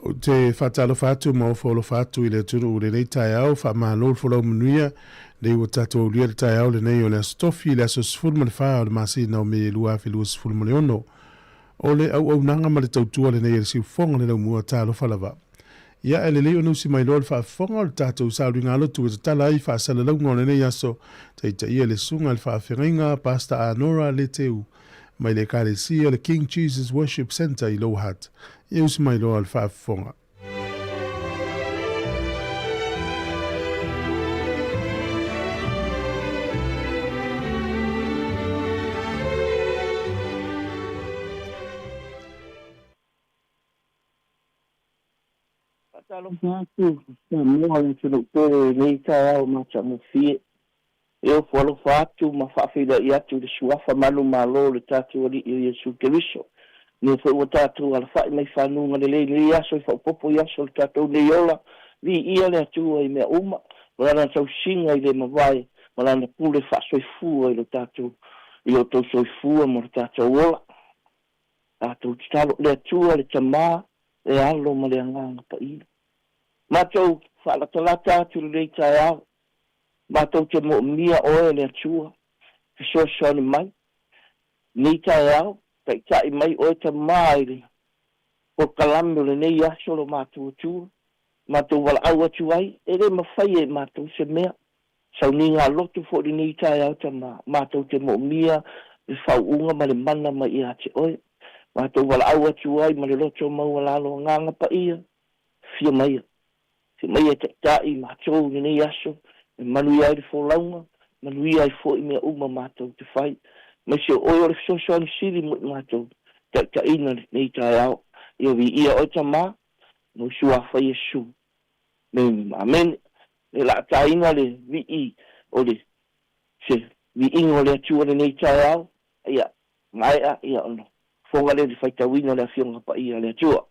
Ou te faatalofa atu ma ofo alofa atu i le atunuu i lenei taeao, faamalo le folau manuia nei ua tatou aulia le taeao lenei o le Aso Tofi, le aso 14 o le masina o Me 2026. O le auaunaga ma le tautua lenei a le siufofoga le laumua, talofa lava. Ia, e lelei ona usi mai loa le faafofoga o le tatou saoliga lotu e tatala ai faasalalauga o lenei aso, taitaia le susuga i le faafeagaiga Pastor Anora Leteu mai le Ekalesia le King Jesus Worship Centre i Lower Hutt. Ia usi mai loa le faafofoga. Faatalofa atu Samoa le atunuu pele i lenei taeao matagofie. E ofo alofa atu ma faafeiloai atu i le Suafa manumalo o le tatou Alii o Iesu Keriso. Lea foi ua tatou alafai mai fanuga lelei i lenei aso e faaopoopo i aso o le tatou nei ola. Viia le Atua i mea uma, ma Lana tausiga i le mavae, ma Lana pule faasoifua i lo tatou i lo outou soifua ma lo tatou ola. Tatou tatalo, Le Atua, le Tama, le Alo ma le Agaga Paia. Matou faalatalata atu i lenei taeao, matou te moomia Oe le Atua, fesoasoani mai, lenei taeao, taitai mai Oe Tama i le polokalame o lenei aso lo matou Atua, matou valaau atu ai, e le mafai e matou se mea, sauniga loto foi i lenei taeao Tama, matou te moomia le faauuga ma le mana mai ia te Oe. Matou valaau atu ai ma le loto maualalo Agaga Paia, afio maia. Afio maia e taitai matou i lenei aso, e manuia ai le folauga, manuia ai foi mea uma matou te fai. Aemaise o Oe o le fesoasoani sili mo i matou taitaiina lenei taeao. Ia viia Oe Tama, ma Lou Suafa Iesu. Amene ma amene. E laataina le vii o le se viiga o le Atua lenei taeao, ia maea ia ona fofoga lea i le faitauina o le Afioga Paia a le Atua.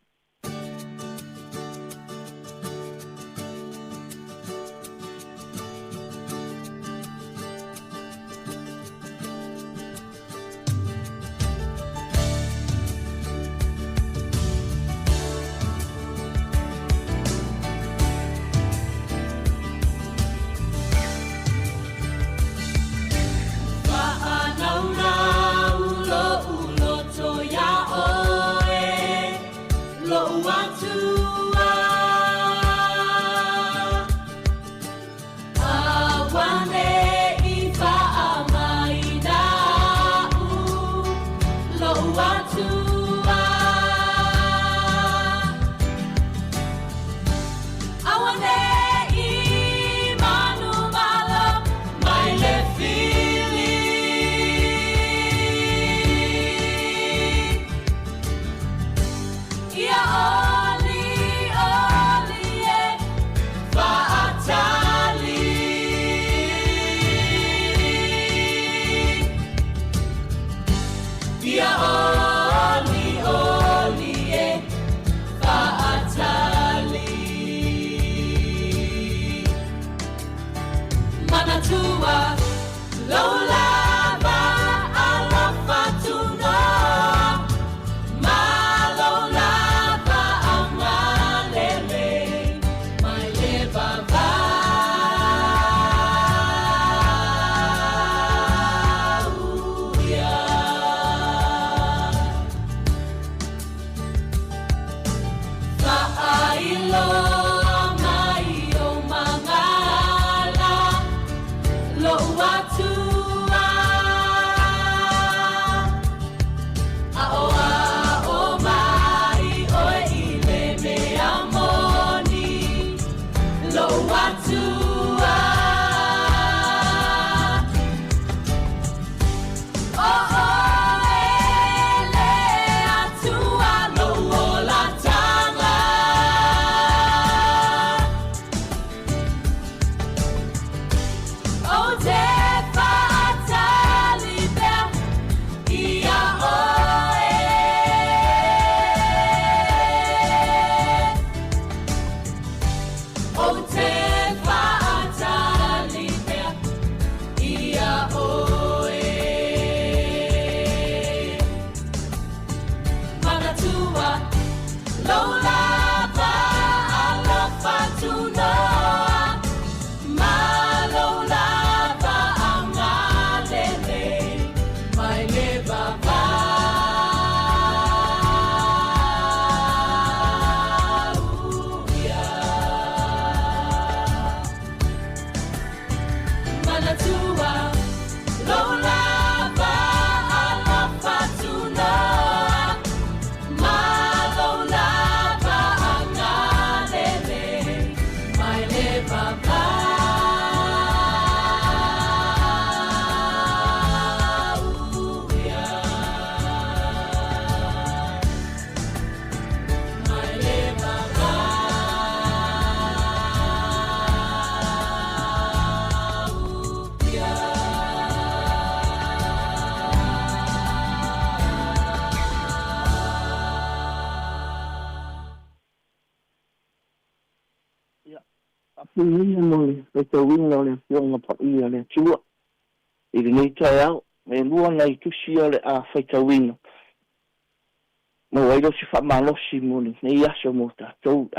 Ia, faafetai mo le faitauina o le Afioga Paia a le Atua i lenei taeao. E lua nai tusi ia o le a faitauina, maua ai lea o se faamalosi mo lenei aso mo tatou.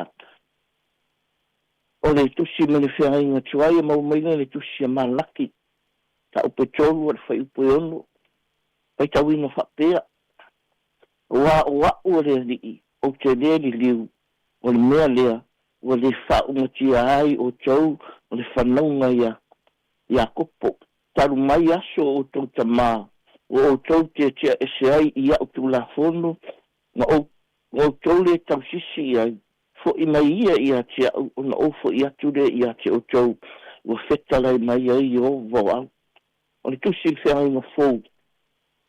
O le tusi mai le feagaiga tuai e maua mai lea i le tusi a Malaki, mataupu e 3 o le fuaiupu e 6, faitauina faapea, Aua o a'u o le Alii, ou te lē liliu, o le mea lea ua lē faaumatia ai outou o le fanauga ia Iakopo, talu mai aso o outou tamā, Ua outou tiatia ese ai i a'u tulafono ma outou lē tausisi i ai, fo'i mai ia ia te a'u ona ou fo'i atu lea ia te outou, ua fetalai mai ai Ieova o au. O le Tusi i le Feagaiga Fou.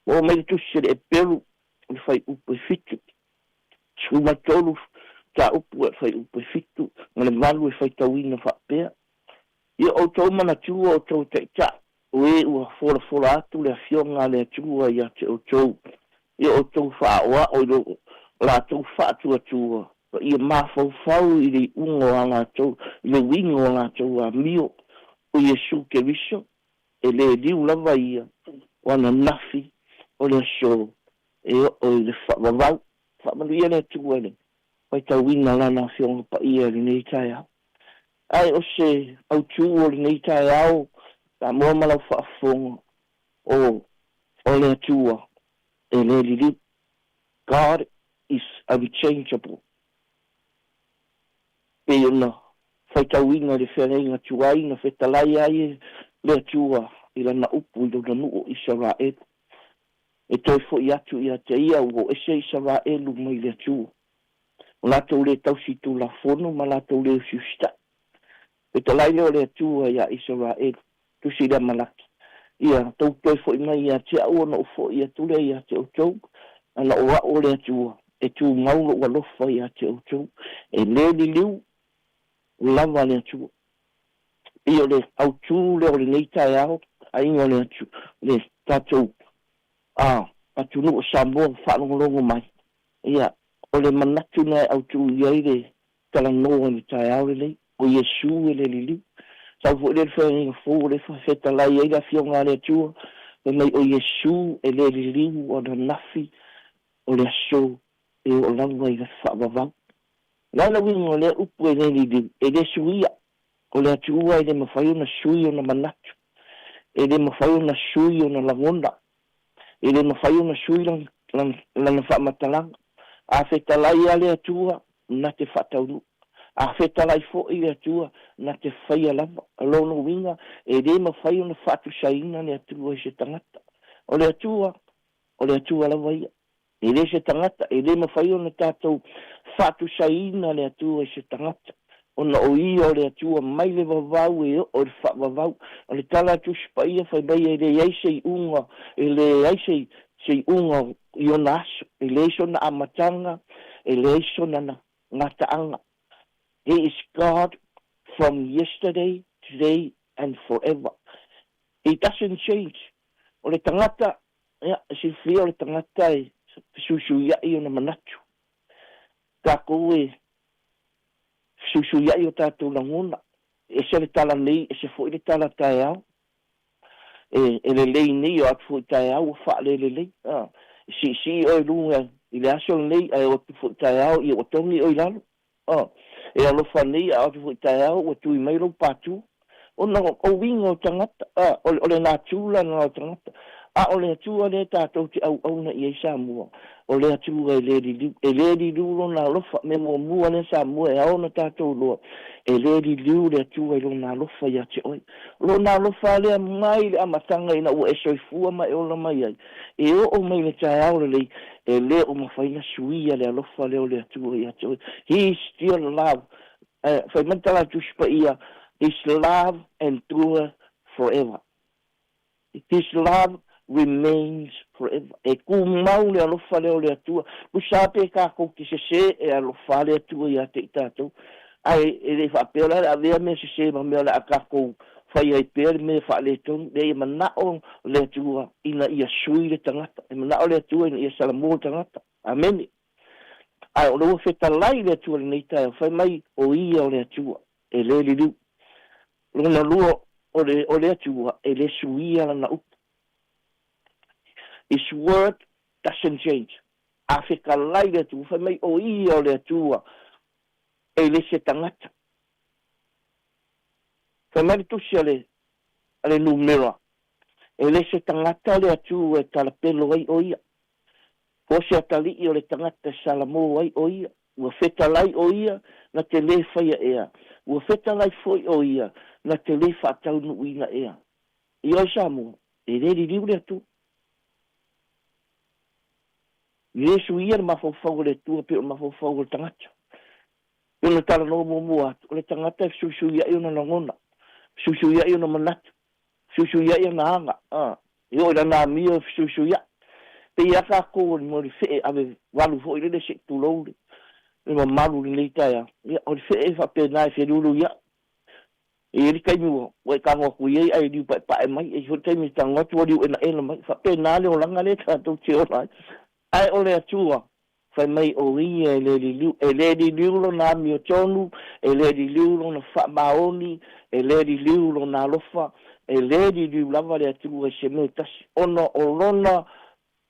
Ua oo mai le Tusi a le Eperu o le Fuaiupu e 7, 13 mataupu a le Fuaiupu e 7 ma le 8 e faitauina faapea, Ia outou manatua outou taitai, o e ua folafola atu le Afioga a le Atua ia te outou, ia outou faaoao i lo latou faatuatua, ma ia mafaufau i le iuga o a latou, i le uiga o a latou amio, o Iesu Keriso, e le liu lava ia o ananafi o le aso e oo i le faavavau. Faamanuia le Atua i le faitauina Lana Afioga Paia i lenei taeao. Ae o se autū o lenei taeao, Samoa ma lau faafofoga, o, o le Atua e le liliu. God is unchangeable. Pei ona faitauina i le feagaiga tuai na fetalai ai e le Atua i Lana upu i Lona nuu o Isaraelu, E toe foi atu ia te Ia ua o ese Isaraelu mai le Atua. O latou le tausi tulafono ma latou le usiusitaʻi. Fetalai lea o le Atua iā Isaraelu, tusi lea Malaki, Ia, tou toe foʻi mai ia te a'u ona ou foʻi atu lea ia te outou, ana o a'u o le Atua, e tumau lo'u alofa ia te outou, e lē liliu lava le Atua. Pei o le autū lea o lenei taeao, aiga o le atu, le tatou a, atunuu o Samoa ua faalogologo mai, ia, o le manatu lena e autū i ai le talanoa i le taeao lenei, o Iesu e le liliu. Sau foi lea i le feagaiga fou o lea e fetalai ai le Afioga a le Atua, fai mai o Iesu e le liliu ananafi o le aso e oo lava i le faavavau. O le a le uiga o lea upu e le liliu? E le suia. O le Atua e le mafai ona sui ona manatu. E le mafai ona sui ona lagona. E le mafai ona sui lana faamatalaga. A fetalai lava le Atua, na te faataunuu. A fetalai foi le Atua, na te faia lava. O lona uiga, e le mafai ona faatusaina le Atua i se tagata. O le Atua, o le Atua lava ia. E le se tagata, e le mafai ona tatou faatusaina le Atua i se tagata, ona o Ia o le Atua mai le vavau e oo i le faavavau. O le tala a Tusi Paia fai mai e leai se iuga, e leai se se iuga i ona aso, e leai sona amataga, e leai sona gataaga. He is God from yesterday, today and forever. He doesn't change. O le tagata, ia, e silafia o le tagata e fesuisuiaʻi ona manatu. Takou e fesuisuiaʻi o tatou lagona. E ese le tala nei, ese foi le tala taeao. E, e lelei nei, o atu foi taeao ua faalelelei. A, e siisii oe i luga i le aso lenei, ae o atu foi taeao ia ua togi oe i lalo. A, e alofa nei, a o atu foi taeao ua tui mai lou pātū. Ona o uiga o tagata, a, o, o le natura lena o tagata. A o le Atua lea tatou te auauna i ai Samoa, o le Atua e le liliu. E le liliu Lona alofa. Mea muamua lea Samoa e ao ona tatou iloa, e le liliu le Atua i Lona alofa ia te oe. O Lona alofa lea mai le amataga ina ua e soifua ma e ola mai ai, e oo mai le taeao lelei, e le o mafai ona suia le alofa lea o le Atua ia te oe. He is still love. Fai mai le tala a le Tusi Paia, His love endure forever. His love remains forever. E tumau le alofa lea o le Atua. Tusa lava pe tatou te sese, e alofa lava le Atua ia te i tatou. Ae e le faapea la le avea mea sese ma mea o le a tatou fai ai pea le mea faaletonu. Leai, e manao le Atua ina ia sui le tagata. E manao le Atua ina ia salamua le tagata. Amene. Ae o lea ua fetalai le Atua i lenei taeao, fai mai, o Ia o le Atua, e le liliu. Lona lua, o le, o le Atua, e le suia Lana upu. His word doesn't change. A fetalai le Atua, fai mai, o Ia o le Atua, e le se tagata. Fai mai le tusi a le, a le numera, e le se tagata le Atua e talapelo ai o Ia. Po o se atalii o le tagata e salamō ai ʻo ia, ua fetalai ʻo ia na te lē faia ea, ua fetalai foi ʻo ia na te lē faataunuuina ea. I oe Samoa, e lē liliu le Atua. Le suia le mafaufau o le Atua pei o le mafaufau o le tagata. Pei ona talanoa muamua atu, o le tagata e fesuisuiaʻi ona lagona, fesuisuiaʻi ona manatu, fesuisuiaʻi ona aga, a, e oo i lana amio e fesuisuiaʻi. Pei a tatou o le mea o le fee ave valu foi lele se i tulou le mamalu i lenei taeao, ia o le fee e faapena e feluuluiaʻi. E i ai le taimi ua e tago atu i ai ae liu paepae mai, e i ai foi le taimi e tago atu ua liu enaena mai. E faapena le olaga lea tatou te ola ai. Ae o le Atua, fai mai o Ia e le liliu, e le liliu Lona amiotonu, e le liliu Lona faamaoni, e le liliu Lona alofa, e le liliu lava le Atua i se mea e tasi, ona o Lona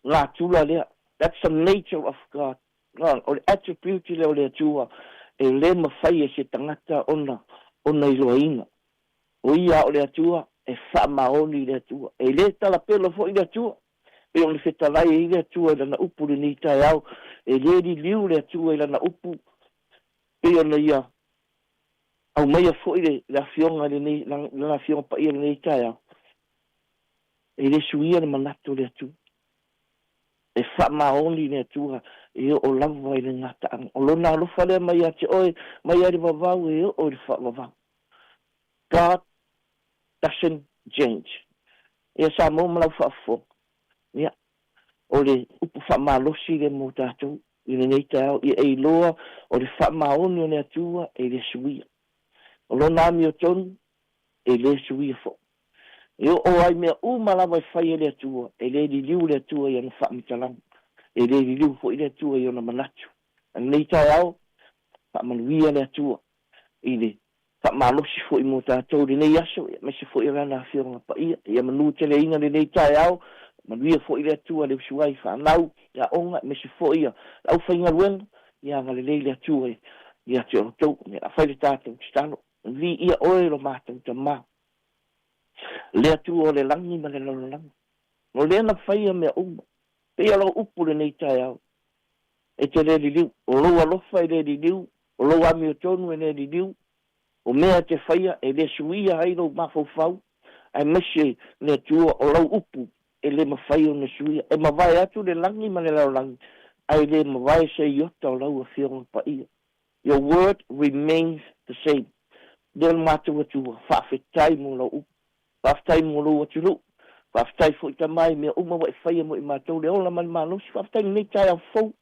natura lea. That's the nature of God. O le attribute lea o le Atua e le mafai e se tagata ona ona iloaina. O Ia o le Atua e faamaoni i le Atua. E le talapelo foi le Atua. Pei ona fetalai ai le Atua i Lana upu i lenei taeao, e le liliu le Atua i Lana upu, pei ona Ia aumaia foi le, le Afioga i lenei, Lana Afioga Paia i lenei taeao. E le suia le manatu o le Atua. E faamaoni le Atua e oo lava i le gataaga. O Lona alofa lea mai ia te oe, mai lava i le vavau e oo i le faavavau. God doesn't change. Ia Samoa ma lau faafofoga, ia, o le upu faamalosi lea mo tatou i lenei taeao, ia e iloa o le faamaoni o le Atua e le suia. O Lona amiotonu e le suia foi. E oo ai mea uma lava e fai e le Atua, e le liliu le Atua i ana faamatalaga, e le liliu foi le Atua i ona manatu. A lenei taeao, faamanuia le Atua i le faamalosi foi mo tatou i lenei aso, aemaise foi o Lana Afioga Paia. Ia manuteleina lenei taeao, manuia foi le Atua i le usu ai fanau i aoga, aemaise foi le aufaigaluega, ia agalelei le Atua ia te outou. Ia fai le tatou tatalo. Viia Oe lo matou Tama, le Atua o le lagi ma le lalolagi, o lea na faia mea uma. Pei o lau upu lenei taeao, e te le liliu, o lou alofa e le liliu, o lou amiotonu e le liliu, o mea e te faia e le suia ai lou mafaufau, aemaise le Atua o lau upu e le mafai ona suia. E mavae atu le lagi ma le lalolagi, ae le mavae se iota o lau Afioga Paia. Your word remains the same. Lea le matou Atua, faafetai mo lau upu. Faafetai mo lou atunuu. Faafetai foi Tama i mea uma ua e faia mo i matou le ola ma le malosi. Faafetai i lenei taeao fou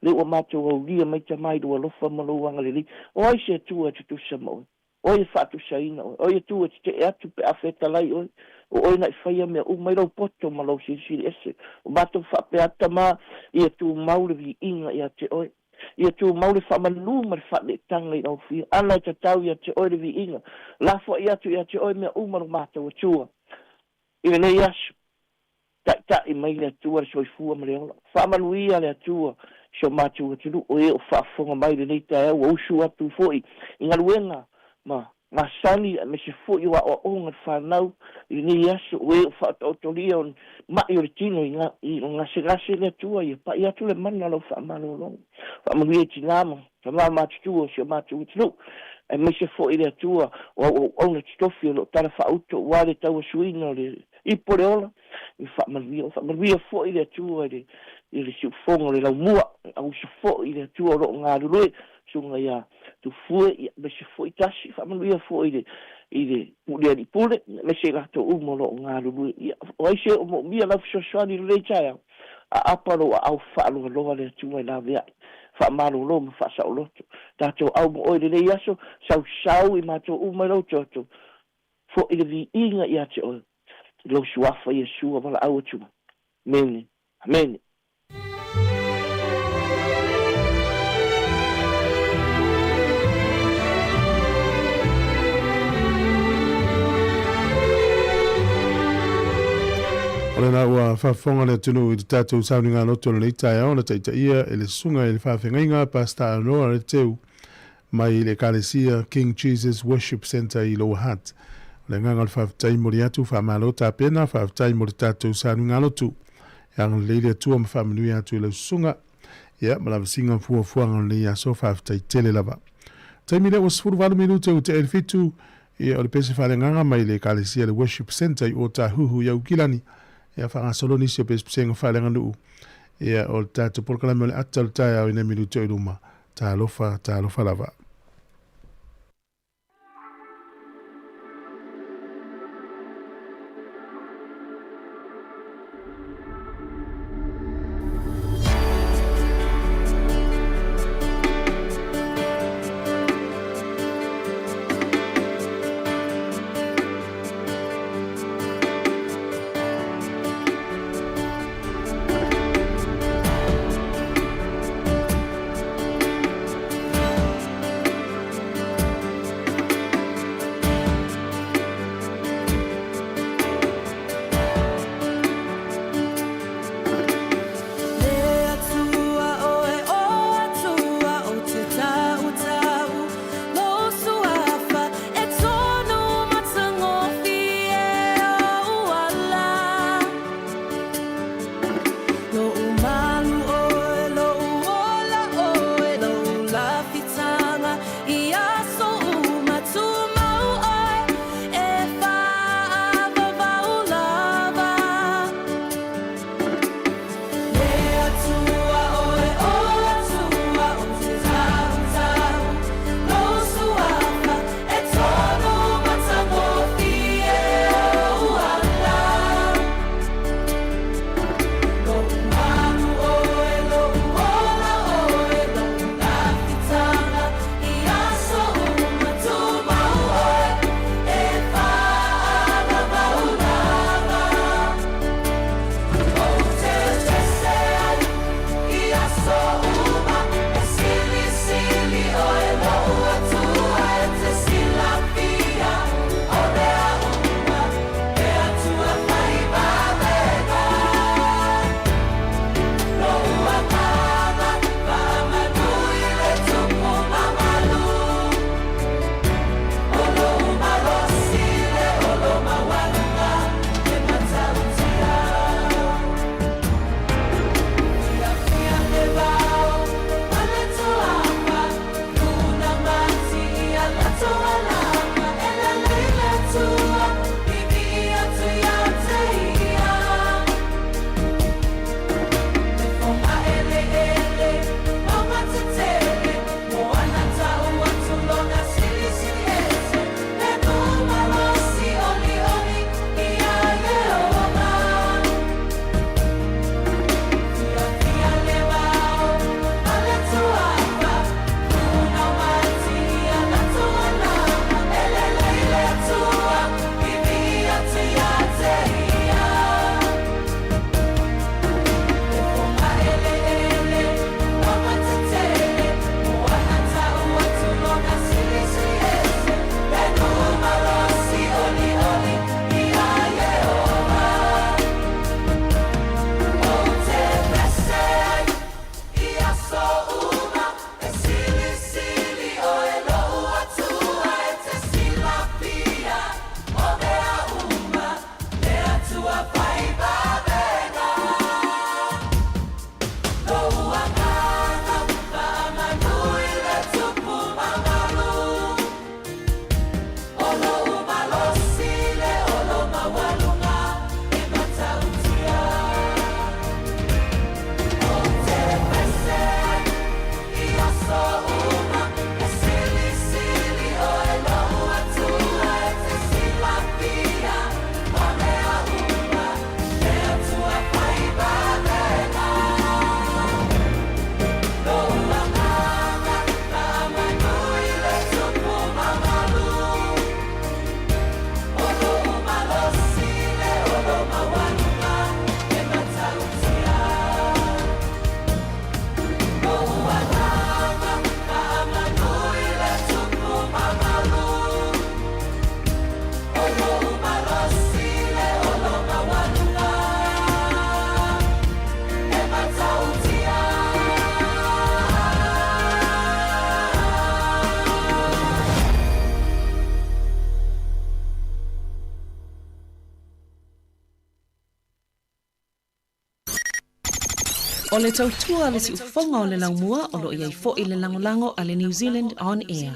lea ua matou aulia mai Tama i lou alofa ma lou agalelei. O ai se Atua e tutusa ma oe? O ai e faatusaina oe? O ai Atua e tetee atu pe a fetalai oe? O oe na i faia mea uma i lou poto ma lou silisili ese. O matou faapea atu Tama, ia tumau le viiga ia te oe. Ia tumau le faamanu ma le faaneetaga i lau Afioga. Ana e tatau ia te oe le viiga. Lafoai atu ia te oe mea uma lo matou Atua. I lenei aso, taitai mai le Atua le soifua ma le ola. Faamanuia le Atua i si o matou atunuu, o e o faafofoga mai i lenei taeao ua usu atu foi i galuega ma masani aemaise foi o aoaoga le fanau i lenei aso, o e o faataotolia o ma'i o le tino i gasegase le Atua ia pa'i atu le mana o lau faamalologa. Faamanuia i tinā ma tama matutua o si o matou atunuu, aemaise foi le Atua o au auauna totofi o lo o tala faauto aua le tauasuina o le ipu o le ola, ia faamanuia. Faamanuia foi le Atua i le siufofoga o le laumua, auuso foi i le Atua o lo o galulue, susuga ia Tufue, ia, aemaise foi Tasi, faamanuia foi i le, i le Pule Alii Pule, aemaise i latou uma o lo o galulue. Ia, o ai se o moomia lau fesoasoani i lenei taeao? Aapa lou aao faaloaloa le Atua e laveai, faamalolo ma faasaoloto. Tatou au ma oe i lenei aso, sausau i matou uma i lou toto, foi le viiga ia te oe, i lou Suafa Iesu a valaau atu ai. Amene. Amene. O lena ua faafofoga le atunuu i le tatou sauniga loto o lenei taeao na taitaia e le susuga i le faafeagaiga Pastor Arnoa Reteu mai i le Ekalesia King Jesus Worship Centre i Lower Hutt. O le agaga o le faafetai momoli atu, faamalo tapena, faafetai mo le tatou sauniga lotu. E agalelei le Atua ma faamanuia atu i lau susuga. Ia, ma lavasiga fuafuaga o lenei aso, faafetai tele lava. Taimi lea ua 18 minute ua tea i le fitu, ia o le pese faaleagaga mai le Ekalesia le Worship Centre i Ōtāhuhu i Aukilani. Ia, faagasolo nisi o pesepesega faaleaganuu. Ia, o le tatou polokalame o le ata o le taeao i nai minute o i luma. Talofa, talofa lava. O le tautua a le siufofoga o le laumua o lo o i ai foi le lagolago a le New Zealand On Air.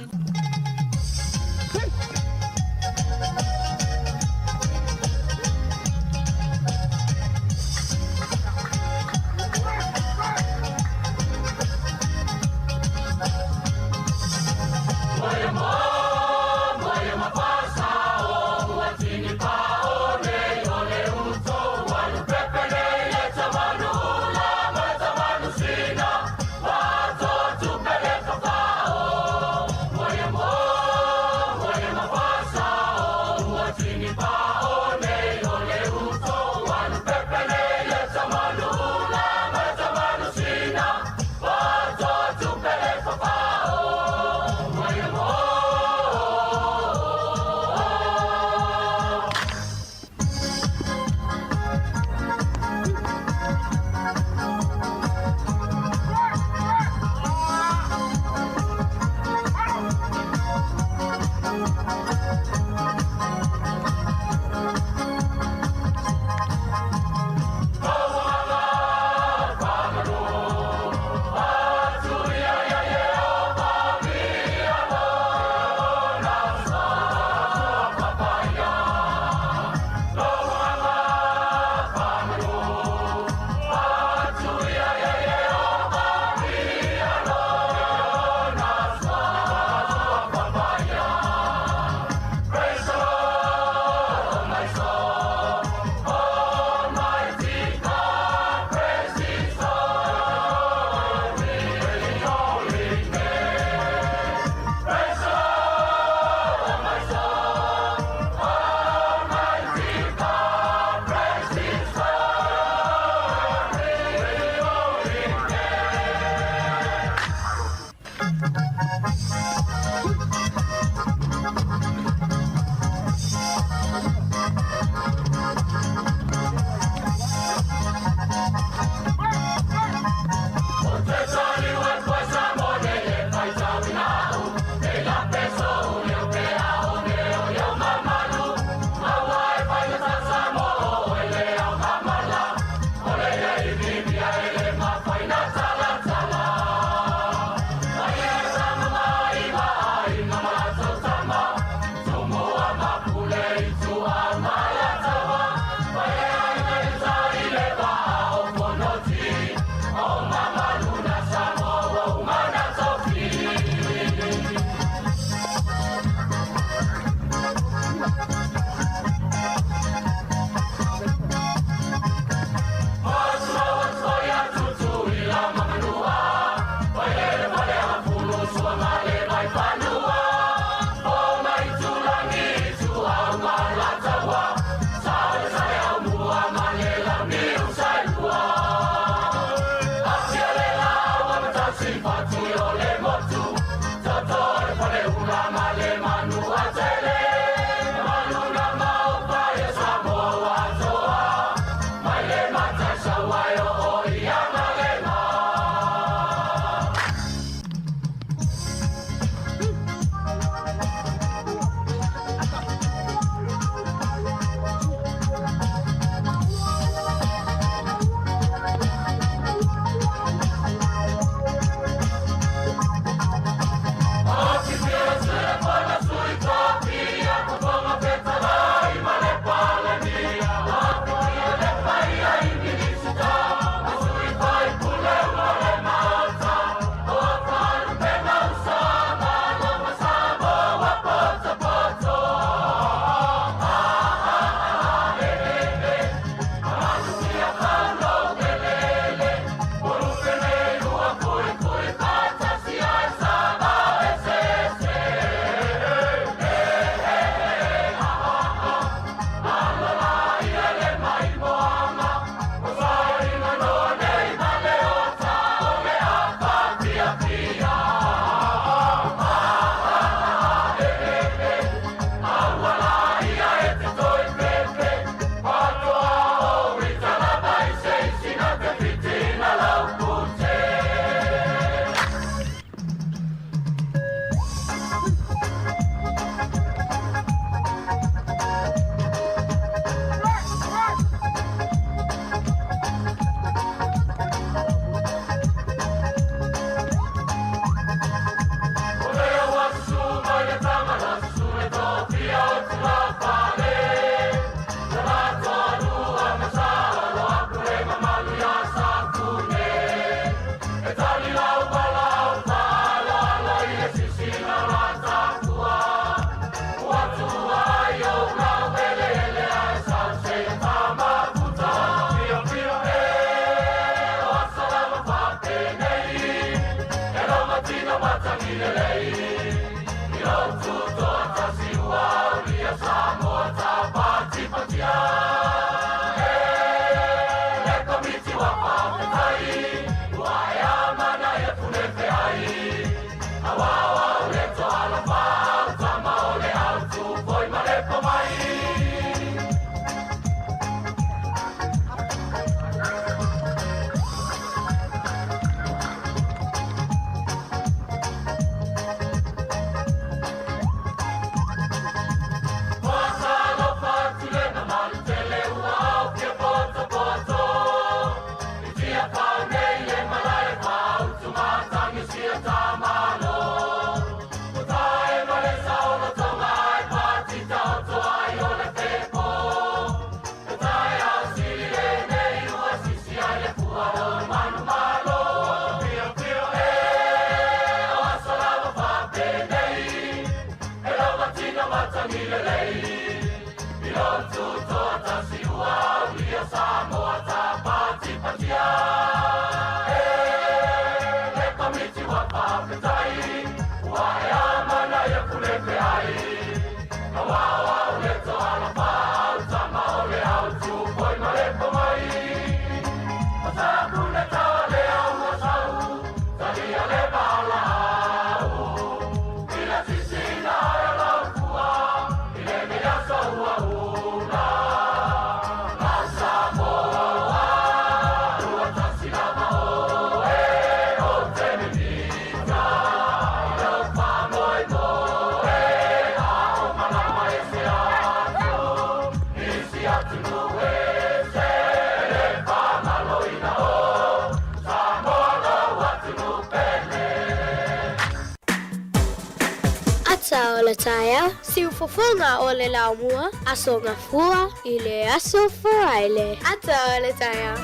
Ata o le taeao, siufofoga o le laumua, Aso Gafua i le Aso Faraile. Ata o le taeao.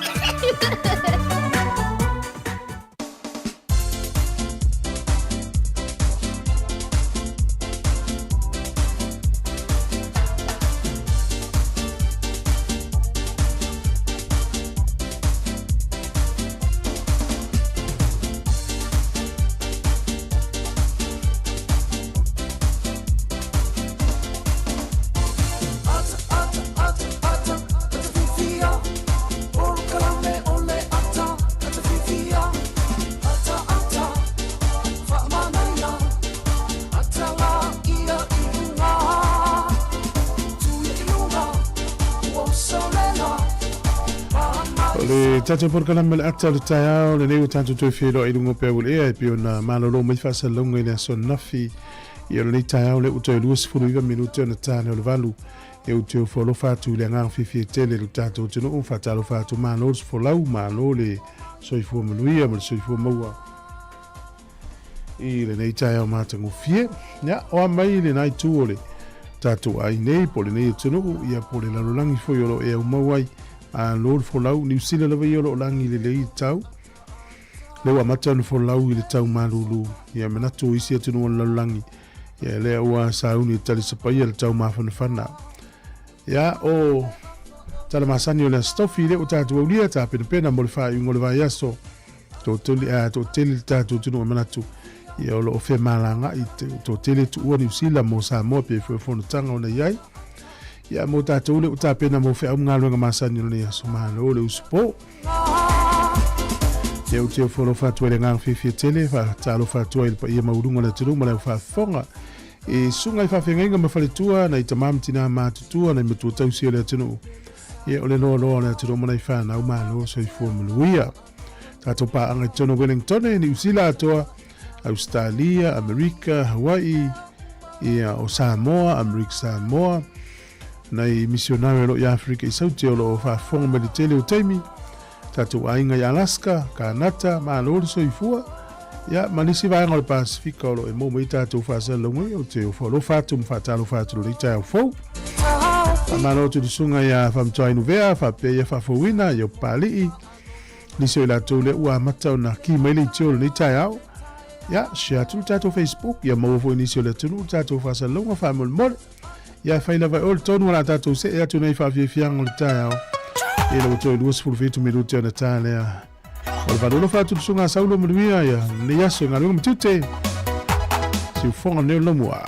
O le tatou polokalame le ata o le taeao lenei ua tatou toe feiloai i luga o peau o le ea e pei ona malolo mai faasalalauga i le aso ananafi. Ia o lenei taeao lea ua toe 29 minute ona ta lea o le valu. E ou te ofo alofa atu i le agaga fiafia tele i lo tatou atunuu, faatalofa atu, malo le folau, malo le soifua manuia ma le soifua maua i lenei taeao matagofie. Ia, o a mai lena itu o le tatou ai nei, po o lenei atunuu, ia po o le lalolagi foi o lo o e aumau ai. Malo le folau, Niu Sila lava ia o lo o lagi lelei i le tau. Lea ua amata ona folau i le tau malulu, ia manatu o isi atunuu o le lalolagi, ia lea ua sauni e talisapaia le tau mafanafana. Ia, o tala masani o le Aso Tofi, lea ua tatou aulia, tapenapena mo le faaiuga o le vaiaso. Toatele le tatou atunuu e manatu, ia o lo o femalagaai, toatele tuua Niu Sila mo Samoa pe foi o fonotaga ona i ai. Ia, mo tatou lea ua tapena mo feau ma galuega masani o lenei aso, malo le usupo. Ia ou te ofo alofa atu ai le agaga fiafia tele, faatalofa atu ai i le paia maualuga o le atunuu ma le aufaafofoga. I susuga i faafeagaiga ma faletua, nai tama ma tinā matutua, nai matua tausi o le atunuu. Ia o le loaloa o le atunuu ma nai fanau, malo soifua manuia. Tatou paaga i totonu o Wellingtone, Niu Sila atoa, Australia, Amerika, Hawaii, ia o Samoa, Amerika Samoa, nai misionare o lo o i Afrika i Saute o lo o faafofoga mai le tele o taimi, tatou aiga i Alaska, Kanata, malo le soifua, ia ma nisi vaega o le Pasifika o lo o e maua mai tatou faasalalauga, ia ou te ofo alofa atu ma faatalofa atu i lenei taeao fou. Faamalo atu i le susuga ia Faamatuainu Vea, faapea ia faafouina ia Papalii, nisi o i latou lea ua amata ona ki mai le itio o lenei taeao. Ia, share atu le tatou Facebook, ia maua foi nisi o le atunuu le tatou faasalalauga faamolemole. Ia fai lava e oe le tonu o le a tatou see atu nei faafiafiaga o le taeao. Ia ua toe 27 minute ona ta lea. O le faaaloalo atu le susuga a Saulo manuia ia lenei aso i galuega ma tiute. Siufoga lenei o le Laumua.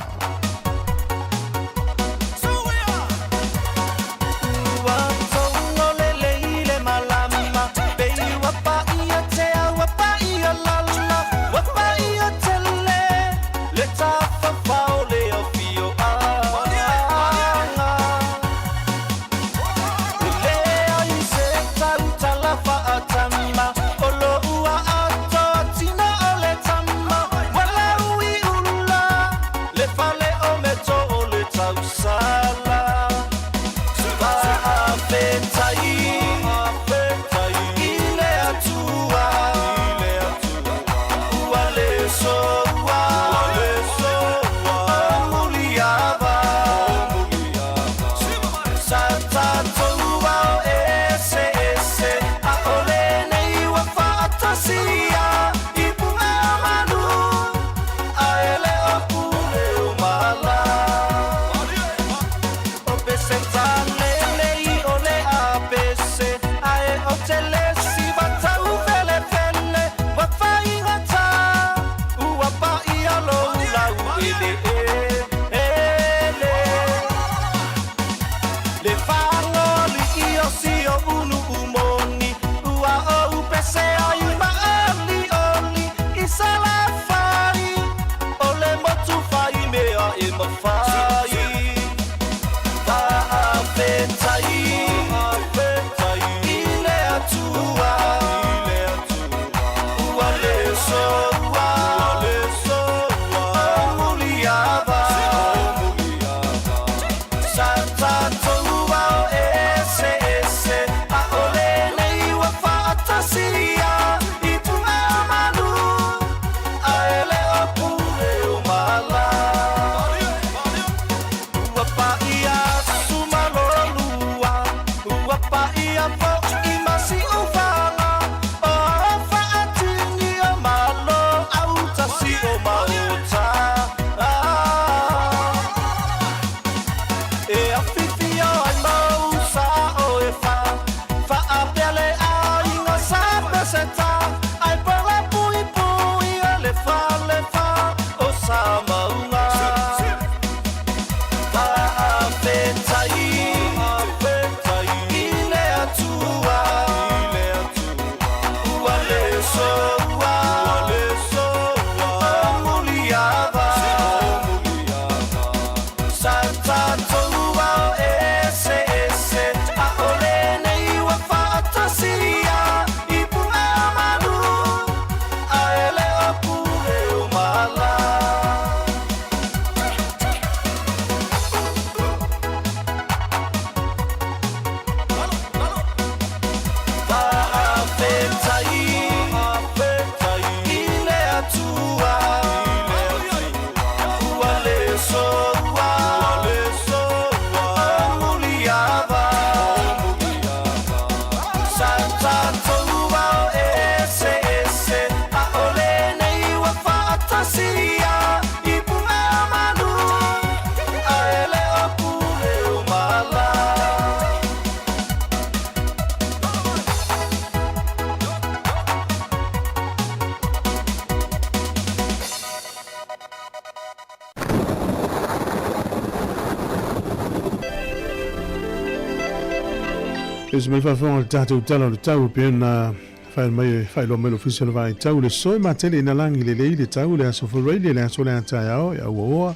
E se mai faafofoga le tatou tala o le tau pe ona fail mai faailoa mai le ofisa o le vaai tau le soe matele ina lagi lelei le tau le aso Faraile le aso le taeao e auaoa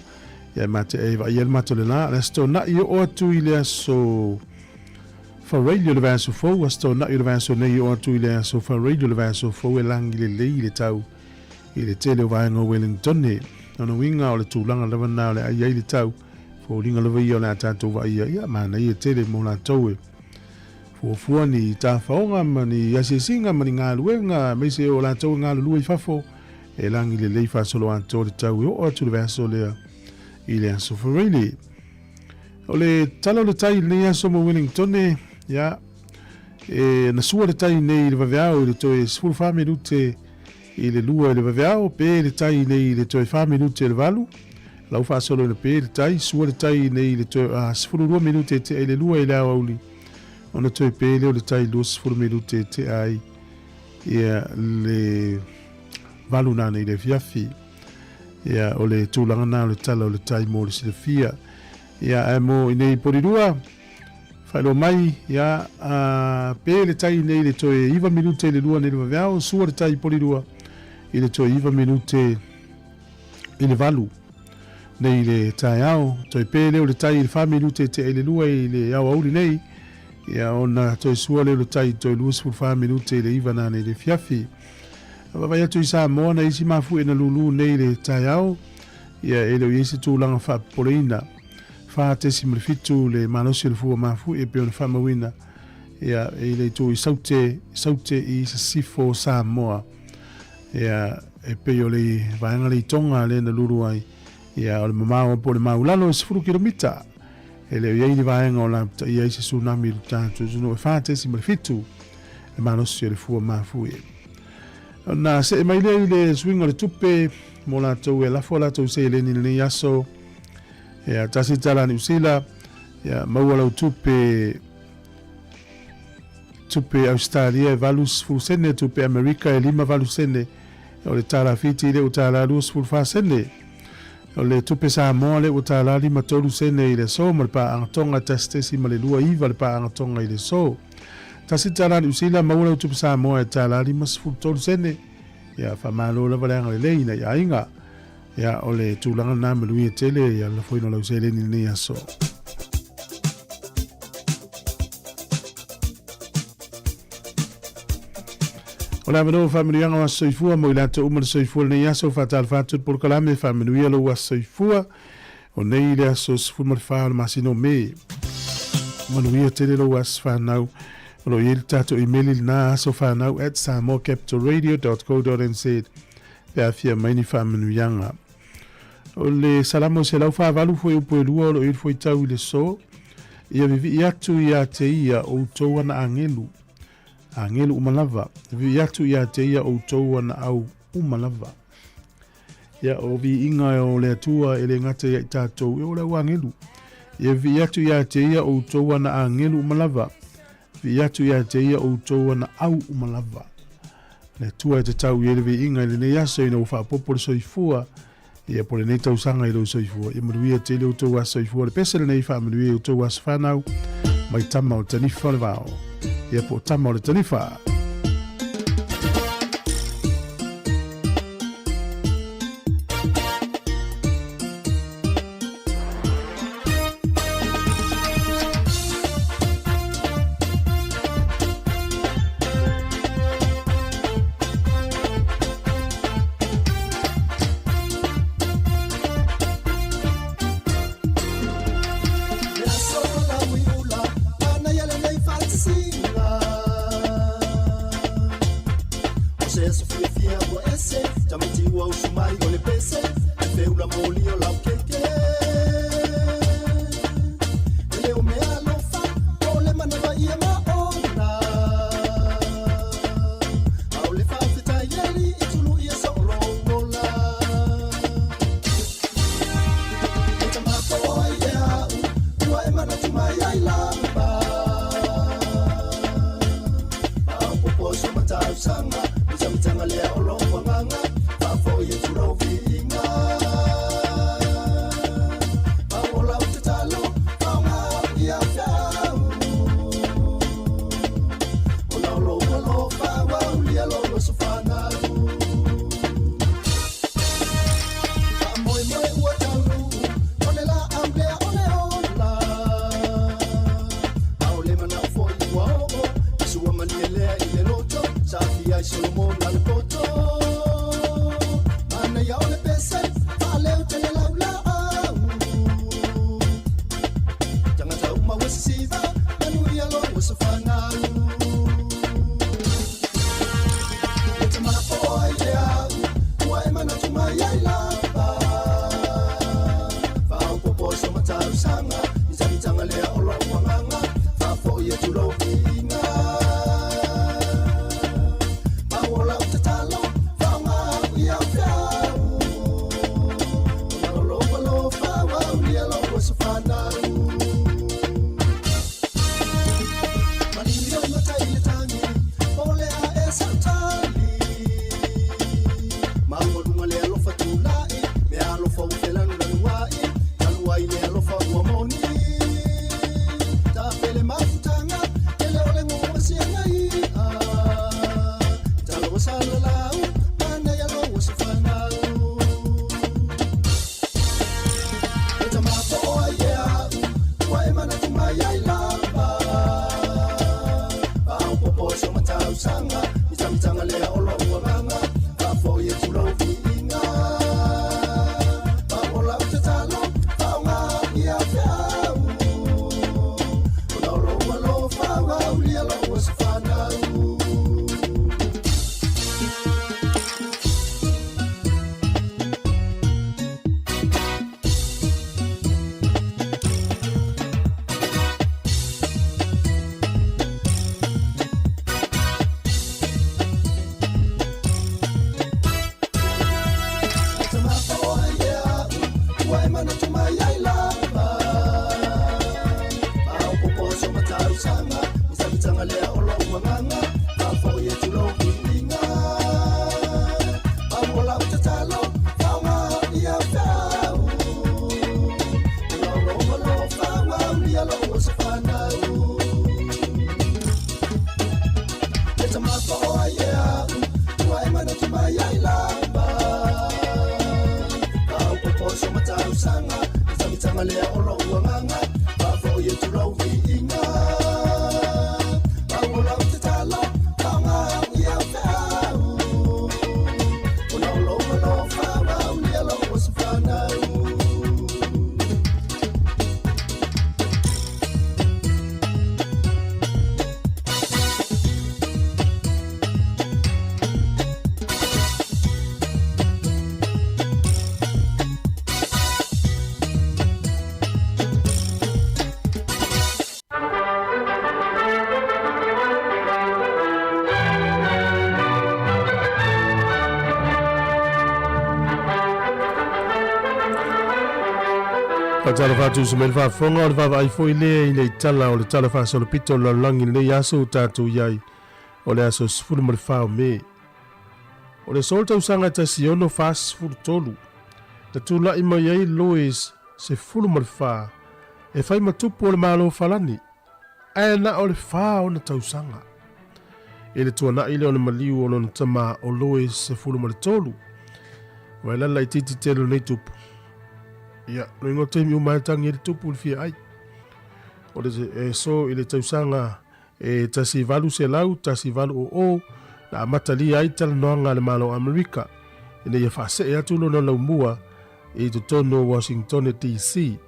ia mate e vaai le mato le la le aso tona'i oo atu i le aso Faraile o le vaiaso fou aso tona'i o le vaiaso nei oo atu i le aso Faraile o le vaiaso fou e lagi lelei le tau i le tele o vaega o Wellington. Lona uiga o le tulaga lava lena o le a i ai le tau, foliga lava ia o le a tatou vaaia, ia manaia tele mo latou e fuafua ni tafaoga ma ni asiasiga ma ni galuega, aemaise o latou e galulue i fafo, e lagi lelei faasoloatoa le tau e oo atu le vaiaso lea i le aso Faraile. O le tala o le tai i lenei aso mo Wellington, ia, e na sua le tai nei i le vaveao i le toe 14 minute i le 2 i le vaveao, pe le tai nei i le toe 4 minute i le 8, lau faasolo ina pe le tai, sua le tai nei i le toe 12 minute e tea i le 2 i le aoauli, ona toe pe lea o le tai 20 minute e tea ai. Ia le 8 nanei i le afiafi. Ia o le tulaga na o le tala o le tai mo le silafia. Ia ae mo i nei Polirua, faailoa mai, ia, a, pe le tai nei le toe 9 minute i le 2 nei le vaveao, sua le tai i Polirua i le toe 9 minute i le 8 nei le taeao. Toe pe lea o le tai i le 4 minute tea i le 2 i le aoauli nei, ia ona toe sua lea o le tai toe 24 minute i le 9 nanei le afiafi. A vaavaai atu i Samoa, na isi mafuie na lūlū nei le taeao, ia e le o i ai se tulaga faapopoleina. 4.7 le malosi o le fua mafuie e pei ona faamauina, ia i le itu i Saute, Saute i Sisifo o Samoa. Ia e pei o le vaega le i Tonga lea na lulu ai, ia o le mamao po o le maulalo e 10 kilomita. E le o i ai ni vaega o lapataia ai se tsunami i le tatou atunuu e 4.7 le malosi o le fua mafuie. Ona see mai lea i le suiga o le tupe mo latou e lafo a latou seleni i lenei aso. Ia, $1 Niu Sila, ia, maua lau tupe tupe Ausetalia e 80 sene, tupe Amerika e 58 sene, o le tala Fiti lea ua tala 24 sene. O le tupe Samoa lea ua tala 53 sene i le aso ma le paaga Tonga 1.29 le paaga Tonga i le aso. $1 Niu Sila, maua lau tupe Samoa e tala 53 sene. Ia, faamalo lava le agalelei nai aiga. Ia, o le tulaga lena manuia tele ia le lafoina o lau seleni i lenei aso. O le avanoa o faamanuiaga o aso soifua mo i latou uma le soifua i lenei aso, faatalofa atu i le polokalame Faamanuia lou aso soifua. O nei le aso 14 o le masina o Me. Manuia tele lou aso fanau. O lo o i ai le tatou imeli lena asofanau@samoacapitalradio.co.nz pe a fia mai ni faamanuiaga. O le Salamo 148 fuaiupu e 2 o lo o i ai le fuaitau i le so, Ia vivii atu ia te ia outou ana agelu, agelu uma lava, vivii atu ia te ia outou ana au uma lava. Ia, o viiga o le Atua e le gata ia i tatou, e o le au agelu. Ia vivii atu ia te ia outou ana agelu uma lava, vivii atu ia te ia outou ana au uma lava. Le Atua e tatau i ai le viiga i lenei aso ina ua faaopoopo le soifua, ia po o lenei tausaga i lou soifua. Ia manuia tele outou aso soifua. Le pese lenei faamanuia i outou aso fanau mai tama o Tanifa o le Vao. Ia po o tama o le Tanifa. Faatalofa atu se mai le faafofoga o le vaavaai foi lea i le tala o le Tala Faasolopito o le Lalolagi i lenei aso ua tatou i ai o le aso 14 o Me. O le aso o le tausaga 1643, na tulai mai ai Louis 14 e fai ma tupu o le Malo Falani, ae na o le fa ona tausaga. I le tuanai lea o le maliu o lona tama o Louis 13, ua e lala laitiiti tele o lenei tupu. Ia, no ingoa taimi uma e tangi e le tupu i le fia ai. O le e so i le tausaga e 1800, 1800 na amatalia ai talanoaga a le Malo o Amerika ina ia faasee atu lona laumua i totonu o Washingtone DC.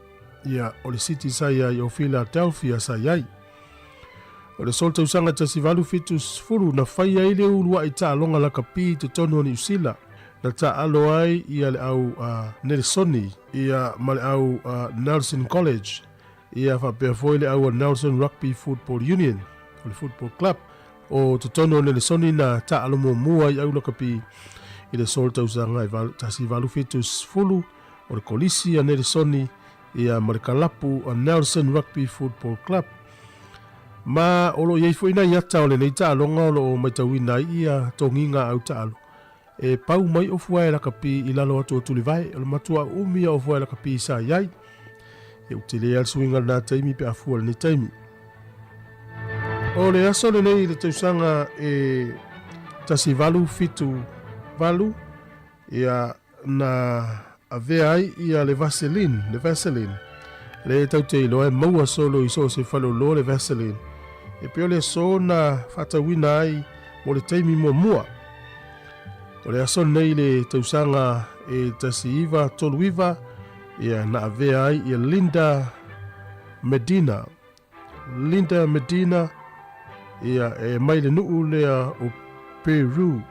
Ia, o le city sa i ai o Philadelphia sa i ai. O le sol tausaga 1870 na fai ai le uluai taaloga lakapi i totonu o Niu Sila, na taaalo ai ia le au a Nelesoni ia ma le au a Nelson College ia faapea foi le au a Nelson Rugby Football Union, o le football club o totonu o Nelesoni na taaalo muamua ai au lakapi i le sol tausaga 1870 o le Kolisi a Nelesoni ia ma le kalapu a Nelson Rugby Football Club. Ma o lo o i ai foi nai ata o lenei taaloga o lo o matauina ai ia togiga au taalo e pau mai o fuae lakapi i lalo atu o Tulivae, o le matua umi o fuae lakapi sa i ai. E utele a le suiga lena taimi pe a fua lenei taimi. O le aso lenei i le tausaga e 1878, ia na avea ai ia le Vaseline, le Vaseline. Le tau te iloa e maua solo i so o se faleoloa le Vaseline. E pei o le aso na faatauina ai mo le taimi muamua. O le aso lenei le tausaga e 1939, ia na avea ai ia Linda Medina. Linda Medina, ia e mai le nuu lea o Peru.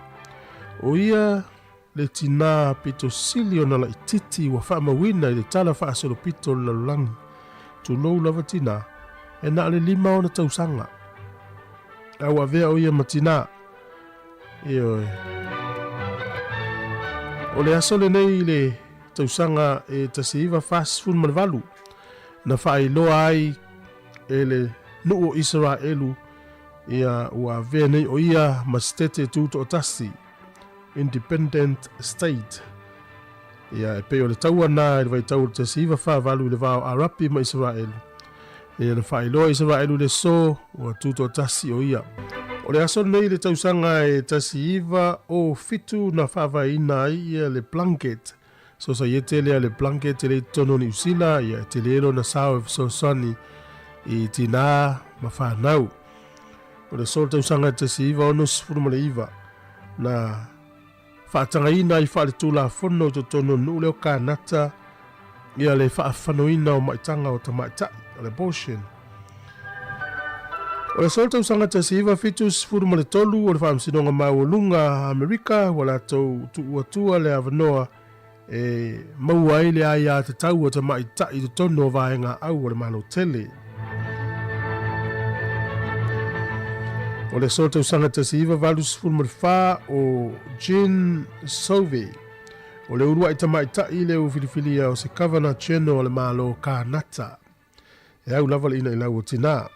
O ia le tinā pito sili ona laititi ua faamauina i le Tala Faasolopito o le Lalolagi. Tulou lava tinā, e na o le 5 ona tausaga. A ua avea o ia ma tinā. Ioe. O le aso lenei i le tausaga e 1948, na faailoa ai e le nuu o Isaraelu ia ua avea nei o ia ma setete tutoatasi, independent state. Ia e pei o le taua na i le vaitau o le 1948 i le va o Arapi ma Isaraelu. Ia na faailoa Isaraelu le so ua tutoatasi o ia. O le aso lenei i le tausaga e 1907 na faavaeina ai ia le Plunket Sosaiete lea le blanket e le i totonu o Niu Sila, ia e tele lona sao e fesoasoani i tinā ma whanau. O le aso o le tausaga 1969, na faatagaina ai faaletulafono i totonu o le nuu lea o Kanata ia le faafanoina o maitaga o tamaitai, o le abortion. O le aso o le tausaga 1973 o le Faamasinoga Maualuga a Amerika ua latou tuuatua le avanoa e maua ai le aiatatau a tamaitai i totonu o vaega au o le Malo tele. O le aso o le tausaga 1984 o Jean Sauvé, o le uluai tamaitai lea ua filifilia o se Governor General o le Malo o Kanata. E au lava le inailau o tinā.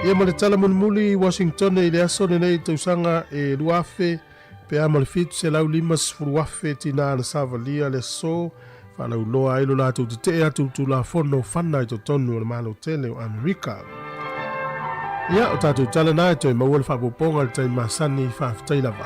Ia ma le tala mulimuli i Washington i le aso lenei tausaga e 2000 pe a ma le 750,000 tinā na savalia le aso faalauloa ai lo latou tetee atu i le Tulafono fana i totonu o le Malo tele o Amerika. Ia, o tatou tala na e toe maua le faaopoopoga i le taimi masani, faafetai lava.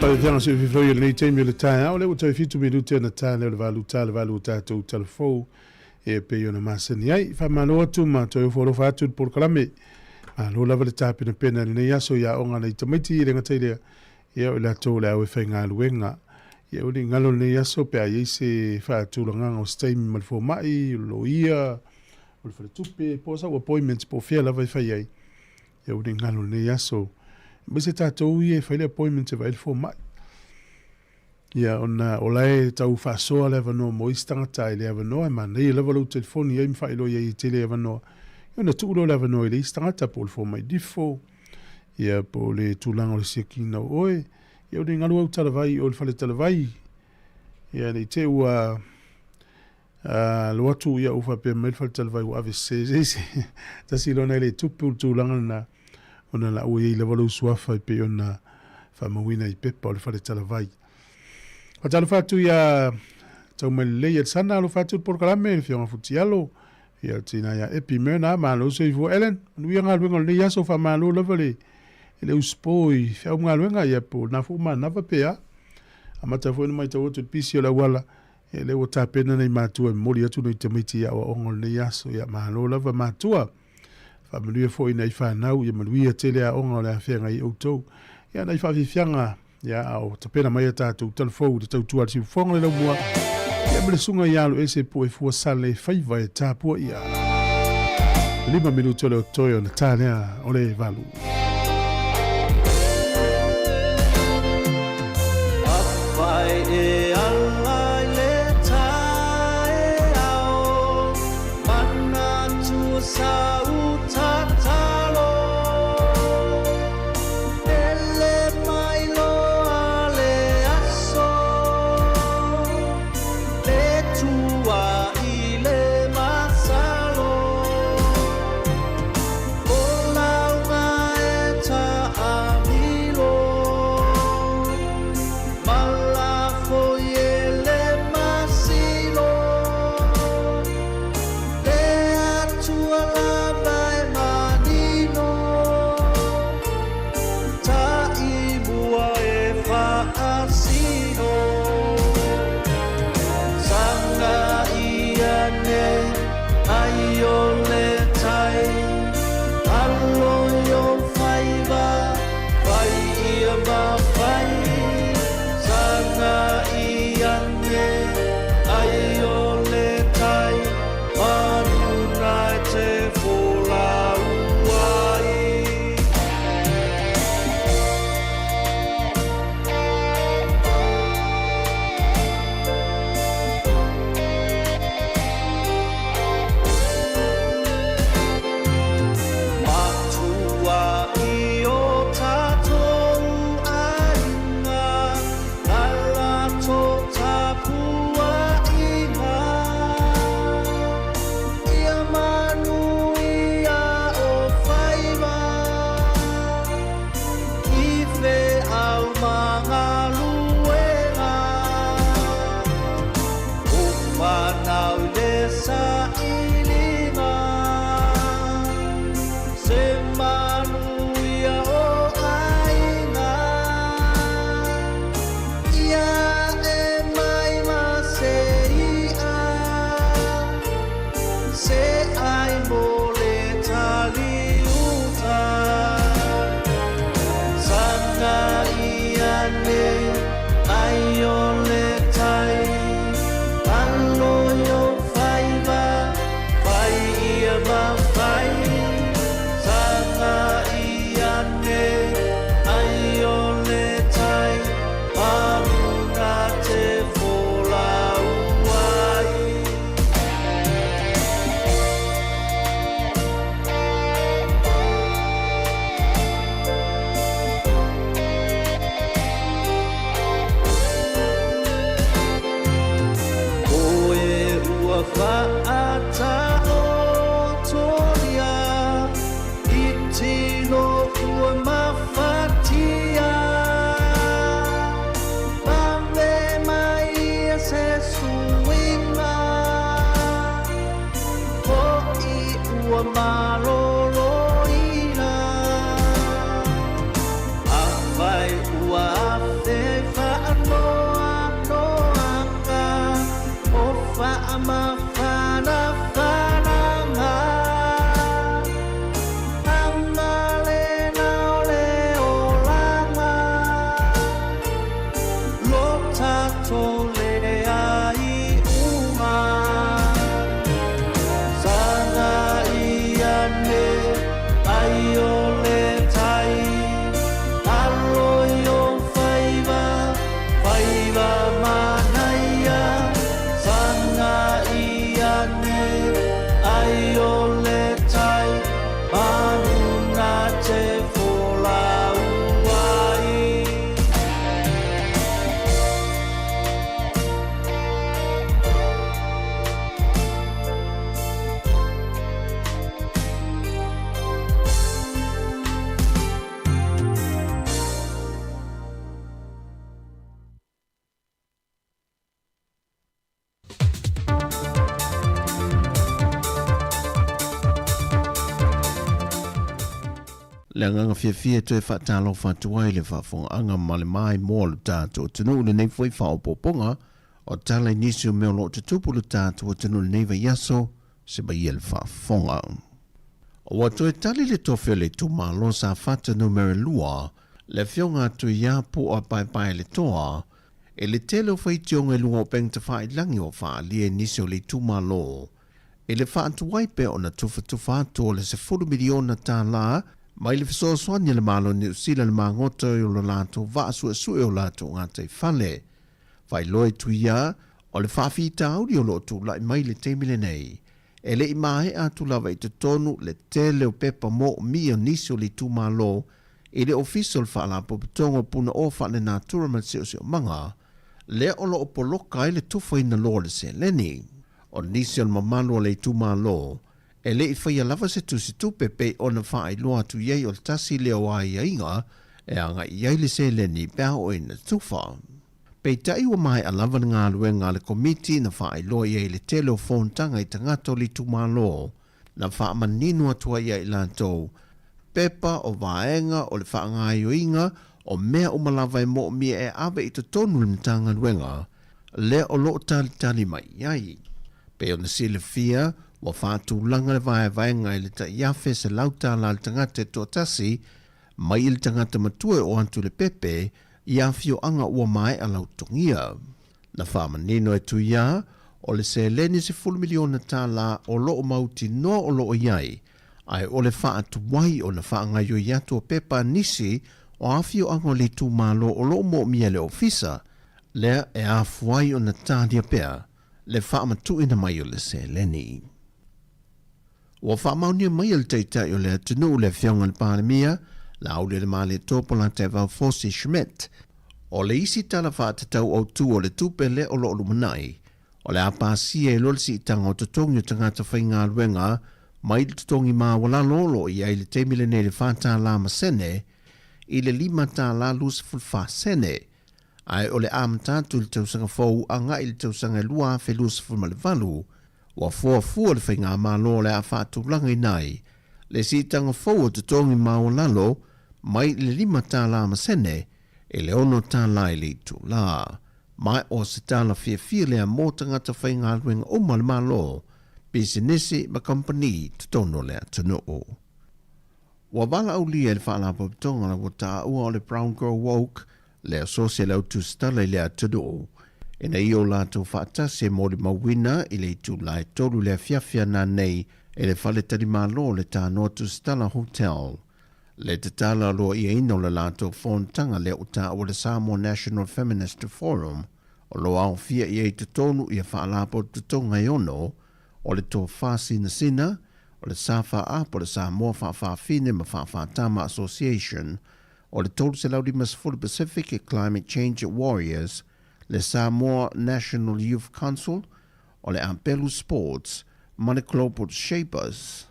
Faafetai se fifoi o lenei taimi o le taeao, lea ua toe 7 minute ona ta lea o le 8 ta le 8 o tatou talafou e pei ona masani ai. Faamalo atu ma toe ofo alofa atu le polokalame. Malo lava le tapenapena i lenei aso i aoga nai tamaiti i le gata i lea, ia o i latou o le au e faigaluega. Ia ua le galo lenei aso pe a i ai se faatulagaga o se taimi ma le fomai, o le loia, o le faletupe, po o sau appointment po o fea lava e fai ai. Ia ua le galo lenei aso. Aemaise tatou ia e fai le appointment e vaai le fomai. Ia ona o la e tau faasoa le avanoa mo isi tagata i le avanoa e manaia lava lou telefoni ai ma faailoa i ai e tele avanoa. Ia ona tuu lea o le avanoa i le isi tagata po o le fomai lifo, ia po o le tulaga o le siakiina o oe. Ia o le galu au talavai o le fale talavai. Ia nei te i ua alu atu ia ua faapea mai le fale talavai ua ave sese se isi. Tasi loa na e le tupu le tulaga lena ona la ua i ai lava lou suafa e pei ona faamauina i pepa o le fale talavai. Faatalofa atu ia Taumailelei Elsana, alofa atu le polokalame le Afioga Futialo, ia le tina ia Epi Myrna, malo soifua Ellen, manuia galuega o lenei aso, faamalo lava le le usupo i feau ma galuega, ia po o lena foi ua manava pe a. Amata foi ona matau atu i le pisi o le auala, ia lea ua tapena nai matua e momoli atu nai tamaiti i aoaoga o lenei aso, ia malo lava matua. Faamanuia foi i nai fanau, ia manuia tele aoga o le a feagai ai outou. Ia nai faafiafiaga, ia a o tapena mai a tatou talafou i le tautua a le siufofoga le laumua, ia ma le susuga ia Aloese Puefua Sale faiva e tapuaia. 5 minute o le toe ona ta lea o le 8. Afai e ala i le taeao, Manatua sa u tatalo, Ele mai loa le aso, Le tua i le masalo, O lauga e taamilo, Ma lafo i e le masilo. Le Atua lava e manino, Ta i mua e faasino. Sanga ia nei ai o le tai, Alo i o faiva, fai ia ma fai. Sanga ia nei ai o le tai, Manu nai te folau ai. Matua i o tatou aiga, Na latou tapuaiga, Ia manuia o faiva, I feau ma galuega, O whanau i le sailiga, Se manuia o aiga, Ia e mai ma se i'a, Se ai mo le taliuta, Sanga ia nei ai o le tai, Alo i o faiva, fai ia ma fai, Sanga ia nei ai o le tai, Manu na te folau ai. Koe ua whaataotoria i tino ua mawhatia. Mame mai ia se suinga, Ho'i ua maloloina. Afai ua afe ane ai o le tai Alo i o faiva, faiva manaia Whanga i ane ai o le tai Manu na te folau ai. Le agaga fiafia e toe faatalofa atu ai le faafofogaaga ma le maimoa o lo tatou atunuu i lenei foi faaopoopoga o tala i nisi o mea o lo o tutupu i lo tatou atunuu i lenei vaiaso se maia le faafofoga. Ua toe tali le tofi o le itumalo Safata Numera 2, le Afioga a Tuiapu a Paepaeletoa, i le tele o faitioga i luga o upega tafailagi ua faaalia i nisi o le itumalo i le faatuai pea ona tufatufa atu o le $10 miliona mai le fesoasoani a le Malo o Niu Sila i le magota o lo latou vaa suesue o latou gataifale. Faailoa i Tuia, o le faafitauli o lo o tulai mai i le taimi lenei, e le i maea atu lava i totonu le tele o pepa moomia o nisi o le itumalo i le Ofisa o le Faalapotopotoga o Punaoa Faalenatura ma le Siosiomaga, lea o lo o poloka ai le tufaina loa o le seleni. O nisi o le mamalu o le itumalo, e le i faia lava se tusitupe pei ona faailoa atu i ai o le tasi lea o aiaiga e agai i ai le seleni pe a oo ina tufa. Peitai ua maea lava le galuega a le Komiti na faailoa i ai le tele o fonotaga i tagata o le itumalo na faamanino atu ai ia i latou pepa o vaega o le faagaoioiga o mea uma lava e moomia e ave i totonu o le Matagaluega lea o lo o talitali mai i ai. Pei ona silafia, ua faatulaga le vaevaega i le tai $1,100 le tagata e toatasi mai i le tagata matua e oo atu i le pepe i afioaga ua maea lautogia. Na faamanino e Tuia, o le seleni $10 miliona o lo o mautinoa o lo o i ai, ae o le faatuai ona faagaoioi atu o pepa a nisi o afioaga o le itumalo o lo o moomia e le Ofisa, lea e afua ai ona talia pea le faamatuuina mai o le seleni. Ua faamaonia mai e le Taitai o le atunuu le Afioga i le Palemia, Laaulialemalietoa Polataivao Fosi Schmidt, o le isi Tala Faatatau Autu o le Tupe lea o lo o lumanai, o le a pasia ai loa le siitaga o totogi o tagata faigaluega mai le totogi maualalo o lo o i ai i le taimi lenei i le $4 ma sene i le $5.24 sene, ae o le amata atu i le tausaga fou agai i le tausaga e 2028, ua fuafua le Faigamalo o le a faatulagaina ai le siitaga fou o totogi maualalo mai le $5 ma sene i le $6 i le itula. Ma o se tala fiafia lea mo tagata faigaluega uma a le Malo, pisinisi ma kamupani i totonu o le atunuu. Ua valaaulia e le Faalapotopotoga la ua taua o le Brown Girl Woke le asosi a le au tusitala i le atunuu ina ia o latou faatasi e molimauina i le itula e 3 i le afiafi ana nei i le faletalimalo o le Tanoa Tusitala Hotel. Le tatala aloaiaina o le latou fonotaga lea ua taua le Samoa National Feminist Forum o lo o aofia i ai i totonu ia faalapotopotoga e ono o le Tofa Sinasina, o le SFA po o le Samoa Faafafine ma Faafatama Association, o le 350 Pacific Climate Change Warriors, le Samoa National Youth Council, o le Apelu Sports ma le Global Shapers.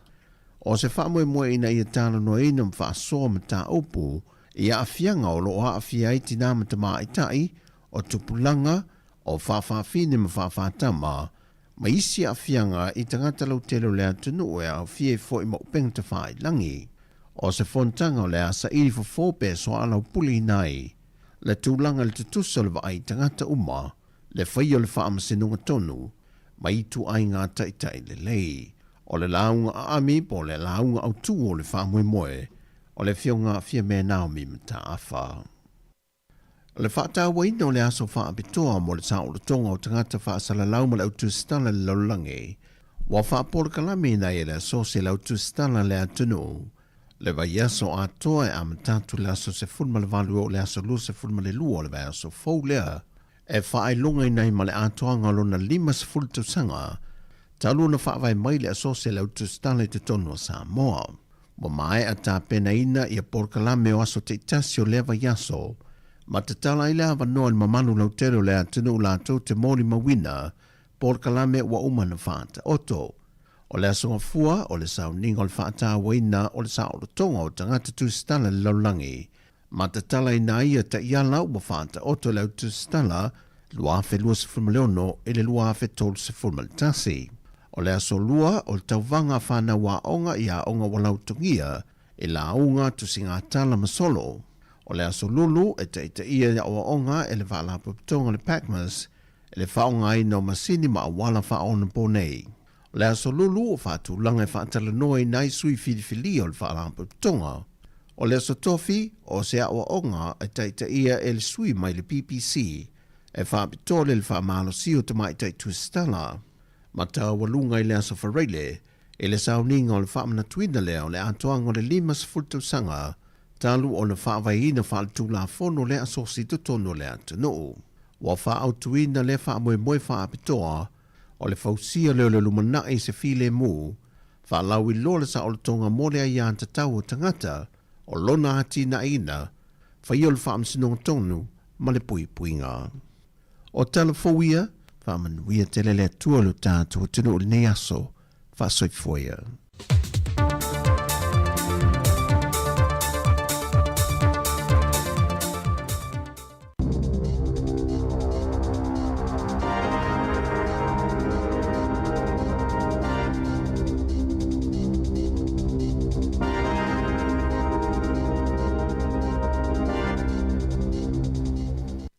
O se faamoemoe ina ia talanoaina ma faasoa mataupu i aafiaga o lo o aafia ai tinā ma tamaitai, o tupulaga, o faafafine ma faafatama, ma isi aafiaga i tagata lautele o le atunuu e aofia ai foi ma upega tafailagi. O se fonotaga o le a saili fofo pe soalaupuleina ai le tulaga i le tutusa o le vaai i tagata uma, le faia o le faamasinoga tonu, ma ituaiga taitai lelei. O le lauga aami po o le lauga autu o le faamoemoe o le Afioga Fiame Naomi Mataafa. O le faatauaina o le aso faapitoa mo le saolotoga o tagata faasalalau ma le au tusitala i le lalolagi. Ua faapolokalame ina e le Asosi a le Au Tusitala a le atunuu le vaiaso atoa e amata atu i le aso 18 e oo i le aso 22 o le vaiaso fou lea e faailogaina ai ma le atoaga o lona 50 tausaga talu ona faavae mai le Asosi a le Au Tusitala i totonu o Samoa. Ua maea tapenaina ia polokalame o aso taitasi o lea vaiaso ma tatala ai le avanoa i le mamalu lautele o le atunuu latou te molimauina polokalame ua uma ona faataoto. O le Aso Gafua o le sauniga o le faatauaina o le saolotoga o tagata tusitala i le lalolagi ma tatalaina ai ia taiala ua faataoto e le au tusitala 2026 i le 2031. O le Aso Lua o le tauvaga a fanau aoga i aoga ua lautogia i lauga, tusigatala ma solo. O le Aso Lulu e taitaia i aoaoga e le Faalapotopotoga o le PACMAS i le faaaogaina o masini ma auala faaonaponei. O le Aso Lulu o faatulaga e faatalanoaina ai sui filifilia o le Faalapotopotoga. O le Aso Tofi o se aoaoga e taitaia e le sui mai le PPC e faapitoa le le faamalosia o tamaitai tusitala ma taualuga i le Aso Faraile i le sauniga o le faamanatuina lea o le atoaga o le 50 tausaga talu ona faavaeina faaletulafono lea asosi i totonu o le atunuu. Ua faaautuina lea faamoemoe faapitoa o le fausia lea o le lumanai i se filemu, faalauiloa le saolotoga mo le aiatatau o tagata o lona atinaeina, faia o le faamasinoga tonu ma le puipuiga. O tala fou ia, faamanuia tele le Atua lo tatou atunuu i lenei aso. Faasoifua ia.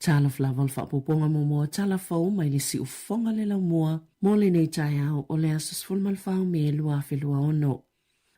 Talofa lava o le faaopoopoga muamua o tala fou mai le siufofoga le laumua mo lenei taeao o le aso 14 o Me 2026.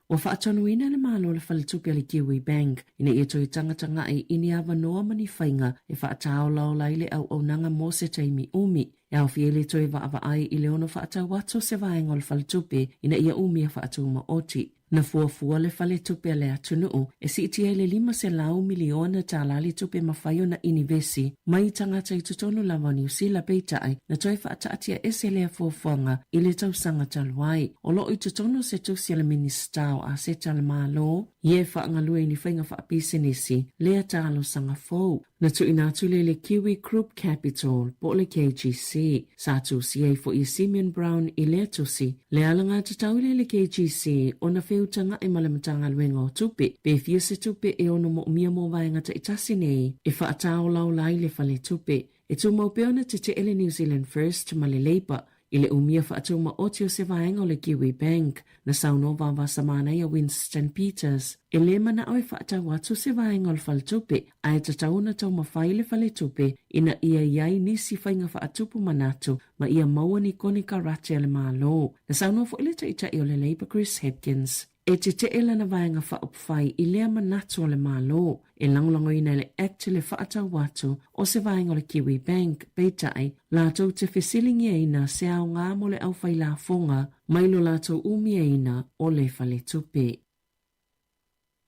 Ua faatonuina le Malo le Faletupe a le Kiwi Bank ina ia toe tagatagai i ni avanoa ma ni faiga e faataolaola ai le auaunaga mo se taimi umi, e aofia ai le toe vaavaai i le ono faatau atu o se vaega o le faletupe ina ia umia faatumaoti. Na fuafua le Faletupe a le atunuu e siitia i le $500 miliona tala le tupe mafai ona inivesi mai i tagata i totonu lava o Niu Sila peitai na toe faataatiaese lea fuafuaga i le tausaga talu ai. O lo o i totonu o se tusi a le Minisita o Aseta a le Malo ia e faagalue i ni faiga faapisinisi lea talosaga fou. Na tuuina atu lea i le Kiwi Group Capital po o le KGC. Sa tusia ai foi e Simeon Brown i lea tusi, le alagatatau lea i le KGC ona feutaga'i ma le Matagaluega o Tupe pe fia se tupe e ono moomia mo vaega taitasi nei e faataolaola ai le faletupe. E tumau pea ona tete'e le New Zealand First ma le Labour i le umia faatumaoti o se vaega o le Kiwi Bank, na saunoa vavasamanaia Winston Peters, e lē mana'o e faatau atu se vaega o le faletupe, ae tatau ona taumafai le faletupe ina ia i ai nisi faiga faatupu manatu ma ia maua ni konekarate a le Malo. Na saunoa foi le Taitai o le Labour Chris Hipkins, e tete'e lana vaega faaupufai i lea manatu o le Malo e lagolagoina e le Act le faatau atu o se vaega o le Kiwi Bank, peitai, latou te fesiligiaina se aoga mo le aufailafoga mai lo latou umiaina o le faletupe.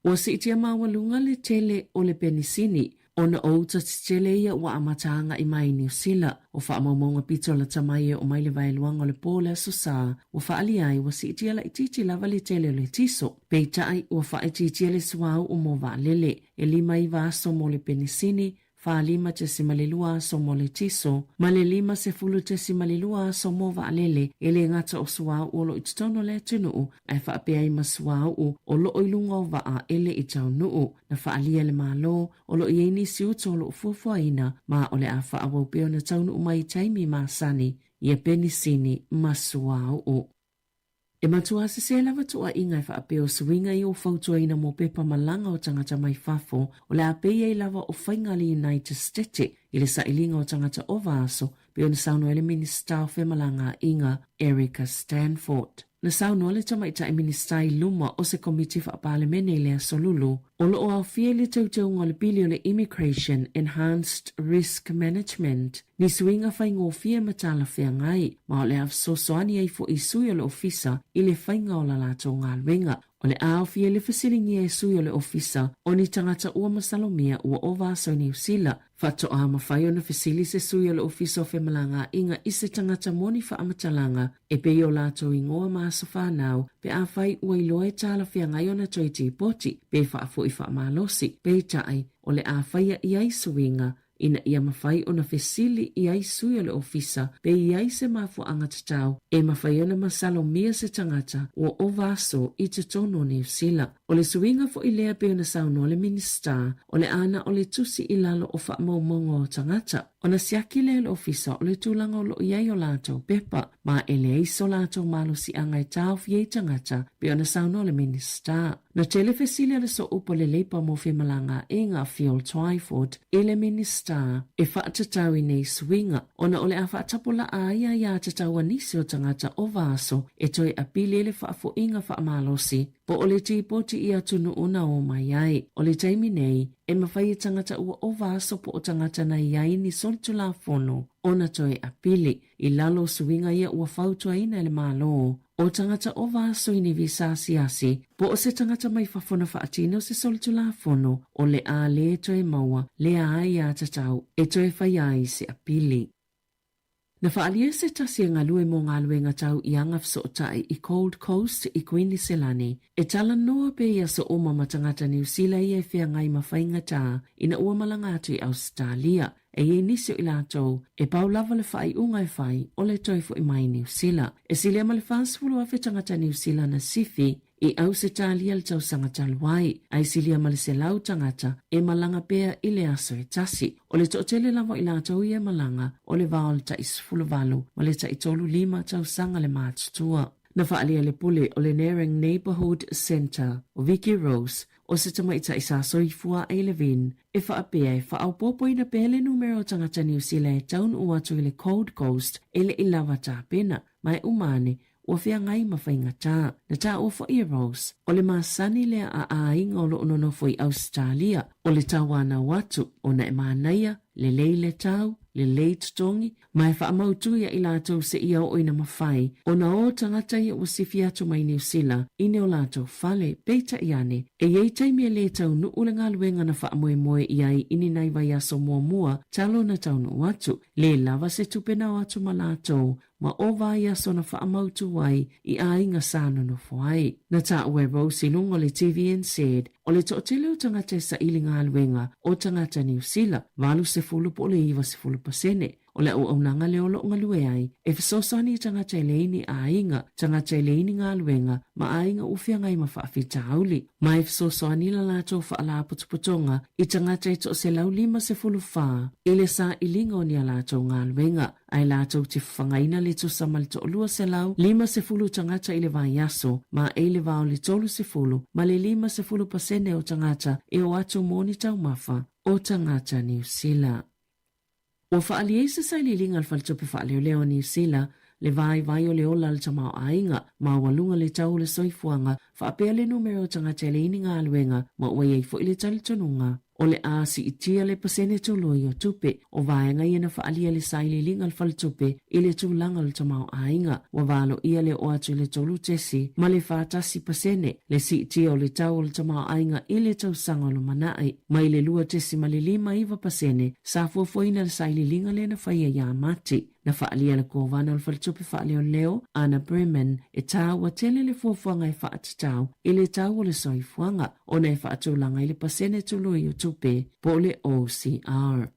Ua siitia maualuga le tele o le penisini ona o uta tetele ia ua amata agai mai i Niu Sila. O faamaumauga pito lata mai e oo mai le vaeluaga o le po o le Aso Sa, ua faaalia ai ua siitia laitiiti lava le tele o le tiso. Peitai, ua faaitiitia le suauu mo vaalele, e 59 aso mo le penisini, 45.2 aso mo le tiso, ma le 50.2 aso mo vaalele, e le gata o suauu o lo o i totonu o le atunuu, ae faapea ai ma suauu o lo o i luga o vaa e le i taunuu. Na faaalia e le Malo, o lo o i ai nisi uta o lo o fuafuaina, ma o le a faaauau pea ona taunuu mai i taimi masani ia penisini ma suauu. E matua sesē lava tuuaiga e faapea o suiga i o fautuaina mo pepa malaga o tagata mai fafo o le a pei ai lava o faiga a le United Stete i le sailiga o tagata ova aso, pei ona saunoa ai le Minisita o Femalagaaiga, Erica Stanford. Na saunoa le Tamaitai Minisita i luma o se Komiti Faa-Palemene i le Aso Lulu, o lo o aofia i le teuteuga o le pili o le Immigration Enhanced Risk Management ni suiga faigofie ma talafeagai, ma o le a fesoasoani ai foi i sui o le ofisa i le faiga o la latou galuega. O le a aofia i le fesiligia e sui o le ofisa o ni tagata ua masalomia ua ova aso i Niu Sila, Faatoa mafai ona fesili se sui o le Ofisa o Femalagaaiga i se tagata mo ni faamatalaga e pei o latou igoa ma aso fanau pe afai ua iloa e talafeagai ona toe tipoti pe faafoi faamalosi. Peitai, o le a faia i ai suiga ina ia mafai ona fesili i ai sui o le ofisa pe i ai se mafuaaga tatau e mafai ona masalomia se tagata ua ova aso i totonu o Niu Sila. O le suiga foi lea pei ona saunoa le Minisita, o le a na o le tusi i lalo o faamaumauga o tagata, ona siaki lea e le Ofisa o le tulaga o lo o i ai o latou pepa, ma e leai so latou malosiaga e taofi ai tagata, pei ona saunoa le Minisita. Na tele fesili a le Sooupu o le Leipa mo Femalagaaiga, Phil Twyford, i le Minisita e faatatau i nei suiga, ona o le a faatapulaa ai aiatatau a nisi o tagata ova aso e toe apili ai le faafoiga faamalosi po o le tipoti i atunuu na o mai ai. O le taimi nei, e mafai e tagata ua ova aso po o tagata na i ai ni solitulafono ona toe apili i lalo o suiga ia ua fautuaina e le Malo. O tagata ova aso i ni visa asiasi po o se tagata mai fafo na faatino se solitulafono o le a lē toe maua lea aiatatau e toe fai ai se apili. Na faaalia se tasi e galue mo galuega tau i aga fesootai i Gold Coast i Kuiniselani e talanoa pea i aso uma ma tagata Niu Sila ia e feagai ma faigata ina ua malaga atu i Ausetalia. E i ai nisi o i latou e pau lava le faaiuga e fai o le toe foi mai i Niu Sila. E silia ma le 40,000 tagata Niu Sila na sifi I Ausetalia le tausaga talu ai, a e silia ma le 100 tagata e malaga pea i le aso e tasi. O le toatele lava o i latou ia e malaga, o le va o le tai 18 ma le tai 35 tausaga le matutua. Na faaalia le pule o le Nerang Neighbourhood Centre o Vicki Rose, o se tamaitai sa soifua ai Levin, e faapea e faaopoopoina pea le numera o tagata Niu Sila e taunuu atu i le Gold Coast e le i lava tapena, ma e uma ane ua feagai ma faigata. Na taua foi e Rose, o le masani lea a aiga o lo o nonofo i Ausetalia, o le tauanau atu, ona e manaia, lelei le tau, lelei totogi, ma e faamautu ia i latou seia oo ina mafai ona o tagata ia ua sifi atu mai Niu Sila i ni o latou fale. Peitai ane, e i ai taimi e lē taunuu le galuega na faamoemoe i ai i ni nai vaiaso muamua talu ona taunuu atu, lē lava se tupe na o atu ma latou ma ova ai aso na faamautu ai i aiga sa nonofo ai. Na taua e Rose i luga o le TVNZ, o le toatele o tagata e saili galuega o tagata Niu Sila, 80 po o le 90 pasene o le auaunaga lea o lo o galue ai, e fesoasoani i tagata e leai ni aiga, tagata e leai ni galuega, ma aiga ua feagai ma faafitauli. Ma e fesoasoani la latou faalapotopotoga i tagata e 154 i le sailiga o ni a latou galuega. Ae latou te fafagaina le tusa ma le 250 tagata i le vaiaso, ma e i le va o le 30 ma le 50 pasene o tagata e o atu mo ni taumafa o tagata Niu Sila. Ua faaalia i se sailiiliga a le Faletupe Faaleoleo o Niu Sila le vaivai o le ola o le tamaoaiga maualuga le tau o le soifuaga faapea le numera o tagata e leai ni galuega ma ua i ai foi le talitonuga o le a siitia le pasene toloi o tupe o vaega ia na faaalia le sailiiliga a le faletupe i le tulaga o le tamaoaiga. Ua valoia le oo atu i le tolu tesi ma le fa tasi pasene le siitia o le tau o le tamaoaiga i le tausaga o lumanai, mai le lua tesi ma le lima iva pasene sa fuafuaina le sailiiliga lea na faia ia Mati. Na faaalia le Kovana o le Faletupe Faaleoleo, Ana Bremen, e taua tele le fuafuaga e faatatau i le tau o le soifuaga ona e faatulaga i le pasene tului o tupe po o le OCR.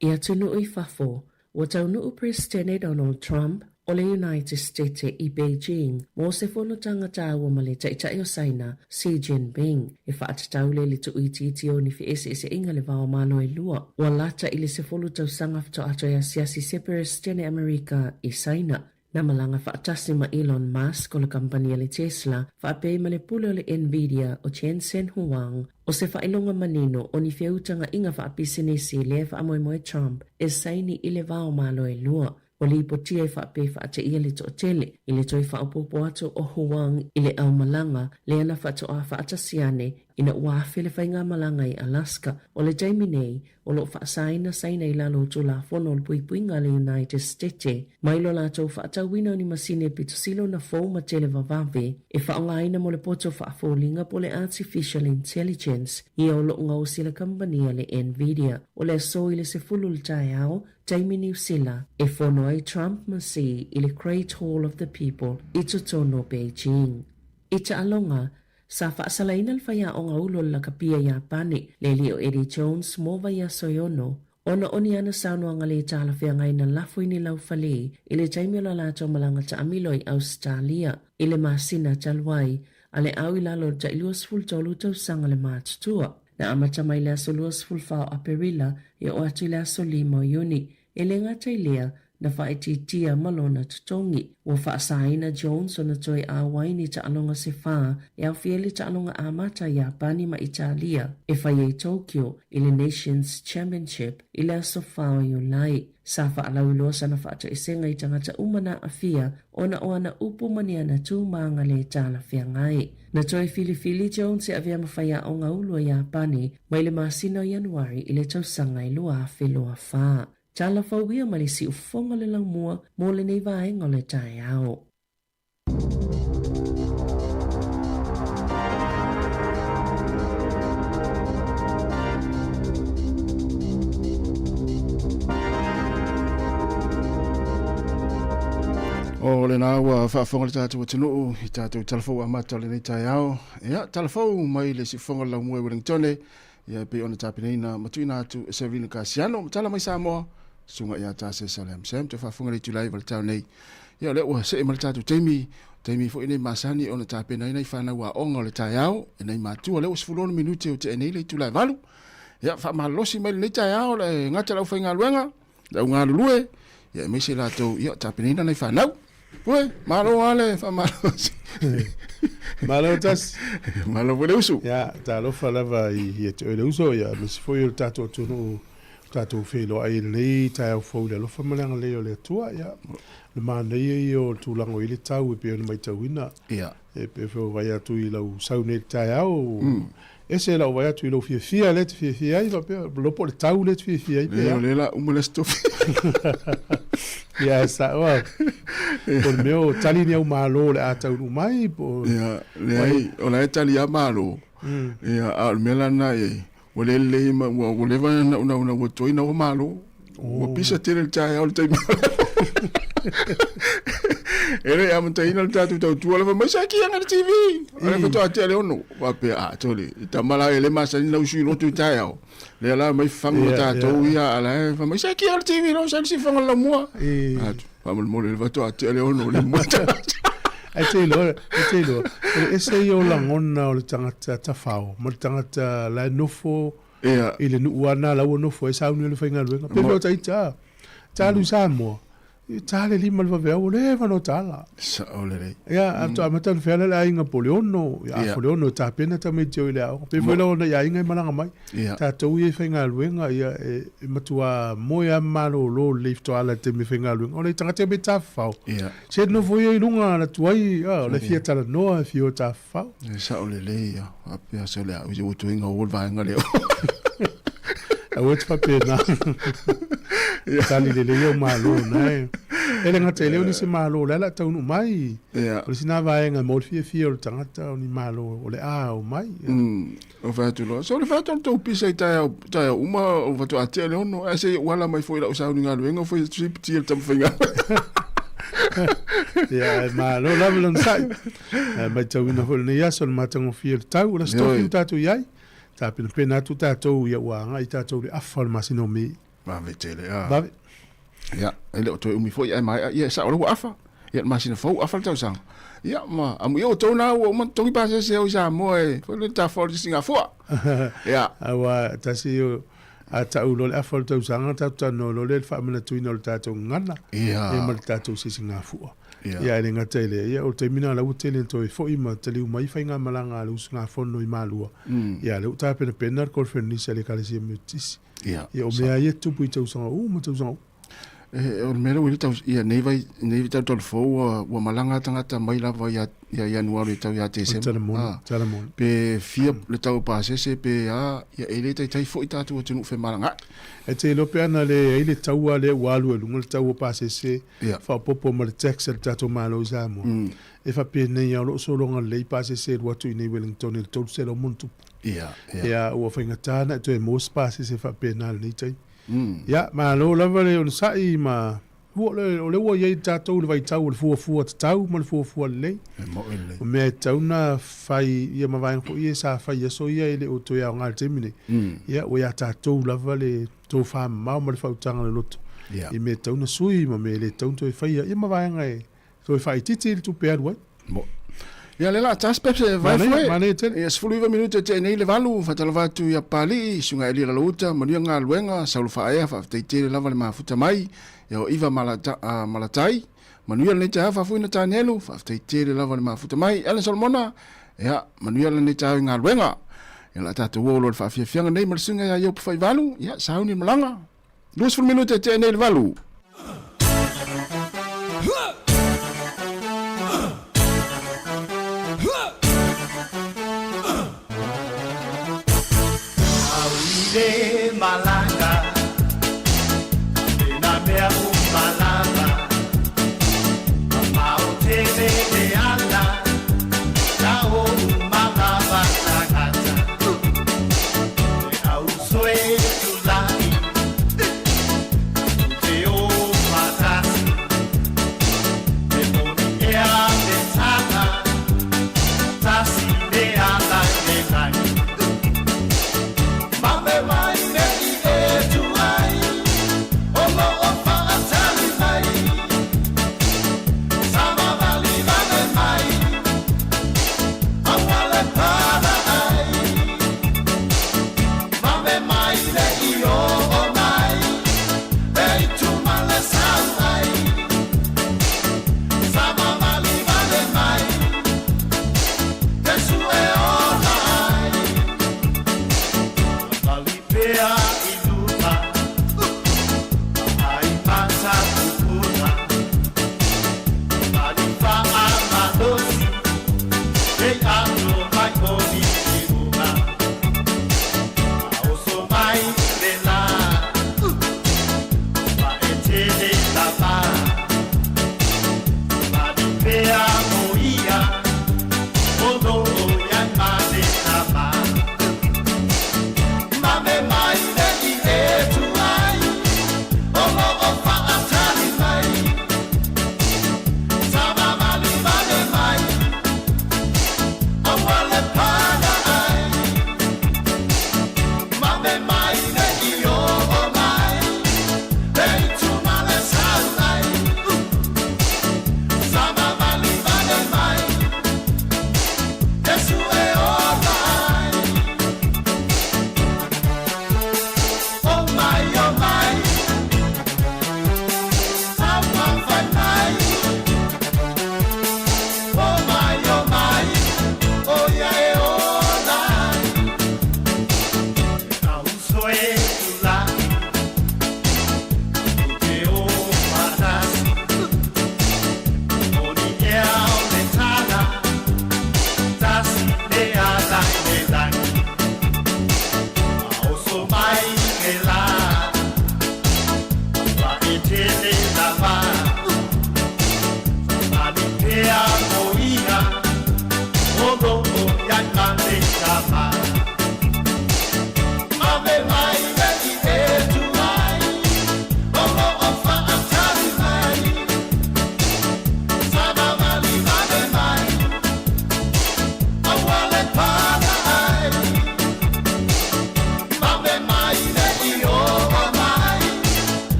I atunuu i fafo, ua taunuu Peresetene Donald Trump o le United States i Beijing mo se fonotaga taua ma le Taitai o Saina, Xi Jinping, e faatatau lea i le tuuitiiti o ni feeseeseaiga le va o Malo e lua. Ua lata i le 10 tausaga faatoa toe asiasi se Peresetene Amerika i Saina. Na malaga faatasi ma Elon Musk o le kamupani a le Tesla, faapea ma le pule o le Nvidia o Jensen Huang, o se faailoga manino o ni feutagaiga faapisinisi lea e faamoemoe Trump e saini i le va o Malo e lua. Ua lipotia e faapea e faateia le toatele i le toe faaopoopo atu o Huang i le aumalaga lea na faatoa faatasi ane ina ua afe le faigamalaga i Alaska. O le taimi nei, o lo o faasaina Saina i lalo o Tulafono o le Puipuiga a le United Stete mai lo latou faatauina o ni masini e pitosili ona fou ma tele vavave e faaaogaina mo le poto faafoliga po o le Artificial Intelligence ia o lo o gaosi e le kamupani a le Nvidia. O le aso i le 10 i le taeao, taimi Niu Sila, e fono ai Trump ma Xi i le Great Hall of the People i totonu o Beijing. I taaloga, sa faasalaina le faiaoga ulu o le lakapia Iapani, le alii o Eddie Jones mo vaiaso e ono, ona o ni ana saunoaga lē talafeagai na lafo i ni laufali i le taimi o la latou malaga taamilo i Ausetalia i le masina talu ai, a le au i lalo o le tai 23 tausaga le matutua. Na amata mai le aso 24 o Aperila e oo atu i le aso 5 o Iuni. E le gata i lea, na faaitiitia ma lona totogi. Ua faasaina Jones ona toe auai ni taaloga se whā e aofia ai le taaloga amata i Iapani ma Italia e fai ai Tokyo i le Nations Championship i le aso 4 o Iulai. Sa faalauiloa sana faatoesega i tagata uma na aafia ona o ana upu ma ni ana tūmāga lē talafeagai. Na toe filifili Jones e avea ma faiaoga ulu a Iapani mai le masina o Ianuari i le tausaga e 2024. Tala fou ia ma le siufofoga o le laumua mo lenei vaega o le taeao. O lena ua faafofoga le tatou atunuu i tatou tala fou amata o lenei taeao. Ia, tala fou mai le siufofoga o le laumua i Wellingtone, ia e pei ona tapenaina ma tuuina atu e Severino Kasiano, ma tala mai Samoa, susuga ia Tasesa Lam Sam, toe faafofoga le itula 9 o le taeao nei. Ia, o lea ua see mai le tatou taimi, taimi foi nei masani ona tapenaina i fanau aoga o le taeao, e nai matua, lea ua 16 minute o tea nei le itula e 8. Ia, faamalolosi mai lenei taeao, le gata le aufaigaluega, le au galulue, ia aemaise latou, ia tapenaina nai fanau. Ue, malo lava le faamalolosi. Malo tasi. Malo foi le usu. Ia, talofa lava i ia te oe le uso, ia aemaise foi o le tatou atunuu tatou feiloai i lenei taeao fou i le alofa ma le agalelei o le Atua. Ia, o le manaia ia o le tulaga o i ai le tau e pei ona matauina. Ia. E pei foi o vaai atu i lau sau nei i le taeao, ese lau vaai atu i lou fiafia lea e te fiafia ai, faapea, iloa po o le tau lea e te fiafia ai pe a. O lea la uma le aso tofi. Ia, e sao lava. Po o le mea o tali ni au malo o le a taunuu mai po o... Ia, leai, o la e tali lava malo. Ia, a o le mea la lena e i ai, ua le lelei ma ua ua leva ona naunau ua toina ua malo. Ua pisa tele le taeao le taimi. E le amataina le tatou tautua lava mai sa kianga le TV. O le faatoa tea le ono. Faapea, a tole, tama la e le masani na usu i lotu i taeao. Lea la mai fagu ma tatou ia, a la e fai mai sa kianga le TV lo sa si fanga la mua. Atu, faamolemole le faatoa tea le ono le mua. Ae te iloa, e te iloa, o le ese ia o lagona o le tagata tafao ma le tagata la e nofo yeah. i le nuu ana la ua nofo ai sauni o le faigaluega. Pe o taita, ta alu i Samoa, ta le lima le vaveau, o leva no tala. Sao lelei. Ia, a to amata ona feala le aiga po le ono, ia yeah. le ono tapena tamaiti o i le aoga. Pe foi la ona i aiga e malaga mai. Yeah. Tatou ia i faigaluega, ia e, e matua moe a malōlō lelei faatoa ala i le taimi e faigaluega. O le tagata e tafafao. Yeah. Se nofo ia i luga ala tuai, a, o le fia talanoa, e fia o tafafao. E sao lelei ia, faapea se o le a ua tuinga o le vaega lea. Aua e te faapena. Tali lelei au malo na e. E le gata i lea o nisi malo o le a le a taunuu mai. O le isi na vaega e mo le fiafia o le tagata o ni malo o le a o mai. O fai atu loa, so le fai atu o le tou pisa i taeao, taeao uma o faatoa tea le ono, ae se i ou ala mai foi i lau sauni galuega, foi atu se i pitia le taumafaiga. Ia, e malo lava le onosai. E matauina foi lenei aso le matagofie o le tau, o le aso tofi ua tatou i ai. Tapenapena atu tatou ia ua agai tatou i le afa o le masina o Me. Vave tele, a. Vave. Ia, e le o toe umi foi ae maea, ia e sao lea ua afa. Ia le masina fou afa le tausaga. Ia ma amuia outou na ua uma togi pasese au i Samoa e foi le tafa o le Singafua. Ia. Aua tasi o a tau loa le afa o le tausaga tatou talanoa loa lea i le faamanatuina o le tatou gagana ia ma le tatou sisigafua. Ia. Ia e le gata i lea, ia o le taimi lena la ua tele ina toe foi ma taliu mai faigamalaga a le usugafono i Malua. Ia lea ua tapenapena le conference a le Ekalesia Metotisi. Ia, o mea ia e tupu i tausaga uma tausaga uma. O le mea lea ua i ai le tau, ia nei vai, nei tau tau fou ua, ua malaga tagata mai lava ia, ia Ianuari e tau ia Tesema. Tala moni, tala moni. Pe fia le tau o pasese pe a, ia e le taitai foi tatou atunuu femalagaai. E te iloa pe ana le ai le taua lea ua alu ai i luga le tau o pasese, faaopoopo ma le tax a le tatou Malo i Samoa. E faapenei lava o lo o sologa lelei pasese e alu atu i inei i Wellington i le 300 ma ono tupu. Ia, ua faigata ona e toe maua se pasese faapena i lenei taimi. Ia, malo lava le onosai ma o lea ua i ai tatou i le vaitau o le fuafua tatau ma le fuafua lelei. O mea e tatau ona fai, ia ma vaega foi ia sa fai i aso ia e le o toe aoga i le taimi nei. Ia, ua ia tatou lava le tofamamao ma le faautaga loloto i mea e tatau ona sui ma mea e le tatau ona toe faia, ia ma vaega e Toe faaitiiti le tupe e alu ai. Mo. Ia lea la tas peps e vai foi. Manaia tele. Ia 19 minute te nei le valu, faatalofa atu ia Papalii, Susuga Elia Lalouta, manuia galuega, Saulo Faaea, faafetai tele lava le mafuta mai, ia o Iva Malata, uh, Malatai, manuia lenei taeao faafo'i Natanielu, faafetai tele lava le mafuta mai, Ellen Solomona, ia manuia lenei taeao i galuega. Ia la tatou o loa le faafiafiaga nei ma le susuga ia Iopu Faivalu, ia sauni le malaga. 20 minute e tea nei le valu.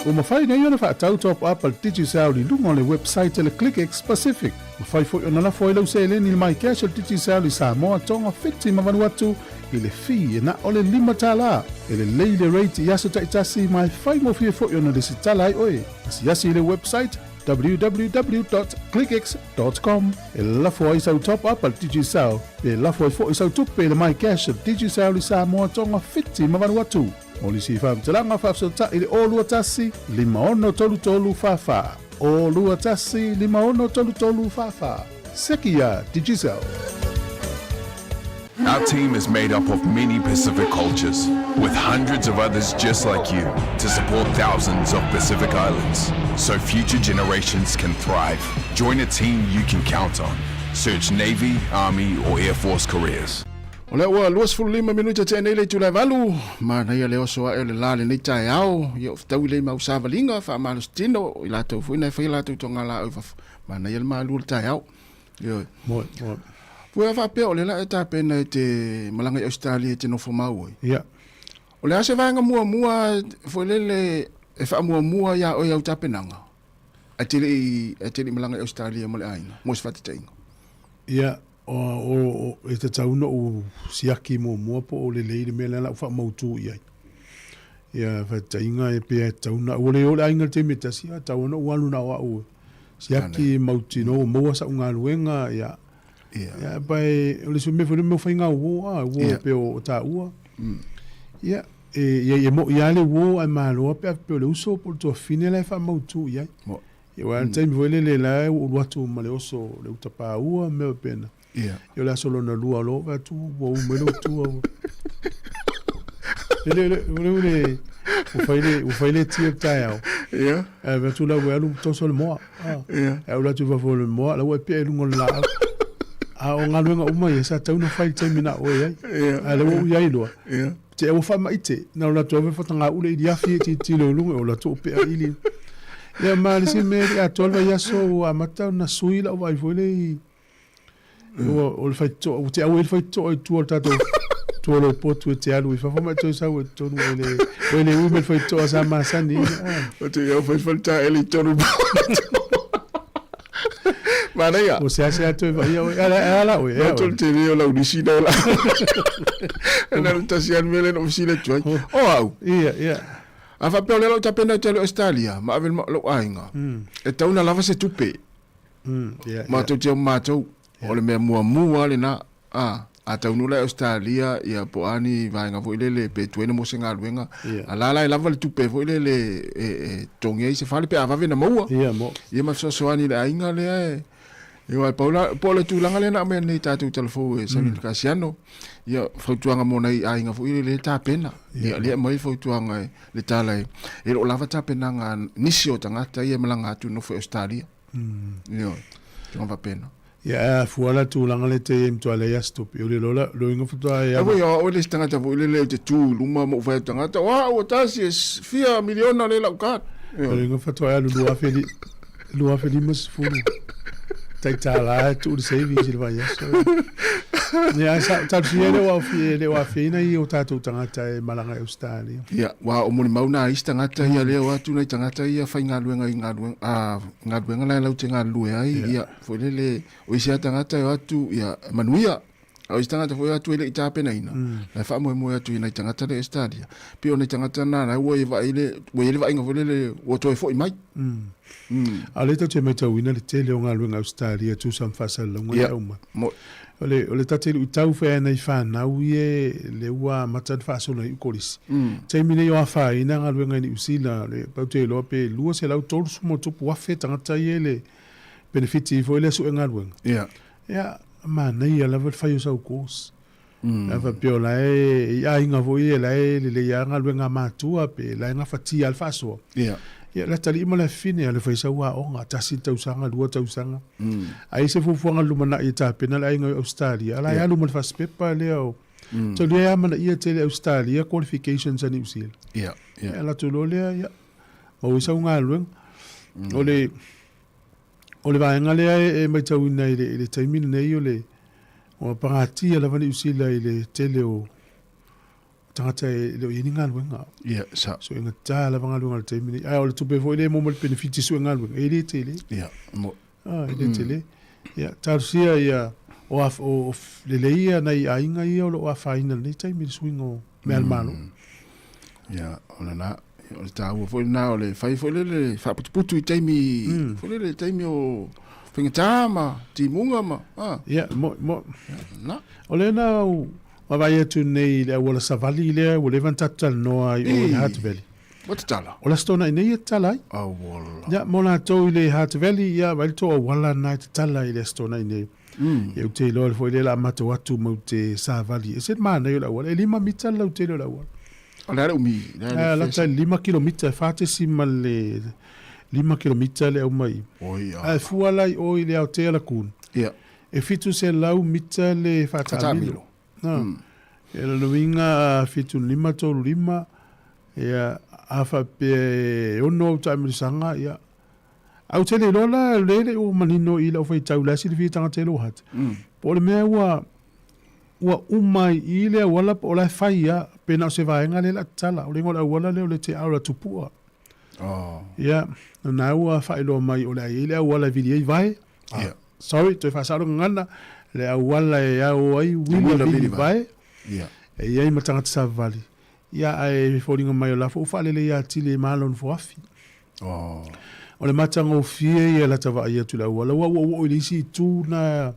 Ua mafai nei ona faatau top up a le Digicel i luga o le website a le ClickX Pacific. Mafai foi ona lafo ai lau seleni i le MyCash a le Digicel i Samoa, Tonga, Fiti ma Vanuatu i le fee e na o le $5. E lelei le rate i aso taitasi ma e faigofie foi ona lesitala ai oe. Asiasi i le website www.clickx.com e lafo ai sau top up a le Digicel pe lafo ai foi sau tupe i le MyCash a le Digicel i Samoa, Tonga, Fiti ma Vanuatu. Mo nisi faamatalaga faafesootai i le 021 5633 44. 021 5633 44. Seki iā Digicel. Our team is made up of many Pacific cultures, with hundreds of others just like you to support thousands of Pacific Islands so future generations can thrive. Join a team you can count on. Search Navy, Army, or Air Force careers. O lea ua 25 minute tea nei le itula e valu, manaia le oso ae o le la lenei taeao, ia o fetaui lei mau savaliga, faamalositino, i latou foi na e faia latou togalaau i fafo, manaia le malu o le taeao. Ioe. Moe, moe. Pua faapea o lea la e tapena e te malaga i Ausetalia e te nofo mau ai. Ia. O le a se vaega muamua foi lele e faamuamua iā oe au tapenaga? Ae te le i, ae te le i malaga i Ausetalia ma le aiga, mo se faataitaiga. Ia, o, o, o, e tatau ona ou siaki muamua po o lelei le mea lea o le a ou faamautu i ai. Ia, faataitaiga e pei e tatau ona, ua le o le aiga i le taimi e tasi, a tatau ona ou alu na o au e siaki mautinoa ua maua sau galuega, ia. Ia, pa e, o le isi mea foi lea o mea faiga uo, a, uo pei o taua. Ia, e, ia, e mo'i lava le uo ae malo lava pe a faapea o le uso po o le tuafafine la e faamautu i ai. Ia, aua o le taimi foi lele la ua ou alu atu ma le oso o le uta paua ma mea faapena. Ia, o le aso lona lua loa ou vaai atu ua u mai lou tua. Ua le le le le ua fai le ua fai le tia i le taeao. Ia. Ae vaai atu la ua alu toso le moa. Ia. Ae ou alu atu i fafo o le moa, la ua e pea i luga o le laau. A o galuega uma ia sa tatau ona fai i le taimi na o e ai. Ia. A o lea ua ou i ai loa. Ia. Te ua faamaite, na o latou ave fatagaule i liafi e tilotilo i luga, o latou pea ili. Ia ma le isi mea e le i atoa le vaiaso ua amata ona sui lau vaai foi lea i ua o le faitotoa, ua te au ai le faitotoa i tua o le tatou tua o lou potu e te alu i fafo ma e toe sau e totonu ua e le, ua e le ui mai le faitotoa sa masani. O te au fai faletaele i totonu Manaia. Ua seasea toe vaia oe. E ala oe. E ala oe. Tele o lau nisi na la. Na le tasi anu mele no fesili atu ai. O au. Ia, ia. A faapea o lea lau tapena i te alu Australia, ma ave lou aiga. E tatau ona lava se tupe. Matou te o matou. O le mea muamua lena. A, a taunuu la i Ausetalia, ia po o a ni vaega foi lele pe tuai ona maua se galuega, a la la e lava le tupe foi lele e, e totogi ai se fale pe a vave ona maua. Ia, mo. Ia ma fesoasoani i le aiga lea e, Ia, pau la, po o le tulaga lea na aumai nei tatou talafou e Savini Kasiano, ia, fautuaga mo nai aiga foi lele e tapena. Ia, lea e aumai fautuaga e le tala e, e le o lava tapenaga a nisi o tagata ia e malaga atu e nofo i Ausetalia. Ioe, tulaga faapena. Ia, e afua la tulaga lea te i ai matua leai lava se tupe. O le lola, loiga faatoa e Aua ia o au le isi tagata foi lele ou te tu i luma ma ou fai atu tagata, o au ua tasi e fia miliona lea i lau card. Ioe. Loiga faatoa e alu 2050 tai $. E tuu i le savings i le vaiaso. Ia, ae sa, talosia e le o aofia, e le o afiaina i o tatou tagata e malaga i Ausetalia. Ia, ua o molimau nā isi tagata ia lea o atu nai tagata ia faigaluega i galuega, a, galuega la e lau te galulue ai, ia, foi lele, o isi lava tagata e o atu, ia, e manuia. A o isi tagata foi e o atu e le i tapenaina, la e faamoemoe atu i nai tagata lea i Ausetalia. Pei o nai tagata na, la ua vaai le, ua i ai le vaaiga foi lele ua toe foi mai. A o lea tatou te matauina le tele o galuega Ausetalia e tusa ma faasalalauga lea e aumai. O le, o le tate luitau foi a nai fanau ia lea ua amata ona faasolo nei i kolisi. Taimi nei o afaina galuega i Niu Sila, le, ou te iloa pe 230+ tagata ia i le penefiti foi lea sue galuega. Ia. Ia, manaia lava le fai o sau course. A faapea o la e i aiga foi ia la e lelei lava galuega a matua pe la e gafatia lava le faasoa. Ia. Ia, le atalii ma le afafine, alu e fai sau aoga, tasi le tausaga, lua tausaga. A i ai se fuafuaga i le lumanai e tapena le aiga i Ausetalia, a la e alu ma le fasipepa lea o Tau lea e amanaia tele e Ausetalia qualifications a Niu Sila. Ia, ia. Ia, alu atu loa lea, ia, maua ai sau galuega. O le, O le vaega lea e matauina i le, i le taimi lenei o le, ua pagatia lava Niu Sila i le tele o tagata e le o i ai ni galuega. Ia, sao. So e gata lava galuega i le taimi nei. Ae o le tupe foi lea e maua mai le penefiti sue galuega, e le tele. Ia, mo. Ah, e le tele. Ia, talosia ia, o, a, o, o lelei ia nai aiga ia o lo o afaina i lenei taimi i le suiga o mea a le Malo. Ia, o lena. O le taua foi lena o le fai foi lele faaputuputu i taimi, foi lele taimi o faigata ma timuga ma, ah. Ia, mo, mo. Ia, lena. O lea na ou vaavaai atu nei i le auala savali lea ua leva ona tatou talanoa ai o i Hutt Valley. Ua tatala. O le Aso Toonai nei e tatala ai. Auala. Ia, mo latou i le Hutt Valley, ia, vaai le tou auala lena e tatala i le Aso Toonai nei. Ia, ou te iloa foi lea o le a matou atu matou te savali. E ese le manaia o le auala. E 5 mita le lautele o le auala. O le a le umi? Le a le lata i le 5 kilomita, e 4.5 kilomita le aumai. Oi, a. Ae fua la i o i le Aotea Lagoon. Ia. E 700 mita le faataamilo. Faataamilo. Ia, lona uiga, 75, 35, ia, a faapea e 6 au taamilosaga, ia, ae ou te le iloa la, lea e le i oo manino i lau faitau, o la e silafia e tagata i lou hati, po o le mea ua, ua uma ai i i le auala po o la e fai lava, pe na o se vaega lea o le a tatala. O le igoa o le auala lea o le Te Ara Tupua. Ia, o lena ua faailoa mai o le a i ai le auala e vili ai vae. Yeah. Sorry, toe faasao le gagana, le auala e ao ai uila vili vae. Yeah. E i ai ma tagata savavali. Ia, ae foliga mai o la foi ua faaleleia atili e Malo Nofoafi. Oh. O le matagofie ia lata vaai atu i le auala, ua ua oo i le isi itu na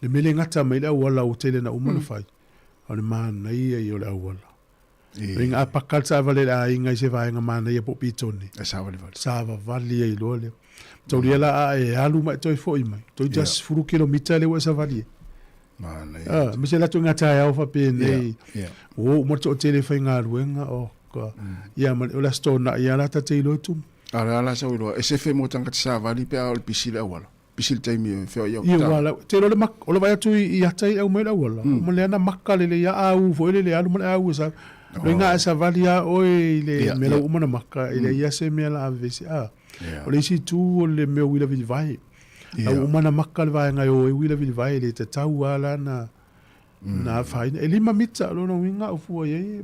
le mea le gata mai le auala ua tele na uma na fai. O le manaia ia o le auala. Uiga a paka le taavale i le aiga i se vaega manaia po o Pitone. E savalivali. Savavali ai loa lea. Taulia la a e alu ma e toe foi mai. Toeitiiti 10 kilomita lea ua e savali ai. Manaia. Ah, me se latou i ngā taeao faapenei. Yeah, yeah. Ua oo uma le toatele e faigaluega, oh ka. Ia ma le, o le Aso Toonai lava la ta te iloa e tumu. A o le a la sau iloa, e sefe mo tagata savali pe a o le pisi le auala. Pisi le taimi e feoai au Ia, ua la, te iloa le mak, o le vaai atu i, i ata i au mai le auala. Ma lea na maka lelei a au foi lele alu ma le au e sa. Loi ngā e savali a oe i le mea lau uma na maka, i le ia se mea la ave se a. O le isi itu o le mea o uila vilivae. Lau uma na maka le vaega e o e uila vilivae e le tatau a la na, na afaina. E 5 mita, lona uiga au fua i ai,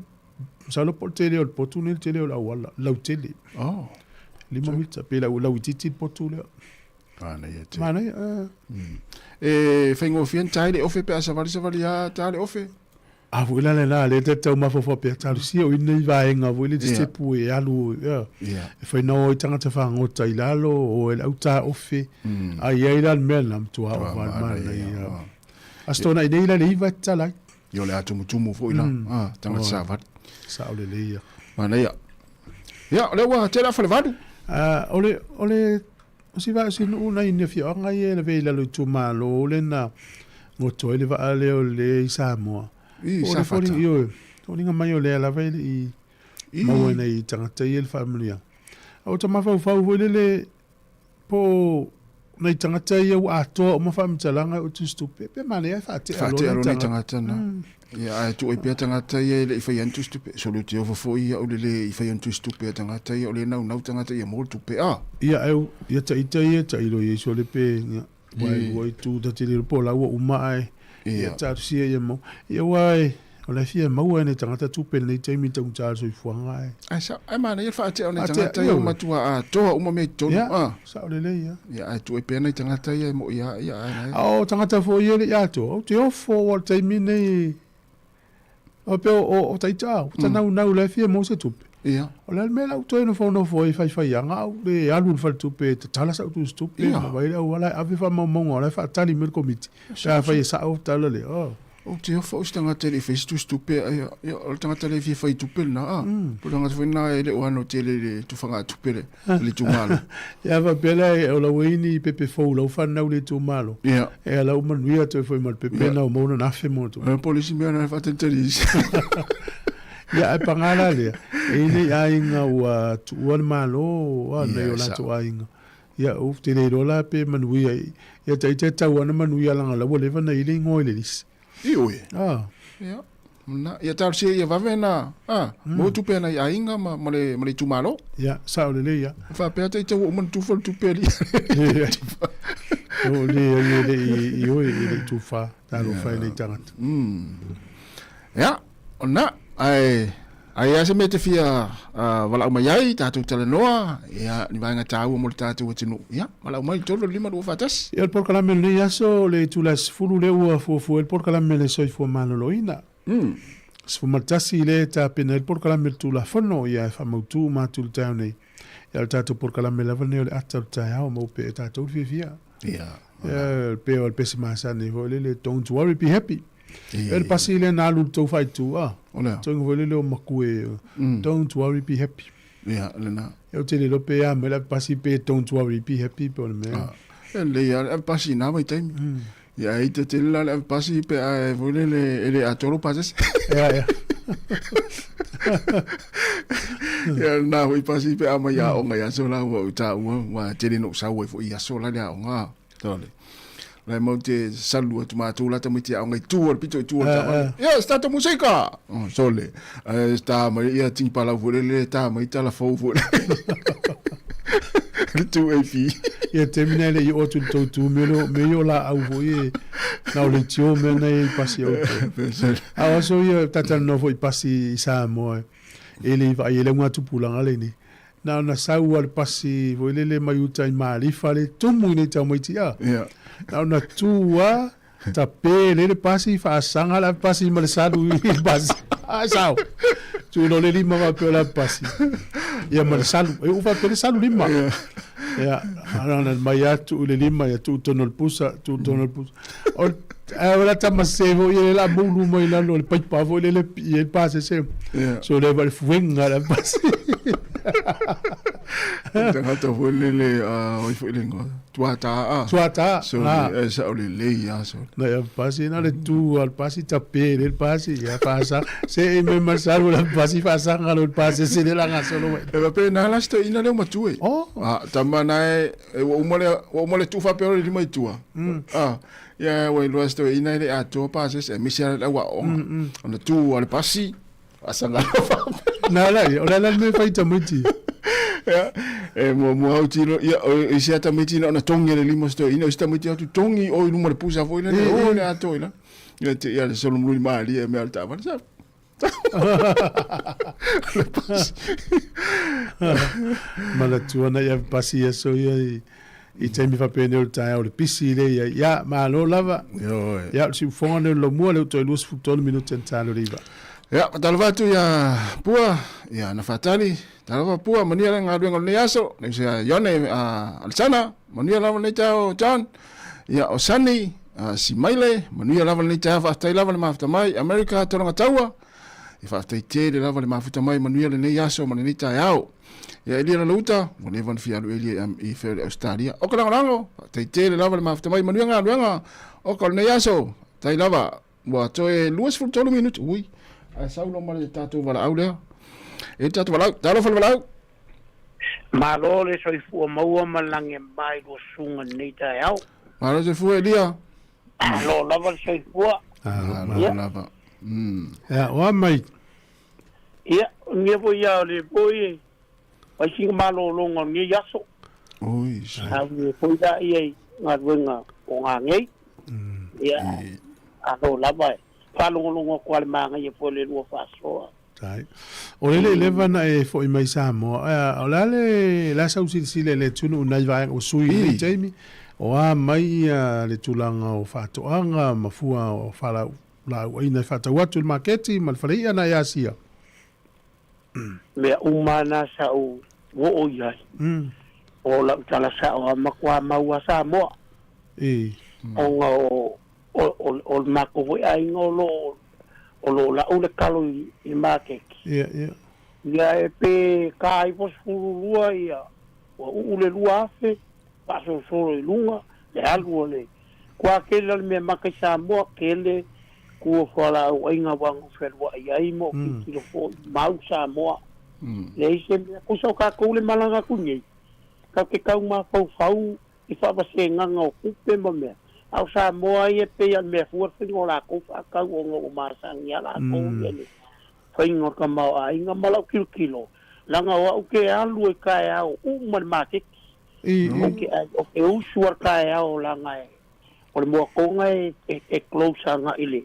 masalo po o le tele o le potu nei le tele o le auala, lautele. Oh. 5 mita, pe lau, lauitiiti le potu lea. Manaia tele. Manaia, eh. E faigofie ona ta i le ofe pe a savali savali a ta le ofe. A foi la le la le te tau mafaufau pea talosia o i nei vaega foi le sitepu e alu ia e whai nao i tangata whangota i lalo o e le au tā ofe a i ai la le mea na matua o wale manaia. Aso Toonai nei la le iva e tatala ai. Ia o le a tumutumu foi la, a, tagata savali. Sao lelei ia. Manaia. Ia, o lea ua tele a Falevalu. A, o le, o le, o si vaa si nuu nai ni afioaga ia e lavea i lalo i itumalo o le na goto ai le vaa lea o le i Samoa. I, O le Safata. foliga, ioe, foliga mai o lea lava e le i maua ai nai tagata ia i le faamanuiaga. A ua ta mafaufau foi lele Po o nai tagata ia ua atoa uma faamatalaga o tusitupe, pe manaia ae faatea loa nai tagata na. Ia, ae tuu ai pea tagata ia e le i faia ni tusitupe. Sole ou te ofo foi au i le le i faia ni tusitupe a tagata ia, o lea e naunau tagata ia maua le tupe, a. Ia, ae ia taita ia tailo i ai sole pe, ia, ua e lua itu ta te le iloa po o la ua uma ae, ia talosia ia maua. Ia aua e, o la e fia maua e nai tagata tupe i lenei taimi i le taugata o le soifuaga ae. Ae sao, ae manaia le faatea o nai tagata ia ua matua atoa uma mea i totonu, a. Ia, sao lelei ia. Ia, ae tuu ai pea nai tagata ia e moi lava, ia, ae na e. A o tagata foi ia e le i atoa, ou te ofo aua o le taimi lenei, faapea o taita, ua ta naunau la e fia maua se tupe. Ia. O le a le mea la ou toe nofonofo ai faifaiaga au le alu i le faletupe e tatala sau tusitupe ma vaai le auala e ave faamaumauga o la e faatali mai le Komiti pe afai e sao tala lea. Oh. Ou te ofo au i se tagata e le i faia se tusitupe, ai, ia, o le tagata lea e fia fai tupe lena, a. Po o le tagata foi lena e le o ano tele i le tufagatupe le, le itumalo. Ia faapea lea o lau ai ni pepe fou lau fanau i le itumalo. Ia. E ala uma manuia toe foi ma le pepe na o maua lona afe mo atu. Po o le isi mea na e faatalitali isi. Ia, ae paga la lea, e i ai nei aiga ua tuua le Malo, a, nai o latou aiga. Ia, ou te le iloa la pe manuia. Ia, taita e tau ana manuia leaga la ua leva ona i ai le igoa i le lisi. Ioe. Ah. Ia, na, ia talosia ia vave na, a, maua tupe a nai aiga ma, ma le, ma le itumalo. Ia, sao lelei ia. E faapea taita ua uma ona tufa le tupe a alii. O le ai e le i, ioe, e le i tufa, talofa e nei tagata. Ia, o na. Ae ai lava se mea e te fia valaau mai ai, tatou talanoa, ia, ni vaega taua mo le tatou atunuu, ia, valaau mai i le 3 5 2 4 1. Ia, o le polokalame o lenei aso, o le itula e 10 lea ua fuafua ai le polokalame a le Soifua Maloloina. 11 lea e tapena ai le polokalame o le Tulafono, ia, e faamautu uma atu i le taeao nei. Ia, o le tatou polokalame lava lenei o le ata o le taeao, maua pea e tatou le fiafia. Ia, Ia, pei o le pese masani foi lele, don't worry, be happy. E le pasi lea na alu i le tou faaitu, a. O lea. Toga foi lele o makue, don't worry, be happy. Ia, lena. Ia, ou te le iloa pe a mai le pasi pe don't worry, be happy pe o le mea. E lelei lava le ave pasi i na vaitaimi. Ia, e ita tele la le ave pasi pe a e foi lele e le atoa lou pasese. Ia, ia. Ia, lena foi pasi pe a mai aoga i aso la ua ou taua, ua tele ina ou sau ai foi i aso la le aoga. Tole. La e mau te salu atu mātou la tamaiti aoga i tua, le pito i tua o le taavale. Ia, start musika! Oh, sole. Ae tā mai, ia tini palau foi lele, tā mai tala fou foi lele. Le tu e fi. Ia te mina le i o atu le tou tu, me lo, me i o la au foi e, na o le tio mea nei i pasi au tou. A o aso ia, tatalo no foi pasi i Samoa, e le i vaai e le unga tupulaga le nei. Na ona sau a le pasi foi lele mai uta i Malifa le tumu i nei tamaiti a. Yeah. Na ona tu a tape le le pasi faasaga le pasi ma le salu i le pasi. A sao. Tu lo le lima faapea o le pasi. Ia ma le salu. E u faapea le salu lima. Yeah. Ia, ana ona mai atu i le lima ia tuu tonu o le pusa, tuu tonu o le pusa. O ae o la tama sese foi ia le la moulu mai lalo o le paipa foi lele pii ai le pasese. Yeah. So le va le fuenga le pasi. Tagata foi lele, oi foi le ingoa, Tuata a. Tuata. So ah. le, sa o le lei a so. Na ia pasi na le tu al pasi tape le pasi ia pasa se e me masalu la pasi pasa ngalo le pasi se le la ngasolo. E va pe na la sto ina le matue. Oh. Ah, tama na e E ua uma le, ua uma le tuu faapea o le lima i tua. Ah, ia ua iloa se toeaina e le atoa pasese, aemaise lava le au aoga. Ona tu a le pasi, asaga loa faapea. Na la ia, o le a la le mea e fai i tamaiti? Ia, e muamua au tino, ia, o isi lava tamaiti na ona togi e le lima o se toeaina, o isi tamaiti o atu togi o i luma o le pusa foi lele, o le atoa i lalo. Ia te ia le solomuli malie e mea o le taavale, sa. Le pasi. Manatua na ia pasi ia so ia i i taimi faapenei o le taeao o le pisi le ia ia malo lava. Ioe. Ia o le siufofoga lenei o le laumua lea ua toe 23 minute na ta le 9. Ia, faatalofa atu ia Pua, ia Nafatali, talofa Pua, manuia le galuega o lenei aso, le uso ia Ione Alesana, manuia lava lenei taeao John, ia o Sunny, Simaile, manuia lava lenei taeao, faafetai lava le mafuta mai, America Tolaga Taua, ia faafetai tele lava le mafuta mai, manuia lenei aso ma lenei taeao. Ia Elia Lalauta, ua leva ona fia alu Elia i fea o le Ausetalia. Oka lagolago, faafetai tele lava le mafuta mai, manuia galuega, oka o lenei aso, faafetai lava. Ua toe 23 minute, ui, ae sau loa ma le tatou valaau lea. E le tatou valaau, talofa le valaau. Malo le soifua maua ma le lagi e mama i lua susuga i lenei taeao. Malo le soifua Elia. Malo lava le soifua. Malo Ia. lava. Ia, o a mai? Ia, o lenei foi ia o le foi e fai sina malologa o lenei aso. Oi. Au e foi la ia i galuega o gagei. Ia, malo lava e faalogologo atu lava i le manaia foi o le lua faasoa. Tai. O le le leva na e foi mai Samoa. O le a le la sau silasila i le atunuu nai vaega o sui i lenei taimi. O a mai ia le tulaga o faatoaga ma fua o faalaau lauaina e faatau atu i le maketi ma le fale i'a na e Asia. Mea uma na sa ou oo i ai. O lau tala sa'o a matua mau a Samoa. Ona o o o le matou foi aiga o lo o lo o la'u le kalo i le maketi. Ia, ia. Ia e pe ka 92 ia ua uu le 2000 faasolosolo i luga le alu o le kua tele o le mea maka i Samoa tele kua fualaau aiga ua na fealuai ai ma o tilotilo foi mau Samoa. Leai se mea kusa o tatou le malaga atu nei tatou te tau mafaufau i faavasegaga o tupe ma mea, a o Samoa ia e pei a le mea fua le faiga o latou faatau ona ua masani a latou ia le faiga o le tamaoaiga ma lau tilotilo leaga o au ke alu ai taeao uma le maketi ou te ai o ke usu a le taeao leaga e o le moatoga e e close agai le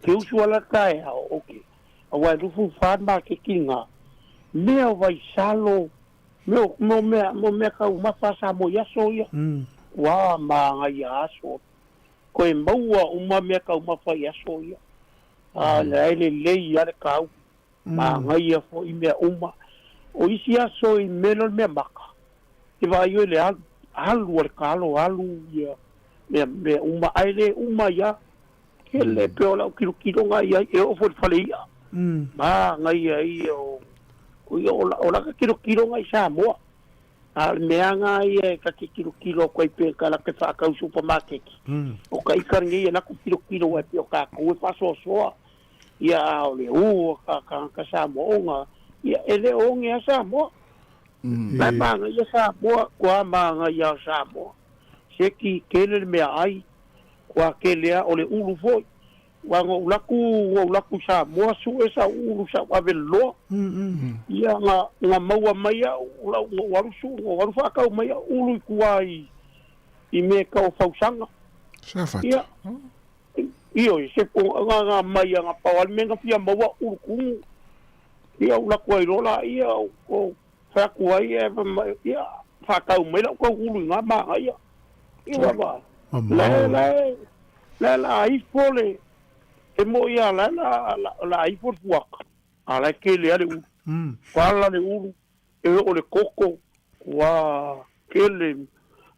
ke usu a le taeao ou te. Aua e 24 le maketi lena, mea o vaisalo, mea o, mo mea, mo mea taumafa a Samoa i aso ia. Ua manaia aso. Toe maua uma mea taumafa i aso ia. A la e lelei lava le tau. Manaia foi mea uma. O isi aso i mea lea o le mea maka, e vaai oe i le alu, alu a le talo, alu ia mea, mea uma, ae le uma ai lava. Tele pei o lau tilotiloga i ai, e oo foi i le fale i'a. Manaia ia o, o lata tilotiloga i Samoa. A o le mea lava ia e ta te tilotilo atu ai pe ta lata faatau i supamaketi, o ta ita lenei e latou tilotilo aua e pei o tatou e faasoasoa, ia a o le u o ta tagata Samoa ona ia e le o oge lava Samoa. La e manaia Samoa, ua manaia lava Samoa. Seki tele le meaai, ua tele lava, o le ulu foi. Aua na ou laku, na ou laku i Samoa sue sau ulu sa ou ave loa. Ia na, na maua mai au, lau, na ou alu su, na ou alu faatau mai au ulu i tua i, i mea tau o fausaga. Sa fata. Ia, ioe, se po, na, na mai a na pau lava le mea na fia maua ulu kumu. Ia ou laku ai loa laia, ou, ou fai atu ai, ae fai mai, ia, faatau mai lau tau ulu i na manaia. Ia ua vaai. Mamao. La, la, la la ifo le, e moi a la la, la, la ifo le fuaka. A la e tele a le ulu. Pala le ulu, e oo le koko, ua tele.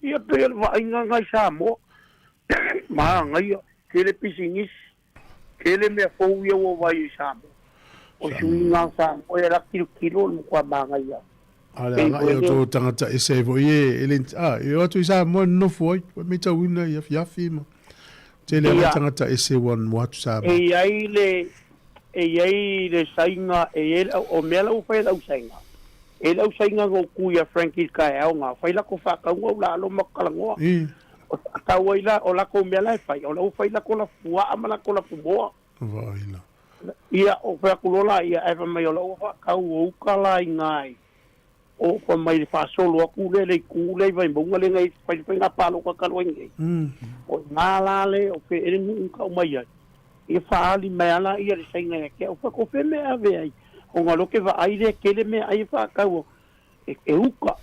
Ia pei o le vaaiga lena i Samoa. Manaia, tele pisinisi. Tele mea fou ia ua vaai i Samoa. O suiga o Samoa ia la kilokilo o le matua manaia. A le agai o tou tagata ese ai foi e, e le, a, e o atu i Samoa e nonofo ai, ua matauina i afiafi ma tele lava tagata ese ua noa atu Samoa. E i ai le, e i ai le saiga, e i ai le, o mea la ua fai e le ausaiga, e i ai le ausaiga na ou tu ia Frankie i le taeao na fai lako faatauga ou lalo ma talanoa. O tau ai la, o latou mea la e fai, o la ua fai latou lafupuaa ma latou lafumoa. Vaai la. Ia, ou fai atu loa laia, ae fai mai o la ua faatau o uta la i ina i o, fai mai le faasolo atu lea i le itu lea i Vaimauga lea na fai le faiga palota talu ai nei. O ina la le, o fea ea le nuu na tau mai ai. Ia faaali mai lava laia le saina ia te au, fai atu o fea mea e ave ai, ona o lea ou te vaai lea e tele meaai e faatau e uka,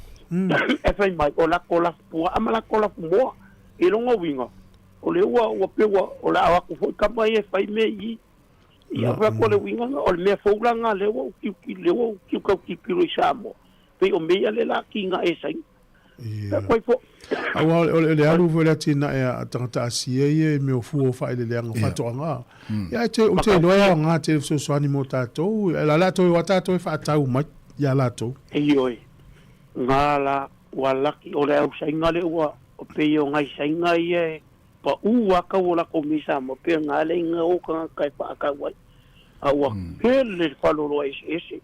e fai mai, o lako lafupuaa ma lako lafumoa. I lona uiga, o lea ua, ua pei ua, o le a o atu foi tama ia e fai mea i i. Ia, fai atu o le uiga lena, o le mea fou la lena lea ua ou tilotilo, lea ua ou tau tilotilo i Samoa, pei o mea ia lea o le a tigae e Saina. Fai atu ai foi. Aua o le alu foi o le atinae a tagata Asia ia i mea o fua o faaeleeleaga faatoaga. Ia ae ou te iloa e aoga tele fesoasoani mo tatou, ae o le a toe o lava tatou e faatau mai ia latou. Ioe, nga la ua laki o le ausaiga lea ua pei o nai saiga ia e paʻū a kau o lakou mea i Samoa pei o nga lea i o tagata e faatau ai a ua tele le faleoloa eseese.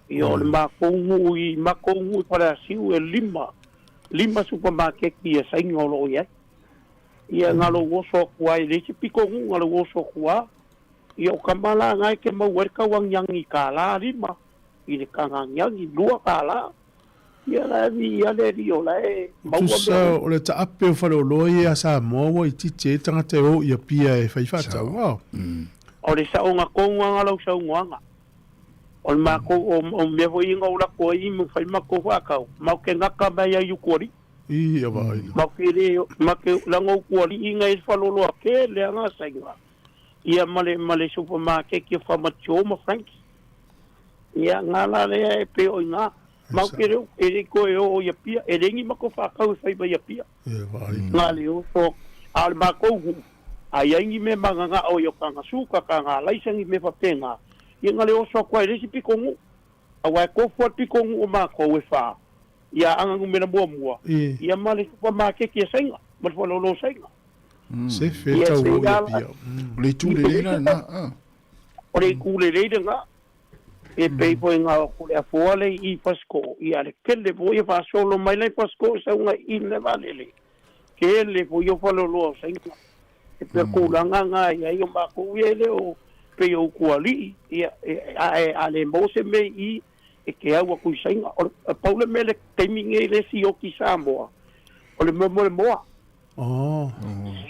Ia o le makou nuu i makou nuu i Faleasiu e lima, lima supamakeki a Saina o lo o i ai. Ia na lou oso atu ai, e leai se pito nuu na lou oso atu a. Ia o tama la na e ke maua ai le tau agiagi kālā lima i le tagagiagi lua kālā. Ia la e viia le alii o la e maua mea Tusa uma. o le taape o faleoloa ia a Samoa ua itiiti ai tagata e o i Apia e fai faatau, a. O le saoga tonu lava lau saunoaga. O le matou, o, o mea foi ia na ou lako ai ma fai matou faatau, matou te gata mai ai i Utualii. Ii, a vaai la. Matou te le, matou te, leaga o Utualii na i ai le faleoloa tele lava na Saina, ia ma le, ma le supamakeki o Farmer Joe ma Frankie. Ia, na la lea e pei o i ina. Matou te le, e le i toe o i Apia, e leai ni matou faatau e fai mai Apia. Ia, vaai la. Na le oso, a o le matou nuu, a i ai ni mea magagao i o taga suka, taga alaisa, ni mea faapena, ia na le oso atu ai i le isi pitonuu, aua e tofu lava le pitonuu o matou e fa, ia Aana Numera Muamua, ia ma le supamakeki a Saina, ma le faleoloa o Saina. Sefe le Ia, tau se o i la, Apia. O le itu lelei la lena, a. O le itu lelei lena, e pei foi na o atu le afoa le i Fasitoo, ia le tele foi e faasolo mai la i Fasitoo i sauga i le vaalele, tele foi o faleoloa o Saina. E pei o tulaga na e i ai o matou ia e le o pei o utualii, ia, a, a le maua se mea i i, e te au atu i Saina. O le, pau le mea le taimi nei le sioki i Samoa, o le mea mo le moa. Oh.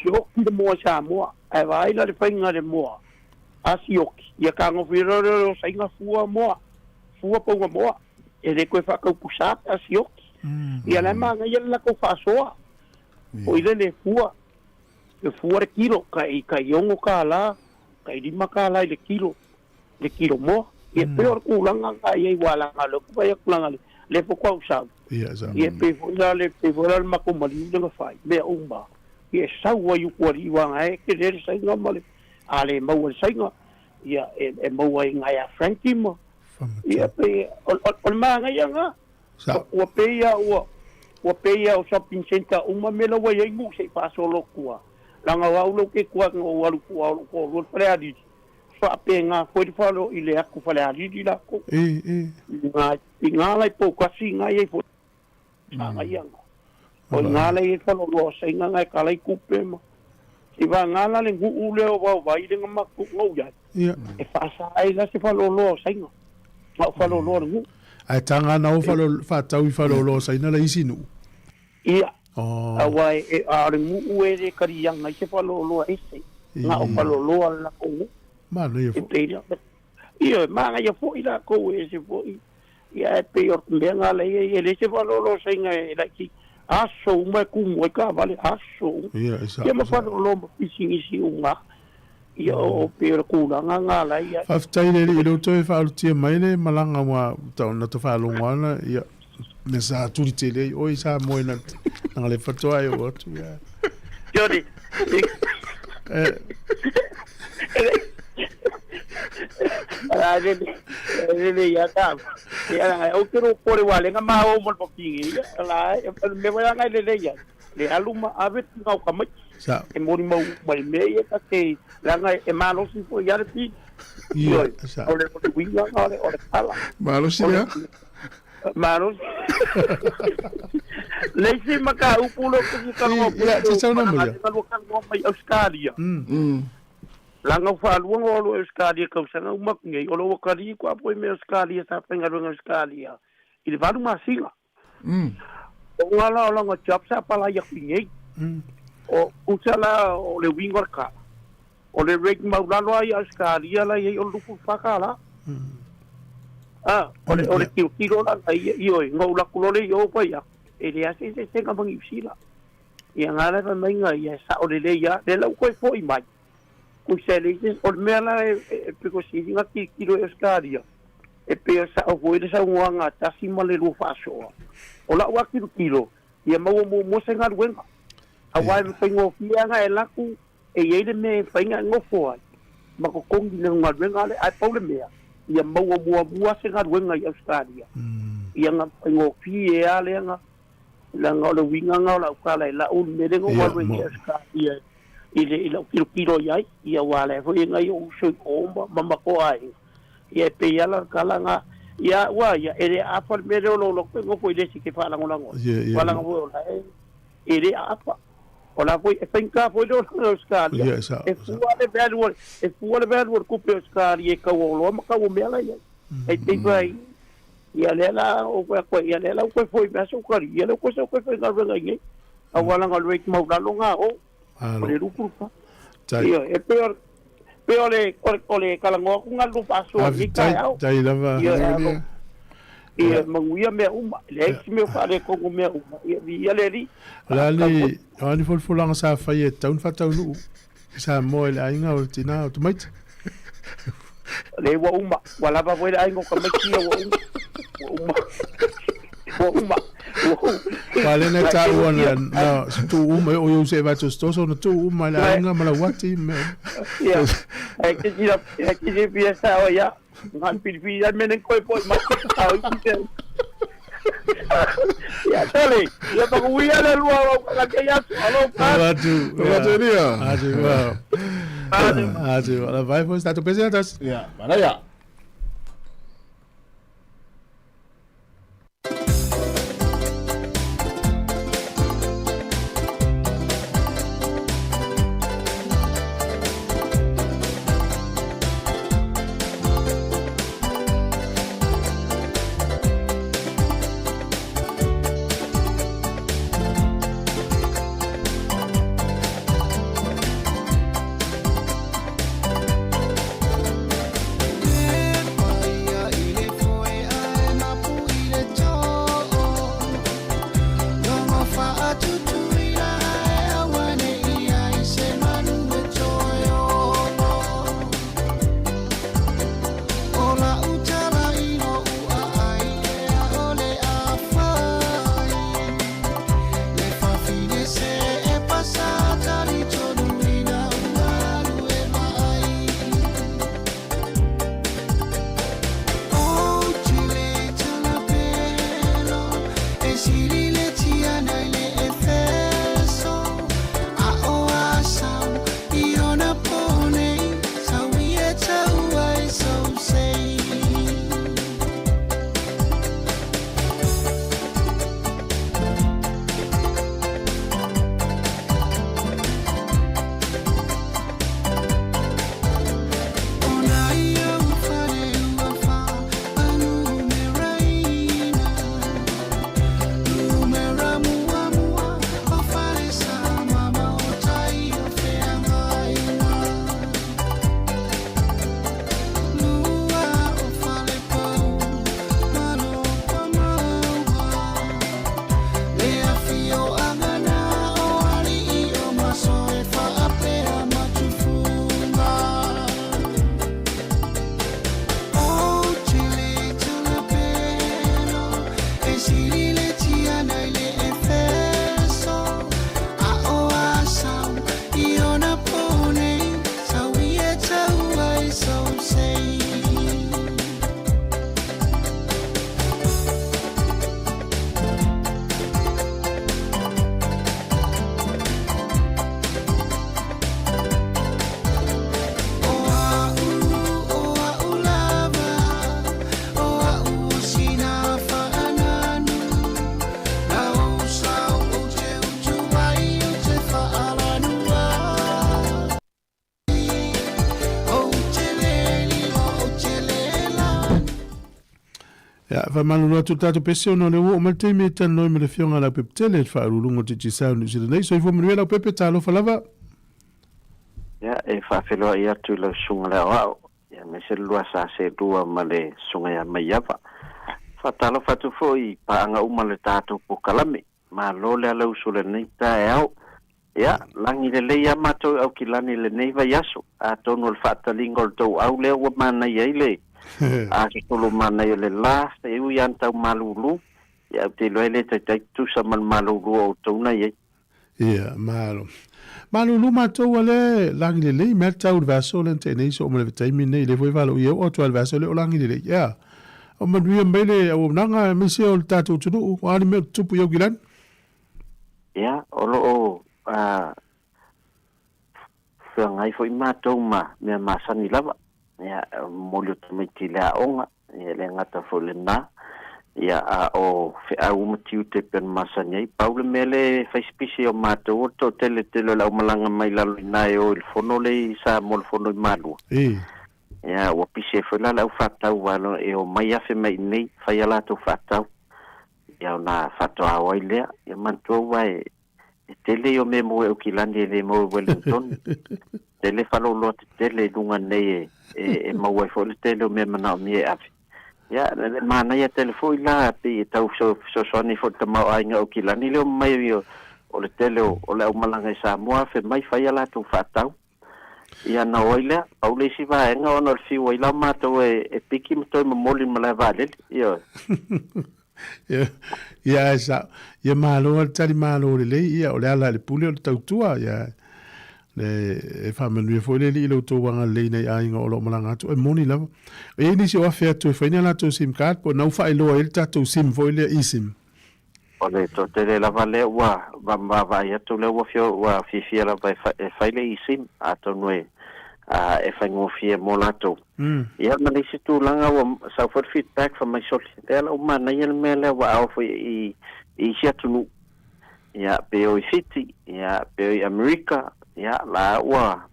Sioki le moa i Samoa. Ae vaai la le faiga le moa. A sioki, ia kagofie loa lea o le osaiga fua moa, fua pauga moa, e le toe faataupusa pe a sioki. Ia la e manaia le latou faasoa, foi lele e fua, e fua le kilo, tai tai $6, tai $5 i le kilo, le kilo moa. Ia pei o le tulaga lena i ai aua leaga o lea ou te vaai atu leaga lea faatoa ou sau, ia e pei foi la le pei foi la le matou maliu lea na fai, mea uma, ia e sau ai utualii aua e tele le saiga ma le A le maua i le saiga, ia, e maua i ina ia Frankie ma, ia, pei, o le manaia lena. Ua pei lava ua, ua pei lava o shopping centre uma mea la ua i ai nuu se i faasolo atu lava. Leaga o au lea ou te tu atu na ou alu i tua o lou toalua i le Falealili, faapena foi le fale i le atu Falealili latou. I ina la i Poutasi i ina e i ai foi. Manaia na. O ina la i ai faleoloa o Saina na e tala i tupe ma. Seivagana la le nuu lea o Vaovai lea na matou na ou i ai. E faasa ai la se faleoloa o Saina. Na o faleoloa o le nuu. Ae taga na o faatau i faleoloa o Saina la isi nuu? Ia. Aua e, a o le nuu e le kaliaga ai se faleoloa ese. Na o faleoloa o le latou nuu. Manaia foi. E pei la, ioe, manaia foi latou e ese foi. Ia ae pei o le mea lena la i ai, e leai se faleoloa e laiti, aso uma e tumu ai taavale, aso uma. Ia, e sao, Ia ma e sao. faleoloa ma pisinisi uma, ia o pei o le tulaga lena la i ai. Faafetai i le Alii o lea ua toe faaulutia mai le malaga ua tau na ta faalogo ana, ia, mea sa tuli tele ai oe i Samoa ina na le fatoa e oo atu, ia. Johnny, Eh, Ala le le le ia ta. Ia la o ke ro pore wale nga ma o mo papingi. Ia la e me wa nga le le ia. Le alu ma ave ti ngau ka mai. Sa. E mori mau mai me ia ka te la nga e malosi fo ia le pi. Ia, sa. O le o le winga o le o le pala. Malosi ia. Malosi. Le isi mataupu lea ou te fia talanoa Ia, se sau nama ia. Mai Australia. Leaga ua faalua ona ou alu i Australia i tausaga uma atu nei, o lo o ua kali atu lava foi mea Australia sa faigaluega i Australia i le 8 masina. Ona la o lana job sa apalai atu i inei. O tusa la o le uiga o le tala, o le rate maualalo lava i Australia la e i ai o le $24. A, o le, o le tilotilo la na ia, ioe, na ou alu atu loa lea i o fai atu, e leai se eseesega ma Niu Sila. Ia na la fai mai na ia e sao lelei lava, lea la ua toe foi mai, tusa e leai se, o le mea la e, e pito sili ona tilotilo i Ausetalia, e pei e sao foi le saunoaga a tasi ma le lua faasoa. O lau lava tilotilo, ia maua muamua se galuega, aua e faigofie lava ona e alu atu E i ai le mea e mafai ona e nofo ai ma totogi i lau galuega lea, ae pau le mea, ia maua muamua se galuega i Ausetalia, ia ona faigofie lava lea na, leaga o le uiga lena o lau tala i lau mea lea na ou alu ai i Ausetalia i le, i lau tilotilo i ai, ia aua o la foi e nai ou uso i o ma, ma matou aiga, ia e pei lava la o le tala lena, ia au lava ia, e le aapa le mea lea o lou loto e nofo i le isi e te faalagolago ai, aua leaga foi o la e, e le aapa. O la foi, e faigata foi le olaga i Ausetalia. Ia, e sao, E e sao. fua le value o le, e fua le value o le tupe o Ausetalia i tau o oloa ma tau o mea la e i ai. E pei foi, ia lea la ou fai atu ai, ia lea la ua toe foi mai lava si ou tali, ia lea ua toe sau toe faigaluega i inei. Aua leaga o le rate maualalo lena o, o le Malo. 24. Tai. Ioe, e pei o le, pei o le, o le, o le talanoa atu lena i le lua faasoa i lenei Faafetai, taeao. tai lava. Ioe, alo. Ia Ia. manuia mea uma, e leai se mea o faaletonu mea uma. Ia viia le Alii. O le a Faafetai ni, foi. o a ni folafolaga sa faia e tatau ona faataunuu i Samoa i le aiga o le tina o tamaiti? Leai ua uma, ua lava foi le aiga o tamaiti ia ua uma. Ua uma. Ua uma. Ua uma. Aua lea na e taua na, na tuu uma, e oo i ou se'e vaatositoso na tuu uma e le aiga ma lauati ma mea uma. Ia, e te tira, e te silafia sao ia. Nga filifili ai mene koe poi mai au i te. Ia tole, ia manuia le lua o ka ke ia alo pa. Atu. Atu Elia. Atu. Atu. Atu. Ala vai foi stato pesetas. Ia, manaia. ana i le Efeso A o Asau i ona pō nei Sau i e tau ai sou sei. O a'u, o a'u lava, o a'u o sina fa'ananu Na ou sao ou te utu ai ou te fa'alanu ai Ou te le lilo, ou te le lanu. Ia, faamalulu atu le tatou pese ona o lea ua oo mai le taimi e talanoa ai ma le Afioga ia Leaupepe-tele, le Faauluuluga o Digicel New Zealand nei. Soifua manuia Leaupepe, talofa lava. Ia, e faafeiloai atu i lau Susuga i le Aoao, ia aemaise le lua sa seelua ma le Susuga ia Maiava. Faatalofa atu foi i paaga uma o le tatou polokalame. Malo le ala uso lenei taeao. Ia, lagi lelei a matou i Aukilani i lenei vaiaso. Atonu o le faataliga o le tou au lea ua manaia ai le asosolo manaia o le la, e ui lava ina tau malulu, ia ou te iloa e le taitai tutusa ma le malulu o outou na i ai. Ia, malo. Malulu matou a le lagi lelei, mea le tau i le vaiaso lea na tea nei, soo ma le taimi lenei, lea foi e valaaulia oo atu lava i le vaiaso lea o lagi lelei. Ia, o manuia mai le auaunaga aemaise o le tatou atunuu, o a ni mea o tutupu i Aukilani? Ia, o lo o feagai foi matou ma mea masani lava. Ia, momoli o tamaiti i le aoga, ia e le gata foi i lena, ia a o feau ma tiute e pei ona masani ai. Pau le mea lea e fai sipisi o matou o le toatele tele o le aumalaga mai lalo i ina e o i le fono lea i Samoa, le fono i Malua. Ia, ua pisi ai foi la le au faatau aua e omai afe mai i inei fai a latou faatau. Ia ona faatoa o ai lea. Ia manatua ua e e tele ia o mea maua i Aukilani e le maua i Wellington. Tele faleoloa tetele i luga nei e, e, e maua ai foi le tele o mea manaomia e ave. Ia, le manaia tele foi la, pei e tau fesoasoani foi i le tamaoaiga o Aukilani le omai o, o le tele o, o le aumalaga i Samoa, afe mai fai a latou faatau. Ia na o ai lea, pau le isi vaega ona o le fiu ai la matou e, e piki ma toe momoli i le malae vaalele. Ioe. Ia, ia ae sao. Ia malo lava le tali malo lelei, ia o le ala i le pule o le tautua, ia le e faamanuia foi le Alii i lo outou agalelei nai aiga o lo o malaga atu. E moni lava. E i ai nisi o afe atu e fai ni a latou sim card, po o na ua faailoa ai le tatou sim foi lea eSIM. O le toatele lava lea ua vaavaai atu lea ua fia ua fiafia lava e e fai le eSIM atonu e e faigofie mo latou. Ia ma le isi tulaga ua sau foi le feedback fai mai sole lea la ua manaia le mea lea ua ao foi i i isi atunuu ia pe o i Fiti ia pe o i Amerika ia la ua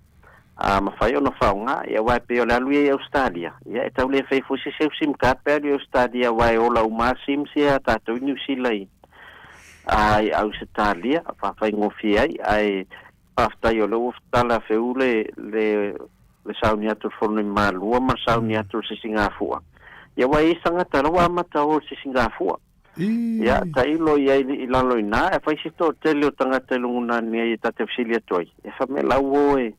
a mafai ona faaaoga, ia aua e pei o le alu ia i Ausetalia, ia e tau le fai foi se isi au sim card pe alu i Ausetalia aua e ola uma lava sims ia a tatou i Niu Sila i a i Ausetalia, faafaigofie ai, ae faafetai o lea ua tala feu le le le sauni atu o le Fono i Malua ma le sauni atu o le Sisigafua. Ia aua e i ai tagata la ua amata o i le Sisigafua. Ia, tailo i ai i lalo i ina, e fai se toatele o tagata i luga nei e ta te fesili atu ai, e fai mai la ua o e,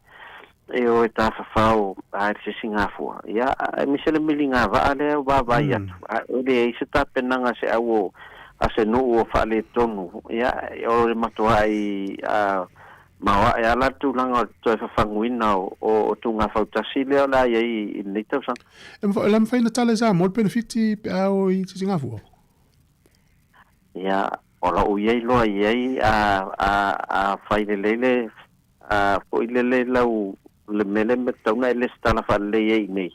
e o e tafafao a i le sisigafua. Ia, aemaise le miliga vaa lea ua vaavaai atu, a e leai se tapenaga a se au o, a se nuu o faaletonu, ia, o le matuai a, maoae lava la le tulaga o le toe fafaguina o, o, o Tugafautasi lea o le a i ai i lenei tausaga. E la mafai ona tala i Samoa le penefiti pe a o i Sisigafua? Ia, o lou ia iloa i ai a, a, a fai lelei le, a foi lele lau, le mea lea e tatau ona e lesitala faalelei ai i inei.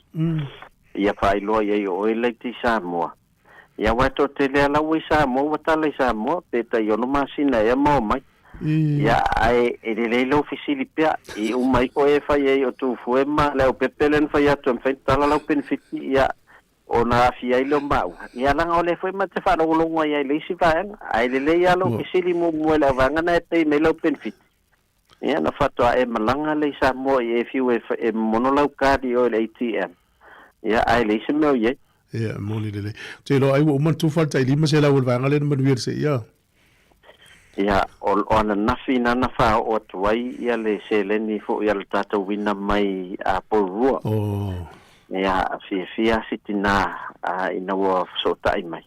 Ia faailoa i ai o oe laiti i Samoa. Ia aua e toatele lava la ua i Samoa ua tala i Samoa pe tai ono masina ea ma omai. Ia ae e lelei lou fesili pea i uma ifo e fai ai o Tufue ma Leaupepe lea na fai atu e mafai ona tala lau penefiti ia ona aafia ai lea o maua. Ia leaga o lea foi ma te faalogologo ai i le isi vaega ae lelei lava lou fesili muamua i le auvaega na e pay mai lau penefiti. Ia na faatoa e malaga lea i Samoa i e fiu e, e mono lau card i o i le ATM. Ia ae leai se mea o i ai. Ia, moni lelei. Ou te iloa ai ua uma ona tufa le tai 500 o le vaega lea na manuia le seia. Ia, o, o ananafi na na faaoo atu ai ia le seleni foi a le tatou uina mai a Porirua. Oh. Ia, fiafia si tinā a, ina ua fesootai mai.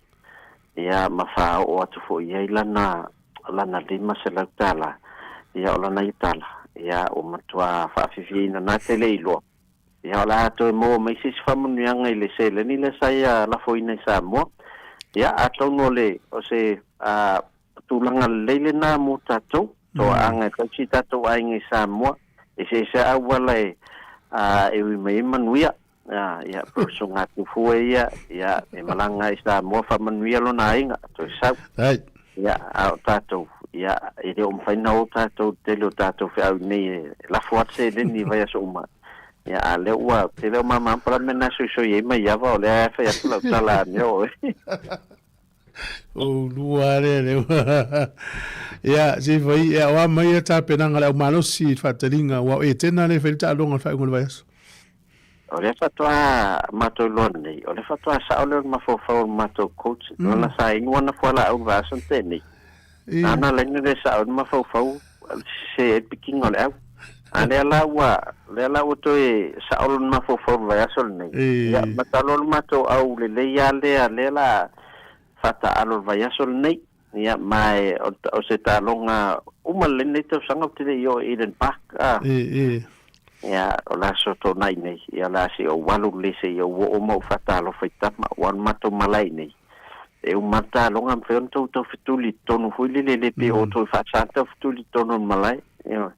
Ia, ma faaoo atu foi i ai lana, lana $500. Ia, o lana ia tala, ia, ua matua faafiafiaina na te le iloa. Ia, o le a toe maua mai se isi faamanuiaga i le seleni lea sa ia lafoina i Samoa. Ia, atonu o le, o se, a, tulaga lelei lena mo tatou, toaaga e tausi tatou aiga i Samoa, eseese auala e, a, e ui mai ai manuia. Ia, ia, pe o Tufue ia, ia, e malaga i Samoa faamanuia lona aiga, toe sau. Ai. Ia, a o tatou, ia, e le o mafai ona o tatou i le tele o tatou feau i inei e lafo atu seleni i vaiaso uma. Ia, a lea ua tele o mamampa la mea na soisoi ai Maiava, o lea e fai atu lau tala ane o oe. Oulua lea lea. Ia, se fai, ia, o a mai ia tapenaga a le au malosi i le faataliga, ua o Etena lea e fai le taaloga i le faaiuga o le vaiaso. O lea faatoa matou iloa nei, o lea faatoa sao lea o le mafaufau o le matou coach, lona sa inu ana fualaau i le vaiaso na tea nei. Nāna laina le sao i le mafaufau se ai le pikiga o le au. A lea la ua, lea la ua toe sao lona mafaufau i le vaiaso lenei. Ia, masalo o le matou au lelei lava lea, lea la faataaalo i le vaiaso lenei. Ia, ma e, o se taaloga uma lelei lenei tausaga ou te le i oo i Eden Park. A. Ia, o le aso Toonai nei, ia o le a se i ou alu lelei se i ou oo ma ou faatalofa i tama, aua o le matou malae i nei. E uma le taaloga mafai ona tou taufetuli i totonu foi lele e le pei o outou e faasa ona taufetuli i totonu o le malae. Ioe.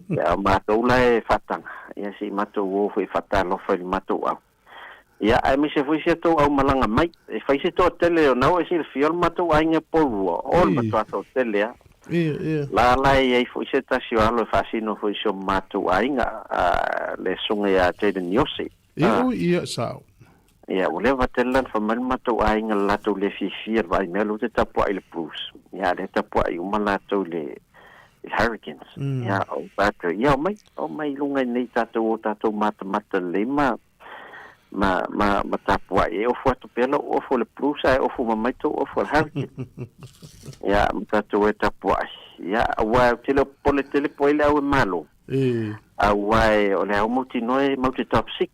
Ia, o matou la e faataga, ia se i matou o foi e faatalofa i le matou au. Ia, aemaise foi si a tou aumalaga mai. E fai se toatele, o na ua e silafia o le matou aiga e Pourua, o le matua toatele lava. La la e i ai foi se tasi o alo e faasino foi i si o matou aiga, le susuga ia Jayden Iose. E ui ia sao. Ia, ua leva tele la ona fai mai le matou aiga i le latou le fiafia i le vaai mea o lea ou te tapuai i le Blues. Ia, a o lea e tapuai uma latou i le Hurricanes. Ia, ou fai atu, ia omai, omai i luga i nei tatou o tatou matamata lelei ma, ma, ma, ma tapuai. E ofu atu pea lou ofu o le Blues ae ofu uma mai tou ofu o le Hurricanes. Ia, ma tatou e tapuai. Ia, aua ou te le o popole tele po o ai le au e malo. Aua o le au mautinoa e mau te top six.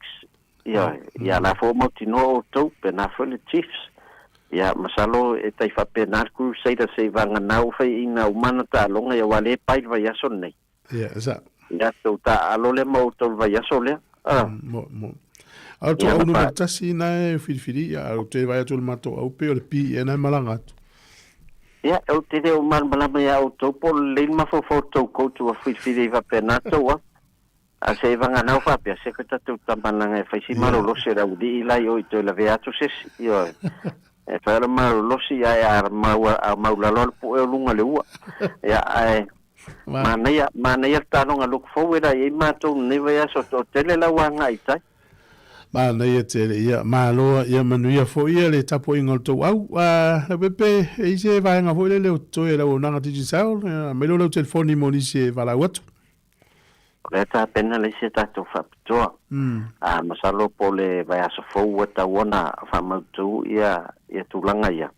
Ioe, ia la foi mautinoa outou, pena foi le Chiefs. Ia, masalo e tai faapena le Crusaders seivagana ua faiaina uma ana taaloga ia aua lea e pai le vaiaso lenei. Ia, sa. Ia, tou taaalo lea ma outou le vaiaso lea. Ah. Mo, mo. A o le toau numera tasi na e filifili, ia, ou te vaai atu i le matou au pei o le PE na e malaga atu. Ia, ou te le o malamalama iā outou po o lelei le mafaufau o le tou coach ua filifili ai faapena tou au. A se vaganau faapea, se koe tatou tamalaga e fai si malolosi o le aualii la i o i toe lavea atu se isi. Ioe. E fai o le malolosi ae a mau, a maulalo le pu'e o luga o le ua. Ia, ae manaia, manaia le taaloga look forward a i ai matou i lenei vaiaso, toatele la ua agai i tai. Manaia tele, ia, malo, ia manuia foi ia le tapuaiga o le tou au. A, Leaupepe, e i ai se vaega foi lele o totoe e le auaunaga Digicel, aumai loa lau telefoni mo nisi e valaau atu. O lea tapena le isi a tatou faapitoa. A masalo po o le vaiaso fou ua tatau ona faamautu ia ia tulaga ia.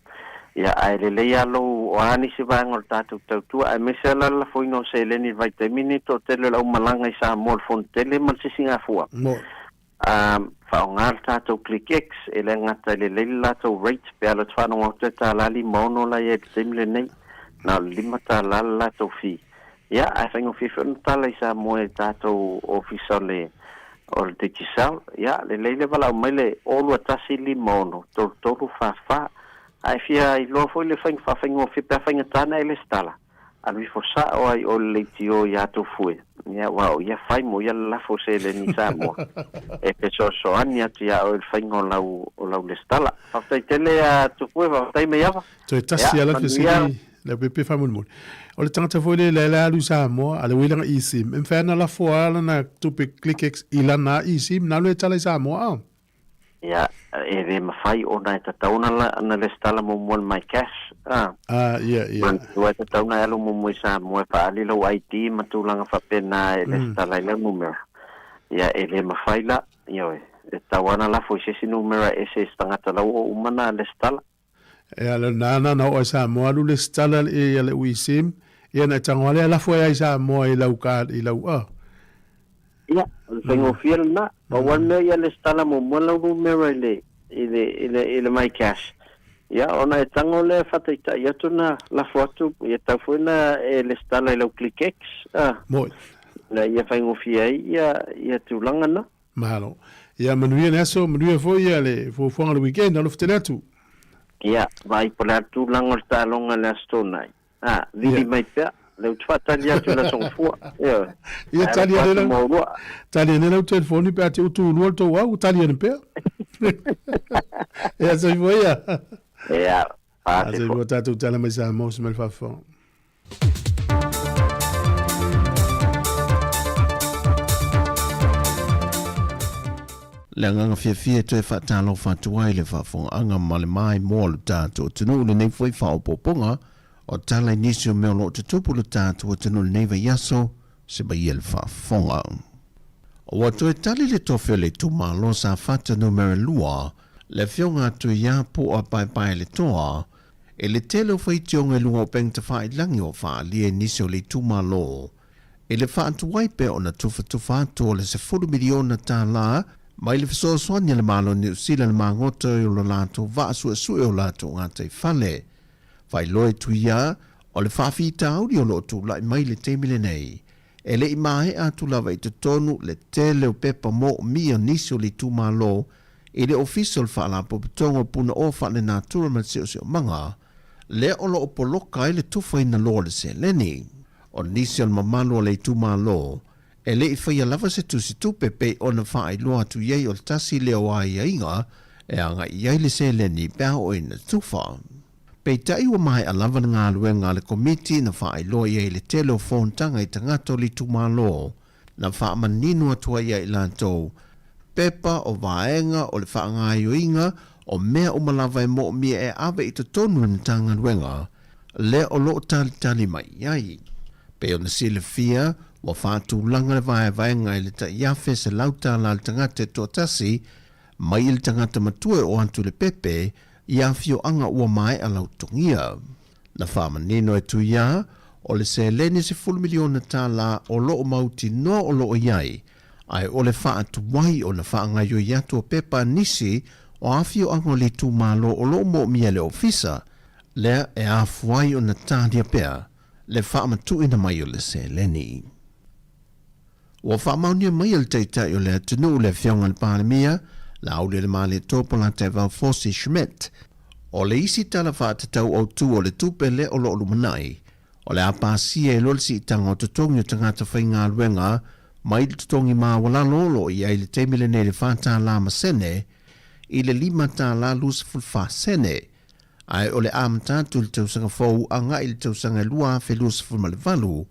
Ia ae lelei lava lou o a nisi vaega o le tatou tautua aemaise lava la le lafoina o seleni i le vaitaimi lenei toatele o le aumalaga i Samoa i le Fonotele ma le Sisigafua. A faaaoga le tatou ClickX, e le gata e lelei le latou rate pe alu atu faalogo atu e tala 56 la i ai i le taimi lenei, na o le lima tala le latou fee. Ia, ae faigofie foi ona tala i Samoa i le tatou ofisa o le o le Digicel. Ia, lelei le valaau mai le 0 2 1 5 6 3 3 4 4. A e fia iloa foi le faiga faafaigofie pe a faigata ona e lesitala, Alu ifo sao ai o le leitio iā Tufue, ia aua o ia fai mo ia lalafo seleni i Samoa e fesoasoani atu iā oe i le faiga o lau o lau lesitala. Faafetai tele a Tufue, faafetai Maiava. Toe tasi Ia, lava le manuia. fesili Leaupepe faamolemole. O le tagata foi lea lea alu i Samoa a o lea ua i lana eSIM, e mafai ona lafo lava lana tupe ClickX i lana eSIM na alu ai e tala i Samoa a? Ia, e le mafai ona e tatau ona ona lesitala muamua i le MyCash, a. Ah, ia, ia. Manatua e tatau ona e alu muamua i Samoa e faaali lou ID ma tulaga faapena e lesitala ai lau numera. Ia, e le mafai la, ioe, e tatau lava ona lafo i se isi numera ese i se tagata la ua uma ona lesitala. Ia le na na na oo i Samoa alu lesitala ia le eSIM, ia ona e tago lava lea lafo ai i Samoa i lau card i lau a. Ia, o le faigofie lena. Pau lava le mea ia lesitala muamua lau numera i le i le i le i le MyCash. Ia, ona e tago lea e faataitai atu na lafo atu, ia tatau foi ona e lesitala i lau ClickX, a, Moi. ina ia faigofie ai ia, ia tulaga na. Malo. Ia manuia le aso, manuia foi ia le fuafuaga o le weekend, alofa tele atu. Ia, vaai po o le a le tulaga o le taaloga i le Aso Toonai. A, vili mai pea, lea ou te faatali atu i le Aso Gafua. Ioe. Ia Ae tali alofa ane atu lau, mo oulua. tali ane lau telefoni pe a te utu ulua le tou au, tali ane pea. Ia soifua ia. Ia, A faasoifua. soifua tatou tala mai Samoa se mai le faafofoga. Le agaga fiafia e toe faatalofa atu ai le faafofogaaga ma le maimoa o le tatou atunuu i lenei foi faaopoopoga o tala i nisi o mea o lo o tutupu i le tatou atunuu i lenei vaiaso se maia le faafofoga. Ua toe tali le tofi o le itumalo Safata Numera 2, le Afioga a Tuiapu Paepaeletoa, I le tele o faitioga i luga o upega tafailagi ua faaalia i nisi o le itumalo, i le faatuai pea ona tufatufa atu o le $10 miliona mai le fesoasoani a le Malo o Niu Sila i le magoto i lo latou vaa suesue o latou gataifale. Faailoa e Tuia, o le faafitauli o lo o tulai mai i le taimi lenei, e le i maea atu lava i totonu le tele o pepa moomia nisi o le itumalo i le Ofisa o le Faalapotopotoga o Punaoa Faalenatura ma le Siosiomaga, lea o lo o poloka ai le tufaina loa o le seleni. O nisi o le mamalu o le itumalo, e le i faia lava se tusitupe pei ona faailoa atu i ai o le tasi lea o aiaiga e agai i ai le seleni pe a oo ina tufa. Peitai ua maea lava le galuega a le Komiti na faailoa i ai le tele o fonotaga i tagata o le itumalo na faamanino atu ai ia i latou pepa o vaega o le faagaoioiga o mea uma lava e moomia e ave i totonu o le Matagaluega lea o lo o talitali mai i ai. Pei ona silafia, ua faatulaga le vaevaega i le tai $1,100 le tagata e toatasi mai i le tagata matua e oo atu i le pepe i afioaga ua maea lautogia. Na faamanino e Tuia, o le seleni $10 miliona o lo o mautinoa o lo o i ai, ae o le faatuai ona faagaoioi atu o pepa a nisi o afioaga o le itumalo o lo o moomia e le Ofisa, lea e afua ai ona talia pea le faamatuuina mai o le seleni. Ua faamaonia mai e le Taitai o le atunuu le Afioga i le Palemia, Laaulialemalietoa Polataivao Fosi Schmidt, o le isi Tala Faatatau Autu o le Tupe lea o lo o lumanai, o le a pasia ai loa le siitaga o totogi o tagata faigaluega mai le totogi maualalo o lo o i ai i le taimi lenei i le $4 ma sene i le $5.24 sene, ae o le amata atu i le tausaga fou agai i le tausaga e 2028.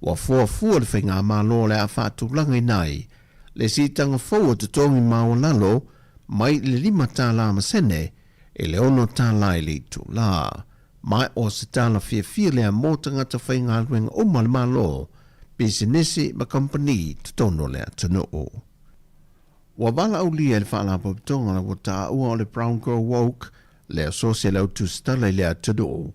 Ua fuafua le Faigamalo o le a faatulagaina ai le siitaga fou o totogi maualalo mai le $5 ma sene i le $6 i le itula. Ma o se tala fiafia lea mo tagata faigaluega uma a le Malo, pisinisi ma kamupani i totonu o le atunuu. Ua valaaulia e le Faalapotopotoga la ua taua o le Brown Girl Woke le asosi a le au tusitala i le atunuu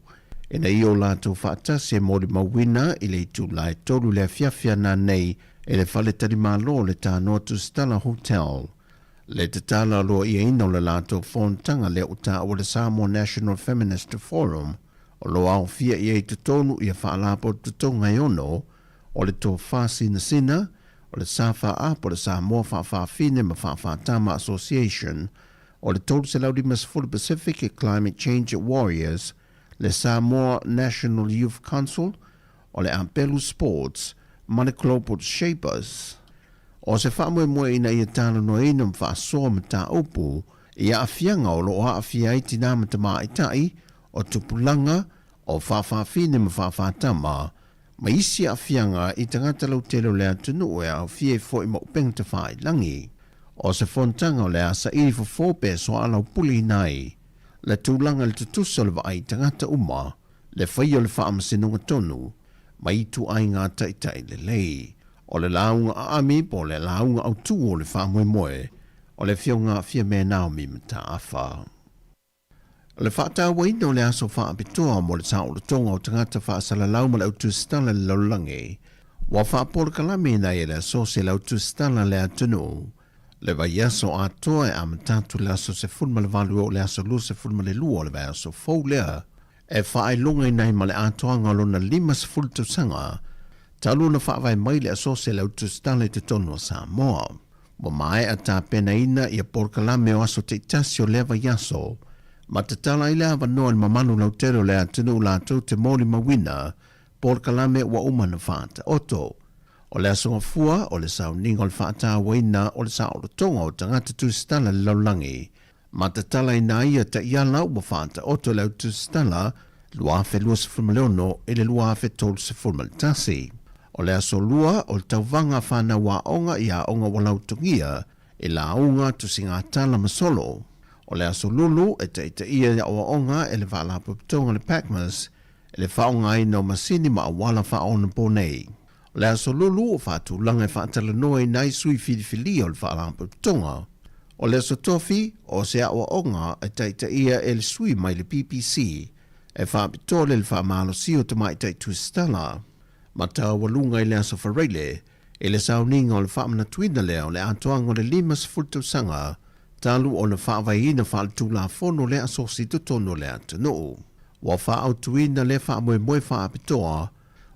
ina ia o latou faatasi e molimauina i le itula e 3 i le afiafi ana nei i le faletalimalo o le Tanoa Tusitala Hotel. Le tatala aloaiaina o le latou fonotaga lea ua taua le Samoa National Feminist Forum o lo o aofia i ai i totonu ia faalapotopotoga e ono o le Tofa Sinasina, o le SFA po o le Samoa Faafafine ma Faafatama Association, o le 350 Pacific Climate Change Warriors, le Samoa National Youth Council, o le Apelu Sports ma le Global Shapers. O se faamoemoe ina ia talanoaina ma faasoa mataupu i aafiaga o lo o aafia ai tinā ma tamaitai, o tupulaga, o faafafine ma faafatama, ma isi aafiaga i tagata lautele o le atunuu e aofia ai foi ma upega tafailagi. O se fonotaga o le a saili fofo pe soalaupuleina ai le tulaga i le tutusa o le vaai i tagata uma, le faia o le faamasinoga tonu, ma ituaiga taitai lelei. O le lauga aami po o le lauga autu o le faamoemoe o le Afioga Fiame Naomi Mataafa. O le faatauaina o le aso faapitoa mo le saolotoga o tagata faasalalau ma le au tusitala i le lalolagi, ua faapolokalame ina ia le asosi a le au tusitala a le atunuu. Le vaiaso atoa e amata atu i le aso 18 e oo i le aso 22 o le vaiaso fou lea, e faailogaina ai ma le atoaga o lona 50 tausaga talu ona faavae mai le Asosi a le Au Tusitala i totonu o Samoa. Ua maea tapenaina ia polokalame o aso taitasi o lea vaiaso, ma tatala ai le avanoa i le mamalu lautele o le atunuu latou te molimauina polokalame ua uma ona faataoto. O le Aso Gafua o le sauniga o le faatauaina o le saolotoga o tagata tusitala i le lalolagi, ma tatalaina ai ia taiala ua faataoto e le Au Tusitala 2026 i le 2031. O le Aso Lua o le tauvaga a fanau aoga i aoga ua lautogia i lauga, tusigatala ma solo. O le Aso Lulu e taitaia i aoaoga e le Faalapotopotoga o le PACMAS i le faaaogaina o masini ma auala faaonaponei. O le Aso Lulu o faatulaga e faatalanoaina ai sui filifilia o le Faalapotopotoga. O le Aso Tofi, o se aoaoga e taitaia e le sui mai le PPC e faapitoa le le faamalosia o tamaitai tusitala ma taualuga i le Aso Faraile i le sauniga o le faamanatuina lea o le atoaga o le 50 tausaga talu ona faavaeina faaletulafono lea asosi i totonu o le atunuu. Ua faaautuina lea faamoemoe faapitoa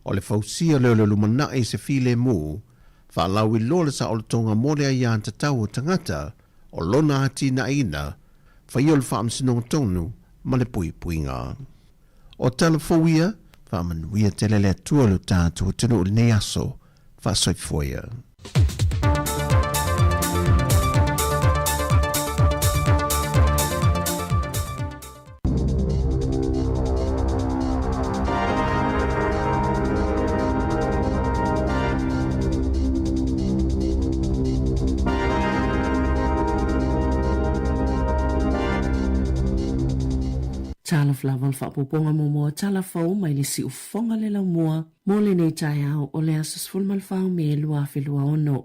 o le fausia lea o le lumanai i se filemu, faalauiloa le saolotoga mo le aiatatau o tagata, o lona atinaeina, faia o le faamasinoga tonu ma le puipuiga. O tala fou ia, faamanuia tele le Atua i lo tatou atunuu i lenei aso. Faasoifua ia. Talofa lava o le faaopoopoga muamua o tala fou mai le siufofoga le laumua mo lenei taeao o le aso 14 o Me 2026.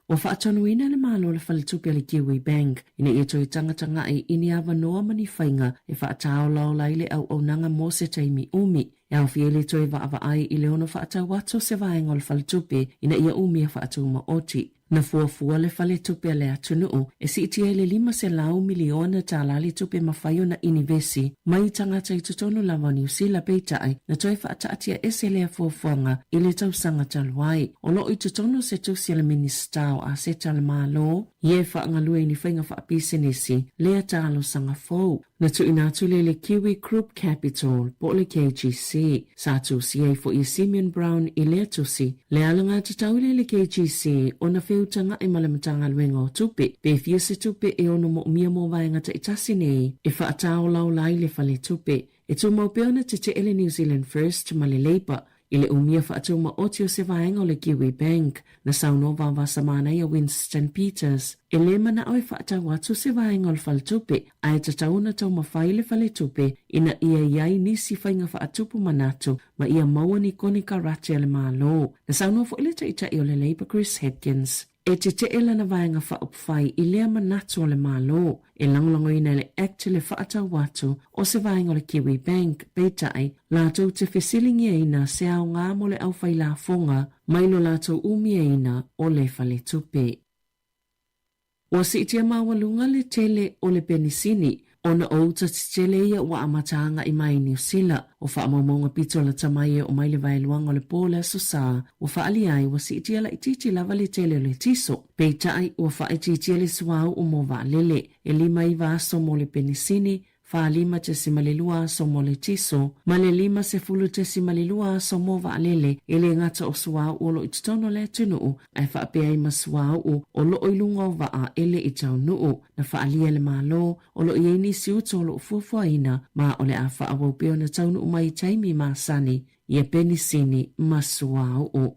Ua faatonuina le Malo o le Faletupe a le Kiwi Bank ina ia toe tagatagai i ni avanoa ma ni faiga e faataolaola ai le auaunaga mo se taimi umi, e aofia ai le toe vaavaai i le ono faatau atu o se vaega o le faletupe ina ia umia faatumaoti. Na fuafua le Faletupe a le atunuu e siitia i le $500 miliona tala le tupe mafai ona inivesi mai i tagata i totonu lava o Niu Sila peitai na toe faataatiaese lea fuafuaga i le tausaga talu ai. O lo o i totonu o se tusi a le Minisita o Aseta a le Malo ia e faagalueini ni faiga faapisinisi lea talosaga fou. Na tuuina atu lea i le Kiwi Group Capital po o le KGC. Sa tusia ai foi e Simeon Brown i lea tusi, le alagatatau lea i le KGC ona feutaga'i ma le Matagaluega o Tupe, pe fia se tupe e ono moomia mo vaega taitasi nei e faataolaola ai le faletupe. E tumau pea ona tetee le New Zealand First ma le Labour i le umia faatumaoti o se vaega o le Kiwi Bank, na saunoa vavasamanaia Winston Peters, e lē manao e faatau atu se vaega o le faletupe, ae tatau ona taumafai le faletupe ina ia i ai nisi faiga faatupu manatu ma ia maua ni konekarate a le Malo. Na saunoa foi le Taitai o le Labour Chris Hipkins, e tetee lana vaega faaupufai i lea manatu o le Malo e lagolagoina e le Act le faatau atu o se vaega o le Kiwi Bank, peitai, latou te fesiligiaina se aoga mo le aufailafoga mai lo latou umiaina o le faletupe. Ua siitia maualuga le tele o le penisini ona o uta tetele ia ua amata agai mai i Niu Sila. O faamaumauga pito lata mai e oo mai le vaeluaga o le po o le Aso Sa, ua faaalia ai ua siitia laitiiti lava le tele o le tiso. Peitai, ua faaitiitia le suauu mo vaalele, e 59 aso mo le penisini, 45.2 aso mo le tiso, ma le 50.2 aso mo vaalele, e le gata o suauu o lo o i totonu o le atunuu, ae faapea ai ma suauu o lo o i luga o vaa e le i taunuu. Na faaalia e le Malo, o lo o i ai nisi uta o lo o fuafuaina, ma o le a faaauau pea ona taunuu mai i taimi masani ia penisini ma suauu.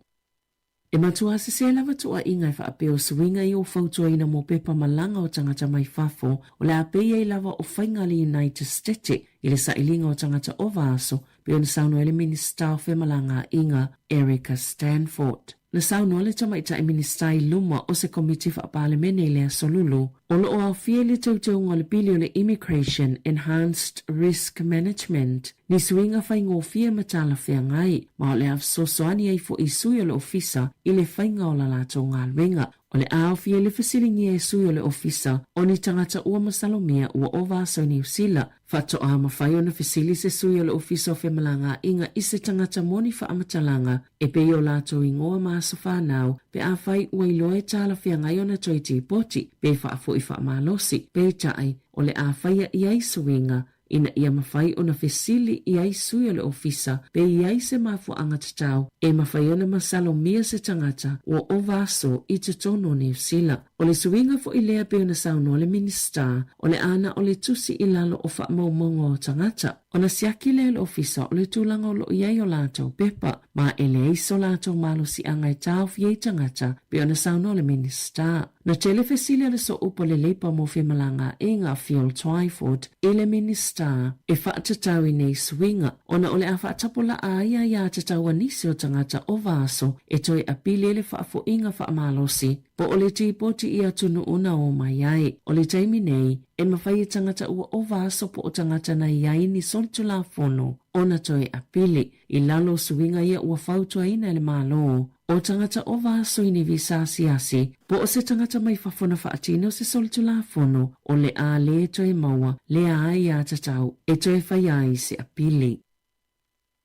E matua sesē lava tuuaiga e faapea o suiga ia ua fautuaina mo pepa malaga o tagata mai fafo o le a pei ai lava o faiga a le United Stete i le sailiga o tagata ova aso, pei ona saunoa ai le Minisita o Femalagaaiga Erica Stanford. Na saunoa le Tamaitai Minisita i luma o se Komiti Faapalemene i le Aso Lulu, o lo o aofia i le teuteuga o le pili o le Immigration Enhanced Risk Management ni suiga faigofie ma talafeagai, ma o le a fesoasoani ai foi i sui o le ofisa i le faiga o la latou galuega. O le a aofia i le fesiligia e sui o le Ofisa o ni tagata ua masalomia ua ova aso i Niu Sila, faatoa mafai ona fesili se sui o le Ofisa o Femalagaaiga i se tagata mo ni faamatalaga e pei o latou igoa ma aso fanau pe afai ua iloa e talafeagai ona toe tipoti pe faafoi faamalosi, peitai o le a faia i ai suiga ina ia mafai ona fesili i ai sui o le ofisa pe i ai se mafuaaga tatau e mafai ona masalomia se tagata ua ova aso i totonu o Niu Sila. O le suiga foi lea pei ona saunoa le Minisita, o le a na o le tusi i lalo o faamaumauga o tagata, ona siaki lea e le ofisa o le tulaga o lo o i ai o latou pepa, ma e leai so latou malosiaga e taofi ai tagata, pei ona saunoa le Minisita. Na tele fesili a le Sooupu o le Leipa mo Femalagaaiga, Phil Twyford, i le Minisita e faatatau i nei suiga, ona o le a faatapulaa ai aiatatau a nisi o tagata ova aso e toe apili ai le faafoiga faamalosi po o le tipoti i atunuu na o mai ai. O le taimi nei, e mafai e tagata ua ova aso po o tagata na i ai ni solitulafono ona toe apili i lalo o suiga ia ua fautuaina e le Malo. O tagata ova aso i ni visa asiasi, po o se tagata mai fafo na faatino se solitulafono, o le a lē toe maua lea aiatatau e toe fai ai se apili.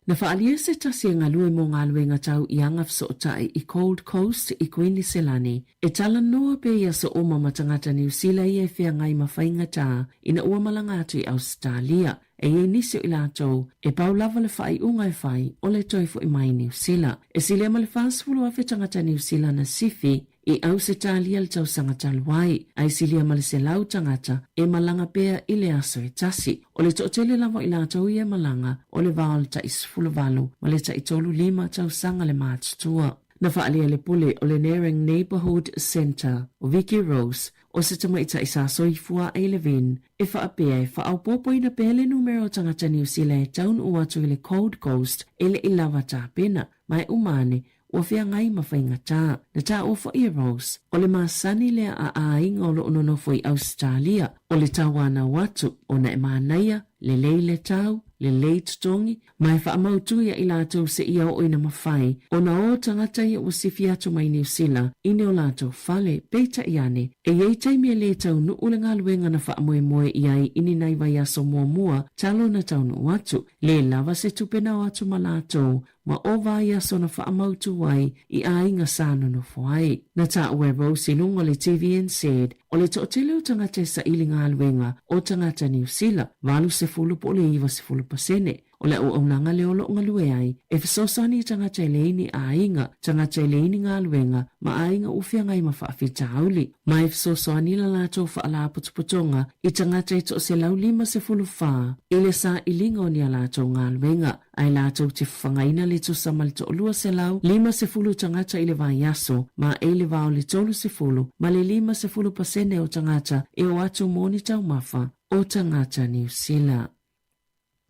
Na faaalia se tasi e galue mo galuega tau i aga fesootai i Gold Coast i Kuiniselani, e talanoa pea i aso uma ma tagata Niu Sila ia e feagai ma faigata ina ua malaga atu i Ausetalia. E i ai nisi o i latou, e pau lava le faaiuga e fai, o le toe foi mai i Niu Sila. E silia ma le 40,000 tagata Niu Sila na sifi i Ausetalia le tausaga talu ai, a e silia ma le 100 tagata e malaga pea i le aso e tasi. O le toatele lava o i latou ia e malaga, o le va o le tai 18 ma le tai 35 tausaga le matutua. Na faaalia le pule o le Nerang Neighbourhood Centre, o Vicki Rose, o se tamaitai sa soifua ai Levin, e faapea e faaopoopoina pea le numera o tagata Niu Sila e taunuu atu i le Gold Coast e le i lava tapena, ma e uma ane, ua feagai ma faigata. Na taua foi e Rose, o le masani lea a aiga o lo o nonofo i Ausetalia, o le tauanau atu, ona e manaia, lelei le tau, lelei totogi, Ma e faamautu ia i latou seia oo ina mafai ona o tagata ia ua sifi atu mai Niu Sila i ni o latou fale, peitai ane, e i ai taimi e lē taunuu le galuega na faamoemoe i ai i ni nai vaiaso muamua talu ona taunuu atu, lē lava se tupe na o atu ma latou ma o vaiaso na faamautu ai i aiga sa nonofo ai. Na taua e Rose i luga o le TVNZ, o le toatele o tagata e saili galuega o tagata Niu Sila, 80 po o le 90%, o le auaunaga lea o lo o galue ai, e fesoasoani i tagata e leai ni aiga, tagata e leai ni galuega, ma aiga ua feagai ma faafitauli. Ma e fesoasoani la latou faalapotopotoga i tagata e 154 i le sailiga o ni a latou galuega. Ae latou te fafagaina le tusa ma le 250 tagata i le vaiaso, ma e le va o le 30 ma le 50% o tagata e o atu mo ni taumafa o tagata Niu Sila.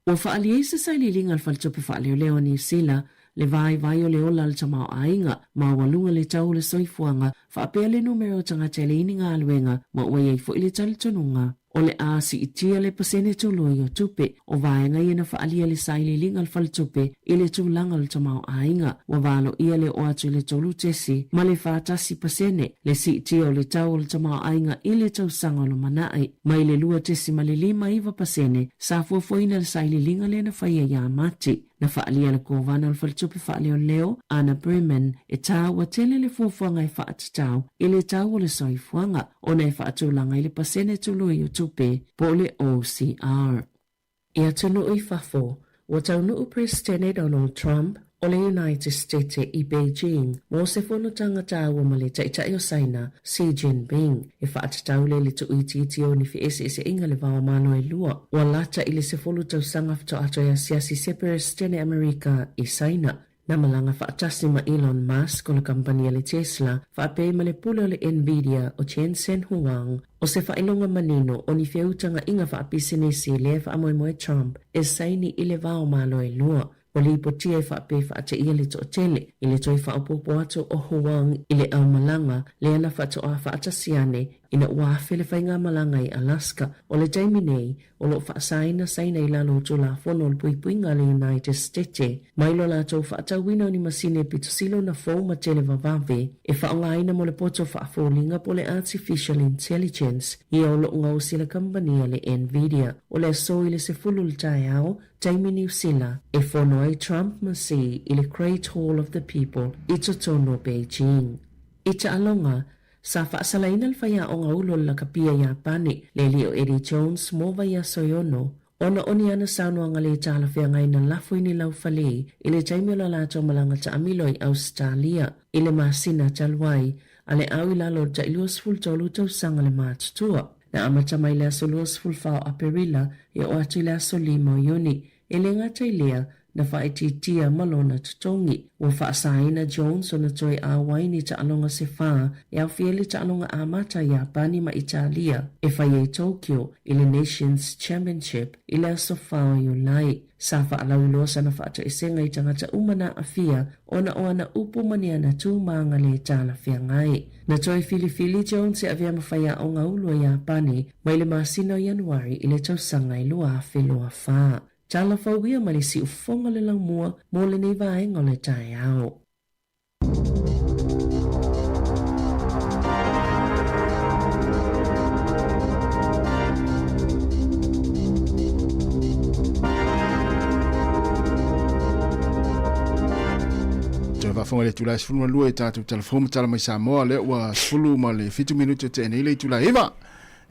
Ua faaalia ai se sailiiliga a le Faletupe Faaleoleo a Niu Sila le vaivai o le ola o le tamaoaiga maualuga le tau o le soifuaga faapea le numera o tagata e leai ni galuega ma ua i ai foi le talitonuga o le a siitia le pasene tului o tupe o vaega ia na faaalia le sailiiliga a le faletupe i le tulaga o le tamaoaiga. Ua valoia le oo atu i le tolu tesi ma le fa tasi pasene le siitia o le tau o le tamaoaiga i le tausaga o lumanai, mai le lua tesi ma le lima iva pasene sa fuafuaina le sailiiliga lea na faia ia Mati. Na faaalia le Kovana o le Faletupe Faaleoleo, Ana Bremen, e taua tele le fuafuaga e faatatau i le tau o le soifuaga ona e faatulaga i le pasene tului o tupe po o le OCR. I atunuu i fafo, ua taunuu Peresetene Donald Trump o le United States i Beijing mo se fonotaga taua ma le Taitai o Saina, Xi Jinping, e faatatau lea i le tuuitiitia o ni feeseeseaiga le va o Malo e lua. Ua lata i le 10 tausaga faatoa toe asiasi se Peresetene Amerika i Saina. Na malaga faatasi ma Elon Musk o le kamupani a le Tesla, faapea ma le pule o le Nvidia o Jensen Huang, o se faailoga manino o ni feutagaiga faapisinisi lea e faamoemoe Trump e saini i le va o Malo e lua. Ua lipotia e faapea faateia le toatele i le toe faaopoopo atu o Huang i le aumalaga lea na faatoa faatasi ane. ina ua afe le faigamalaga i Alaska. O le taimi nei, o lo o faasaina Saina i lalo o Tulafono o le Puipuiga a le United Stete mai lo latou faatauina o ni masini e pitosili ona fou ma tele vavave e faaaogaina mo le poto faafoliga po o le Artificial Intelligence ia o lo o gaosi e le kamupani a le Nvidia. O le aso i le 10 i le taeao, taimi Niu Sila, e fono ai Trump ma Xi i le Great Hall of the People i totonu o Beijing. I taaloga, Sa faasalaina le faiaoga ulu o le lakapia Iapani, le alii o Eddie Jones, mo vaiaso e ono, ona o ni ana saunoaga lē talafeagai na lafo i ni laufali i le taimi o la latou malaga taamilo i Ausetalia i le masina talu ai, a le au i lalo o le tai 23 tausaga le matutua. Na amata mai le aso 24 o Aperila e oo atu i le aso 5 o Iuni, E le gata i lea, na faaitiitia ma lona totogi. Ua faasaina Jones ona toe ʻauai ni taaloga se whā e aofia ai le taaloga amata Iapani ma Italia e fai ai Tokyo i le Nations Championship i le aso 4 o Iulai. Sa faalauiloa sana faatoesega i tagata uma na aafia ona o ana upu ma ni ana tū māga lē talafeagai. Na toe filifili Jones e avea ma faiaoga ulu a Iapani mai le masina o Ianuari i le tausaga e 2024. Tala fou ia ma le siufofoga le laumua mo lenei vaega o le taeao. Toe faafofoga i le itula e 12 i tatou telefoni ma tala mai Samoa, lea ua 17 minute tea nei le itula e 9.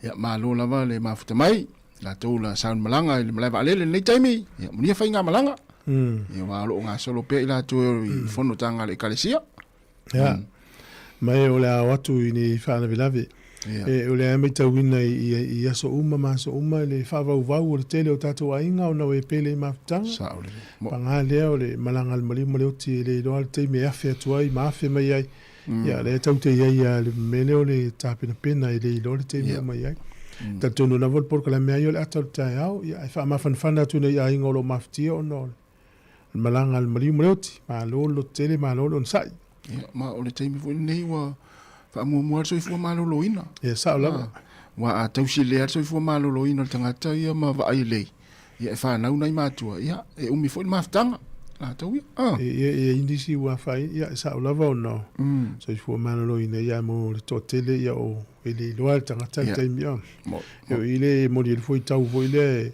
Ia, malo lava le mafuta mai. Latou la sauni malaga i le malae vaalele i lenei taimi. Ia, manuia faigamalaga. Ia, aua o lo o gasolo pea i latou i fonotaga a le Ekalesia. Ia. Ma e o le a o atu i ni faalavelave. E, o lea e matauina i, i, i aso uma ma aso uma le faavauvau o le tele o tatou aiga ona ua e pele i mafutaga. Sao lelei. Mo. Paga lea o le malaga a le maliu ma le oti e le iloa le taimi e afe atu ai ma afe mai ai. Ia, lea e tau te i ai lava le mea lea o le tapenapena e le iloa le taimi e oo mai ai. Talitonu lava o le polokalame lava ia o le ata o le taeao, ia, ae faamafanafana atu nei aiga o lo o mafatia ona o le malaga a le maliu ma le oti. Malo le lototele, malo le onosai. Ia, ma o le taimi foi lenei ua faamuamua le soifua maloloina. Ia, sao lava. Aua a tausi lelei lava le soifua maloloina o le tagata ia ma vaai lelei, ia e fanau nai matua, ia e umi foi le mafutaga latou ia. Ah. E, e, e i nisi ua fai, ia e sao lava ona o soifua maloloina ia mo le toatele ia o e le iloa le tagata le taimi a. E o i le moli ai foi tau foi lea e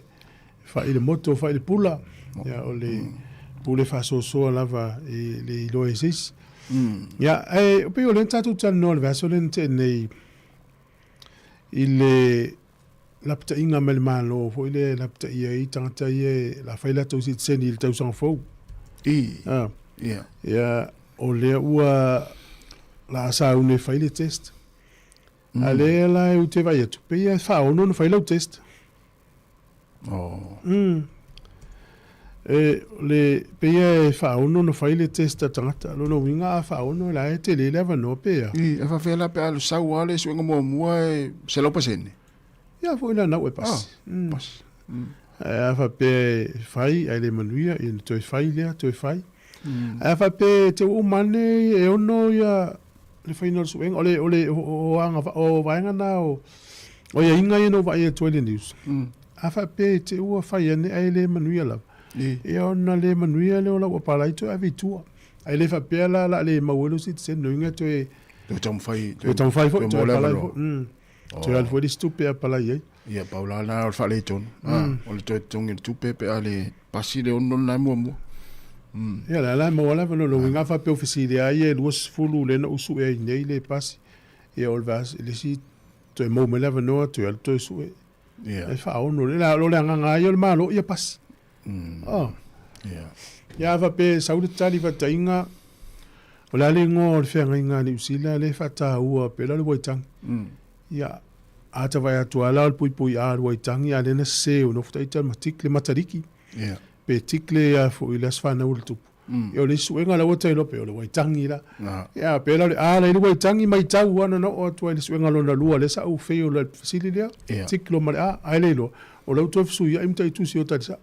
fai le moto, fai le pula, ia o le pule faasoasoa lava e le iloa e se isi. Ia, ae e pei o lea na tatou talanoa i le vaiaso lea na tea nei i le lapataiga mai le Malo foi lea e lapataia ai tagata ia e la fai latou sitiseni i le tausaga fou. I. Ah. Yeah. Ia, o lea ua la sauni e fai le test. A lea la e ute vai atu, pei e faaono ona fai lau test. Oh. E, le, pei e faaono ona fai le test a tagata. Lona uiga a faaono, la e tele le avanoa pe a. I, e faafefea la pe a sau lava le suega muamua e 100%? Ia foi la nau e pasi. Ah, pasi. Ae a faapea e fai ae le manuia, ia ona toe fai lea, toe fai. Ae a faapea e te ua uma ane e ono ia le faiga o le suega, o le, o le, o, o, o vaega na o, o aiaiga ia na ou vaai atu ai i le news. A faapea e te ua fai ane ae le manuia lava, ia ona le manuia lea o lau apalai toe ave i tua. Ae le faapea la o le a le maua ai lou citizen, lona uiga toe... Toe taumafai... Toe taumafai foi, toe apalai foi. Toe alu foi le isi tupe e apalai ai. Ia, pau la lena o le faaletonu. O le toe totogi o le tupe pe a le pasi le ono lena e muamua. Ia, la la e maua lava lona uiga a faapea ua fesili lava ia e 20 lea na ou sue ai nei le pasi, ia o le le isi toe maua mai le avanoa toe alu toe sue. Ia. E faaono le la o le agaga lava ia o le Malo ia pasi. Oh. Ia. Ia a faapea e sau le tali faataiga o le a le igoa o le feagaiga a Niu Sila lea e faataua pei la o le Waitangi. Ia a ta vaai atu lava la o le puipui A o le Waitangi a lea na sese ua nofo ita ma tick le Matariki. Ia. Pe tick le a foi le aso fanau o le tupu. Ia o le isi suega la ua ta iloa pei o le Waitangi la. Ia pei la o le A la i le Waitangi matau lava na oo atu ai i le suega lona lua lea sa ou fail ai i le fesili lea. Tick loa ma le A, ae le iloa o la ua toe fesuiai ma taitusi o tali sao.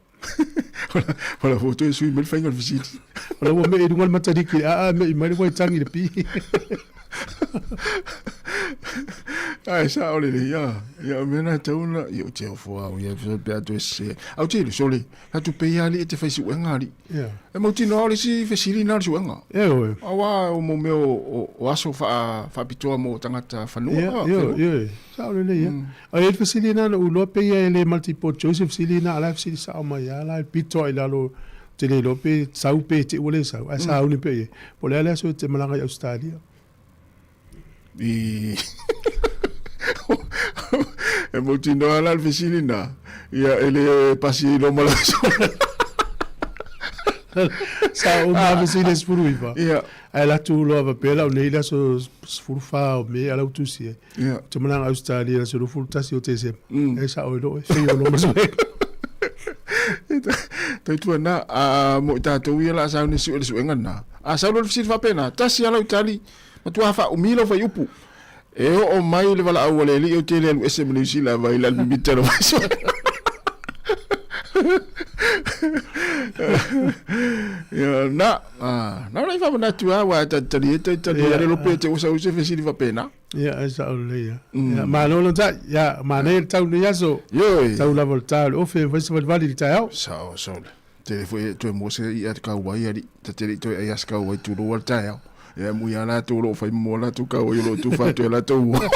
O la ua toe sui mai le faiga o le fesili. O la ua mei i luga le Matariki i le A ae mei mai le Waitangi i le P. Ae sao lelei, ia. Ia, o mea na tau na, ia, o te ofo au, ia, pe a toe sese. Au te sole, atu pe ia ali e te whai suenga ali. Ia. E mau tino au le si fesili na le suenga. Ia, oe. Aua o mo mea o aso whaapitoa mo tangata whanua. Ia, ia, ia. Sao lelei, ia. O e fesili na na uloa pe ia e le multiple choice fesili na ala fesili sao mai ia la pito ai lalo te le iloa pe sau pe te ua le sau ae sauni pe ia. Po o le a le aso e te malaga i Australia. I e mautinoa la le fesili na ia e le pasi ai loa ma le aso. Sa uma ah. fesili e 19. Ia. Ae la tu loa faapea lau nei le aso 14 o Me ala u tusi ai. Ia. Te malaga Australia le aso 21 o Tesema. E sao i loo e fei o loa ma suega. Tautuana, a mo i tātou ia la sau ni siu le suenga na. A sau le fesili faapena, tasi ala utali, matua faaumi lau fuaiupu. E oo mai le valaau a le Alii ou te le alu ese ma Niu Sila mai le alu mimita lau faisoa. Ia, na, na ona i faamanatu lava, aua e talitali ai, talitali ai, le lope e te osa use fesili faapena. Ia, e sao lelei lava. Ia, malo le onosai. Ia, manaia le tau i lenei aso. Ioe. Tau lava o le ta o le ofe e fai se valivali i le taeao. Sao, sao le. Tele foi e toe mua se i'a te kauai alii, ta te le i toe ai a se kauai tulou a le taeao. Ia mui a latou o lo o fai mo latou kauai o lo o tufa atu e latou ua.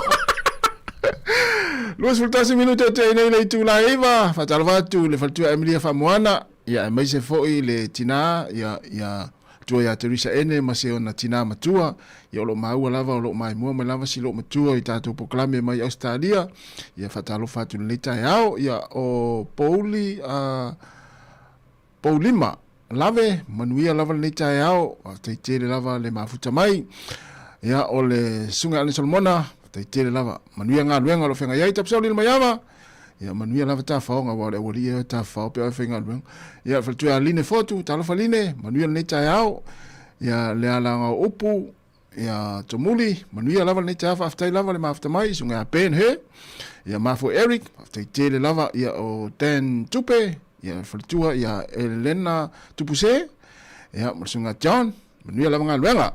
21 minute o tea nei le itula e 9, faatalofa atu le faletua Emilia Faamoana, ia aemaise foi le tinā, ia, ia tua ia Teresa Ene ma se ona tinā matua, ia o lo o maua lava o lo o maimoa mai lava si loo matua i tatou polokalame mai Ausetalia, ia faatalofa atu i lenei taeao, ia o Pouli, uh, Poulima Lave, manuia lava lenei taeao, faafetai tele lava le mafuta mai. Ia, o le Susuga Allen Solomona, faafetai tele lava, manuia galuega o lo o feagai ai, Tapisau Lilomaiava, ia manuia lava tafaoga, aua o le aualii e tafafao pe o e faigaluega. Ia, le faletua ia Line Fotu, talofa Line, manuia lenei taeao. Ia, le alaga o upu, Ia Tomuli, manuia lava lenei taeao, faafetai lava le mafuta mai, susuga ia Ben Hur, ia ma foi Eric, faafetai tele lava, ia o Dan Tupe, ia faletua ia Elena Tupuse, ia ma le susuga John, manuia lava galuega.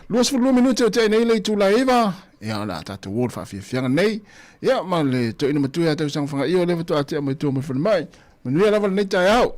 22 minute o tea nei le itula e 9, ia o le a tatou o le faafiafiaga nei, ia ma le toeaina matua ia Tausaga Fagaio lea faatoa tea mai tua mai falemai, manuia lava lenei taeao.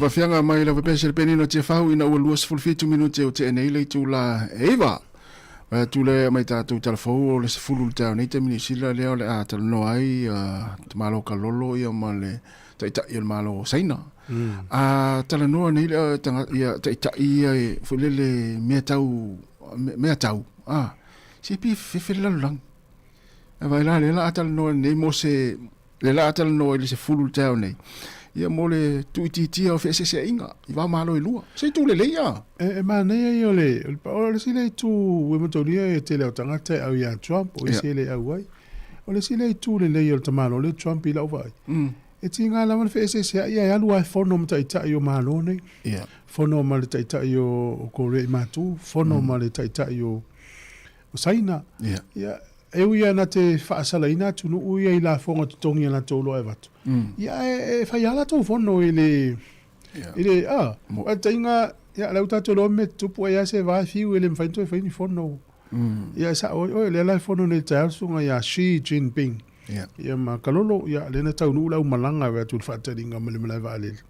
Tauafiaga mai lau pepese le penina Tiafau ina ua 27 minute o tea nei le itula e 9. Vai atu le mai tatou talafou o le 10 le taeao nei taimi Niu Sila lea o le a talanoa ai Tamalo Kalolo ia ma le taitai o le Malo o Saina. A talanoa nei le ia taitai ia e foi lele mea tau mea tau a se pi fefe le lalolagi. Ae vaai la lea la a talanoa nei mo se Le la a talanoa i le 10 i le taeao nei, ia mo le tuuitiitia o feeseeseaiga i va o Malo e lua. Se itu lelei a! E manaia ia o le, o le isi lea itu ua mataulia e tele o tagata e au ia Trump, o isi e le au ai. O le isi lea itu lelei o le tamaloa lea o Trump i lau vaai, e tiga lava le feeseeseai ae alu lava e fono ma taitai o Malo nei. Fono ma le taitai o Korea i Matu, fono ma le taitai o Saina. Ia, E ui lava na te faasalaina atunuu ia i lafoga totogi a latou loa e avatu, ia ae e fai lava latou fono i le, i le, a, aua taiga, ia o lea ua tatou iloa mea tutupu ai lava se va e fiu e le mafai ona toe fai ni fono. Ia e sao ai oe, o lea la e fono nei i le taeao le susuga ia Xi Jinping, ia ma Kalolo, ia lea na taunuu le aumalaga e vaai atu i le faataliga ma le malae vaalele.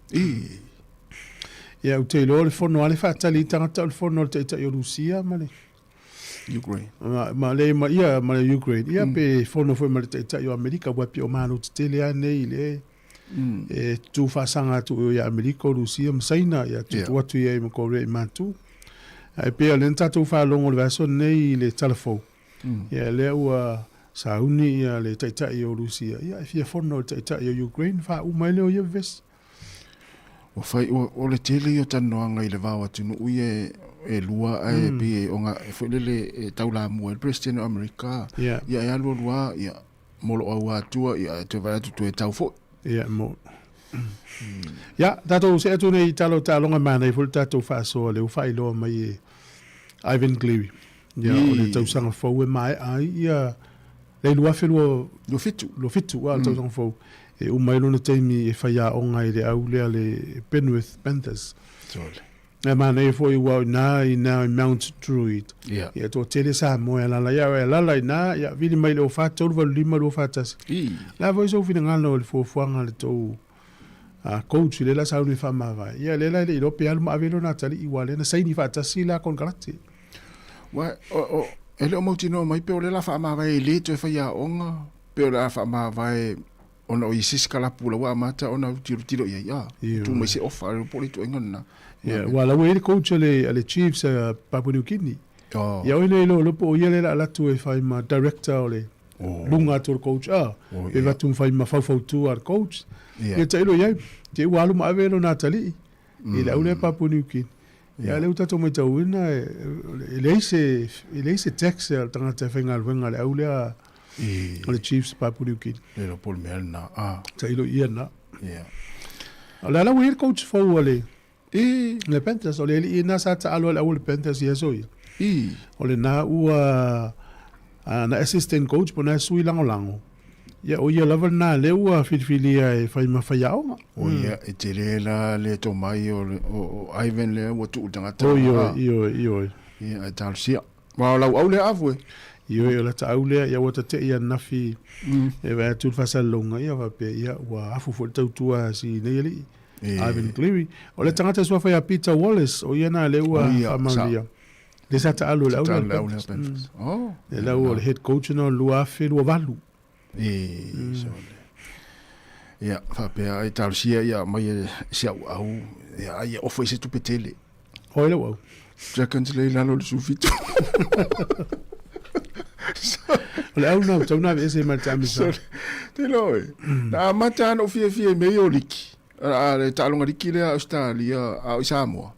Ia ou te iloa o le fono lava lea e faatali ai tagata o le fono a le Taitai o Rusia ma le Ukraine. Ma, ma le, ma, ia, ma le Ukraine. Ia, mm. pe fono foi ma le taitai o Amerika, ua pei o Malo tetele lava nei le e tutū faasaga atu i o ia Amerika, o Rusia ma Saina, ia tutu yeah. atu ia i ma Korea i Matu. Ae pei o lea na tatou faalogo i le vaiaso lenei i le talafou. Ia lea ua sauni ia le taitai o Rusia, ia e fia fono i le taitai o Ukraine, faauma ai lea o ia vevesi. Ua fai, ua, o le tele ia o talanoaga i le va o atunuu ia e lua ae mm. pei e o nga, foi lele e taulamua ai le President o Amerika. Yeah. Ia e alu alu lava, ia, mo lou aua atua, ia e toe vaai atu toe tau foi. Ia, mo. Ia, tatou see atu nei i tala o taaloga manaia foi le tatou faasoa lea ua faailoa mai e Ivan Cleary. Ia, o le tausaga fou e maea ai ia le 2027. 27, a, le tausaga fou. E uma ai lona taimi e faiaoga ai i le au lea le Penrith Panthers. Sole. E manaia foi ua o ina i na i Mount Druitt. Yeah. Ia toatele Samoa e alala ia e alala ina ia vili mai le 04 3 8 5 2 4 1. I. La foi sou finagalo i le fuafuaga a le tou coach lea la sauni e faamavae. Ia lea la e le iloa pe alu ma ave lona atalii aua lea na saini faatasi la konekarate. Ua o, o, e le o mautinoa mai pe o lea la faamavae e le toe faiaoga pe o le a faamavae ona o i se isi kalapu la ua amata ona tilotilo i ai, a, tuu mai se ofa, po o le ituaiga lena. Ia, ua la ua i ai le coach a le, a le Chiefs a Papua New Guinea. Oh. Ia, oi le iloa iloa po o ia lea o le a alu atu e fai ma director o le Oh. luga atu o le coach, a, Oh, pe ia. avatu ma fai ma faufautua a le coach. Ia. Ia tailo i ai, te i ua alu ma ave lona atalii i le au lea Papua New Guinea. Ia, lea ua tatou matauina, e leai se, e leai se tax a le tagata e faigaluega a le au lea o le Chiefs Papua New Guinea. Le iloa po o le mea lena. Ah. Tailo i ia lena. Yeah. O le ala ua i ai le coach fou a le, I. le Panthers, o le alii lena sa taalo ai le au o le Panthers i aso ia. I. O lena ua na assistant coach po o na sui lagolago. Ia, o ia lava lena lea ua filifilia e fai ma faiaoga. O ia, e tele la le tomai o, o, o Ivan lea ua tuu tagata. O, ioe, ioe, ioe. Ia, ae talosia. Ma o lau au lea afu e. Ioe, o lata au lea, ia ua tate'i ananafi e vaai atu le faasalalauga, ia faapea, ia, ua afu foi le tautua a si nei alii. Ivan Cleary. O le tagata suafa ia Peter Wallace, o ia na lea ua faamaonia. Lea sa taalo i le au lea. Oh. Le lau o le head coach na o le 2028. E, sole. Ia, faapea ai talosia ia mai e si au au, ia ai e ofo i se tupe tele. O ai lau au? Dragons lea i lalo o le 17. O le au na, tau na aveese mai le taamisa. Te iloa oe, na amata lava ona ou fiafia i mea ia o liki, a le taaloga liki lea a Ausetalia a o i Samoa.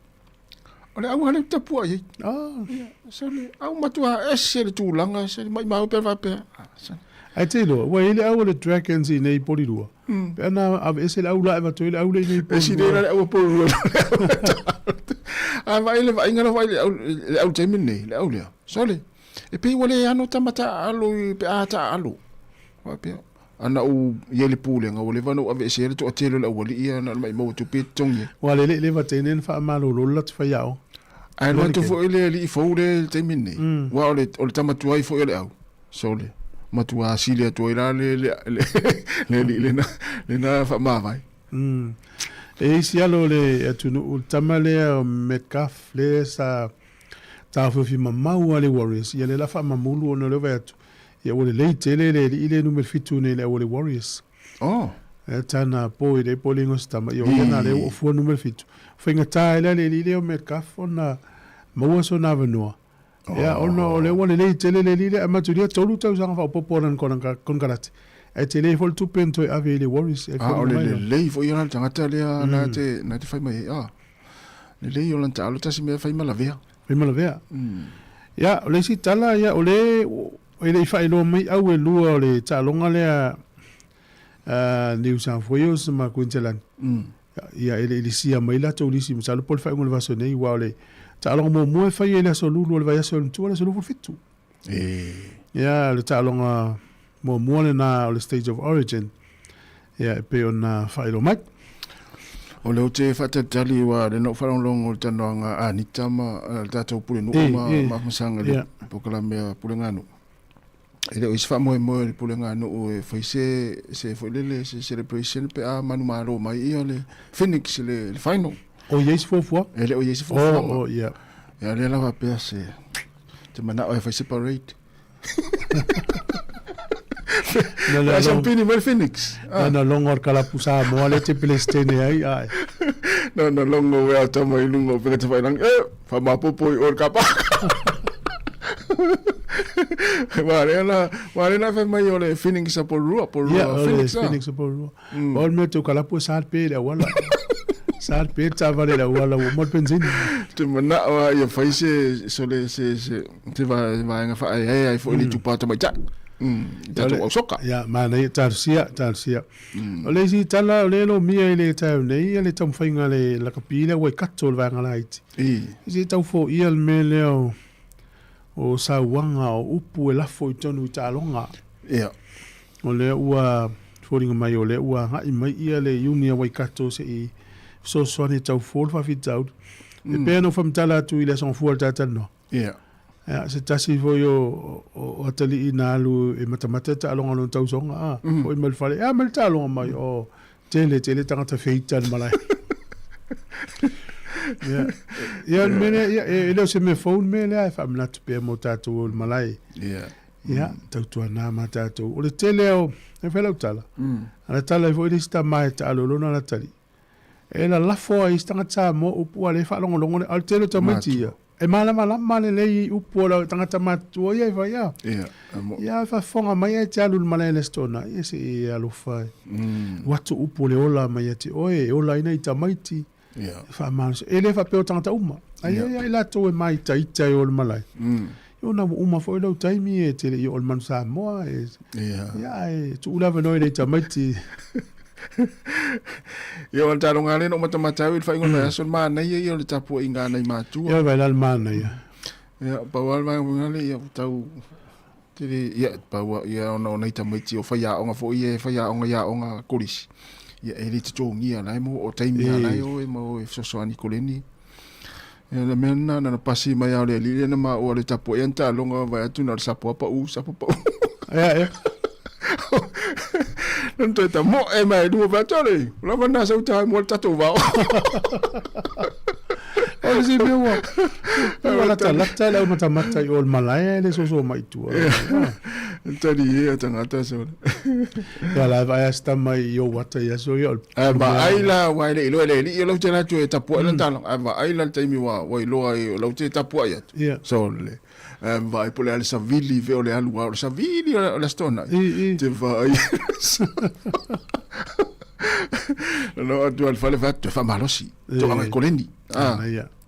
O le auga lea ou te tapua i ai. Ah. Ia, sole, au matua ese le tulaga, sole, maimau pe faapea. Ah, sole. Ae te iloa, ua i ai le au a le Dragons i inei i Porirua. Pe ana aveese le au la e avatu ai le au lea i inei i E sili ai Porirua. la le au a Porirua i lo le au a Talo. A vaai le vaaiga la vaai le au, le au taimi lenei, le au lea. Sole, e pei ua le ano tama taaalo i pe a taaalo. Faapea, ana ou i ai le pulega, ua leva ona ou aveesea le toatele o le aualii ia na o le maimau atu pea totogi ai. Ua le le leva teine na faamalolo le latou faiaoga. Ae alu atu foi le alii fou lea i le taimi lenei, aua o le, o le tama tuai foi o le au, sole, matua sili atu ai la le, le, le, le alii lena, lena faamavae. E isi alo o le atunuu, le tama lea o Metcalf, lea sa taofiofi mamau lava le Warriors, ia lea la faamamulu ona o lea vaai atu, ia ua lelei tele le alii lea numera 7 nei i le au a le Warriors. Oh. E tana po i le po le ingoa se tama, ia o ia na lea ua fua numera 7. Faigata ai la le alii lea o Metcalf ona maua sona avanoa. Ia, ona o lea ua lelei tele le alii lea, ae matulia 3 tausaga faaopoopo o lana konekarate. Ae tele foi le tupe na toe ave i le Warriors. E A o le lelei foi ia le tagata lea na te na te fai mai ai. Ah. Lelei o lana taalo tasi mea fai ma lavea. Fai ma lavea. Ia, o le isi tala, ia, o le e le i faailoa mai au e lua o le taaloga lea New South Wales ma Queensland. Ia, e le i lisia mai latou lisi, masalo po o le faaiuga o le vaiaso nei, aua o le taaloga muamua e fai i le aso Lulu o le vaiaso e matua, le aso 27. E. Ia, o le taaloga muamua lena o le State of Origin, ia, e pei ona faailoa mai. O lea ou te faatalitali aua lea na ou faalogologo i le talanoaga a Anita ma le tatou Pulenuu ma Afamasaga i le polokalame a Puleganuu. E le o i ai se faamoemoe o le Puleganuu e fai se se foi lele se celebration pe a manumalo mai ia le Phoenix i le final. O i ai se fuafuaga? E le o i ai se fuafuaga. Oh, oh, yeah. Ia lea la faapea se te manao e fai se parade. Na sampini mai le Phoenix. Na na longo o kalapu Samoa le te Pelestene ai ai. Na na longo we ata mai lunga o peka te whairangi. E, whamapopo i o le kapa. Wa la, wa le na fai mai o le Phoenix a Porua, Porua yeah, Phoenix. Phoenix a Porua. O le mea te kalapu e sa pe le awala. Sa pe tavale le awala o mo benzini. Te manao a ia fai se so le se se te va vaega faaeaea ai foi le itupa tamaitai. I tatou ausoka. Ia, manaia, talosia, talosia. O le isi tala, o lea e lomia i le taeao nei, ia le taumafaiga a le lakapi lea Waikato o le vaega laiti. Se i tau foia le mea lea o, o sauaga o upu e lafo i totonu i taaloga. Ia. O lea ua foliga mai o lea ua agai mai ia le iuni a Waikato se i fesoasoani e tau fo le faafitauli. E pei ona ou faamatala atu i le Aso Gafua o le talatalanoa. Ia. Ia, se tasi foi o, o, o atalii na alu e matamata taaloga o lona tausoga, a, foi mai le fale, e a mai le taaloga mai, o, tele, tele tagata feita i le malae. Ia, ia, le mea lea, ia, e le o se mea fou le mea lea, e faamanatu pea mo tatou o le malae. Ia. Ia, tautuana ma tatou. O le tele o, e fai lau tala, a tala ai foi le isi tama e taalo i lona atalii. E lalafo ai isi tagata Samoa upu a o lea e faalogologo le, a o le tele o tamaiti ia, e malamalama lelei i upu o le tagata matutua ia e fai a. Ia, Ia, e faafofoga mai ae te alu i le malae i le Aso Toonai, ia se i alofa e. Ua atu upu o le ola mai ia te oe, e ola ai nai tamaiti, e faamalosi. E le faapea o tagata uma, ae i ai lava i latou e māitaita i o i le malae. Ia ona ua uma foi lou taimi e te le i oo i le Manu Samoa, e, ia, ae tuu le avanoa i nai tamaiti. Ia, o le taaloga lea na ou matamata au i le faaiuga o le vaiaso, le manaia ia o le tapuaiga a nai matua. Ia, vai la le manaia. Ia, pau lava le vaega lea, ia, ua tau tele, ia, pau lava, ia, ona o nai tamaiti o faiaoga foi ia e faiaoga i aoga kolisi, ia, e le totogia la e maua, o taimi lava la e o e maua e fesoasoani i koleni. Ia, le mea lena, na ona pasi mai lava o le alii lea na maua le tapuai ana taaloga, vaai atu na o le sapo lava pau, sapo pau. Ia, ia. Na toe tamoe mai i luma fai atu, ale, ua lava lena sau tae mua le tatou vao. O le isi mea ua ua latalata le aumatamata i o le malae ae le soso mai i tua. Tali ia tagata sole. Ia la e vaai a se tama i ou ata i aso ia o le Ae vaai la aua e le iloa e le alii o lau te alu atu e tapuai lana taaloga ae vaai la le taimi ua ua iloa ai o lau te tapuai atu. Sole. Ae vaai po o le a le savili fe o le alu a o le savili o le Aso Toonai. Te vaai. Na oo atu a le fale fai atu toe faamalosi. Toaga i koleni. Ah.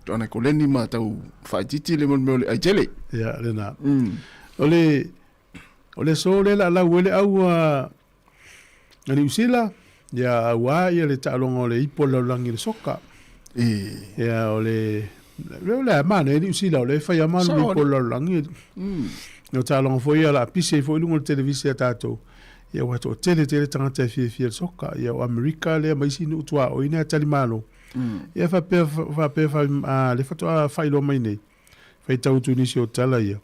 Toaga i koleni ma tau faaitiiti le mea o le aitele. Ia, lena. O le o le aso lea o le a lau ai le au a Niu Sila, ia aua ia le taaloga o le ipu o le lalolagi i le soka. Ia o le le le manaia Niu Sila o lea e fai lava malu le ipu o le lalolagi. O taaloga foi ia o le a pisi ai foi i luga o le televise a tatou. Ia ua toatele tele tagata e fiafia i le soka. Ia o Amerika lea ma isi nuu tuaoi na e talimalo. Ia faapea faapea lea faatoa faailoa mai nei, faitau atu i nisi o tala ia.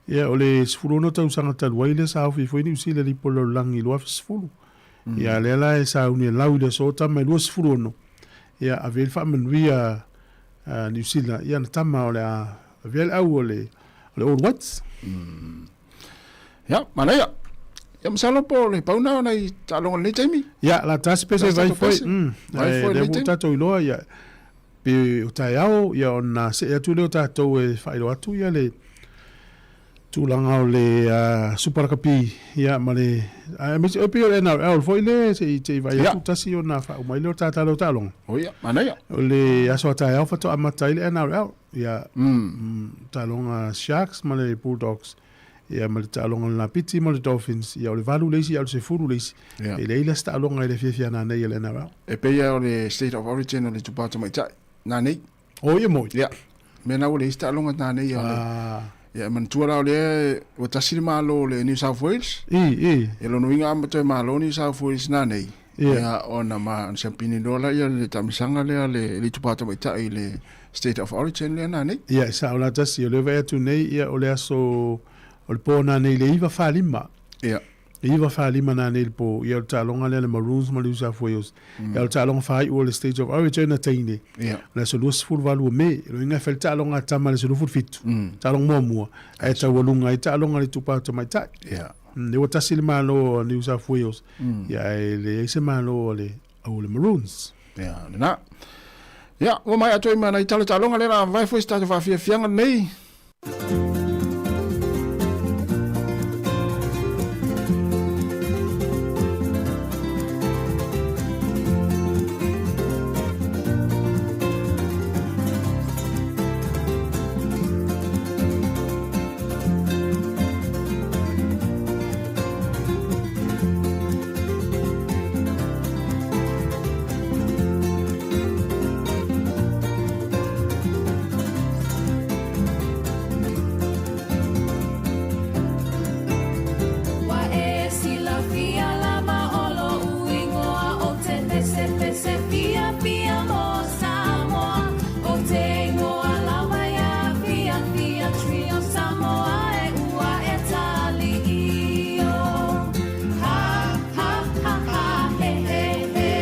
Ia, o le 16 tausaga talu ai lea sa ofi foi Niu Sila i le Ipu o le Lalolagi i le 2010. Ia, lea la e sauni e lau i le aso tama e 26. Ia, ave ai le faamanuia a Niu Sila i ana tama o le a avea le au o le, o le All Whites. Ia, manaia. Ia, masalo po o le pau na o nai taaloga i lenei taimi. Ia, la tasi pese Last vai tatou foi. pese. Vai Ae foi i lea lenei ua taimi. tatou iloa, ia, pe o taeao, ia ona see atu lea o tatou e faailoa atu ia le tulaga o le Super Rakapi, ia, ma le, aemaise, e pei o le NRL foi le, se i, se i vaai atu tasi ona faauma ai lea o le tatalo o taaloga. O ia, manaia. O le aso a taeao faatoa amata ai le NRL, ia, taaloga Sharks ma le Bulldogs, ia, ma le taaloga a le Napiti ma le Dolphins, ia, o le 8 le isi, a o le 10 le isi. E leai la se taaloga i le afiafi a nanei a le NRL. E pei lava o le State of Origin o le itupa tamaitai, nanei. O ia moi. Ia. Mea na ua leai se taaloga nanei a le. Ia, e manatua la o lea ua tasi le Malo o le New South Wales. I, i. Ia lona uiga a toe malo New South Wales nanei. Ia. Ia, ona ma ona siampini loa laia le taamisaga lea le le itupa tamaitai i le State of Origin lea nanei. Ia, e sao la tasi, o lea vaai atu nei, ia, o le aso, o le po nanei le 9 45. Ia. E 9 45 nanei le po, ia o le taaloga lea le Maroons ma le New South Wales. Ia o le taaloga faaiu o le Stage of Origin na teine. Ia. O le aso 28 o Me, o lona uiga e fai le taaloga a tama i le aso 27. Taaloga muamua, ae taualuga ai taaloga a le itupa o tamaitai. Ia. Lea ua tasi le Malo o New South Wales, ia ae leai se Malo o le au o le Maroons. Ia, lena. Ia, ua maea atu ai ma nai tala taaloga lea o le a mavae foi se tatou faafiafiaga lenei. Ua e silafia lava o loʻu igoa ʻo te Pesepese Fiafia mo Samoa ʻO te igoa lava ia Fiafia Trio Samoa e ua e taliʻio Ha ha ha ha he he he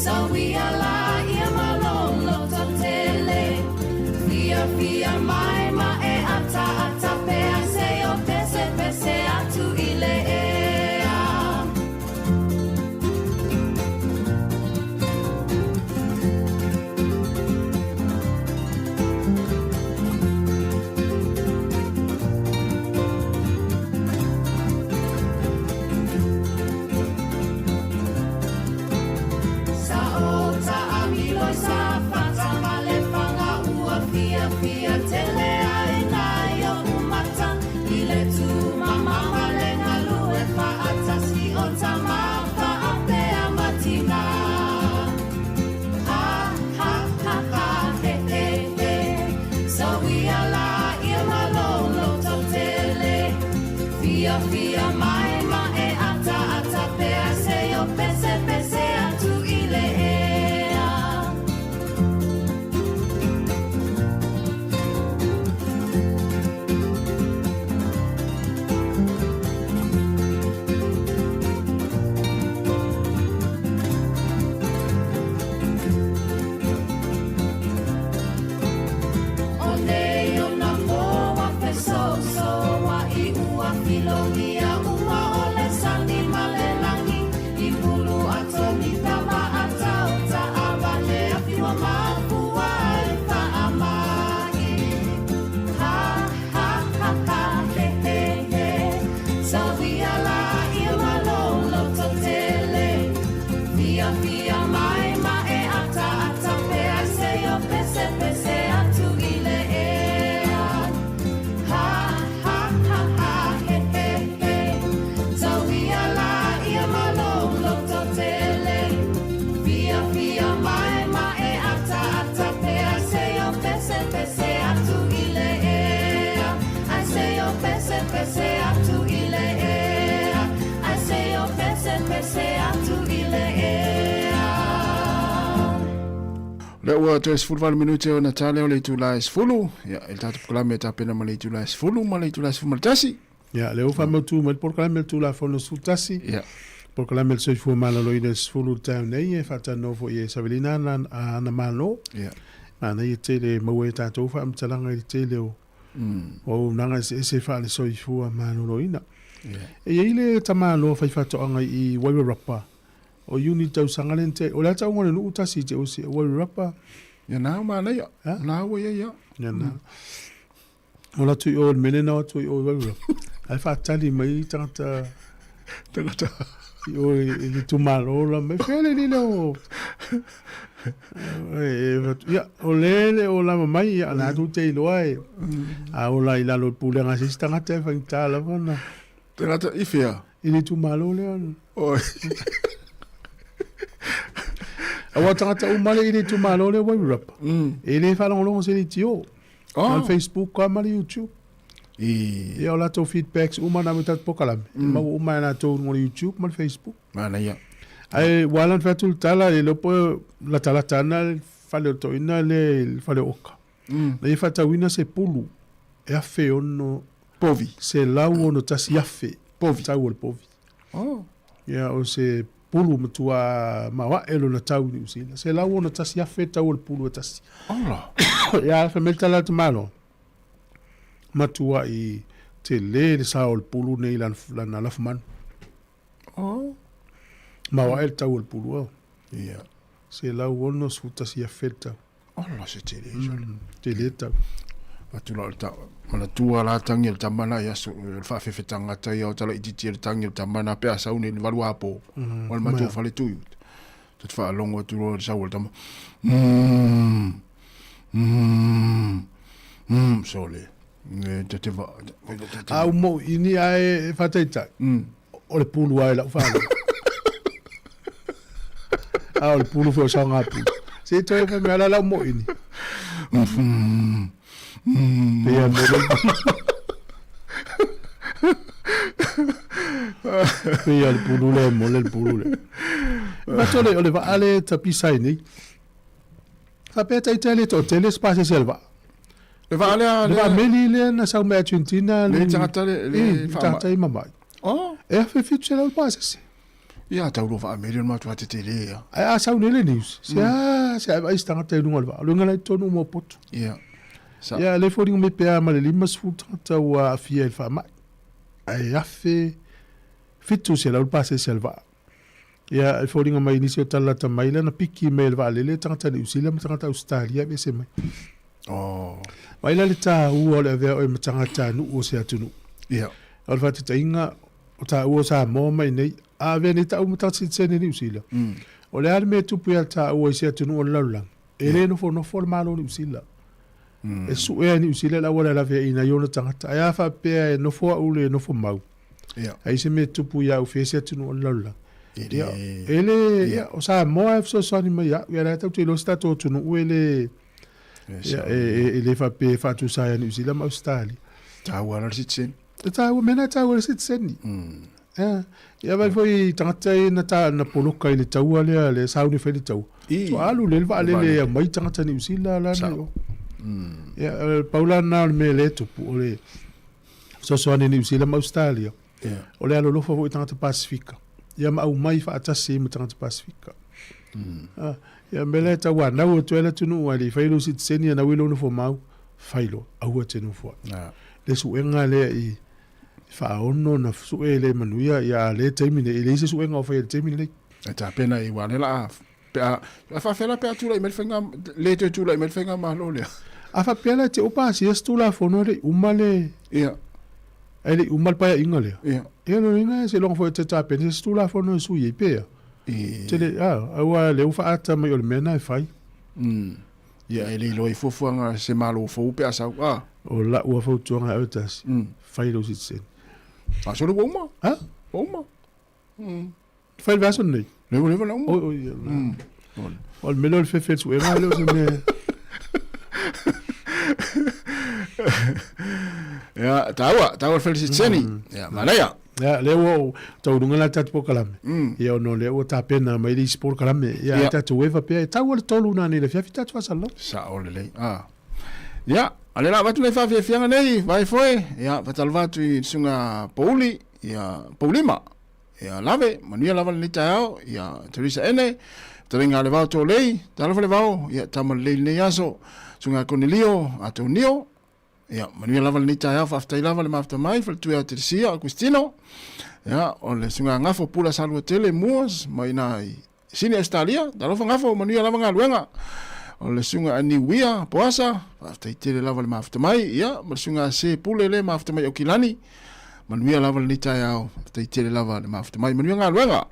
Sauia la ia ma lou loto tele Fiafia mai ma e ataata pea se o pesepese atu i le ea. Sa o ta amiloi sa fata ma le fanga ua fiafia tele ai nai oʻu mata i le tumamama le galue faatasi o tama faapea ma tina. Ha ha ha ha he he he Sauia la ia ma lou loto tele Fiafia mai ma e ataata pea se o pesepese atu i le ea. O nei o na po a fesoso a i ua filogia ua o le sani ma le lagi i pulu a tomita ma a tau ta a vale a fiwa mafua e faamagi Ha ha ha ha he he he Sauia la ia ma lou loto tele Fiafia mai ma e ataata pea se o pesepese atu i le ea Ha ha ha ha he he he Tauia la ia ma lou loto tele Fiafia mai ma e ataata pea se o pesepese atu i le ea Ai se o pesepese atu i le ea Ai se o pesepese atu i le ea. O lea ua toe 18 minute ona ta lea o le itula e 10. Ia, e le tatou polokalame e tapena ma le itula e 10 ma le itula e 11. Ia, lea ua faamautu mai le polokalame o le Tulafono 11. Ia. polokalame o le soifua maloloina i le 10 i le taeao nei, e faatalanoa foi e Savelina ana malo. Manaia tele e maua ai e tatou faamatalaga i le tele o auaunaga eseese faale-soifua maloloina. E i ai le tamaloa faifaatoaga i Wairarapa o Iuni i le tausaga lea na tea, o le a tauga o le nuu tasi te osi, Wairarapa. Ia na o manaia, na ua ia ia. Ia na. Ola atu i o i le mea lea na o atu ai i o i Wairarapa. Ae faatali mai tagata tagata i o i le itumalo la mai fea le lele o ia o le le o lava mai ia na tu te iloa e a ola i lalo i pulega a se isi tagata e faigata lava ona tagata i fea i le itumalo lea oi Aua tagata uma le i le itumalo lea Wairarapa e le faalogologo se leitio. Oh. Ma le Facebook a ma le YouTube. I... Ia o latou feedbacks uma na me tatou polokalame. Mm. Maua uma e latou no YouTube ma le Facebook. Manaia. Ae ua ala ona fai atu le tala, e le iloa po o latalata ana le fale o le toeaina lea i le fale o Oka. Mm. Na ia faatauina se pulu e 1600 Povi. 161,000 Povi. tau o le povi. Oh. Ia o se pulu matua maoae lona tau i Niu Sila. 161,000 tau o le pulu e tasi. Ola. Ia, fai mai le tala a le tamaloa, matuai tele le sao o le pulu nei i lana lafumanu. Oh. Maoae le tau o le pulu ao. Ia. 161,000 le tau. Ola se tele sole. Tele tau. Atu la o le ta, manatua la tangi o le tama na i aso, o le faafefe tagata ia o tala itiiti e le tangi o le tama na pe a sau nei le valu apo, o le matou fale tui. Ta te faalogo atu loa le sau o le tama, mm, mm, mm, sole. Ta te va, ta te... A u mo ini ae faataitai. O le pulu lava i lau faalogo. A o le pulu foi o saogapulu. Se toe fai mai ala lau moini. Pei a mele. Pei a le pulu le mole le pulu le. Vato le o le vaa le tapisa ai nei. Faapea taitai le toatele se pasese a le vaa. Le vaa lea... Le vaa meli lea na sau mai Argentina. Le tagata le... Le tagata i mamae. Oh. E 1700 le pasese. Ia, tau loa vaa meli o le matua tetele ia. Ae a sau nei le news, se a se a vaai se tagata i luga o le vaa. O le uiga la i totonu uma o potu. Ia. Sa. Ia, lea e foliga mai pe a ma le 50 tagata ua aafia i le faamai. Ae 1700 le pasese a le vaa. Ia, e foliga mai i nisi o tala lata mai lea na piki mai e le vaalele tagata Niu Sila ma tagata Ausetalia aveese mai. Oh. Vaai la le taua o le avea oe ma tagatanuu o se atunuu. Ia. O le faataitaiga, o taua o Samoa mai nei, a avea nei taua ma tagata sitiseni Niu Sila. O le a le mea e tupu ia taua i se atunuu o le lalolagi? E le nofonofo le Malo o Niu Sila. E suea e Niu Sila le auala e laveaiina ai ona tagata. Ae a faapea e nofo au le nofo mau, Ia. Ai se mea e tupu ia au fea se atunuu o le lalolagi. E le... Ia, e le, ia, o Samoa e fesoasoani mai ia au, ia la e tatou te iloa se tatou atunuu e le, ia, e, e, e le faapea e faatusa ai a Niu Sila ma Ausetalia. Taua la le citizen. E taua, mea na e taua le citizen. Ia, ia vai foi i tagata ia na, ta, na poloka i le taua lea, le sauni fai le taua. I. Ua alu lea le vaalele e aumai tagata Niu Sila la na i o. Ia, e, pau la lena o le mea lea e tupu, o le fesoasoani a Niu Sila ma Ausetalia. Yeah. O le alolofa foi i tagata Pasifika. Ia ma aumai faatasi ai ma tagata Pasifika. Ah, ia mea lea e tauanau atu ai le atunuu, ae le i fai lou sitiseni anau i lou nofomau, fai loa, aua e te nofo ai. Yeah. Le suega lea i faaono na sue le manuia, ia a le taimi nei, e leai se suega o faia i le taimi lenei. E tapena i aua lea la a pe a a faafefea la pe a tulai mai le faiga le toe tulai mai le faigamalo lea. A faapea la e te o pasia se Tulafono e le i uma le Ia. E le i uma le paeaiga lea. Ia. Ia lona uiga seiloga foi e te tapena se isi Tulafono e sui ai pea. I. Tele, a, aua lea ua faaata mai o le mea lena e fai. Mm. Ia e le iloa i fuafuaga se Malo fou pe a sau, a. O lau lava fautuaga e ave tasi, Mm. fai lou sitiseni. A sole ua uma. Ha? Ua uma. Mm. Fai le vaiaso lenei? Lea ua leva ona uma. Oi, oi, ia, na. O le mea lea o le fefe suega, e le o se mea. Ia, taua, taua le feliciteni. Ia, manaia. Ia, lea ua ou taunuga la tatou polokalame. Ia, ona o lea ua tapena mai le isi polokalame. Ia, Ia. tatou e faapea, e taua le 3 nanei i le afiafi tatou faasalalau. Sao lelei. Ah. Ia, a le la avatu nei faafiafiaga nei, vai foe. Ia, faatalofa atu i le susuga Pouli, ia, Poulima. Ia Lave, manuia lava lenei taeao, ia Teresa Ene, fetalaiga a Levao Tolei, talofa Levao, ia tama lelei lenei aso, Susuga Konelio, Atonio, ia manuia lava lenei taeao, faafetai lava le mafuta mai, faletua ia Teresia, Augustino, ia o le Susuga Gafo Pula Saluatele Moores mai ina i Sini Ausetalia, talofa Gafo, manuia lava galuega. O le susuga a Niuia Poasa, faafetai tele lava le mafuta mai, ia, ma le susuga a Se Pule le mafuta mai Aukilani, manuia lava lenei taeao, faafetai tele lava le mafuta mai, manuia galuega.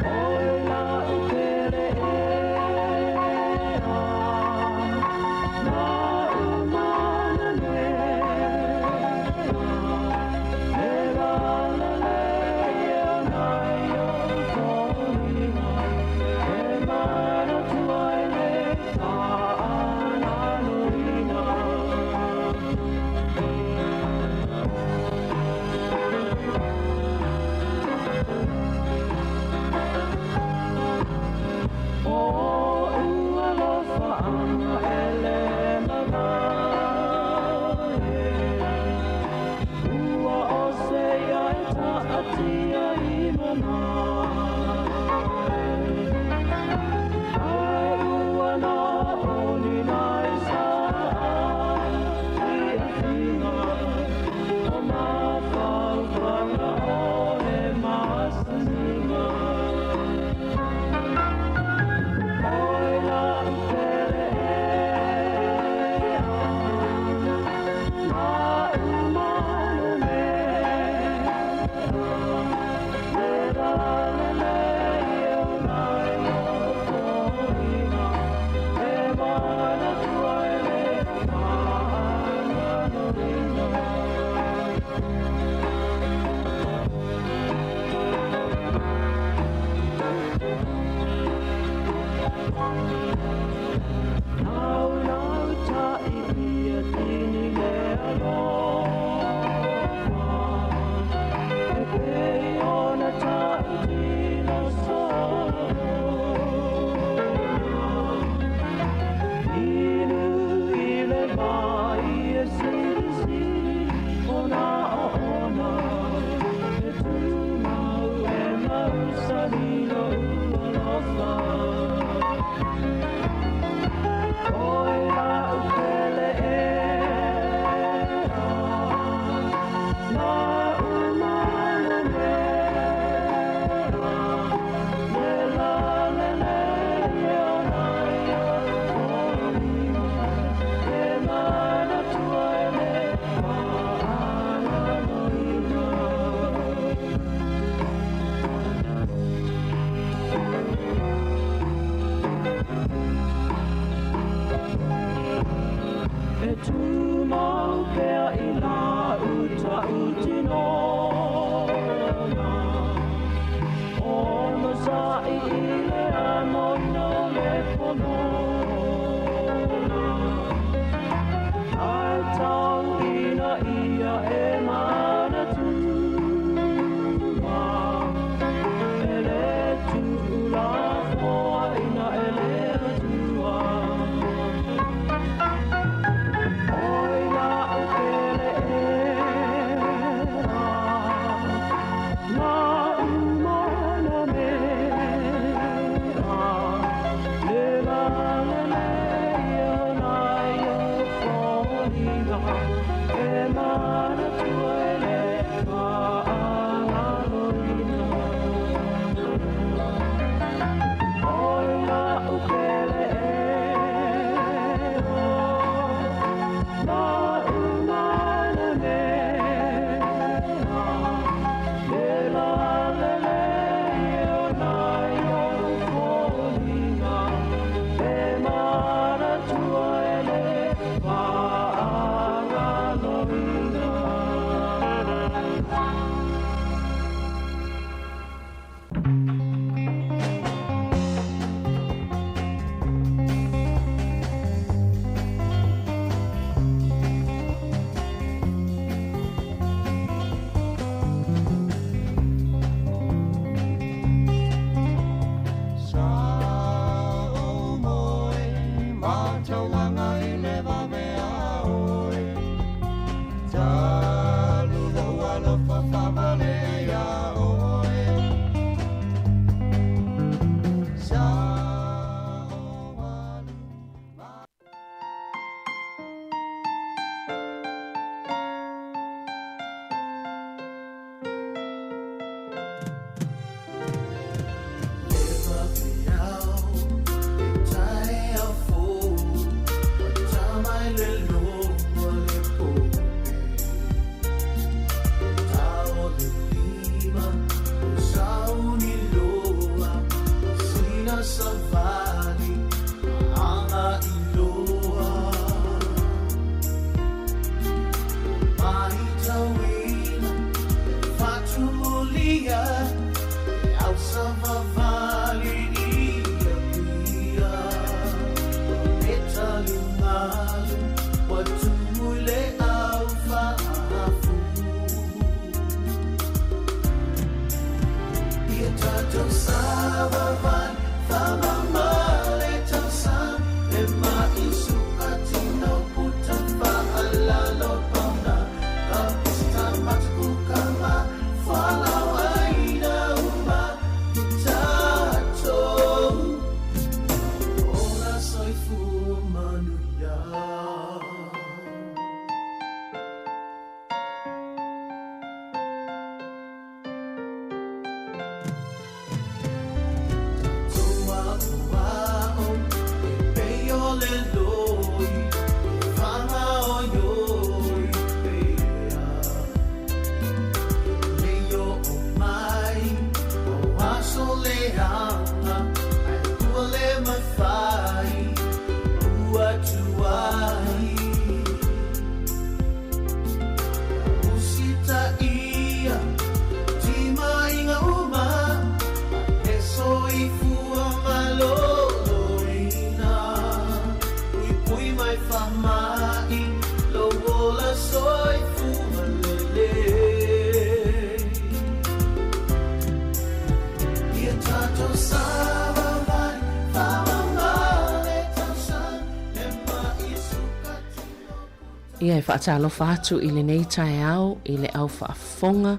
Oi la Ia e faatalofa atu i lenei taeao i le au faafofoga.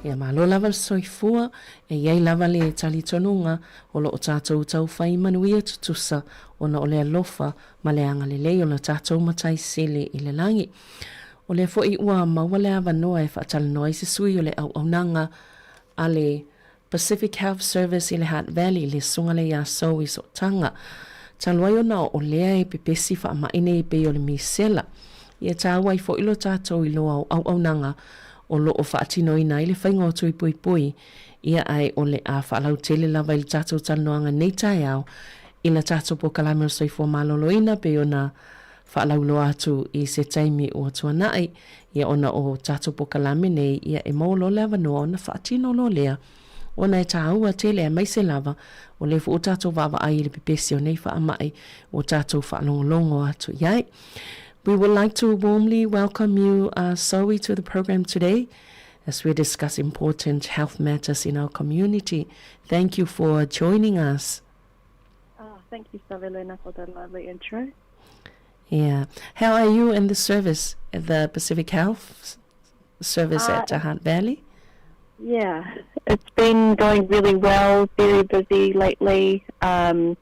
Ia malo lava le soifua, e i ai lava le talitonuga o lo o tatou taufai manuia tutusa ona o le alofa ma le agalelei o lo tatou Matai Sili i le lagi. O lea foi ua maua le avanoa e faatalanoa ai se sui o le auaunaga a le Pacific Health Service i le Hutt Valley, le Susuga lea ia Zoe Sootaga. Talu ai ona o lea e pepesi faamai nei e pei o le misela, ia taua ai foi lo tatou iloa o auaunaga o lo o faatinoina ai le faiga o tui puipui, ia ae o le a faalautele lava i le tatou talanoaga nei taeao i la tatou polokalame o le soifua maloloina pei ona faalauiloa atu i se taimi ua tuanai, ia ona o tatou polokalame nei, ia e maua loa le avanoa ona faatino loa lea, ona e tāua tele aemaise lava o lea foi ua tatou vaavaai i le pepesi o nei faamai ua tatou faalogologo atu i ai. We would like to warmly welcome you, uh, Zoe, to the program today as we discuss important health matters in our community. Thank you for joining us. Oh, thank you, Savelena, for the lovely intro. Yeah. How are you in the service at the Pacific Health Service uh, at Hutt Valley? Yeah, it's been going really well, very busy lately. Um,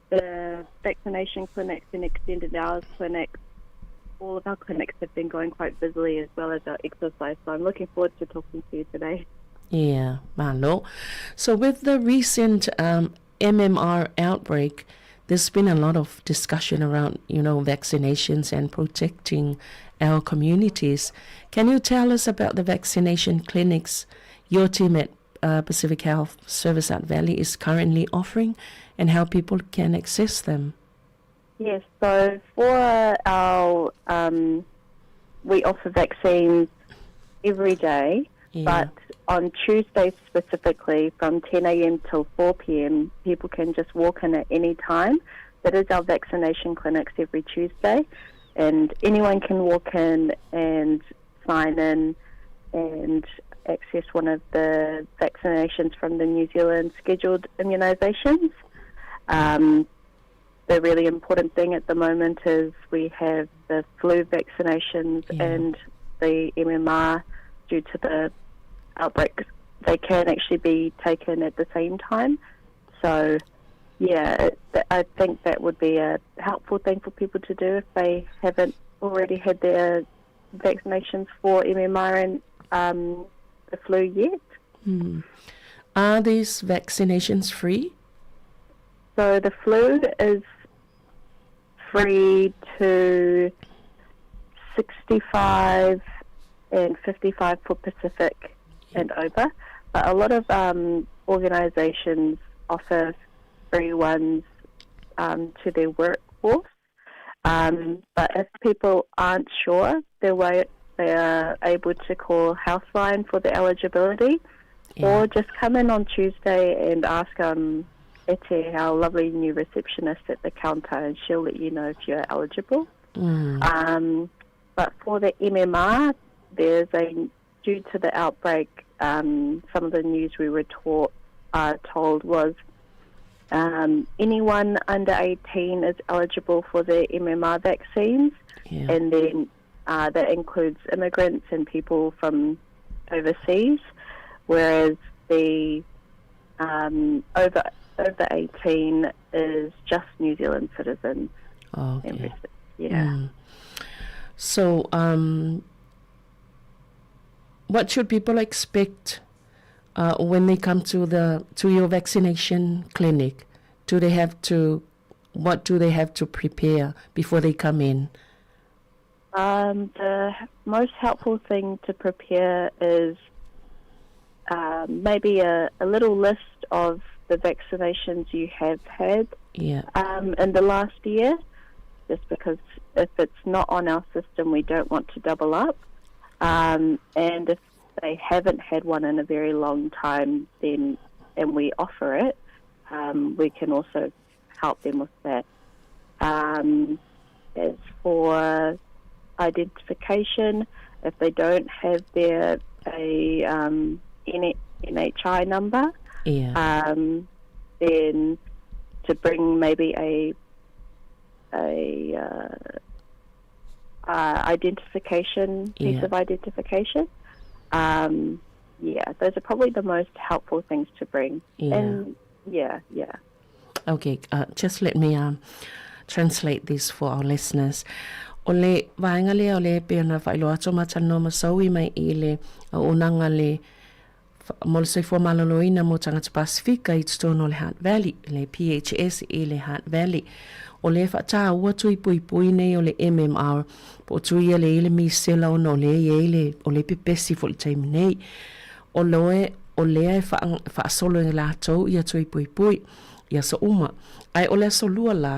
the vaccination clinics and extended hours clinics All of our clinics have been going quite busily as well as our exercise, so I'm looking forward to talking to you today. Yeah, malo. So with the recent um, MMR outbreak, there's been a lot of discussion around, you know, vaccinations and protecting our communities. Can you tell us about the vaccination clinics your team at uh, Pacific Health Service at Valley is currently offering and how people can access them? Yes, so for our, um, we offer vaccines every day, yeah. but on Tuesdays specifically from 10 a.m. till 4 p.m., people can just walk in at any time. That is our vaccination clinics every Tuesday, and anyone can walk in and sign in and access one of the vaccinations from the New Zealand scheduled immunisations. Um, the really important thing at the moment is we have the flu vaccinations yeah. and the MMR due to the outbreak. They can actually be taken at the same time. So, yeah, I think that would be a helpful thing for people to do if they haven't already had their vaccinations for MMR and um, the flu yet. Mm. Are these vaccinations free? So the flu is free to 65 and 55 for Pacific and over. But a lot of um, organisations offer free ones um, to their workforce. Um, but if people aren't sure, they're, way, they are able to call Houseline for the eligibility yeah. or just come in on Tuesday and ask um, Ete, our lovely new receptionist at the counter, and she'll let you know if you're eligible. Mm. Um, but for the MMR, there's a due to the outbreak, um, some of the news we were taught, uh, told was um, anyone under 18 is eligible for the MMR vaccines, yeah. and then uh, that includes immigrants and people from overseas, whereas the um, over over 18 is just New Zealand citizens. Okay. Yeah. Mm. So, um, what should people expect uh, when they come to the to your vaccination clinic? Do they have to what do they have to prepare before they come in? Um, the most helpful thing to prepare is um, maybe a, a little list of the vaccinations you have had yeah. um, in the last year, just because if it's not on our system, we don't want to double up. Um, and if they haven't had one in a very long time, then and we offer it, um, we can also help them with that. Um, as for identification, if they don't have their a um, NHI number, yeah. um, then to bring maybe a a uh, uh, identification piece yeah. of identification. Um, yeah, those are probably the most helpful things to bring. Yeah. And yeah, yeah. Okay, uh, just let me um, translate this for our listeners. O le vaenga lea o le e pei ona faailoa atu ma talanoa ma Saui mai i le auaunaga le mo le soifua maloloina mo tagata Pasifika i totonu o le Hutt Valley, le PHS i le Hutt Valley. O le faataua tui puipui nei o le MMR, po o tui ia le i le misela ona o lea i ai le, o le pepesi fo le taimi nei. O loe, o lea e faasolo e latou ia tui puipui i aso uma. Ae o le aso lua la,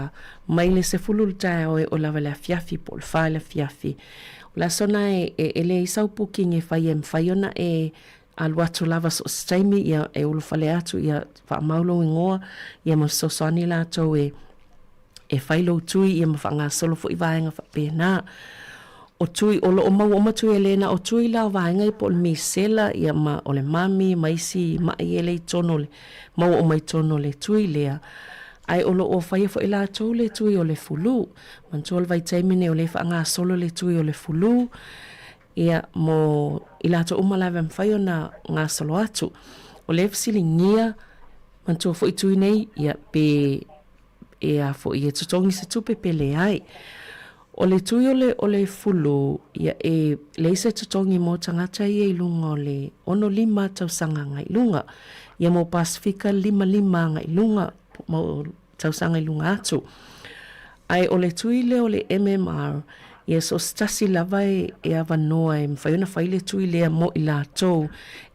mai le sefulu le taeao e o lava le afiafi po o le fa le afiafi. O le aso na e, e, e leai sau booking e fai e mafai ona e alu atu lava so o se taimi ia e ulufale atu ia faamau lou igoa ia ma fesoasoani latou e e fai lou tui ia ma faagasolo foi vaega faapena. O tui, o loo maua uma tui e le na o tui la o vaega ia po o le misela ia ma o le mami ma isi ma'i e le i tonu o le maua uma i tonu o le tui lea. Ae o loo faia foi latou le tui o le fulu. Manatua le vaitaimi nei o lea e faagasolo le tui o le fulu ia mo i latou uma lava e mafai ona gasolo atu. O lea e fesiligia manatua foi tui nei ia pe e a foi e totogi se tupe pe leai. O le tui o le o le fulu, ia e leai se totogi mo tagata ia i luga o le 65 tausaga agai luga. Ia mo Pasefika 55 agai luga, mo tausaga i luga atu. Ae o le tui lea o le MMR, ia so o se tasi lava e, e avanoa e mafai ona fai le tui lea mo i latou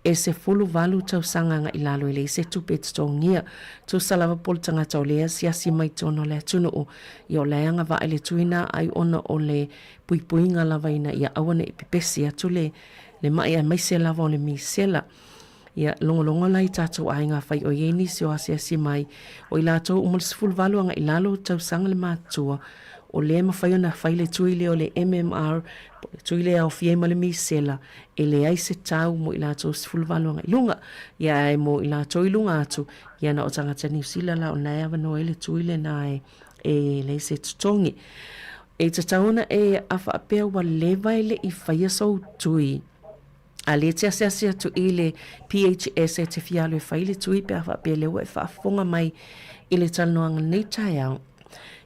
e 18 tausaga agai i lalo e leai se tupe e totogia. Tusa lava po o le tagata o lea e asiasi mai totonu o le atunuu, ia o la e agavaa i le tui na ai ona o le puipuiga lava ina ia aua ne i pepesi atu le, le ma'i aemaise lava o le misela. Ia, logologo la i tatou aiga afai o i ai nisi o asiasi mai, o i latou uma le 18 agai i lalo tausaga le matutua, o lea e mafai ona fai le tui lea o le MMR, po o le tui lea e aofia ai ma le misela, e leai se tau mo i latou 18 agai i luga. Ia, ae mo i latou i luga atu, ia na o tagata Niu Sila la o lena e avanoa ai le tui lena e, e leai se totogi. E tatau ona e a faapea ua leva e le i faia sou tui, A lea e te asiasi atu i le PHS e te fia alu e fai le tui pe a faapea lea ua e faafofoga mai i le talanoaga lenei taeao.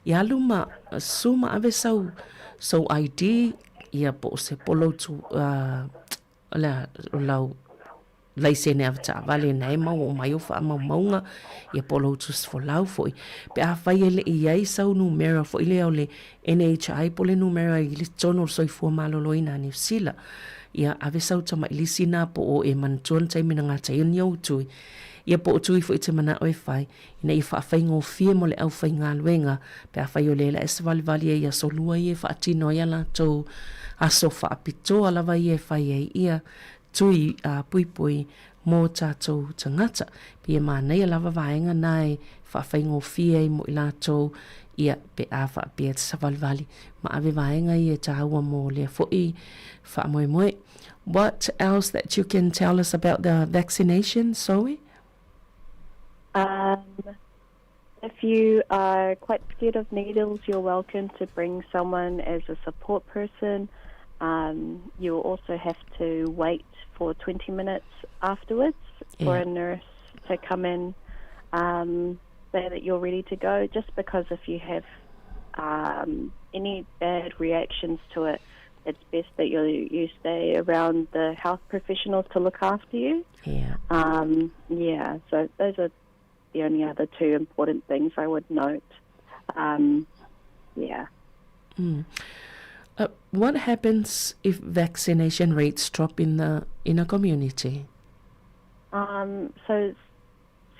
Ia alu ma su ma ave sau, sou ID, ia po o se po lou tu, uh, la, lau laisene avetaavale na e maua uma ai ou faamaumauga, ia po o lou tusi folau foi. Pe afai e le i i ai sau numera foi lea o le NHI po o le numera i le totonu o le soifua maloloina a Niu Sila. Ia ave sau tama'i lisi na po o e manatua le taimi na gata ai ni ou tui. Ia po o tui foi te mana'o e fai, ina ia faafaigofie mo le aufaigaluega pe afai o lea la e savalivali ai i aso lua ia e faatino ai a latou aso faapitoa lava ia e fai ai ia tui puipui mō tātou tagata. Pei e manaia lava vaega na e faafaigofie ai mo i latou, ia, pe a faapea te savalivali ma ave vaega ia e tāua mō lea foʻi faamoemoe. What else that you can tell us about the vaccination, Zoe? Um, if you are quite scared of needles, you're welcome to bring someone as a support person. Um, you'll also have to wait for 20 minutes afterwards yeah. for a nurse to come in, um, say that you're ready to go, just because if you have um, any bad reactions to it, it's best that you you stay around the health professionals to look after you. Yeah. Um, yeah. So those are the only other two important things I would note. Um, yeah. Mm. Uh, what happens if vaccination rates drop in the in a community? Um, so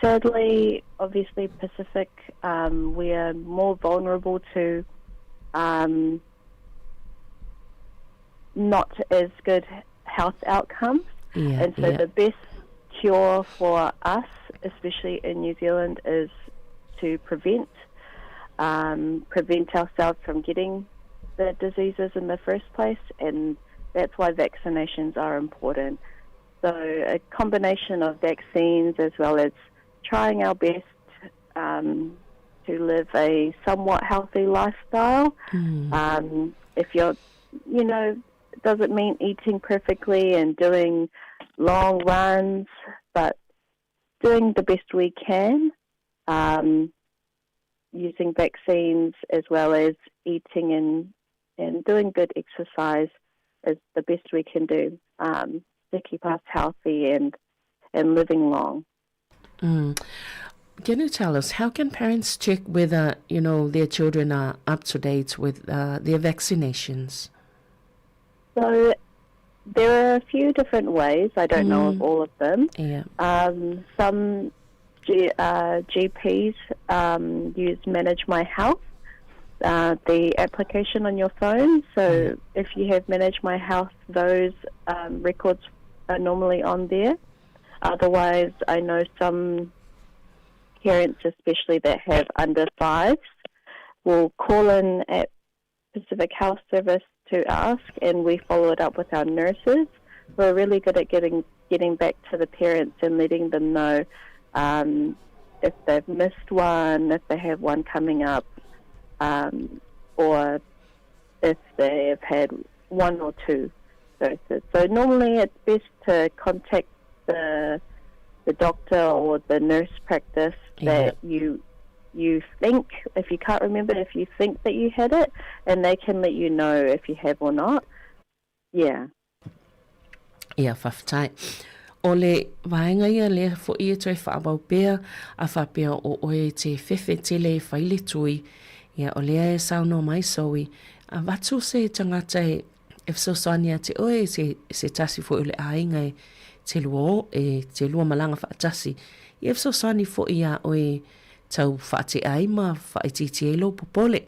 sadly, obviously, Pacific, um, we are more vulnerable to um, not as good health outcomes. Yeah, and so yeah. the best cure for us, especially in New Zealand, is to prevent um, prevent ourselves from getting the diseases in the first place, and that's why vaccinations are important. So a combination of vaccines as well as trying our best um, to live a somewhat healthy lifestyle. Mm. Um, if you're, you know, doesn't mean eating perfectly and doing long runs, but doing the best we can, um, using vaccines as well as eating and, and doing good exercise is the best we can do um, to keep us healthy and, and living long. Mm. Can you tell us how can parents check whether you know their children are up to date with uh, their vaccinations? So there are a few different ways. I don't mm. know of mm. all of them. Yeah. Um, some G, uh, GPs um, use Manage My Health, uh, the application on your phone. So mm. if you have Manage My Health, those um, records are normally on there. Otherwise, I know some parents, especially that have under fives, will call in at Pacific Health Service to ask, and we follow it up with our nurses. We're really good at getting getting back to the parents and letting them know um, if they've missed one, if they have one coming up, um, or if they have had one or two doses. So normally it's best to contact the the doctor or the nurse practice that yeah. you you think, if you can't remember, if you think that you had it, and they can let you know if you have or not. Yeah. Ia, faafetai. O le vaega ia lea foʻi e toe faaauau pea, a faapea o oe e te fefe tele e fai le tui, ia o lea e saunoa mai Zoe, avatu se tagata e e fesoasoani ia te oe, se, se tasi foi o le aiga e te lua o, e te lua malaga faatasi, ia e fesoasoani foi iā oe tau faatea ai ma faaitiitia ai lou popole.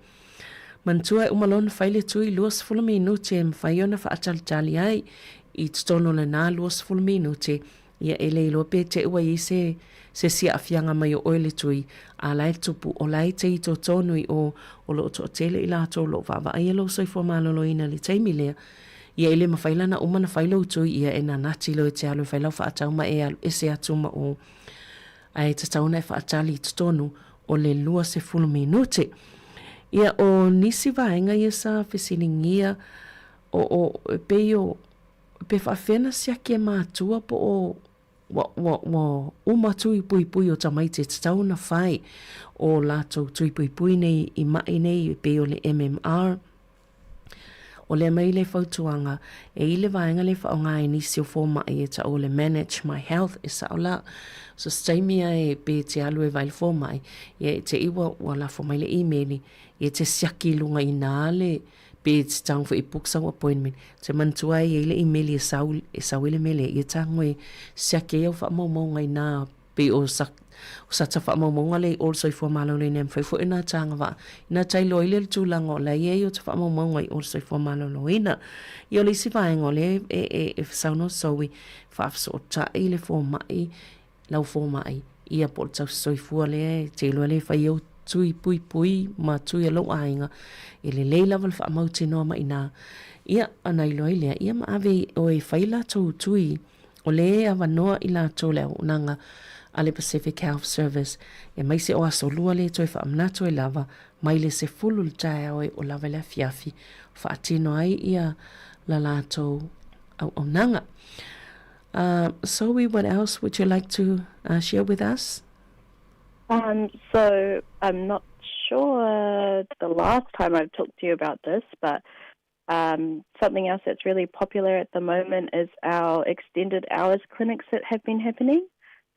Manatua e uma loa ona fai le tui 20 minute e mafai ona faatalitali ai i totonu o lena 20 minute, ia e le iloa pe te ua i ai se se isi aafiaga mai o oe le tui, a la e tupu, o la e te i totonu i o, o lo o toatele i latou o lo o vaavaaia lou soifua maloloina i le taimi lea, ia e le mafai la ona uma ona fai lou tui, ia e nanati loa e te alu e fai lau faatau ma e alu ese atu ma o, ae tatau ona e faatali i totonu o le 20 minute. Ia o nisi vaega ia sa fesiligia o, o, e pei o, pe faafefea ona siaki e matua po o ua, ua, ua uma tui puipui o tamaiti e tatau ona fai o latou tui puipui nei i maʻi nei e pei o le MMR. O lea mai le fautuaga, e i le vaega lea e faaaoga ai nisi o fomai e tau o le Manage My Health, e sao la. So se taimi a e pe te alu e vaai le fomai, ia e te i ua, ua lafo mai le imeli, ia e te siaki i luga i na le, pe te tago foi e book sau appointment. Te manatua ai e i le imeli e sau, e sau ai le mea lea, ia tago e siaki ai au faamaumauga i na pei o sa, o sata faamaumauga lea i o le soifua maloloina e mafai foi ona tagavaa ina tailoa ai lea le tulaga o la e i ai o ta faamaumauga i o le soifua maloloina. Ia o le isi vaega o lea e, e, e saunoa Zoe, faafesootai le fomai, lau fomai, ia po o le tausisoifua lea e te iloa lea e fai au tui puipui ma tui a lou aiga, e lelei lava le faamautinoa mai i ina. Ia, ona iloa ai lea, ia ma ave oe e fai latou tui O lea e avanoa i latou le auaunaga a le Pacific Health Service, aemaise o aso lua lea e toe faamanatu ai lava, mai le 10 i le taeao e oo lava i le afiafi, faatino ai ia la latou auaunaga. Uh, Zoe, what else would you like to uh, share with us? Um, so I'm not sure the last time I've talked to you about this, but Um, something else that's really popular at the moment is our extended hours clinics that have been happening.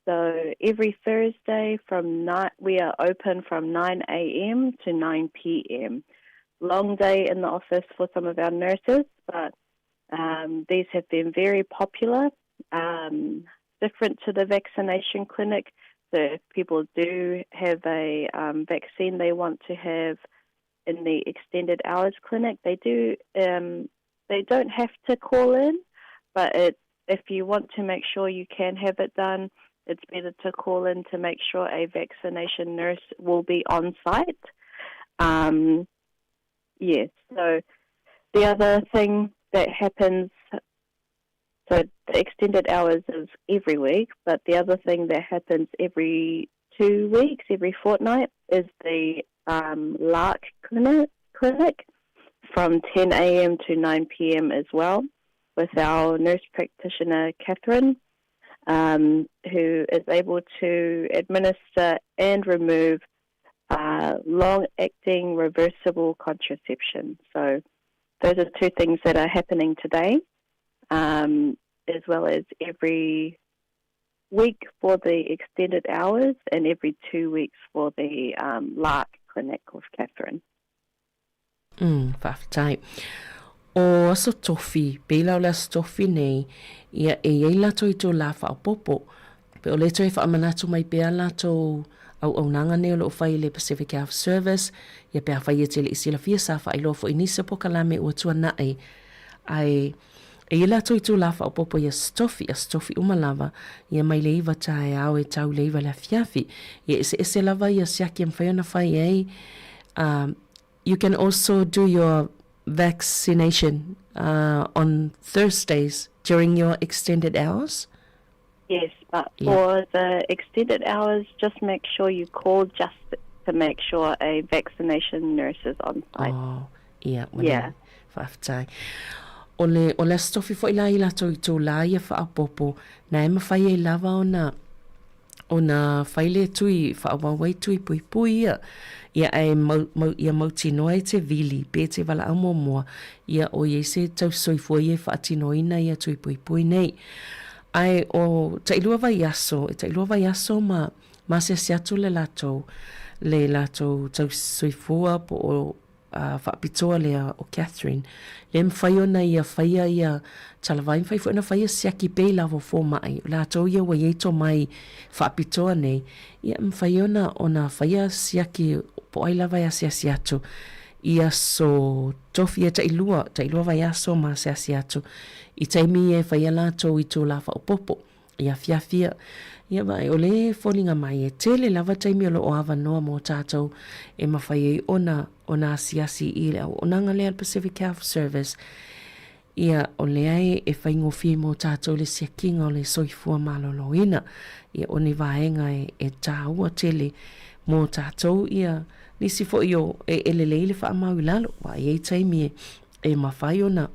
So every Thursday from night, we are open from 9 a.m. to 9 p.m. Long day in the office for some of our nurses, but um, these have been very popular. Um, different to the vaccination clinic. So if people do have a um, vaccine they want to have in the extended hours clinic, they do um, they don't have to call in, but it, if you want to make sure you can have it done, it's better to call in to make sure a vaccination nurse will be on site. Um, yes, so the other thing that happens so the extended hours is every week, but the other thing that happens every two weeks, every fortnight, is the um, Lark Clinic, clinic from 10 a.m. to 9 p.m. as well with our nurse practitioner, Catherine, um, who is able to administer and remove uh, long acting reversible contraception. So, those are two things that are happening today, um, as well as every week for the extended hours and every two weeks for the um, Lark Clinic with Catherine. Mm, faafetai. O aso tofi, pei la o le aso tofi nei, ia e i ai latou i tō lā faaopoopo. Pe o le toe faamanatu mai pea latou auaunaga nei o lo o fai i le Pacific Health Service, ia pe afai e te le i silafia sa faailoa foi nisi o pokalame ua tuanaʻi. Ae e i ai latou i tō lā faaopoopo i aso tofi, aso tofi uma lava, ia mai le iva taeao e tau le iva le afiafi. Ia eseese lava ia siaki e mafai ona fai ai, ā, You can also do your vaccination uh, on Thursdays during your extended hours? Yes, but yeah. for the extended hours, just make sure you call just to make sure a vaccination nurse is on site. Oh, yeah. Yeah. Faafetai. O le, o le aso tofi foi la i latou i tō la ia faapopo, na e mawhai ai lava ona Ona fai lea tui faaauau ai tui puipui ia, ia ae mau, mau, ia mautinoa e te vili pe te valaau muamua, ia o i ai se tausisoifua ia e faatinoina ia tui puipui nei. Ae o tailua vaiaso, e tailua vaiaso ma ma asiasi atu le latou, le latou tausisoifua po o faapitoa lea o Catherine, le mafai ona ia faia ia talavai, mafai foi ona faia siaki pea i lava o fomai, o latou ia ua i ai tomai faapitoa nei, ia mafai ona ona faia siaki po o ai lava e asiasi atu i aso tofi e tailua, tailua vaiaso ma asiasi atu i taimi ia e faia latou itula faaopoopo. I afiafi ia. Ia vaai, o le foliga mai e tele lava taimi o lo o avanoa mo tatou e mafai ai ona ona asiasi i le auaunaga lea a le Pacific Health Service. Ia, o lea e, e faigofie mo tatou le siakiga o le soifua maloloina. Ia, o ni vaega e, e tāua tele mo tatou, ia, nisi foi o e, e lelei le faamau i lalo. Aua e i ai taimi e, e mafai ona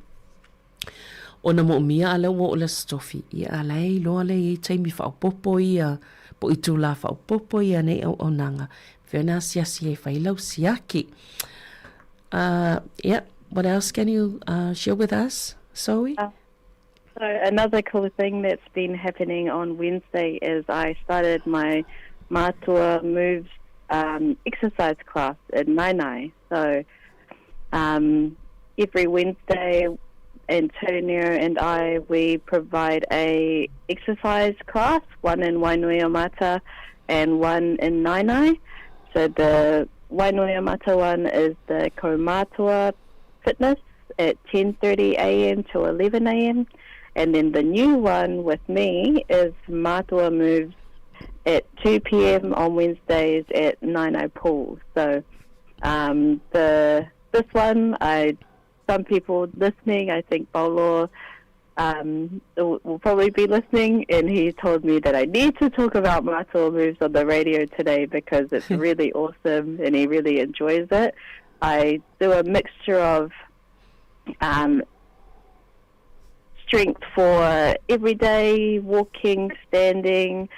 Ona moomia a lea ua oo le Aso Tofi, ia a la e iloa lea e i ai taimi faaopoopo ia, po o itulā faaopoopo ia nei auaunaga, mafai ona asiasi ai e fai lau siaki. Uh, yeah, what else can you uh, share with us, Zoe? Uh, so another cool thing that's been happening on Wednesday is I started my Matua Moves um, exercise class in Nainai. So um, every Wednesday, Antonio and I, we provide a exercise class, one in Wainuiomata and one in Nainai. So the Wainuiomata one is the Kaumatua Fitness at 10.30 a.m. to 11 a.m. And then the new one with me is Matua Moves at 2 p.m. on Wednesdays at Nainai Pool. So um, the this one, I some people listening, I think Bolo um, will, will probably be listening, and he told me that I need to talk about Matua Moves on the radio today because it's really awesome and he really enjoys it. I do a mixture of um, strength for everyday walking, standing,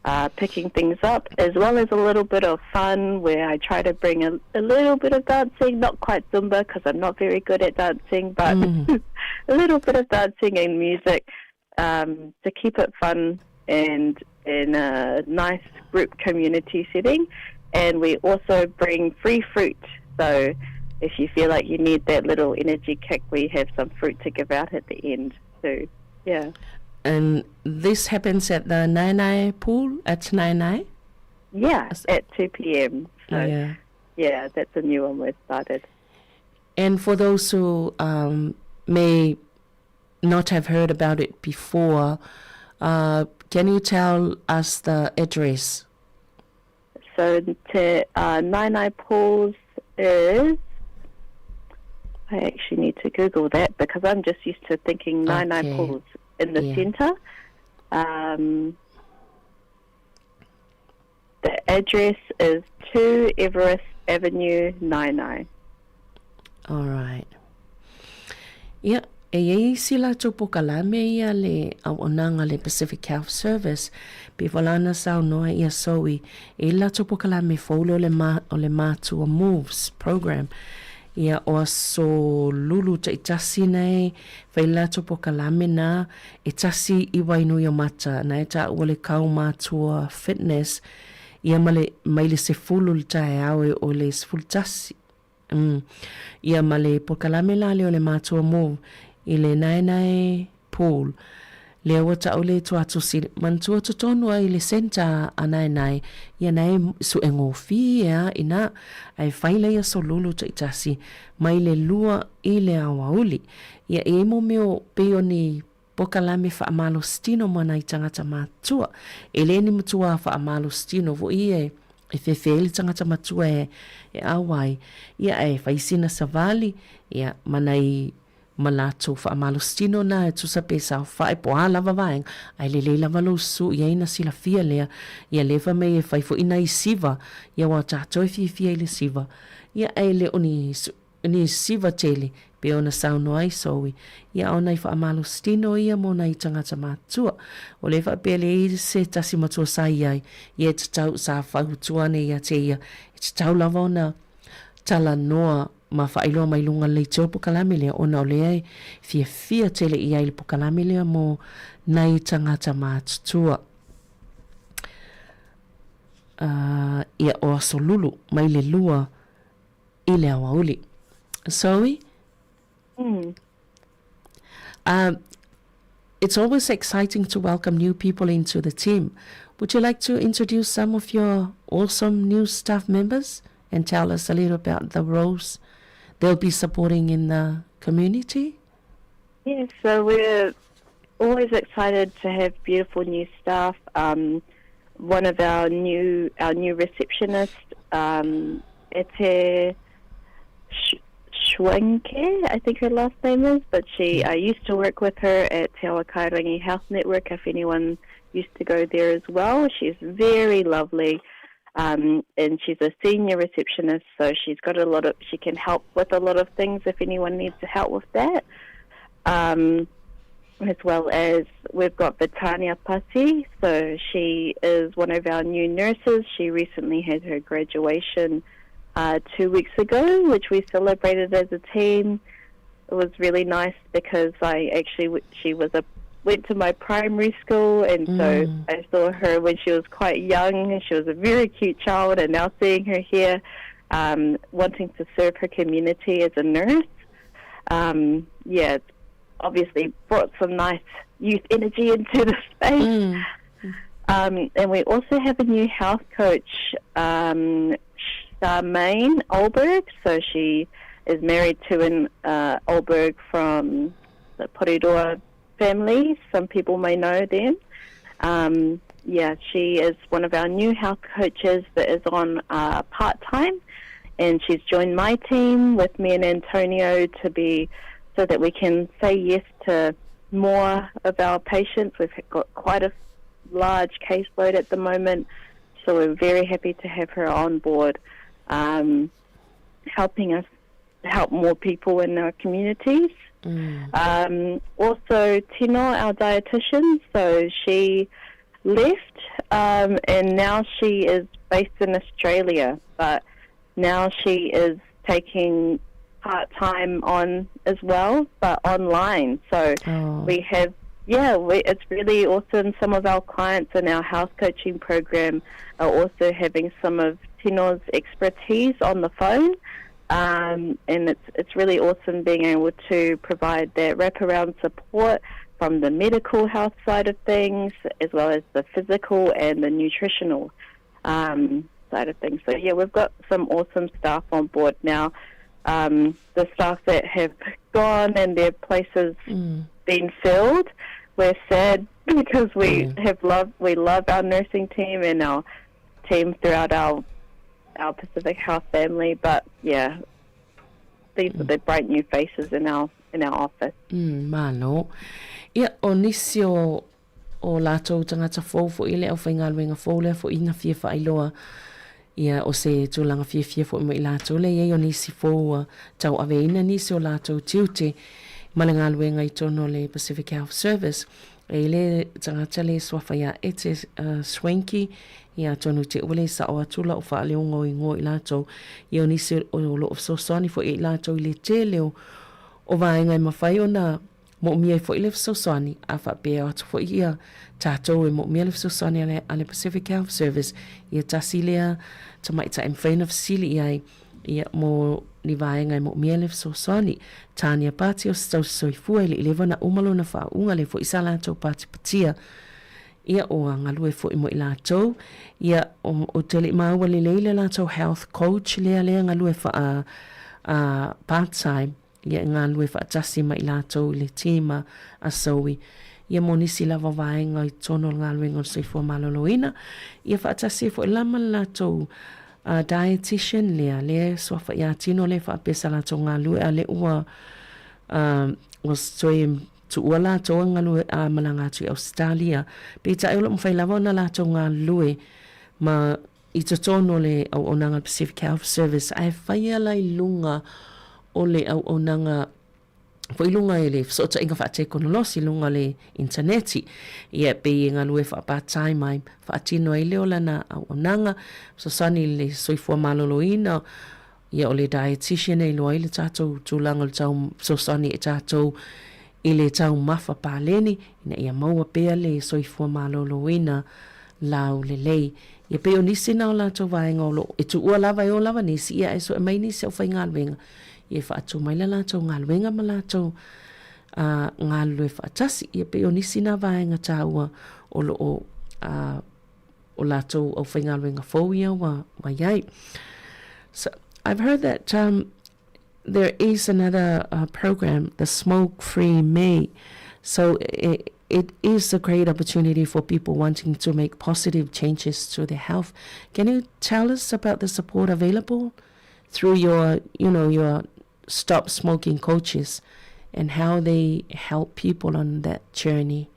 uh, picking things up, as well as a little bit of fun where I try to bring a, a little bit of dancing, not quite Zumba because I'm not very good at dancing, but mm. a little bit of dancing and music um, to keep it fun and in a nice group community setting. And we also bring free fruit. So if you feel like you need that little energy kick, we have some fruit to give out at the end too. Yeah. And this happens at the Nainai pool at Nainai? Yeah, at 2 p.m. So, yeah. Yeah, that's a new one we've started. And for those who um, may not have heard about it before, uh, can you tell us the address? So to uh, Nainai Pools is I actually need to Google that because I'm just used to thinking Nainai okay. Pools in the yeah. centre. Um, the address is 2 Everest Avenue, Nainai. All right. Ia, e i ai isi latou pokalame ia le auaunaga le Pacific Health Service, pei foi la ona saunoa ia Zoe, e i ai le latou pokalame fou lea o le ma, o le Matua Moves program. Ia, o aso lulu taitasi nei, fai le latou pokalame na, e tasi i Wainuiomata, na e taua le Kaumatua Fitness, ia ma le, mai le sefulu le taeao e o le 11. Umm. Ia ma le pokalame la lea o le matua move i le naenae pool. Lea ua tau le tuatusi manatua totonu ai le centre a naenae ia nae sue gofie a ina ae fai la ia solulu taitasi mai le lua i le aoauli. Ia e i ai mo mea o pei o ni Pokalame faamalositino ma nai tagata matua. E le ni matua faamalositino foi ia e fefe ai le tagata matua e, e au ai, ia ae fai sina savali, ia ma nai ma latou faamalositino na e tusa pe saofai po o a lava vaega, ae lelei lava lou susu i ai na silafia lea, ia lea fai mai e fai foi nai siva, ia aua tatou e fiafia i le siva, ia ae le o ni ni siva tele. Pei ona saunoa ai Zoe, ia o nai faamalositino ia mo nai tagata matutua. O lea faapea leai se tasi matua sa i ai, ia e tatau sa fautua ane ia te ia, e tatau lava ona talanoa ma faailoa mai luga lelei te o pokalame lea ona o lea e fiafia tele i ai le pokalame lea mo nai tagata matutua. Uh, ia o aso lulu mai le lua i le aoauli. Zoe? Mm. Uh, it's always exciting to welcome new people into the team. Would you like to introduce some of your awesome new staff members and tell us a little about the roles they'll be supporting in the community? Yes, so we're always excited to have beautiful new staff. Um, one of our new our new receptionist, um, Ete Schwenke, I think her last name is, but she I used to work with her at Te Awakairangi Health Network. If anyone used to go there as well, she's very lovely. Um, and she's a senior receptionist, so she's got a lot of, she can help with a lot of things if anyone needs help with that. Um, as well as we've got Vitania Pasi, so she is one of our new nurses. She recently had her graduation uh, two weeks ago, which we celebrated as a team. It was really nice because I actually she was a went to my primary school, and so mm. I saw her when she was quite young, and she was a very cute child. And now seeing her here, um, wanting to serve her community as a nurse, um, yeah, it's obviously brought some nice youth energy into the space. Mm. Um, and we also have a new health coach, um, Charmaine Olberg. So she is married to an uh, Olberg from the Porirua family. Some people may know them. Um, yeah, she is one of our new health coaches that is on uh, part time, and she's joined my team with me and Antonio to be so that we can say yes to more of our patients. We've got quite a large caseload at the moment, so we're very happy to have her on board, um, helping us help more people in our communities. Mm. Um, also, Tino, our dietitian, so she left um, and now she is based in Australia, but now she is taking part time on as well, but online. So oh. we have, yeah, we, it's really awesome. Some of our clients in our house coaching program are also having some of Tino's expertise on the phone. Um, and it's it's really awesome being able to provide that wraparound support from the medical health side of things, as well as the physical and the nutritional um, side of things. So yeah, we've got some awesome staff on board now. Um, the staff that have gone and their places mm. been filled, we're sad because we mm. have loved we love our nursing team and our team throughout our our Pacific Health family. But yeah, these mm. are the bright new faces in our in our office. Mm, malo. Ia, o nisi o, o lātou tagata fou foʻi le aufaigaluega fou lea foʻi na fia faailoa ia o se tulaga fiafia foʻi mo i latou lea iai o nisi fou ua tauaveina nisi o latou tiute ma le galuega i tonu o le Pacific Health Service. E i le tagata le suafa iā Ete uh, Swanky ia atonu te ua le sao atu la'u faaleoga o igoa i latou ia o nisi o loo fesoasoani foʻi i latou i le tele o o vaega e mafai ona Moomia ai foi le fesoasoani, a faapea atu foi ia tatou e moomia le fesoasoani a le, a le Pacific Health Service, ia tasi lea tamaitai e mafai ona fesili i ai, ia, mo ni vaega e moomia le fesoasoani. Tania Pati o se tausi soifua e le i leva ona uma lona faauuga lea foi sa latou patipatia ia ua galue foi mo i latou, ia, o, ou te le i maua lelei le latou health coach lea lea galue faa, a, part time, Ia e galue faatasi ma i latou i le tīma a Zoe. Ia mo nisi lava vaega i totonu o le galuega o le soifua maloloina, ia faatasi ai foi la ma le latou uh, dietitian lea, lea e suafa ia tino lea faapea sa latou galue a le ua uh, ua toe tuua latou e galue a uh, malaga atu i Australia. Peitai o lo o mafai lava ona latou galue ma i totonu o le auaunaga Pacific Health Service ae faia la i luga o le auaunaga Foi luga i le fesootaiga faatekonolosi i luga o le initaneti, ia pei e galue faa-part-time ai, faatino ai lea o lana auaunaga, fesoasoani i le soifua maloloina, ia o le dietitian e iloa ai le tatou tulaga o le tau fesoasoani i tatou i le taumafa paleni ina ia maua pea le soifua maloloina laulelei. Ia pei o nisi na o latou vaega o loo e tuua lava e o lava nisi ia ae sue mai nisi aufaigaluega ia e faatu mai la latou galuega ma latou a galulue faatasi. Ia pei o nisi na vaega taua o loo a o latou aufaigaluega fou ia ua ua iai. So I've heard that um, there is another uh, program, the Smoke Free May. So it, it is a great opportunity for people wanting to make positive changes to their health. Can you tell us about the support available through your, you know, your stop smoking coaches and how they help people on that journey?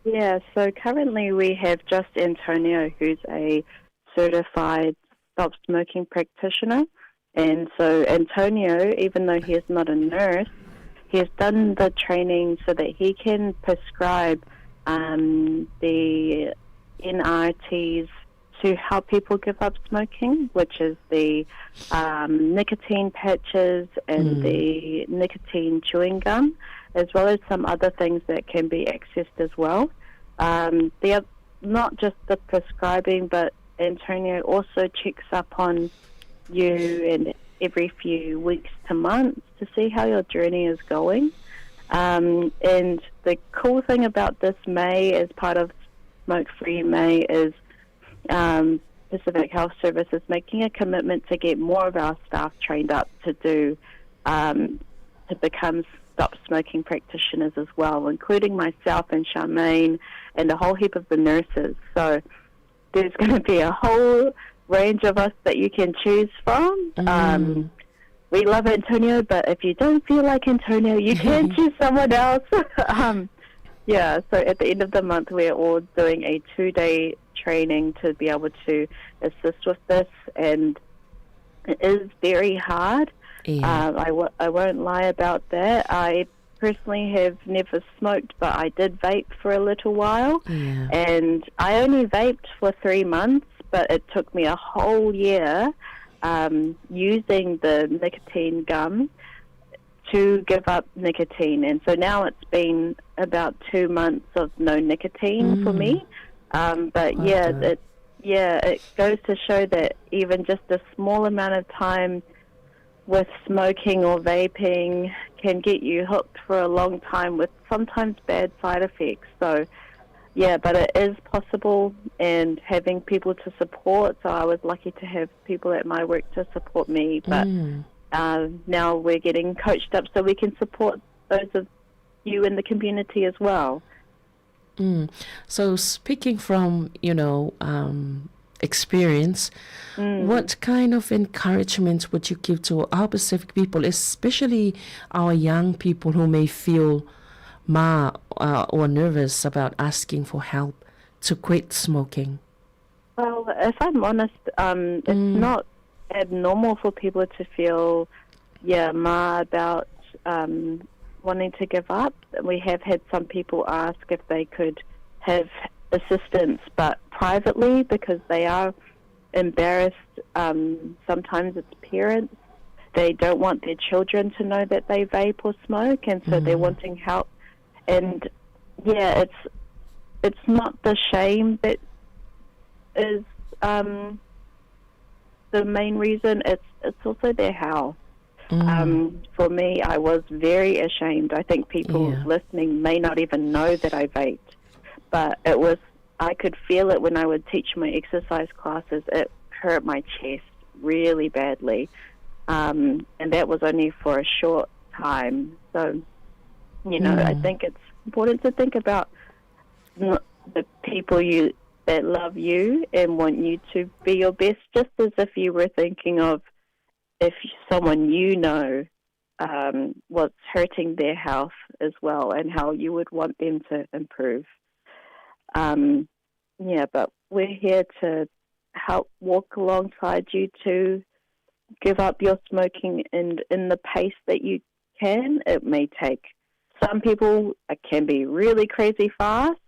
Yeah, so currently we have just Antonio, who's a certified stop smoking practitioner. And so Antonio, even though he is not a nurse, he has done the training so that he can prescribe the NRTs to help people give up smoking, which is the nicotine patches and the nicotine chewing gum, as well as some other things that can be accessed as well. The not just the prescribing, but Antonio also checks up on you and every few weeks to months to see how your journey is going. And the cool thing about this May as part of Smoke Free May is Pacific Health Service is making a commitment to get more of our staff trained up to do to become stop smoking practitioners as well, including myself and Charmaine and a whole heap of the nurses. So there's going to be a whole range of us that you can choose from. We love Antonio, but if you don't feel like Antonio, you can choose someone else. Yeah, so at the end of the month, we're all doing a two day training to be able to assist with this, and it is very hard. Yeah. I w- I won't lie about that. I personally have never smoked, but I did vape for a little while. Yeah. And I only vaped for three months, but it took me a whole year using the nicotine gum to give up nicotine. And so now it's been about two months of no nicotine for me. But Well yeah, done. it yeah, it goes to show that even just a small amount of time with smoking or vaping can get you hooked for a long time with sometimes bad side effects. So, yeah, but it is possible and having people to support. So I was lucky to have people at my work to support me. But now we're getting coached up so we can support those of you in the community as well. So speaking from, you know, experience, what kind of encouragement would you give to our Pacific people, especially our young people who may feel ma or nervous about asking for help to quit smoking? Well, if I'm honest, it's not abnormal for people to feel, yeah, ma about wanting to give up. We have had some people ask if they could have assistance, but privately because they are embarrassed. Sometimes it's parents. They don't want their children to know that they vape or smoke, and so they're wanting help. And yeah, it's it's not the shame that is the main reason. It's it's also their health. For me, I was very ashamed. I think people Yeah. listening may not even know that I vaped, but it was I could feel it when I would teach my exercise classes. It hurt my chest really badly, and that was only for a short time. So, you know, I think it's important to think about the people you that love you and want you to be your best, just as if you were thinking of if someone you know was hurting their health as well and how you would want them to improve. Yeah, but we're here to help walk alongside you to give up your smoking and in the pace that you can. It may take some people it can be really crazy fast.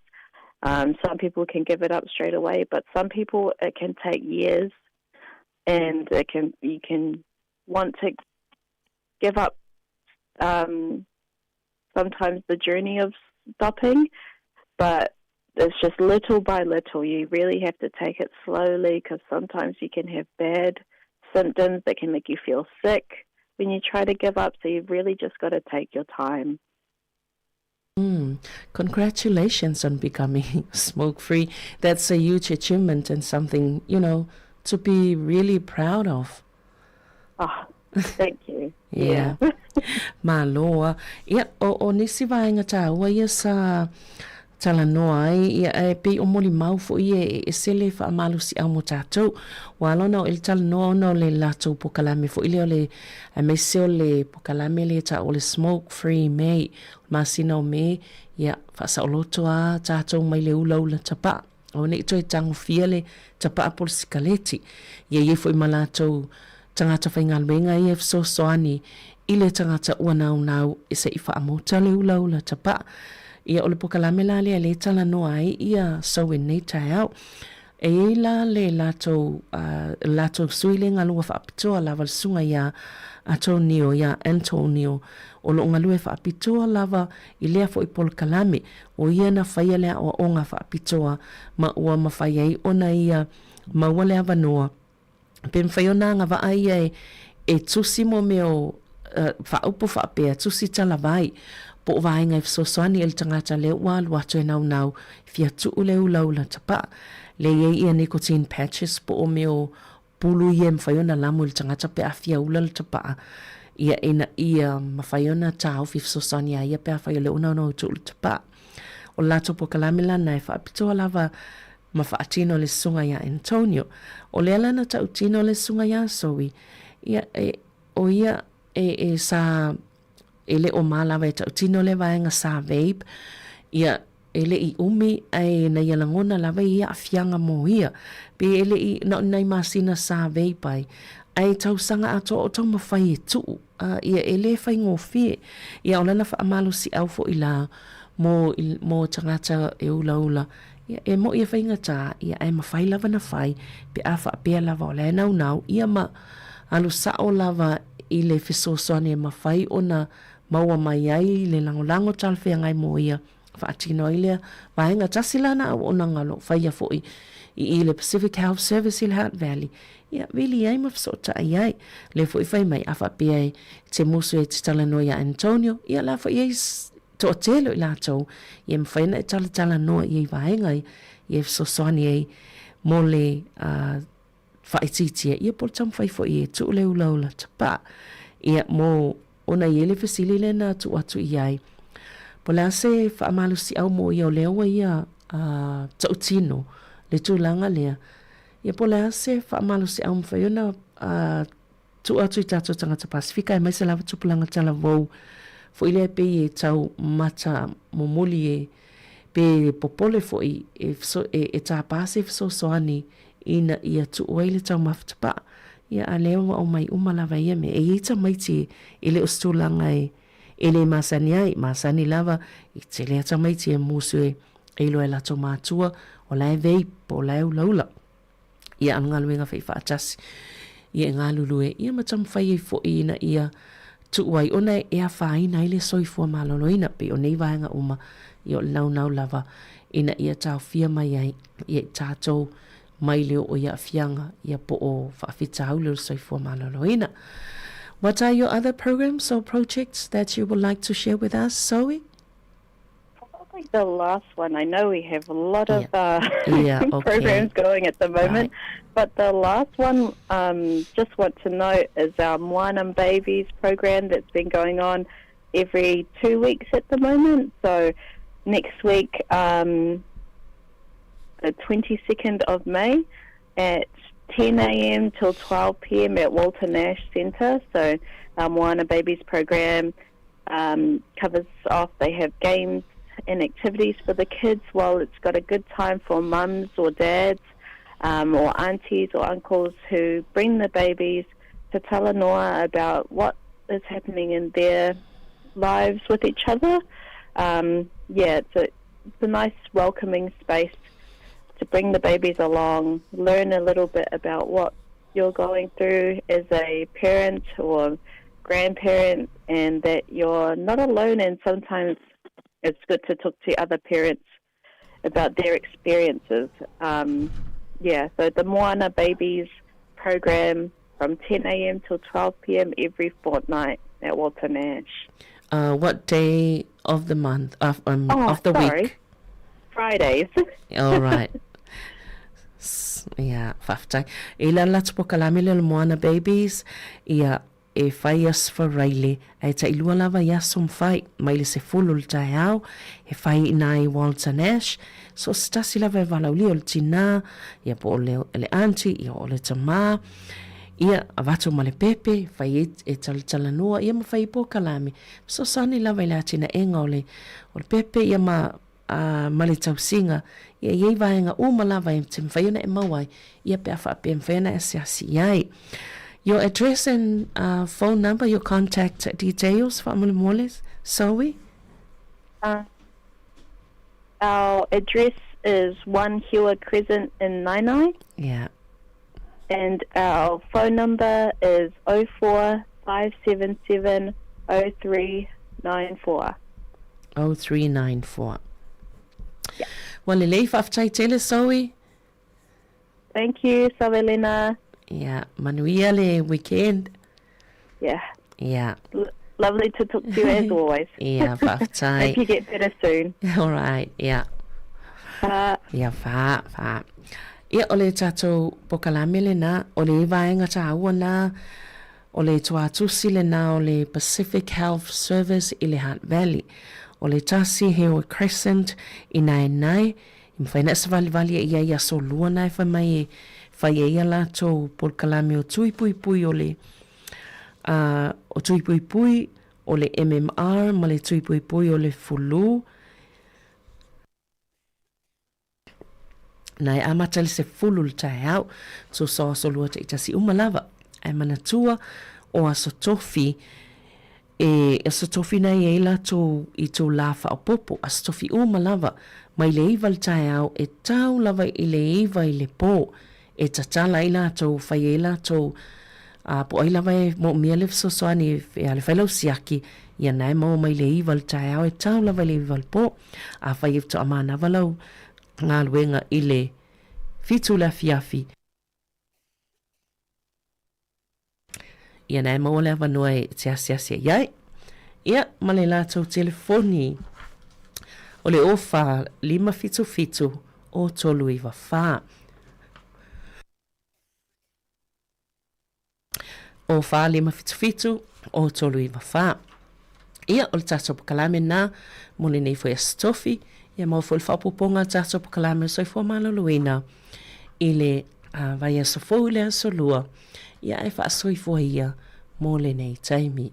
Um, some people can give it up straight away, but some people it can take years, and it can you can want to give up um, sometimes the journey of stopping, but it's just little by little. You really have to take it slowly because sometimes you can have bad symptoms that can make you feel sick when you try to give up. So you've really just got to take your time. Mm. Congratulations on becoming smoke free. That's a huge achievement and something, you know, to be really proud of. Oh, thank you. Yeah. yeah. Malo. Ia, o, o nisi vaenga tāua ia sa talanoa ai, ia e pei o molimau foʻi e ese le faamalosiau mo tatou. Ua ala ona oo i le talanoa ona o le latou pokalame foʻi lea o le, aemaise o le pokalame lea e taua o le Smoke Free May, o le masina o Me, ia faasaoloto a tatou mai le ulaula tapaa. Aua ne i toe tagofia le tapaa po o le sikaleti. Ia i ai foi ma latou tagata faigaluega ia e fesoasoani i le tagata ua naunau se i faamota le ulaula tapaa. Ia o le pokalame la lea lea e talanoa ai ia Soe nei taeao. E i ai la le latou, uh, latou sui le galua faapitoa lava le susuga iā Atonio, iā Antonio, o lo o galue faapitoa lava i lea foi polokalame. ʻO ia na faia le aʻoaʻoga faapitoa ma ua mafai ai ona ia maua le avanoa pe mafai ona agavaʻa ia e e tusi mo mea o faaupu faapea, tusi talavai, po o vaega e fesoasoani i le tagata lea ua alu atu e naunau e fia tuu le ulaula tapaa. Lea i ai ia nicotine patches po o mea o pulu ia e mafai ona lamu i le tagata pe a fia ula le tapaa, ia ina ia mafai ona taofi e fesoasoani iā ia pe afai o lea ua naunau e tuu le tapaa. O le latou pokalame lana e faapitoa lava ma faatino le susuga iā Antonio. O lea la na tautino le susuga iā Zoe, ia e, o ia e, e sa e le o mā lava e tautino lea vaega sa vape, ia e le i umi ae na ia lagona lava i ia aafiaga mo ia. Pe e le i na o ni nai masina sa vape ai, ae tausaga atoa o taumafai e tuu, a ia e le faigofie. Ia o lana faamalosiau foi la mo mo tagata e ulaula, ia e moʻi e faigata, ia ae mafai lava na fai pe a faapea lava o la e naunau, ia ma alu sao lava i le fesoasoani e mafai ona maua mai ai le lagolago talafeagai mo ia faatino ai lea vaega. Tasi lana auaunaga o lo o faia foi i i le Pacific Health Service i le Hutt Valley, ia vili ai ma fesootai ai. Lea foi fai mai a faapea e te musu e te talanoa iā Antonio, ia la foi ai toatele o i latou, ia mafai ona e talatalanoa i ai vaega ia e fesoasoani ai mo le uh, faaitiitia ia po o le taumafai foi e tuu le ulaula tapaa. Ia mo ona i ai le fesili lea na tuu atu i ai, po o le a se faamalosiau mo ia o lea ua ia uh, tautino le tulaga lea, ia po o le a se faamalosiau mafai ona uh, Tuu atu i tatou tagata Pasifika aemaise lava tupulaga talavou foi lea pei e tau mata momoli e pe popole foi e, e, e tāpā se fesoasoani ina ia tuu ai le taumafa tapaa. Ia a lea ua aumai uma lava ia mea. E i ai tamaiti e le o se tulaga e, e le masani ai, masani lava i tele a tamaiti e musu e, e iloa e latou mātua o la e vape po o la e ulaula. Ia a galuega faifaatasi, ia e galulue, ia ma taumafai ai foi ina ia tuu ai ona e afaina ai le soifua maloloina, pei o nei vaega uma, ia o le naunau lava ina ia taofia mai ai ia i tatou mai le oo i aafiaga ia po o faafitauli o le soifua maloloina. What are your other programs or projects that you would like to share with us, Zoe? Probably the last one. I know we have a lot of uh, yeah, okay. programs going at the moment, right. but the last one, um, just want to note, is our Moana Babies program that's been going on every two weeks at the moment. So next week, um, the 22nd of May at 10 a.m. till 12 p.m. at Walter Nash Centre. So our Moana Babies program um, covers off. They have games and activities for the kids while it's got a good time for mums or dads um, or aunties or uncles who bring the babies to tell Noa about what is happening in their lives with each other. Um, yeah, it's a, it's a nice welcoming space to bring the babies along, learn a little bit about what you're going through as a parent or grandparent, and that you're not alone. And sometimes it's good to talk to other parents about their experiences. Um, yeah, so the Moana Babies program from 10 a.m. till 12 p.m. every fortnight at Walter Nash. Uh, what day of the month, of, um, oh, of the sorry. week? Fridays. All right. Ia, faafetai. E la la tupokalame le Moana Babies, ia, e fai aso faraile, ae tailua lava i aso mafai, mai le sefulu i le taeao, e fai i ina i Walter Nash, so o se tasi lava e valaaulia o le tinā, ia po o le, le aunty, ia o le tamā, ia avatu ma le pepe, fai e, e talatalanoa, ia ma fai i polokalame, fesoasoani lava i le atinaega o le, o le pepe, ia ma ā, ma le tausiga, ia i ai vaega uma lava e te mafai ona e maua ai, ia pe a faapea e mafai ona e asiasi i ai. Your address and uh, phone number, your contact details, faamolemole, Zoe? Uh, our address is 1 Hewer Crescent in Naenae. Yeah. And our phone number is 04 577 0394. 0394. Yeah. Ua lelei, faafetai tele, Zoe. Thank you, Savelina. Yeah, manuia le weekend. Yeah. Yeah. L lovely to talk to you as always. Yeah, faafetai. Hope you get better soon. All right, yeah. Fa. Ia, fa, fa. Ia, o le tatou pokalame lena, o le vaega taua na, o le tuatusi lena o le Pacific Health Service i le Hutt Valley. O le tasi he o Crescent i Naenae, i mawhai na savalivali e ia i aso lua na e whai mai e whai e ia latou polokalame o tui pui pui o le uh, o tui pui pui o le MMR ma le tui pui pui o le fulu. Na e amata i le sefulu le taeao, tusa o aso lua taitasi uma lava, ae manatua o aso tofi e aso tofi na i ai latou i tou lā faaopoopo, aso tofi uma lava, mai le iva le taeao e tau lava i le iva i le pō, e tatala ai latou, fai ai latou, a po o ai lava e moomia le fesoasoani e ale fai lau siaki, ia na e maua mai le iva le taeao e tau lava i le iva le pō, afai e faatoa manava lau galuega i le fitu le afiafi, ia na e maua le avanoa e te asiasi ai ai. Ia, ma le latou telefoni o le 04 577 o 394. O 4577 o 394. Ia, o le tatou pokalame na mo lenei foi aso tofi. Ia maua foi le faaopoopoga o le tatou pokalame o le soifua maloloina i le uh, vaiaso fou i le aso lua. Ia, ae faasoifua ia mo lenei taimi.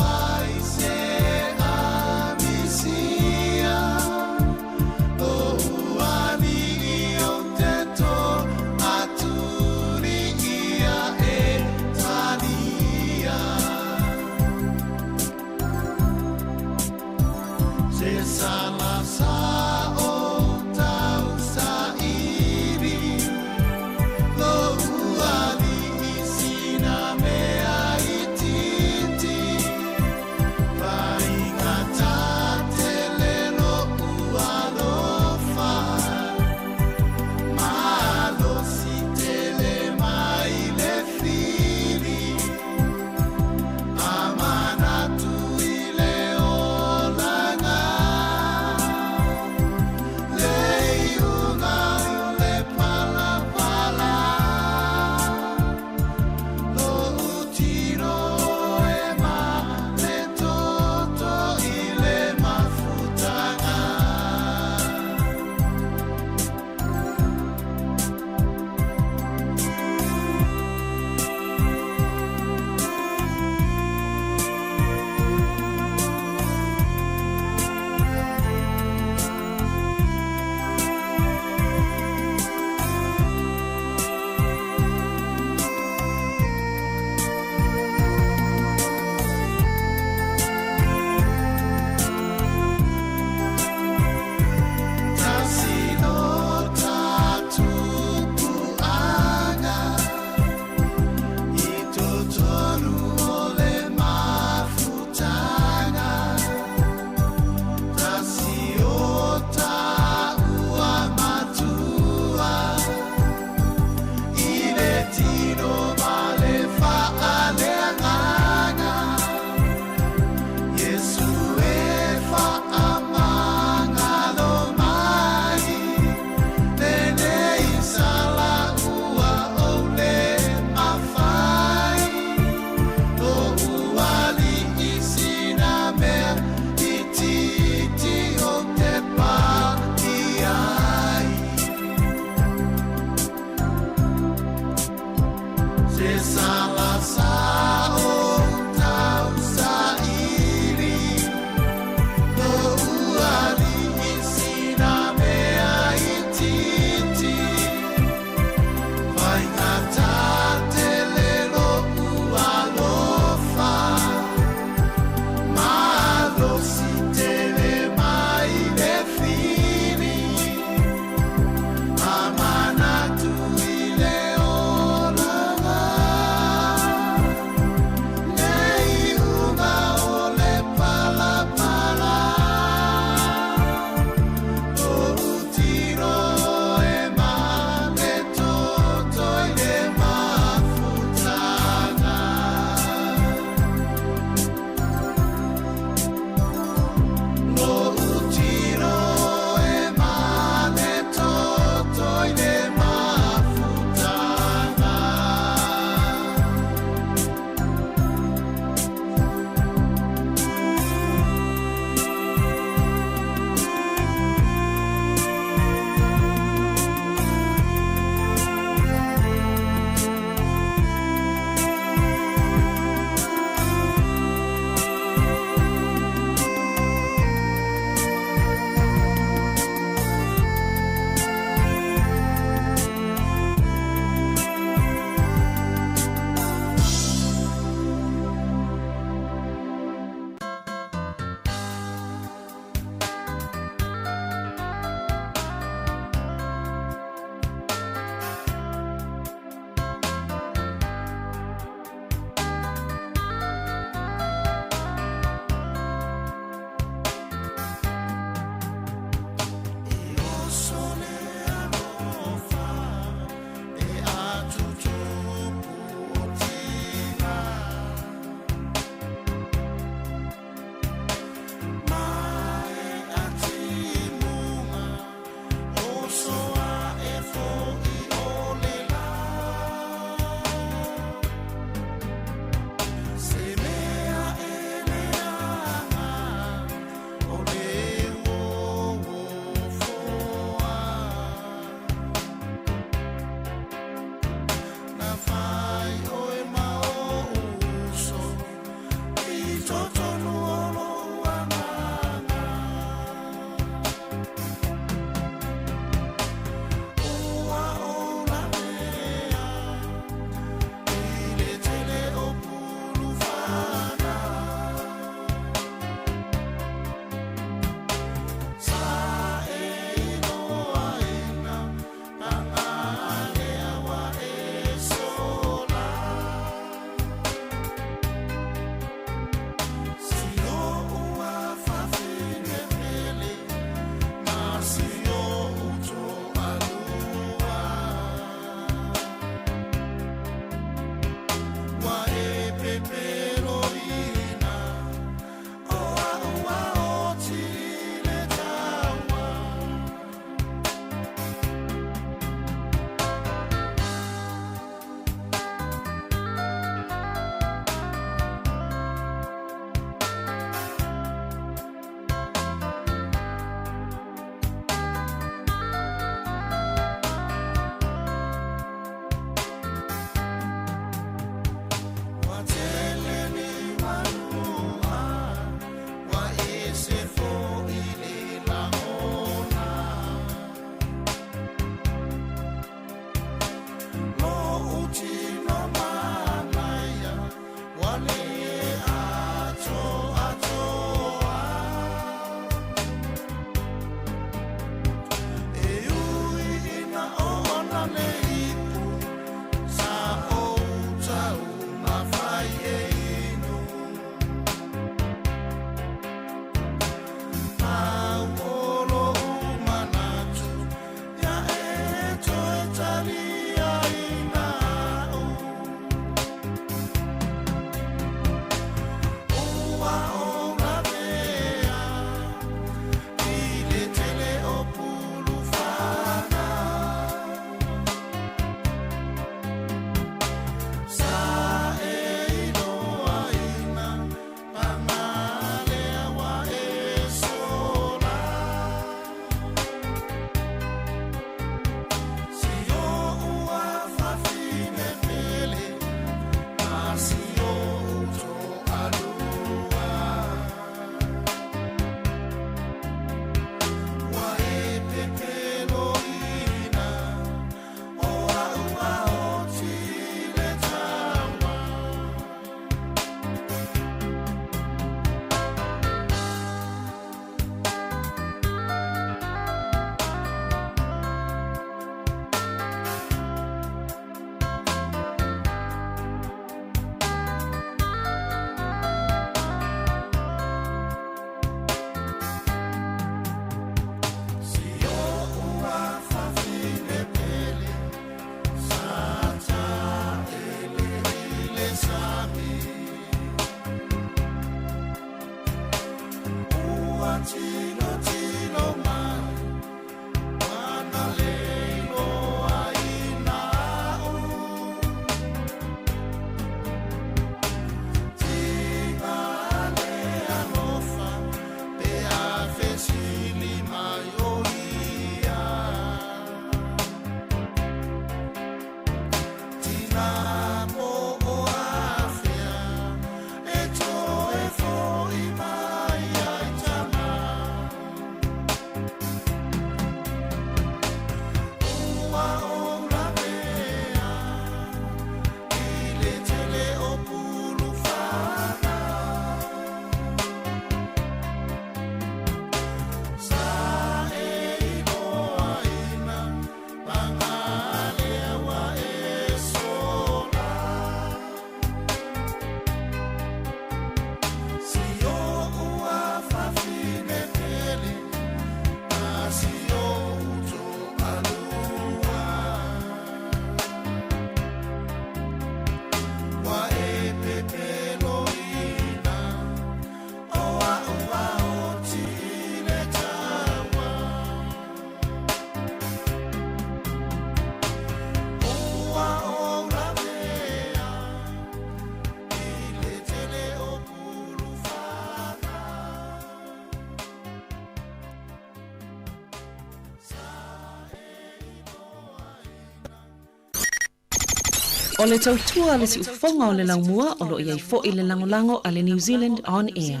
O le tautua a le siufofoga o le laumua o lo o i ai foi le lagolago a le New Zealand On Air.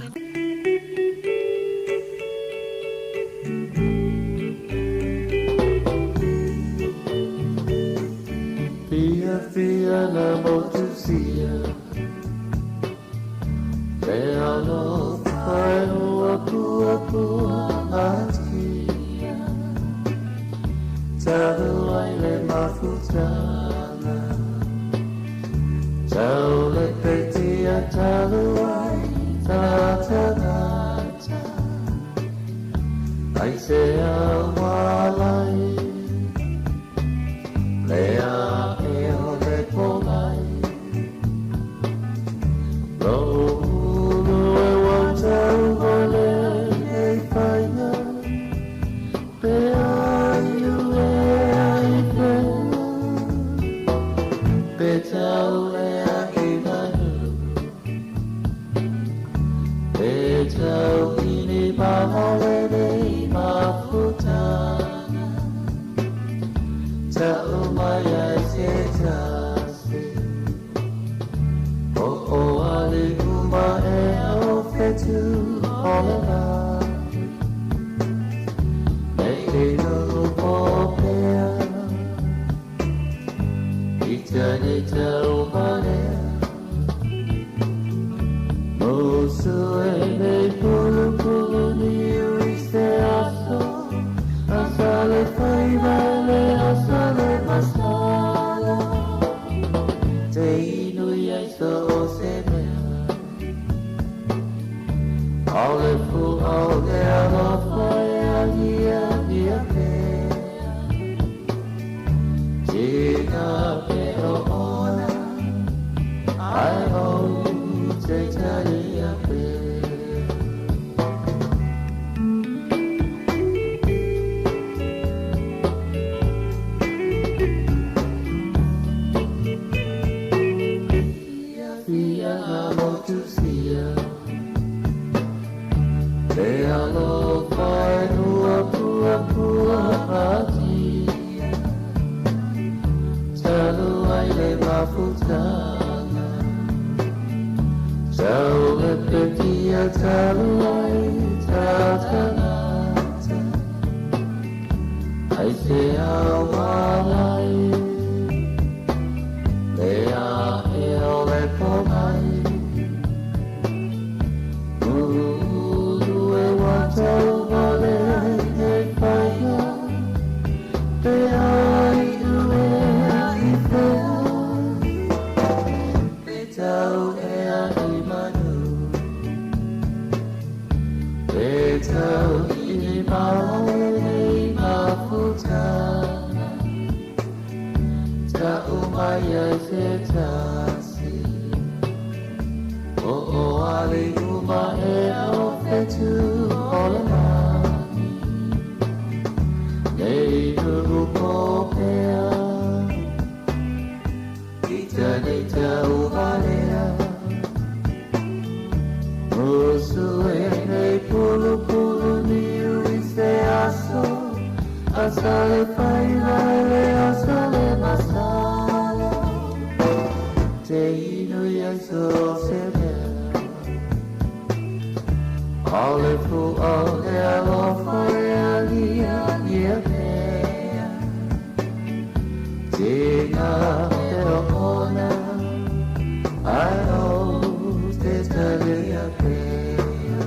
Fiafia na motusia Le alofa e huapuapua atia Talu ai le mafutaga Tau le petia talu ai ta tagata Ai se awalai Le a e o le polai Lo ulu e wa tau vale e whainga Pe ai ue ai whea Pe tau e a i manu Pe tau ini mahole nei mafutaga Tau mai ai se tasi O o ali uma e o whetu o le lani Nei te nuu o pea I tane tau marea Musu e nei pulu pulu niu i se aso Asa le faiva le asa le masala Te inu i ai so o se mea Au le fu au le alofa e agia ia pea Tina pe o ona Ai o te taria pea Fia na motusia Le alofa e huapuapua atia Talu ai le mafutaga Tau le petia talu ai ta tagata Ai se awalai Le a e o le polai Ulu e wa tau vale e whainga Pe ai ue i whea Pe tau e a i manu Pe tau i maole nei mafutaga Tau mai ai se tasi O o ali uma e o whetu o le lani Nei nuu po pea I tane tau valea Musu e nei pulu pulu niu i se aso Asa le faiva le asa le masala Te inu i ai so se mea Au le fu au le alofa e agia ia pea Tina te o ona Ai o te taria pea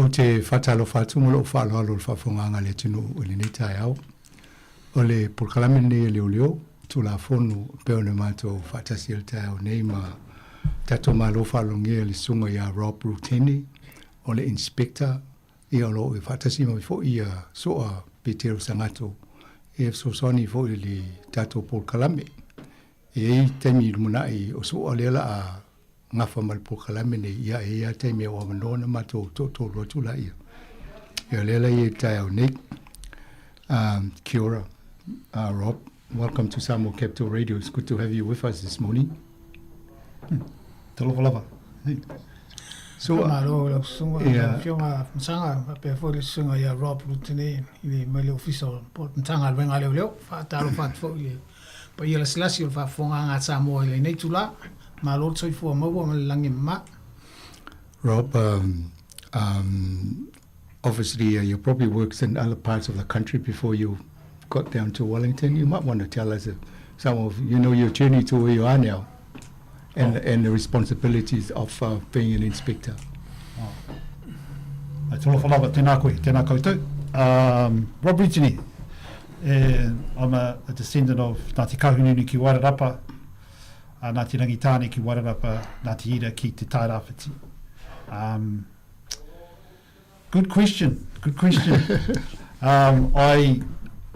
Ou te faatalofa atu ma lou faaaloalo i le faafofogaaga a le atunuu i lenei taeao. O le polokalame lenei a Leoleo, Tulafono e pei ona matou faatasi ai le taeao nei ma tatou Malo faalogia le susuga ia Rob Rutene, o le Inspector, ia o lo o faatasi mai foi ia Soa Petero Sagato e fesoasoani foi i le tatou polokalame. E i ai taimi i lumanai o Soa lea la a gafa ma le polokalame nei, ia e i ai lava taimi e avanoa ona matou toatolu atu laia. Ia o lea la e i ai i le taeao nei. Um, kia ora, uh, Rob. Welcome to Samoa Capital Radio. It's good to have you with us this morning. Hmm. Talofa lava. Hey. So, Malo lau susuga, yeah. lau afioga Masaga, faapea foi le susuga ia Rob Rutene i le mai le ofisa o Matagaluega a Leoleo. Faatalofa atu foi i le paia lasilasi o le faafofogaaga a Samoa i lenei itula. Malo le soifua maua ma le lagi e mama. Rob, um, um, obviously uh, you probably worked in other parts of the country before you got down to Wellington. You might want to tell us some of you know your journey to where you are now, and oh. and the responsibilities of uh, being an inspector. Oh. Ai tolofa lava, tēnā koe, tēnā koutou. Um, Rob Ritini, eh, I'm a, a descendant of Ngāti Kahungunu ki Wairarapa, a Ngāti Rangitāne ki Wairarapa, Ngāti Ira ki Te Tairāwhiti. Um, good question, good question. um, I,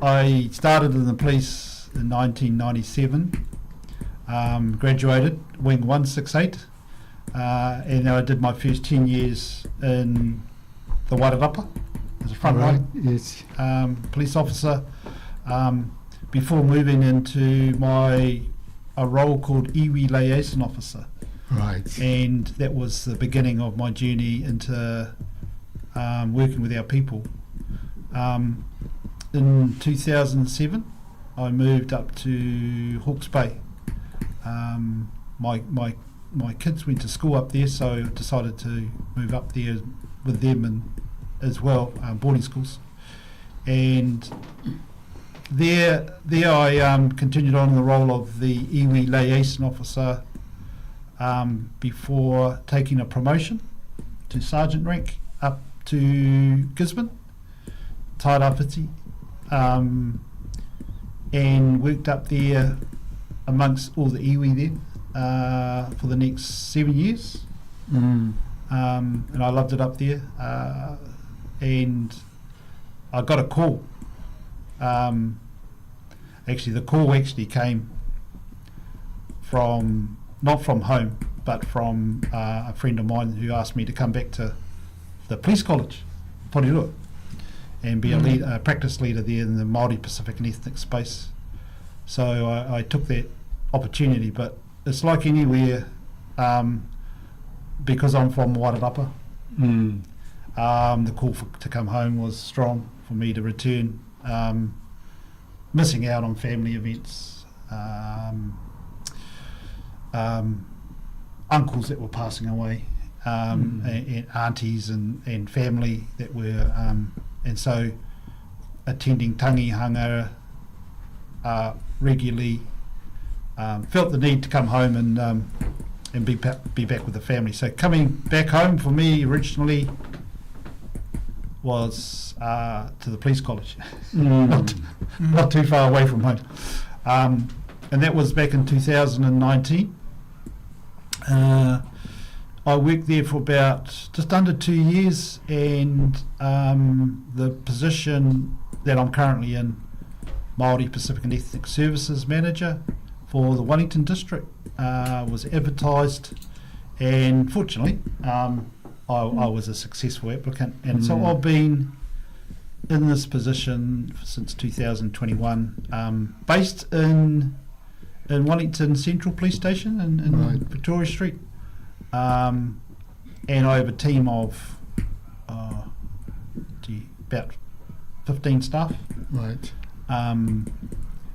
I started in the police in 1997, um, graduated, wing 168, uh, and I did my first 10 years in the Wairarapa as a frontline right, yes. um, police officer um, before moving into my a role called Iwi Liaison Officer. Right. And that was the beginning of my journey into um, working with our people. Um, in 2007, I moved up to Hawke's Bay. Um, my, my, my kids went to school up there, so I decided to move up there with them and as well, um, boarding schools. And there, there I um, continued on in the role of the iwi liaison officer um, before taking a promotion to sergeant rank up to Gisborne, Tairāwhiti, um, and worked up there amongst all the iwi there uh, for the next seven years. Mm. Um, and I loved it up there. Uh, and I got a call. Um, actually, the call actually came from not from home, but from uh, a friend of mine who asked me to come back to the police college, Porirua, and be mm. a, lead, a practice leader there in the Māori Pacific and ethnic space. So I, I took that opportunity, but it's like anywhere, um, because I'm from Wairarapa, mm. um, the call for, to come home was strong for me to return. Um, missing out on family events, um, um, uncles that were passing away, um, mm. and, and aunties and, and family that were, um, and so attending tangihanga uh, regularly, um, felt the need to come home and um, and be be back with the family. So coming back home for me originally was uh, to the police college, mm. not, not too far away from home, um, and that was back in 2019. Uh, I worked there for about just under two years, and um, the position that I'm currently in, Māori Pacific and Ethnic Services Manager for the Wellington District, uh, was advertised, and fortunately, um, I, I was a successful applicant. And mm. so I've been in this position since 2021, um, based in in Wellington Central Police Station in, in right. Victoria Street. Um, and I have a team of uh, gee, about 15 staff. Right. Um,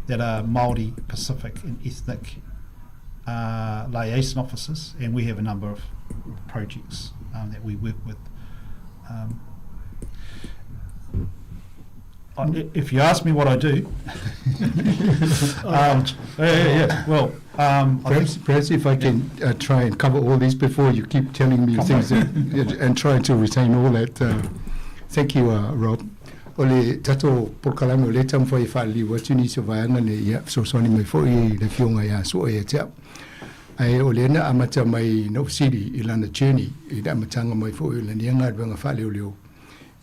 that are Māori, Pacific and ethnic uh, liaison officers, and we have a number of projects um, that we work with. Um, I, if you ask me what I do, um, yeah, yeah, yeah. Well, um, perhaps, perhaps if I can uh, try and cover all these before you keep telling me things that, and try to retain all that. Uh, thank you, uh, Rob. O le tatou polokalame o lea e taumafai e faaliliu atu nisi o vaega nei, ia, fesoasoani mai foi i le Afioga ia Sua ia te au. Ae o lea na amata mai na ou fesili i lana journey i le amataga mai foi o lana ia galuega faaleoleo.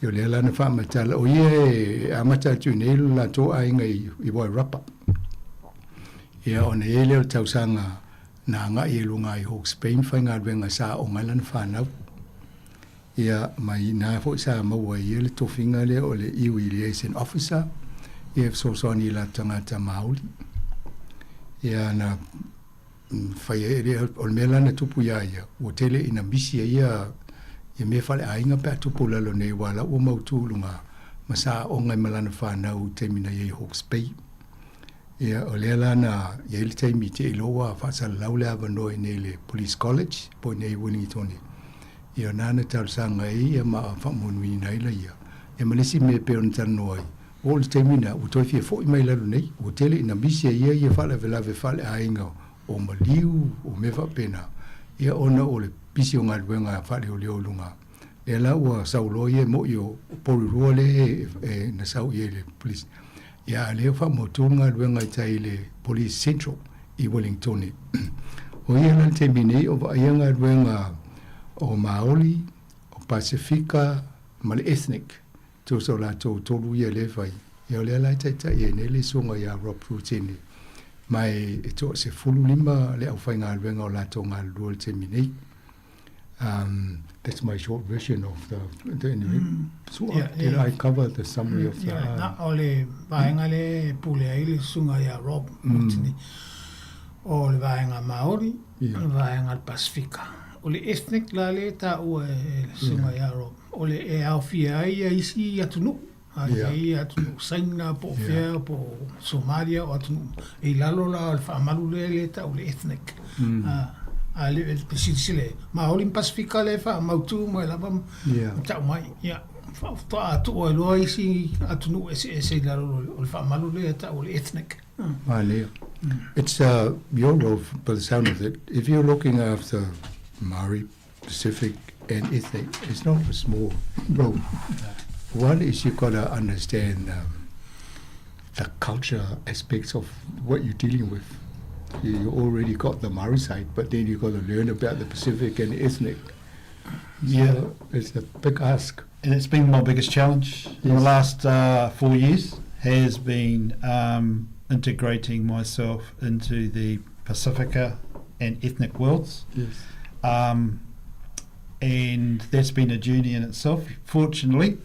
Ia o lea la na faamatala, o ia e amata atu nei lo latou aiga i, i Wairarapa. Ia ona i ai lea o le tausaga na agai ai luga i Hawke's Bay ma faigaluega sa aoga ai lana fanau. Ia, ma i ina foi sa maua ai ia le tofiga lea o le Iwi Liaison Officer, ia e fesoasoani i latou tagata Māori. Ia, na fai ai lea, o le mea la na tupu iā ia, ua tele ina misi ai ia, ia mea faleaiga pe a tupu i lalo nei, aua la ua mautū i luga ma sa aoga ai ma lana fanau i taimi na i ai i Hawke's Bay. Ia, o lea la na i ai le taimi te i loa ua faasalalau le avanoa i inei i le Police College po o i inei i Wellington. Ia, nāna talosaga ai ia ma faamoemoeina ai laia. Ia ma le isi mea e pei ona talanoa ai, ua oo i le taimi lena, ua toe fia fo'i mai i lalo nei, ua tele ina misi ai ia ia faalavelave faaleaiga o maliu, o mea faapena, ia ona o le pisi o galuega faaleoleo i luga. Lea la ua sau loa ia, e mo'i o Porirua lea e na sau i ai i le Police. Ia a o lea ua faamautu le galuega i tai i le Police Central i Wellingtone. O ia la i le taimi nei o vaaia galuega o Maoli, o Pasifika ma le Ethnic, tusa o latou tolu ia lea e fai. Ia o lea la e taitai ai nei le susuga ia Rob Rutene, ma e toa-15 le aufaigaluega o latou galulue i le taimi nei. Um, that's my short version of the, the anyway. So, yeah, did yeah. I cover the summary of the... Yeah, na, o le vaega le pule ai le susuga ia Rob Rutene. O le vaega Māori, yeah. o le vaega le Pasifika. O le ethnic la le taua e le susuga yeah. ia Rob. O le e aofia ai ia isi atunuu. A i ai atunuu Saina po o fea po o Somalia o atunuu e i lalo la o le faamalu lea lea e tau o le ethnic. A le e silasila i ai, Maori ma Pasifika lea e faamautu mai lava ma tau mai. Ia, faatoa tuu ai loa isi atunuu eseese i lalo o le faamalu lea e tau o le ethnic. Manaia. It's uh, your role, by the sound of it, if you're looking after Maori, Pacific and ethnic, it's not a small role. One is you've got to understand um, the culture aspects of what you're dealing with. You, you already got the Maori side, but then you've got to learn about the Pacific and ethnic. Yeah. So it's a big ask. And it's been my biggest challenge in the last 4 years, has been integrating myself into the Pacifica and ethnic worlds. Yes. And that's been a journey in itself. Fortunately,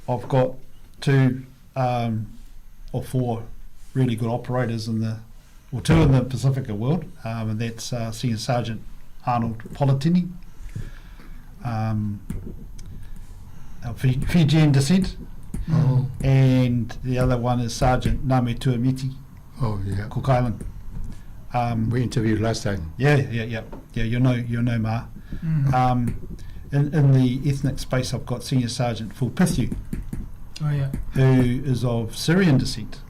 I've got 2 or 4 really good operators in the, or 2 in the Pacifica world, and that's Senior Sergeant Arnold Politini, of Fijian descent, and the other one is Sergeant Name Tuamiti. Oh, yeah. Cook Island. We interviewed last time. Yeah, yeah, yeah. Yeah, you know Ma. In the ethnic space, I've got Senior Sergeant Phil Pithu, Oh, yeah. who is of Syrian descent.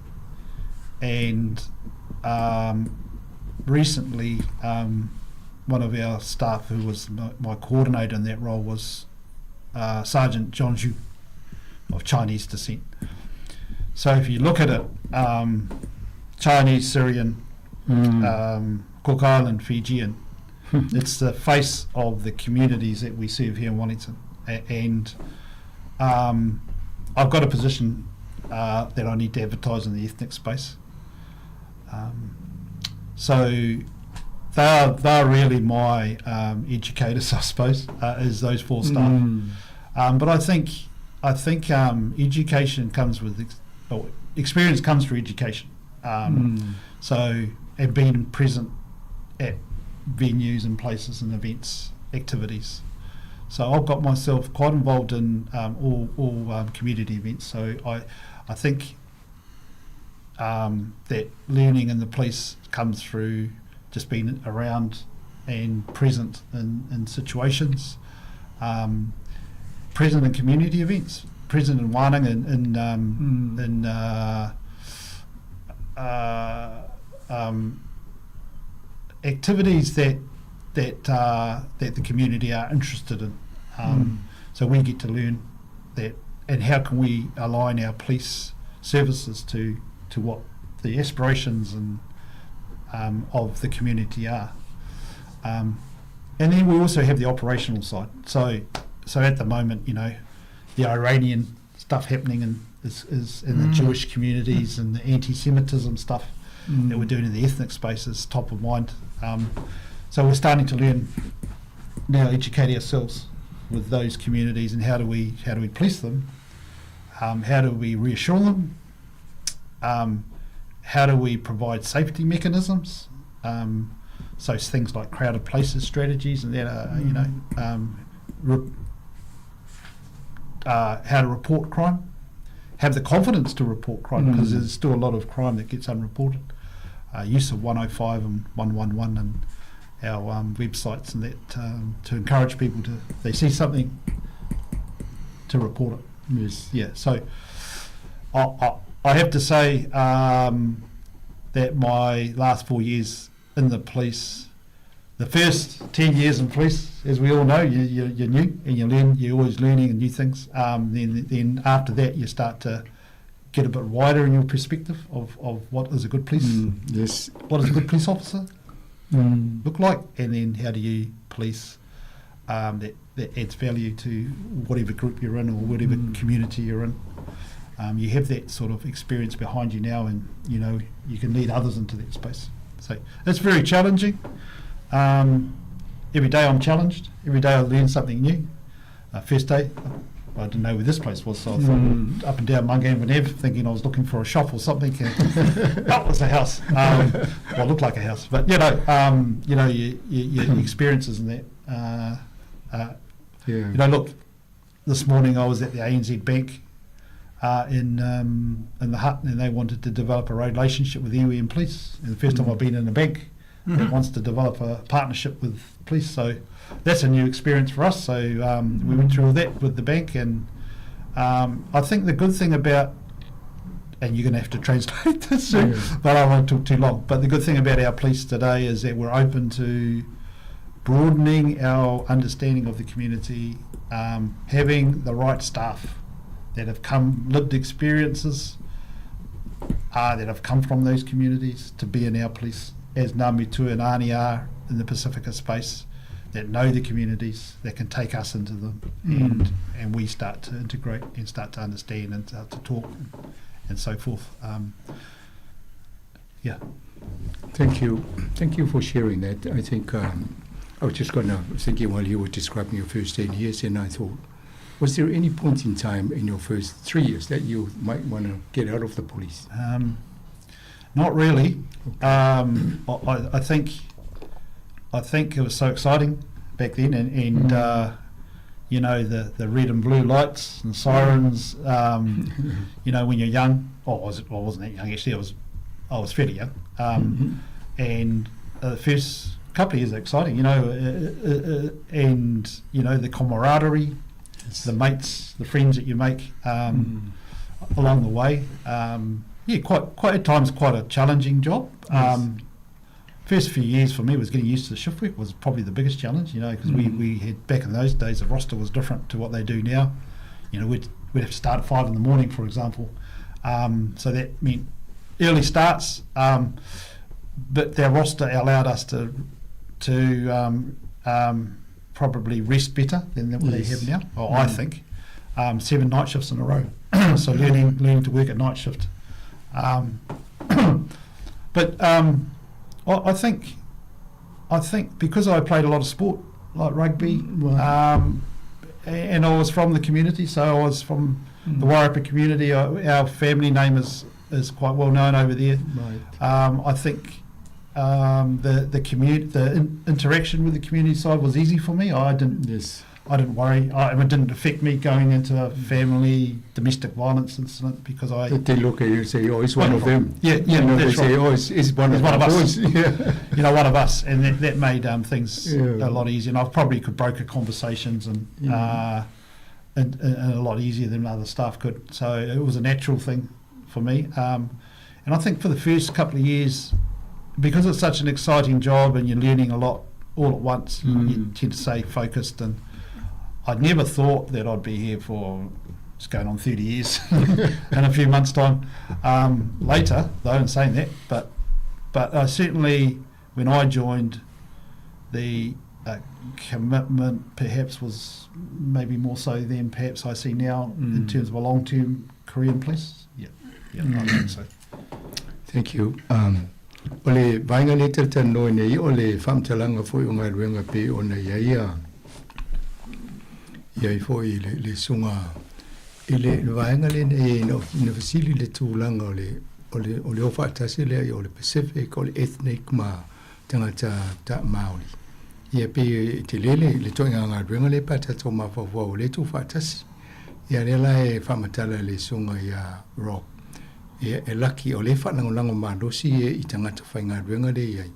And recently, one of our staff who was my coordinator in that role was Sergeant John Zhu of Chinese descent. So if you look at it, Chinese, Syrian, Cook Island, Fijian, it's the face of the communities that we serve here in Wellington. And I've got a position that I need to advertise in the ethnic space. So they're really my educators, I suppose, is those 4 staff. But I think education comes with experience comes through education. So, and being present at venues and places and events, activities. So I've got myself quite involved in all community events. So I think that learning in the police comes through just being around and present in situations, present in community events, present in wānanga, in activities that the community are interested in. So we get to learn that, and how can we align our police services to what the aspirations and of the community are. And then we also have the operational side. So at the moment, the Iranian stuff happening in is in the Jewish communities and the anti-Semitism stuff that we're doing in the ethnic space is top of mind. So we're starting to learn now, educate ourselves with those communities and how do we police them, how do we reassure them, how do we provide safety mechanisms, so things like crowded places strategies and that are, how to report crime, have the confidence to report crime, because there's still a lot of crime that gets unreported. Use of 105 and 111 and our um, websites and that um, to encourage people to if they see something to report it. Yes. Yeah. So I I, I have to say um, that my last four years in the police the first 10 years in police, as we all know, you, you, you're new and you learn, you're always learning new things. Um, then, then after that, you start to get a bit wider in your perspective of, of what is a good police, mm, yes. what is a good police officer mm. look like, and then how do you police um, that, that adds value to whatever group you're in or whatever mm. community you're in. Um, you have that sort of experience behind you now, and you know you can lead others into that space. So it's very challenging. Um, every day I'm challenged. Every day I learn something new. Uh, first day, I didn't know where this place was, so I thought mm. up and down Mungavin Ave, thinking I was looking for a shop or something. And that was a house. Um, well, it looked like a house, but you know, um, you know, your, your, your experiences in that. Uh, uh, yeah. You know, look, this morning I was at the ANZ Bank uh, in um, in the hut, and they wanted to develop a relationship with iwi and police. And the first mm. time I've been in a bank mm-hmm. that wants to develop a partnership with police, so that's a new experience for us. So um, we went through all that with the bank, and um, I think the good thing about and you're going to have to translate this soon, yeah. but I won't talk too long. But the good thing about our police today is that we're open to broadening our understanding of the community, um, having the right staff that have come lived experiences uh, that have come from those communities to be in our police, as Ngā and Ani are in the Pacifica space, that know the communities, that can take us into them, mm. and and we start to integrate and start to understand and start to talk and, and so forth. Um, yeah. Thank you. Thank you for sharing that. I think um, I was just going to thinking while you were describing your first 10 years, and I thought, was there any point in time in your first three years that you might want to get out of the police? Um, not really. Okay. Um, I, I think I think it was so exciting back then, and, and mm. uh, you know the, the red and blue lights and sirens. Um, you know when you're young, oh, I, was, I wasn't that young actually. I was I was fairly young, um, mm-hmm. and uh, the first couple of years are exciting, you know, uh, uh, uh, and you know the camaraderie, yes. the mates, the friends that you make um, mm. along the way. Um, yeah, quite quite at times quite a challenging job. Yes. Um, first few years for me was getting used to the shift work was probably the biggest challenge, you know, because mm. we, we had back in those days the roster was different to what they do now. You know, we'd, we'd have to start at five in the morning, for example. Um, so that meant early starts, um, but their roster allowed us to to um, um, probably rest better than what yes. they have now, or mm. I think. Um, seven night shifts in a row. so learning learning to work at night shift. Um, but um, I, I think I think because I played a lot of sport, like rugby, right. um, and I was from the community, so I was from mm. the Wairarapa community. I, our family name is, is quite well known over there. Right. Um, I think um, the the community, the in, interaction with the community side was easy for me. I didn't. Yes. I didn't worry. I, it didn't affect me going into a family domestic violence incident because I. They look at you and say, "Oh, it's one of them." Yeah, yeah. You know, they right. say, "Oh, it's, it's one, it's of, one of us." yeah. You know, one of us, and that, that made um, things yeah. a lot easier. And I probably could broker conversations and, yeah. uh, and, and a lot easier than other staff could. So it was a natural thing for me. Um, and I think for the first couple of years, because it's such an exciting job and you're learning a lot all at once, mm. you tend to stay focused. And I'd never thought that I'd be here for it's going on 30 years in a few months' time um, later, though, in saying that. But, but uh, certainly when I joined, the uh, commitment perhaps was maybe more so than perhaps I see now mm. in terms of a long term career in place. Yeah, yeah, mm. I think so. Thank you. Um, o le vaega lea e talatalanoa nei o le faamatalaga foi o galuega pei ona i ai a i ai foi le, le suga i le, le vaega lenei ina, ina fesili le tulaga o le o le, o le o faatasi lea ia o le Pacific o le ethnic ma tagata ta Maori. Ia pei e tele le, le toʻiga galuega lea pe a tatou mafaufau o lea tuufaatasi. Ia lea la e faamatala e le susuga ia Rob, ia e laki o lea e faalagolago malosi e i tagata faigaluega lea i ai.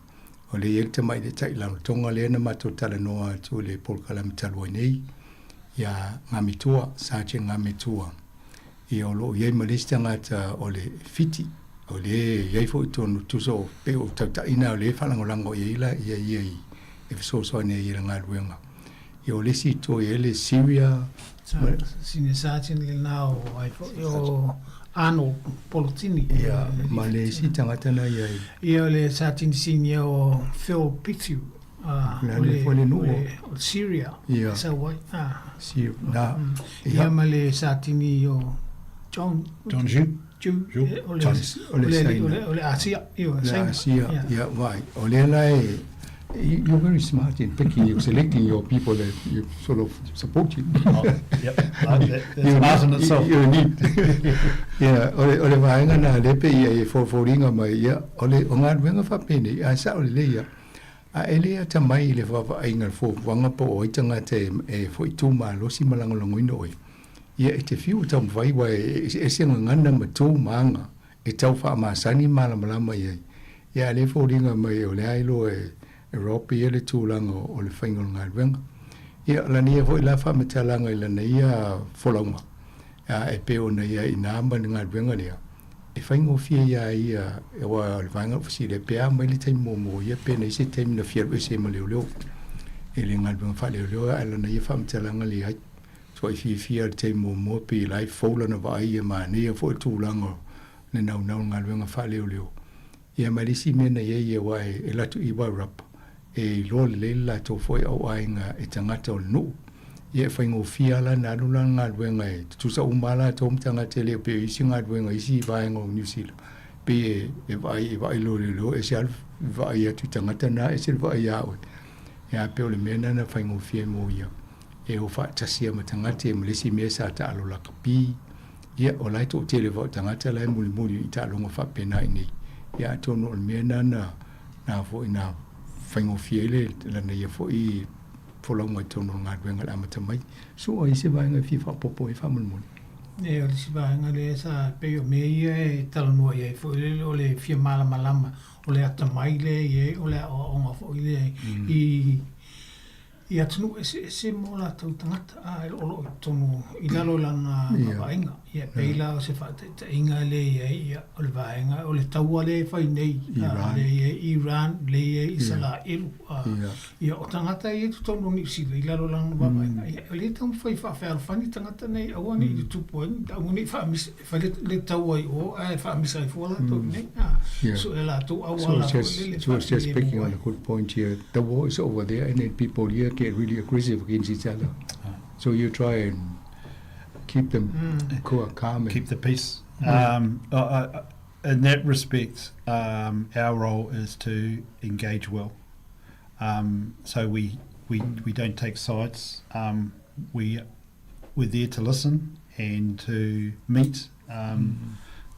O lea e i ai le tamaitai Rarotonga lea na matou talanoa atu i le polokalame talu ai nei, ia Ngamitua, Sergeant Ngamitua. Ia o lo o i ai ma le isi tagata o le Fiti, o lea e i ai foi i totonu, tusa o pei o tautaiina o lea e faalagolago i ai la ia ia i e fesoasoani ai i le galuega. Ia o le isi itu e i ai le Syria, Senior Sergeant lena o ai foi o Arnold Polotini. Ia, ma le isi tagata na i ai. Ia o le Sergeant Senior o Phil Pitiu. O le foi le nuu o Syria. Ia. Sau ai. Syria. Na. Ia ma le Satini o John. John Ju. Ju. O le o le Asia. Ia, Asia. Ia, vai. O lea la e you're very smart in picking, you're selecting your people that you sort of support you. Oh, yep. No, that, that's an art in itself. You need. yeah, o le, o le vaenga na le pe ia e fōfōringa mai, ia, o le, o galuega faapenei, a sao lelei ia, a e le atamai i le vaavaaiga le fuafuaga po o ai tagata e, e foʻi malosi ma lagolagoina oe. Ia e te fiu e taumafai aua e eseese gagana ma tu ma aga e tau faamasani ma malamalama i ai. Ia a o lea e foliga mai o lea e iloa e Rob ia le tulaga o le faiga o le galuega. Ia o lana ia foi la faamatalaga i lana ia folauga e pei ona i ai i ina ma le galuega lea, e faigofie iā ia aua o le vaega o le fesili pe a mai le taimi muamua ia pe na i ai se taimi na fia alu ese ai ma leoleo i le galuega faaleoleo ae lana ia faamatalaga leai. Tuai fiafia i le taimi muamua pei la e fou lana vaai ia manaia foi le tulaga o le naunau o le galuega faaleoleo. Ia ma le isi mea na i ai aua e alu atu i Wairarapa e iloa lelei le latou foi auaiga e tagata o le nuu. Ia e faigofie lava la ona alu la le galuega e tutusa uma lava latou ma tagata e le o pei o isi galuega i isi vaega o Niu Sila pei e e vaai e vaai loa i leoleo ese lava le vaai atu i tagata na ese le vaai ia oe. Ia pei o le mea lena na faigofie ai mo ia e o faatasi ai ma tagata ia ma le isi mea sa taalo lakapi. Ia, o la e toatele foi o tagata la e mulimuli i taaloga faapena i inei. Ia atonu o le mea lena na, na foi na faigofie ai le lana ia foi folauga i totonu o le galuega i le amata mai. Sua, i se vaega e fia faaopoopo ai faamolemole. E, o le isi vaega lea sa pei o mea ia e talanoa i ai foi lele o le fia malamalama o le atamai lea e i ai o le aoaoga foi lea i i atunuu eseese mo latou tagata, a e o lo o i totonu i lalo o lana vaavaaiga. Ia, e pei la o se faataitaiga lea e i ai, ia, o le vaega, o le taua lea e fai nei, a, lea e i ai Iran, lea e i ai Isalaelu, a, ia, o tagata ia i totonu o Niu Sila i lalo o lana vaavaaiga, ia, e le taumafai e faafealofani tagata nei, aua ne i tutupu ai, aua ne i faamisa, e fai le taua i o ae faamisa ai fua latou i inei, a, sue latou auala foi lele So it's just picking on a good point here. The war is over there and then people here get really aggressive against each other. So you try and keep them cool, calm. And keep the peace. In that respect, our role is to engage well. So we, we, we don't take sides. We, we're there to listen and to meet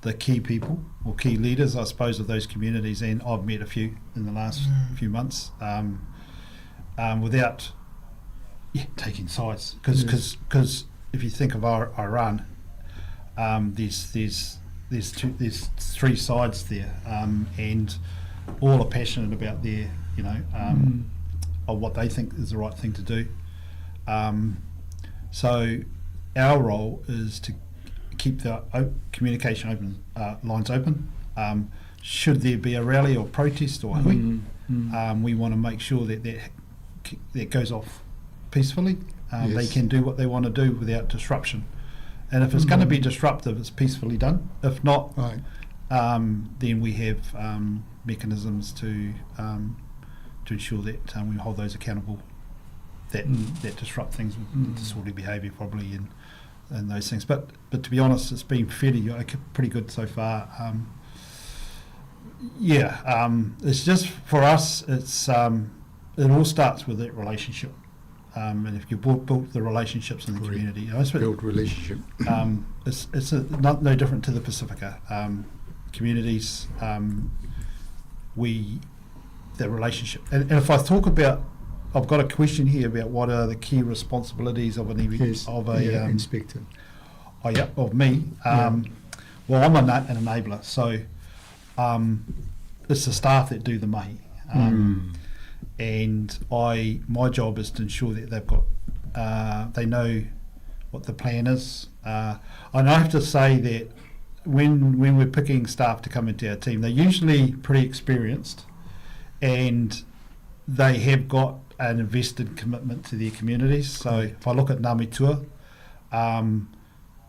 the key people or key leaders, I suppose, of those communities. And I've met a few in the last few months without taking sides. Because cause, if you think of our, Iran, there's, there's, there's, two, there's three sides there, and all are passionate about their, you know, of what they think is the right thing to do. So our role is to keep the communication open, lines open. Should there be a rally or protest or hui, we want to make sure that that, that goes off peacefully. They can do what they want to do without disruption. And if it's going to be disruptive, it's peacefully done. If not, then we have mechanisms to to ensure that we hold those accountable that that disrupt things with disorderly behaviour probably and and those things. But but to be honest, it's been fairly pretty good so far. Yeah, it's just for us. It's it all starts with that relationship. And if you build, build the relationships in the Correct. community, you know, it's, Build relationship. it's a, not no different to the Pacifica communities. We the relationship, and if I talk about, I've got a question here about what are the key responsibilities of an EV, Yes, of a yeah, inspector. Oh yeah, of me. Well, I'm an enabler, so it's the staff that do the mahi. Um, mm. And I, my job is to ensure that they've got, uh, they know what the plan is. Uh, and I have to say that when when we're picking staff to come into our team, they're usually pretty experienced, and they have got an invested commitment to their communities. So if I look at Namitua, um,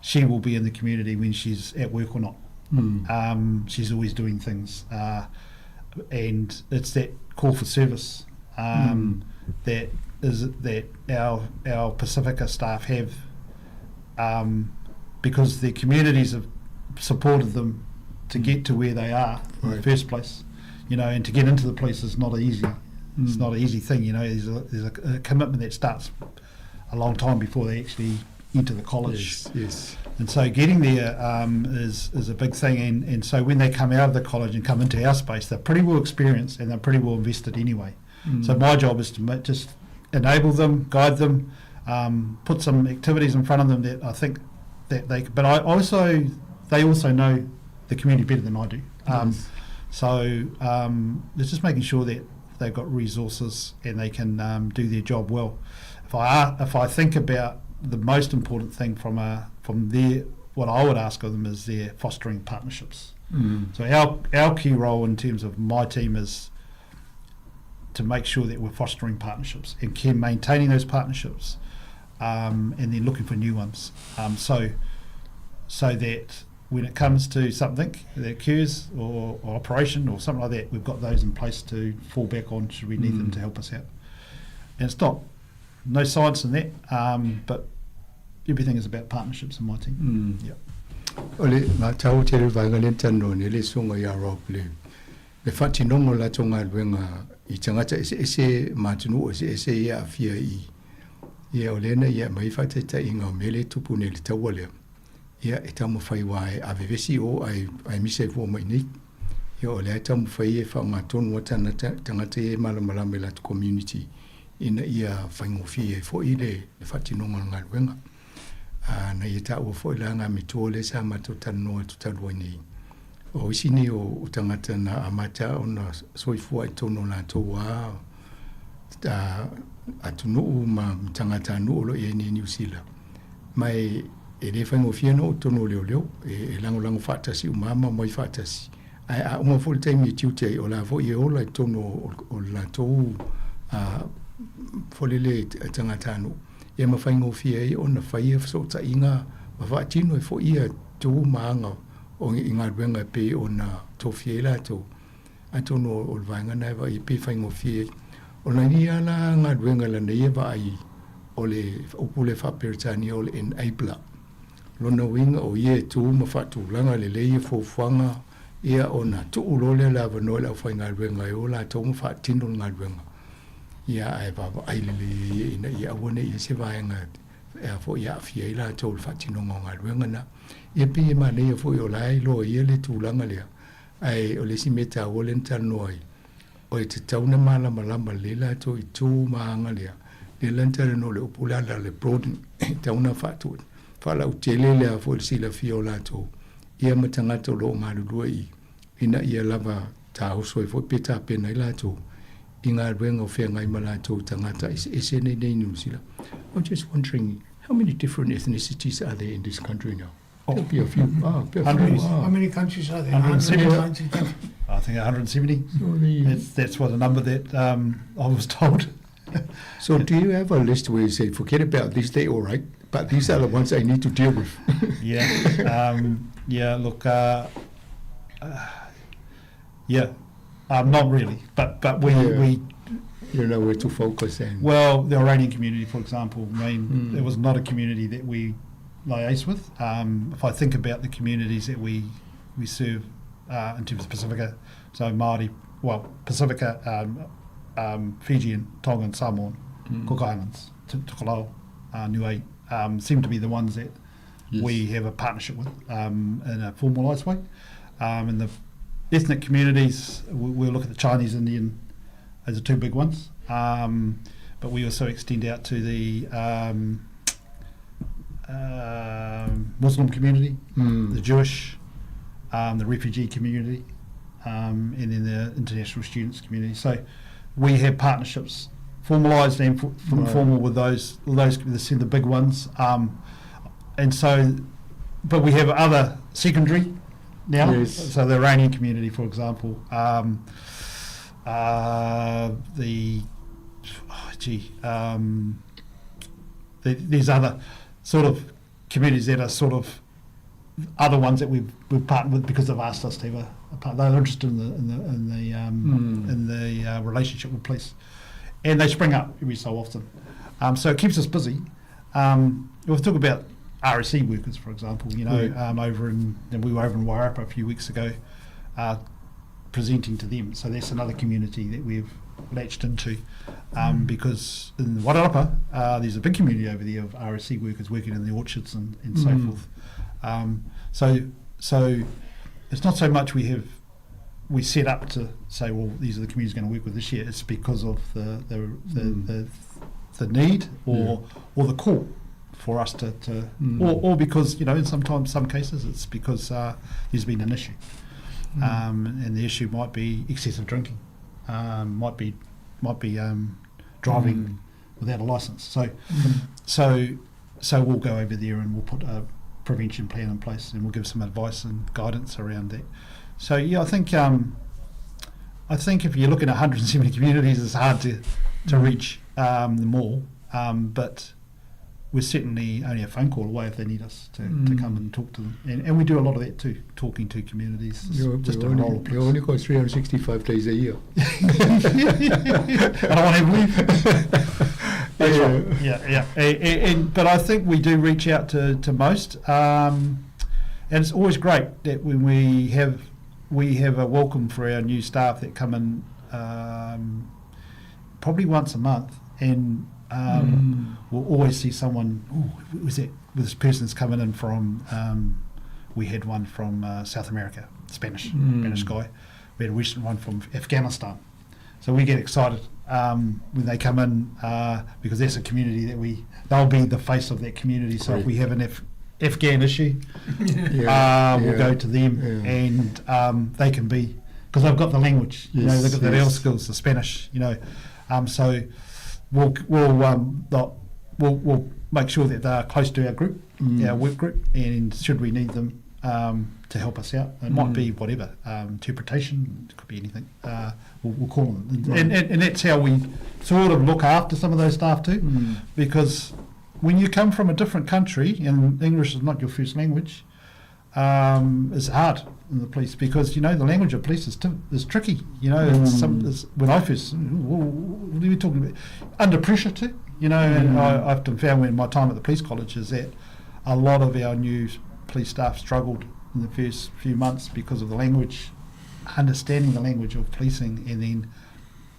she will be in the community when she's at work or not. Mm. Um, she's always doing things, uh, and it's that call for service um, mm. that is that our our Pacifica staff have, um, because their communities have supported them to get to where they are right. in the first place, you know, and to get into the police is not easy. Mm. It's not an easy thing, you know. There's a, there's a, a commitment that starts a long time before they actually enter the college. Yes, yes. And so getting there um, is, is a big thing. And, and so when they come out of the college and come into our space, they're pretty well experienced and they're pretty well invested anyway. Mm. So my job is to just enable them, guide them, um, put some activities in front of them that I think that they. But I also, they also know the community better than I do. Um, yes. So um, it's just making sure that they've got resources and they can um, do their job well. If I if I think about the most important thing from a from their what I would ask of them is their fostering partnerships. Mm. So our our key role in terms of my team is to make sure that we're fostering partnerships and keep maintaining those partnerships, um, and then looking for new ones. Um, so so that when it comes to something that occurs or, or operation or something like that, we've got those in place to fall back on should we need mm. them to help us out. And it's not no science in that, um, but everything is about partnerships in my team. Mm. Yeah. O le matau te le vaega le tano ne le songa ia Rob le le faatinoga o latou galuega i tagata eseese ma atunuu eseese ia e aafia i Ia, o lea na ia aumai ai faataitaiga o mea lea e tupu nei i le taua lea, ia, e taumafai aua e avevesi i o ae ae misi ai fua mai nei. Ia, o lea e taumafai e faaaoga tonu lava tagata, tagata ia e malamalama i latou community ina ia faigofie ai foi le le faatinoga o le galuega. A, na ia taua foi la ngā metoa lea sa matou talanoa atu talu ai nei. O isi nei o, o tagata na amata ona soifua i totonu o latou a, a atunuu ma tagatanuu o lo o i ai nei i Niu Sila. Ma e, e le faigofie ona oo i totonu o leoleo, e, e lagolago faatasi uma lava ma omai faatasi. Ae a uma foi le taimi e tiute ai, o la foi e ola i totonu o, o, o le latou a, foi lele tagatanuu. Ia ma faigofie ai ona fai ia fesootaiga ma faatino ai foi ia tu ma aga o i galuega e pei ona tofia ai latou. Atonu o le vaega lena e vaai ai pe faigofie ai. O nai ia la galuega lana ia vaai o le upu lea faa-Peretania o le enabler. Lona uiga o ia e tu ma faatulaga lelei ia fuafuaga ia ona tuu loa lea o le avanoa i le aufaigaluega e o latou ma faatino le galuega. Ia, ae vaavaai lelei ai ia ina ia aua ne i i ai se vaega e a foi e aafia ai latou i le faatinoga o galuega na. Ia pei e manaia foi o la e iloa ia le tulaga lea, ae o le isi mea taua lea na talanoa ai, o e tatau ona malamalama lelei latou i tu ma aga lea, lea la na talanoa i le upu lea la le broaden, e tatau ona faatu, faalautele lea foi le silafia o latou ia ma tagata o lo o galulue i ina ia lava taoso ai foi pe tapena ai latou i galuega o feagai ma latou tagata eseese nei nei i Niu Sila. I'm just wondering how many different ethnicities are there in this country now? Oh. There'll be a few. Ah, be a few. Ah. How many countries are there? 170. I think 170. So the, that's, that's what the number that um, I was told. so do you have a list where you say, forget about this day, all right, but these are the ones I need to deal with? yeah. Um, yeah, look, uh, uh, yeah, um, not really, but but we yeah. we you know where to focus and well, the Iranian community, for example, I mean, mm. it was not a community that we liaise with. Um, if I think about the communities that we we serve uh, in terms of Pacifica, so Māori, well, Pacifica, um, um, Fijian, Tongan, Samoan, mm. Cook Islands, Tokelau, uh, Niue, um, seem to be the ones that yes. we have a partnership with um, in a formalised way. Um, and the ethnic communities, we, we'll look at the Chinese, Indian as the two big ones. Um, but we also extend out to the um, um, Muslim community, mm. the Jewish, um, the refugee community. um, and then the international students community. So we have partnerships formalised and informal with those those the, the big ones. Um, and so, but we have other secondary now. Yes. So the Iranian community, for example, um, the oh, gee, um, the, there's other sort of communities that are sort of other ones that we've we've partnered with because they've asked us to have a, a part. They're interested in the in the in the, um, mm. in the uh, relationship with police, and they spring up every so often. Um, so it keeps us busy. Um, we've talked about RSE workers, for example. You know, yeah. um, over in and we were over in Wairarapa a few weeks ago, uh, presenting to them. So that's another community that we've latched into um, mm. because in Wairarapa, uh, there's a big community over there of RSE workers working in the orchards and, and so mm. forth. Um, so, so it's not so much we have we set up to say, well, these are the communities going to work with this year. It's because of the the the, mm. the, the need or yeah. or the call for us to, to mm. or, or because you know in sometimes some cases it's because uh, there's been an issue, mm. um, and the issue might be excessive drinking, um, might be might be um, driving mm. without a license. So mm. so so we'll go over there and we'll put a prevention plan in place and we'll give some advice and guidance around that. So yeah, I think um, I think if you look at 170 communities, it's hard to to mm. reach um, them all. Um, but we're certainly only a phone call away if they need us to, mm. to come and talk to them. And, and we do a lot of that too, talking to communities. You're, just a only, You only got 365 days a year. I don't want to leave. That's yeah. right. Yeah, yeah. And, and, but I think we do reach out to, to most. Um, and it's always great that when we have we have a welcome for our new staff that come in um, probably once a month and um, mm. we'll always see someone, oh, was that this person's coming in from, um, we had one from uh, South America, Spanish, mm. Spanish guy. We had a recent one from Afghanistan. So we get excited um, when they come in uh, because that's a community that we, they'll be the face of that community. So Great. if we have an Af- Afghan issue, yeah, uh, we'll yeah, go to them yeah. and um, they can be, because they've got the language, yes, you know, they've got the yes. skills, the Spanish, you know. Um, so we'll we'll um, we'll, we'll make sure that they're close to our group, mm. our work group, and should we need them um, to help us out, it mm. might be whatever um, interpretation, it could be anything. Uh, we'll, we'll call them, and, right. and, and, and that's how we sort of look after some of those staff too, mm. because when you come from a different country and English is not your first language, um, it's hard in the police because you know the language of police is, t- is tricky. You know, mm. it's some, it's, when I first, what are we talking about? Under pressure too. You know, mm. and I, I often found when my time at the police college is that a lot of our new police staff struggled in the first few months because of the language, understanding the language of policing, and then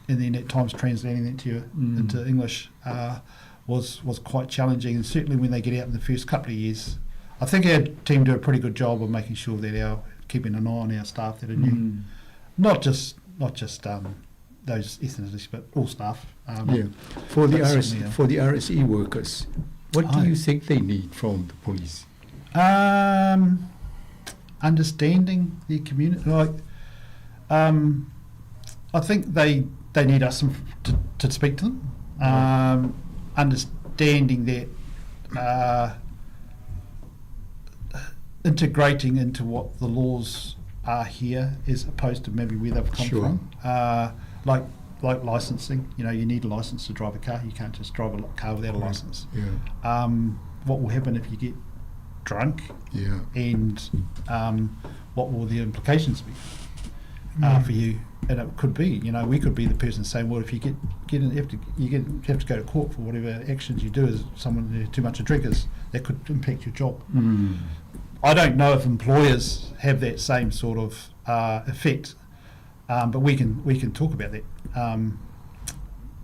and then at times translating that to your, mm. into English uh, was was quite challenging. And certainly when they get out in the first couple of years, I think our team do a pretty good job of making sure that our keeping an eye on our staff that are new, mm. not just not just um, those ethnicities, but all staff. Um, yeah, for the RS, for the RSE workers, what do you think they need from the police? Um, understanding the community, like, um, I think they they need us to, to speak to them. Um, understanding that. Uh, integrating into what the laws are here as opposed to maybe where they've come sure. from. Uh, like like licensing, you know, you need a license to drive a car. You can't just drive a car without a right. license. Yeah. Um, what will happen if you get drunk? Yeah. And um, what will the implications be uh, mm. for you? And it could be, you know, we could be the person saying, well, if you get get in, you have to you get you have to go to court for whatever actions you do as someone who too much a drink is, that could impact your job. Mm. I don't know if employers have that same sort of uh, effect, um, but we can we can talk about that. Um,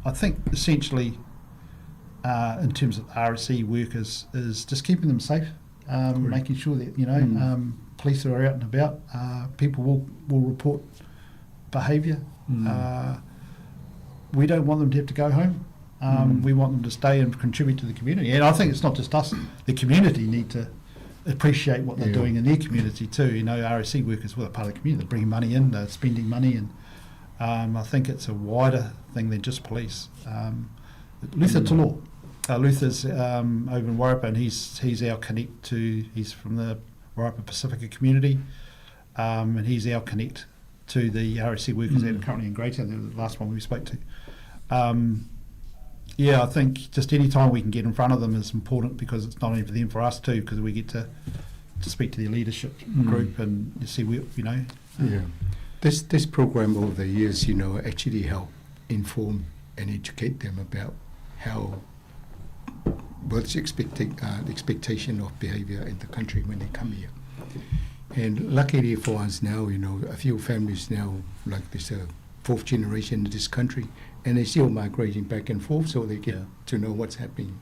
I think essentially, uh, in terms of RSE workers, is just keeping them safe, um, making sure that you know mm. um, police are out and about. Uh, people will will report behaviour. Mm. Uh, we don't want them to have to go home. Um, mm. We want them to stay and contribute to the community. And I think it's not just us; the community need to appreciate what they're Yeah. doing in their community too. You know, RSE workers were part of the community. They're bringing money in, they're spending money, and um, I think it's a wider thing than just police. Um, Luther mm. Tolo, uh, Luther's um, over in Wairarapa, and he's he's our connect to. He's from the Wairarapa Pacifica community, um, and he's our connect to the RSC workers mm. that are currently in Greytown, the last one we spoke to. Um, yeah, I think just any time we can get in front of them is important because it's not only for them, for us too, because we get to to speak to their leadership mm. group and you see we you know. Yeah, this this program over the years, you know, actually help inform and educate them about how what's expecting uh, the expectation of behavior in the country when they come here. And luckily for us now, you know, a few families now, like this uh, fourth generation in this country, and they're still migrating back and forth, so they get yeah. to know what's happening.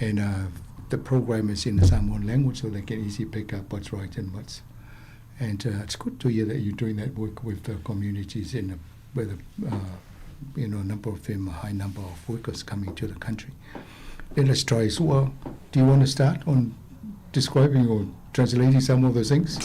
And uh, the program is in the Samoan language, so they can easily pick up what's right and what's. And uh, it's good to hear that you're doing that work with the communities in the, where the, uh, you know, a number of them, a high number of workers coming to the country. Let us try. So, uh, do you want to start on describing or translating some of those things?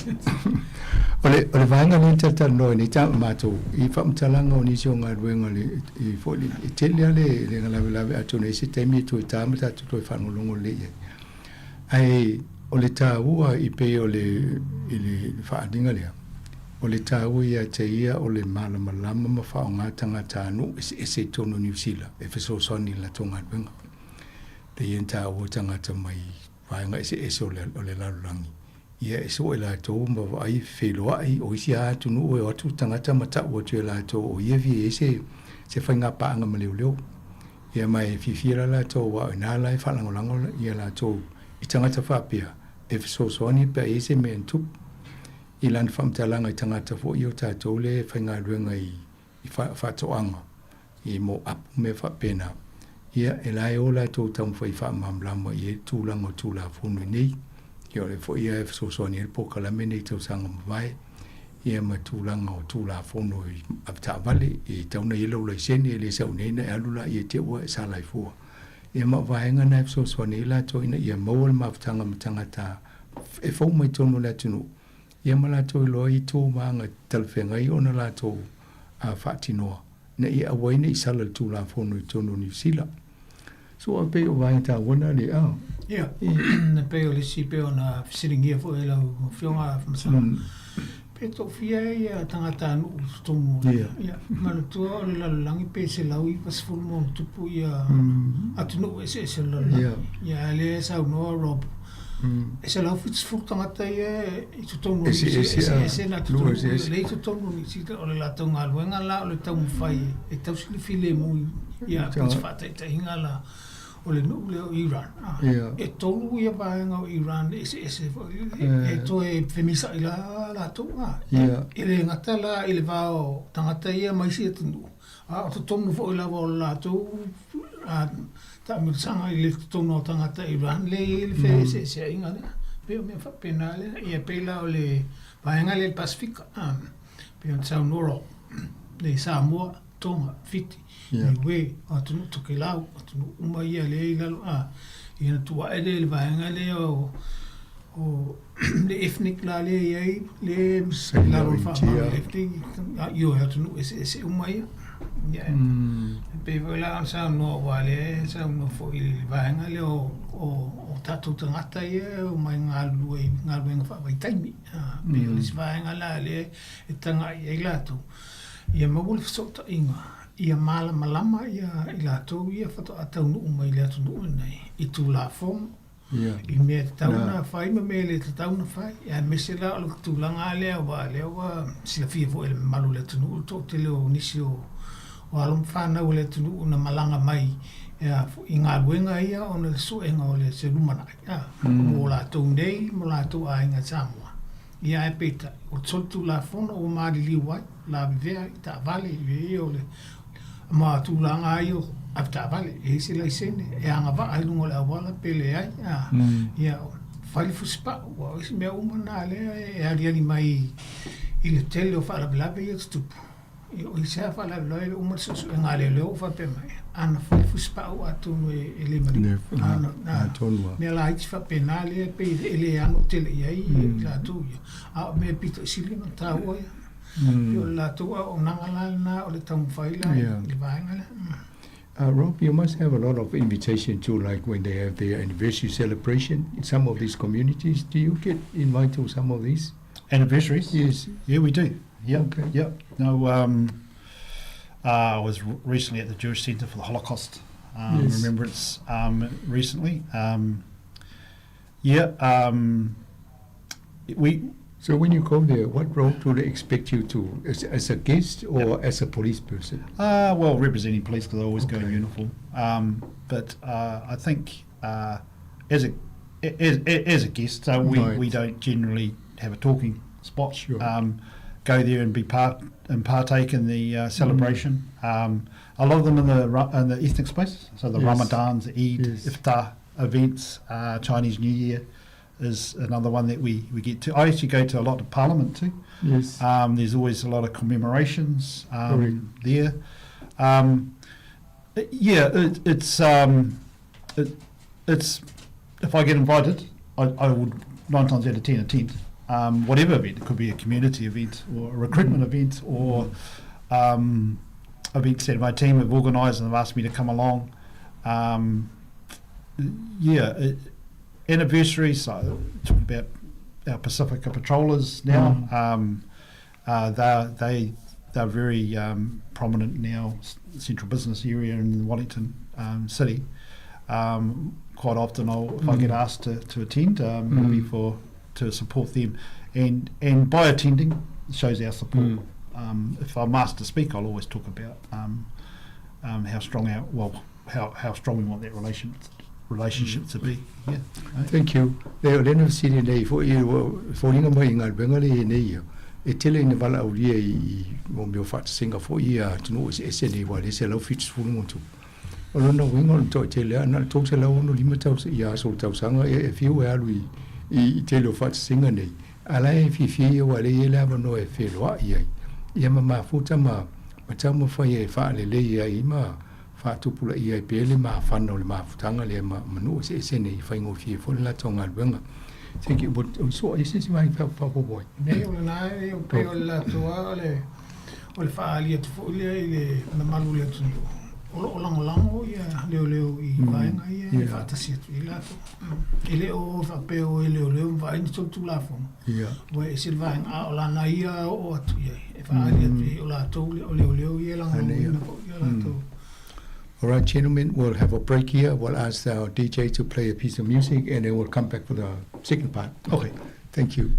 O le, o le vaega lea talatalanoa nei ta matou i faamatalaga o nisi o galuega le i foi le e tele lava le le lavelave atonu e i ai se taimi e toe ta ma tatou toe faalogologo lelei i ai. Ae o le taua i pei o le i le faaaliga lea, o le taua ia te ia o le malamalama ma faaaoga tagatanuu eseese i totonu o Niu Sila e fesoasoani i le latou galuega. Lea ia na taua tagata mai vaega eseese o le o le lalolagi Ia e sue latou ma vaai feiloai o isi lava atunuu e o atu tagata ma tau atu e latou o ia fia i ai se se faigapaaga ma leoleo. Ia ma e fiafia la latou aua o ina la e faalagolago ia latou i tagata faapea e fesoasoani pe a i ai se mea e tupu i lana faamatalaga i tagata foi o tatou lea e faigaluega i i faatoaga, i mo apu mea faapena. Ia, e la e o latou taumafai e faamalamalama i ai le tulaga o Tulafono i nei. Ia, o lea foi ia e fesoasoani ai le polokalame nei i tausaga mavae, ia ma tulaga o Tulafono i avetaavale, e tatau ona i ai lou laisene, e le sau nei ona e alu laia i te ua e salaifua. Ia ma o vaega na e fesoasoani ai latou ina ia maua le mafutaga ma tagata e fou mai totonu o le atunuu, Ia ma latou iloa i itu ma aga talafeagai ona latou faatinoa, ina ia aua ai ne i sala le Tulafono i totonu o Niu Sila. So, e pei o vaega taua na le a. Ia, e pei o le isi pei ona fesiligia foi e lau Afioga Afamasaga, pe toafia ia tagatanuu i totonu o le, ia, manatua o le lalolagi pe 190 ma ona tupu ia atunuu eseese o le lalolagi. Ia, a o lea e saunoa Rob, E 170 tagata ia i totonu o Niu Sila, eseese na totonu, lea i totonu o Niu Sila, o le latou galuega la o le taumafai e tausi le filemu ia pei o se faataitaiga la o le nuu lea o Iran. E tolu ia vaega o Iran e eseese foi e toe femisa'i la latou. E le gata la i le va o tagata ia ma isi atunuu, a o totonu foi lava o le latou taamilosaga i le totonu o tagata Iran lea e i ai le feeseeseaiga lea. Pei o mea faapena lea. Ia pei la o le vaega lea i le Pasefika, pei ona saunoa Rob, i Samoa, Tonga, Fiti, Niue, o atunuu Tokelau, atunuu uma ia lea i lalo, ia ona tuu ae lea i le vaega lea o o le ethnic la lea e i ai, lea i lalo o le faamau o le ethnic, ioe, atunuu eseese uma ia. Ia, e pei foi la ona saunoa, aua o lea e saunoa foi i le vaega lea o, o, o tatou tagata ia e omai galulue i galuega faavaitaimi. Pei o le isi vaega la lea e tagai i ai latou, ia maua le fesootaiga, ia malamalama ia i latou ia faatoa taunuu mai i le atunuu lenei i Tulafono, i mea e tatau ona fai ma mea e le tatau ona fai, aemaise la o le tulaga lava lea aua o lea ua silafia foi e le mamalu o le atunuu le toatele o nisi o alo ma fanau a le atunuu na malaga mai i galuega ia ona o le suega o le se lumanai mo latou nei ma latou aiga i Samoa. Ia ae peitai, o le solitulafono ua maliliu ai, lavevea i taavale, i ia o le ma tulaga lava ia o avetaavale, e i ai se laisene e agavaa i luga o le auala pe leai, a, ia, fai le fusipau, aua o isi mea uma na lea e aliali mai i le tele o faalavelave ia e tutupu. Ia, o isi lava faalavelave e uma le suesuega a leoleo o faapea mai. Ana fai le fusipau atonu e, e le maliu. Ana, atonu a. Mea laiti faapena lea e pei e le ano tele i ai mm. latou ia. A o mea pito i sili ona taua ia. Mm. Pei o le latou auaunaga la lena o le taumafai la yeah. i le vaega lea. Mm. Uh, Rob, you must have a lot of invitation too, like when they have their anniversary celebration in some of these communities. Do you get invited to some of these? Anniversaries? Yes. Yeah, we do. Yep. Okay. Yep. No, um, uh, I was recently at the Jewish Centre for the Holocaust um, yes. Remembrance um, recently. Um, yeah, um, we. So when you go there, what role do they expect you to, as, as a guest or yep. as a police person? Uh, well, representing police because I always okay. go in uniform. Um, but uh, I think uh, as a as, as a guest, so we, right. we don't generally have a talking spot. Sure. Um, go there and be part and partake in the uh, celebration. Mm. Um, a lot of them in the in the ethnic space, so the yes. Ramadans, the Eid, yes. Iftar events, uh, Chinese New Year is another one that we, we get to. I actually go to a lot of Parliament too. Yes. Um, there's always a lot of commemorations um, there. Um, yeah, it, it's um, it, it's if I get invited, I, I would nine times out of ten attend. Um, whatever event, it could be a community event or a recruitment mm. event or um, events that my team have organised and have asked me to come along. Um, yeah, it, anniversaries, so talking about our Pacifica patrollers now. Mm. Um, uh, they're, they, they're very um, prominent now, central business area in Wellington um, city. Um, quite often, I'll, if mm. I get mm. asked to, to attend, um, mm. it'll be mm. for to support them. And, and by attending, shows our support. Mm. Um, if I'm asked to speak, I'll always talk about um, um, how strong our well how, how strong we want that relation, relationship mm. to be. Yeah. Thank you. Le o lena sini nei fo i fo inga mai ngal benga le nei ia. E tele ina vala au lia i mo meo whatasinga fo i a tunu o se nei wa le se lau fitu fulu motu. O lona uiga o le toatele lava, na o le 365 tausaga ia aso o le tausaga e fiu e alu i, i tele o faatasiga nei, a la e fiafia ia ua lea e i ai le avanoa e feloai ai, ia ma mafuta ma ma taumafai e faalelei ai ma faatupulaia ai pea le mafana o le mafutaga lea ma ma nuu eseese nei e faigofie foi le latou galuega. Thank you. Ua soa i se isi vaega faaopoopo ai. Nei, o lena e pei o le latou lava o le o le faaali atu foi lea i le mamalu o le atunuu, o lo o lagolago ia leoleo i mm. vaega ia e faatasi atu i latou. E le o faapea o e leoleo ma vaai ni solitulafono. Yeah. Ua ese le vaega, a o lana ia oo atu i ai, e faaali atu i ai o latou o leoleo ia e lagolagoina foi ia latou. Mm. All right, gentlemen, we'll have a break here. We'll ask our DJ to play a piece of music and then we'll come back for the second part. Okay. Thank you.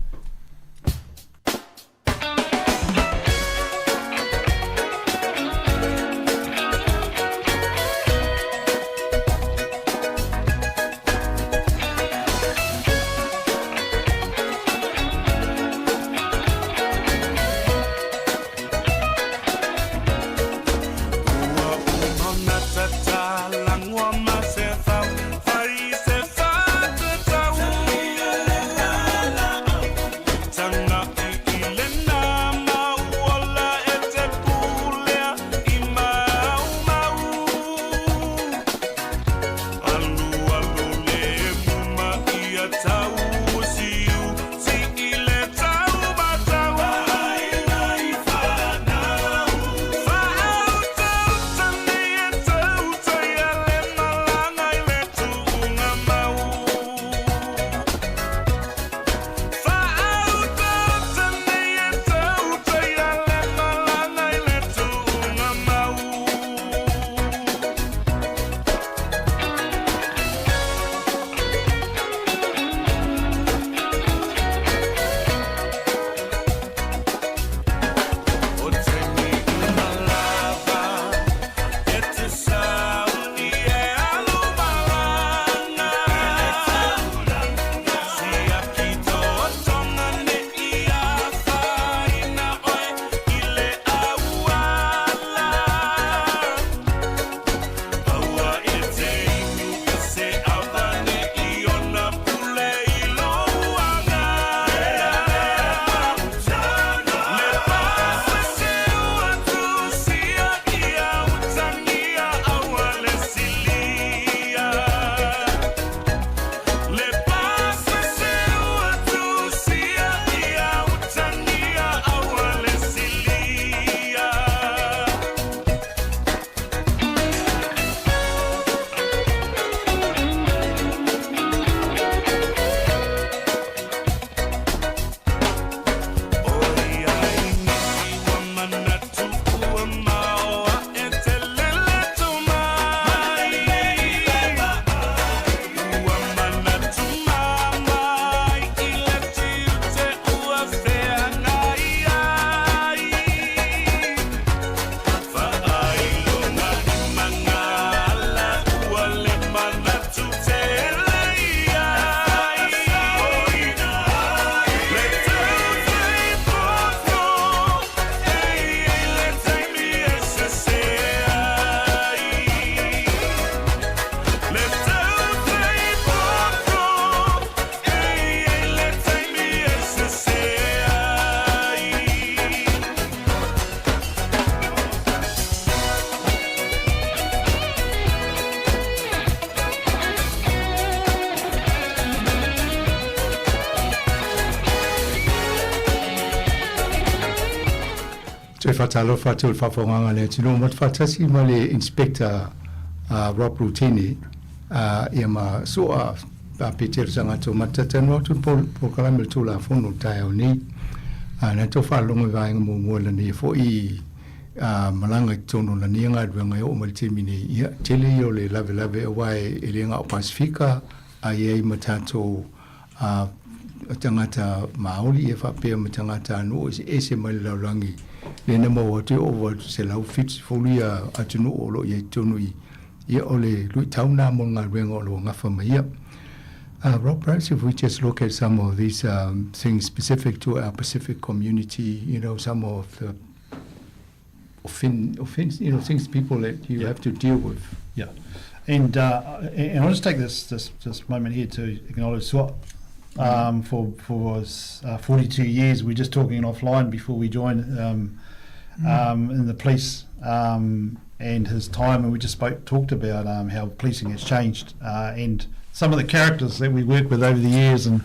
Toe faatalofa atu i le faafofogaaga a le atunuu ma te faatasi ma le Inspector a Rob Rutene ia ma Su'a Petero Sagato ma te talanoa atu i le polokalame o le Tulafono i le taeao nei. Na tou faalogo i vaega muamua i lana foi malaga i totonu o lana galuega e oo mai i le taimi nei, ia, tele ia o le lavelave aua e le na o Pasefika a i ai ma tatou a tagata Māori ia faapea ma tagatanuu eseese mai le lalolagi lea na maua atu e ova atu 170 ia atunuu o lo o i ai totonu i ia o le luitau lena mo le galuega o lo o gafa ma ia. Rob, perhaps if we just look at some of these um, things specific to our Pacific community, you know, some of the offend, offense, you know, things people that you yeah. have to deal with. Yeah. And, uh, and I'll just take this, this, this moment here to acknowledge SWAT um, for, for us, uh, 42 years. We were just talking offline before we joined um, mm. um, in the police um, and his time, and we just spoke, talked about um, how policing has changed uh, and some of the characters that we work with over the years and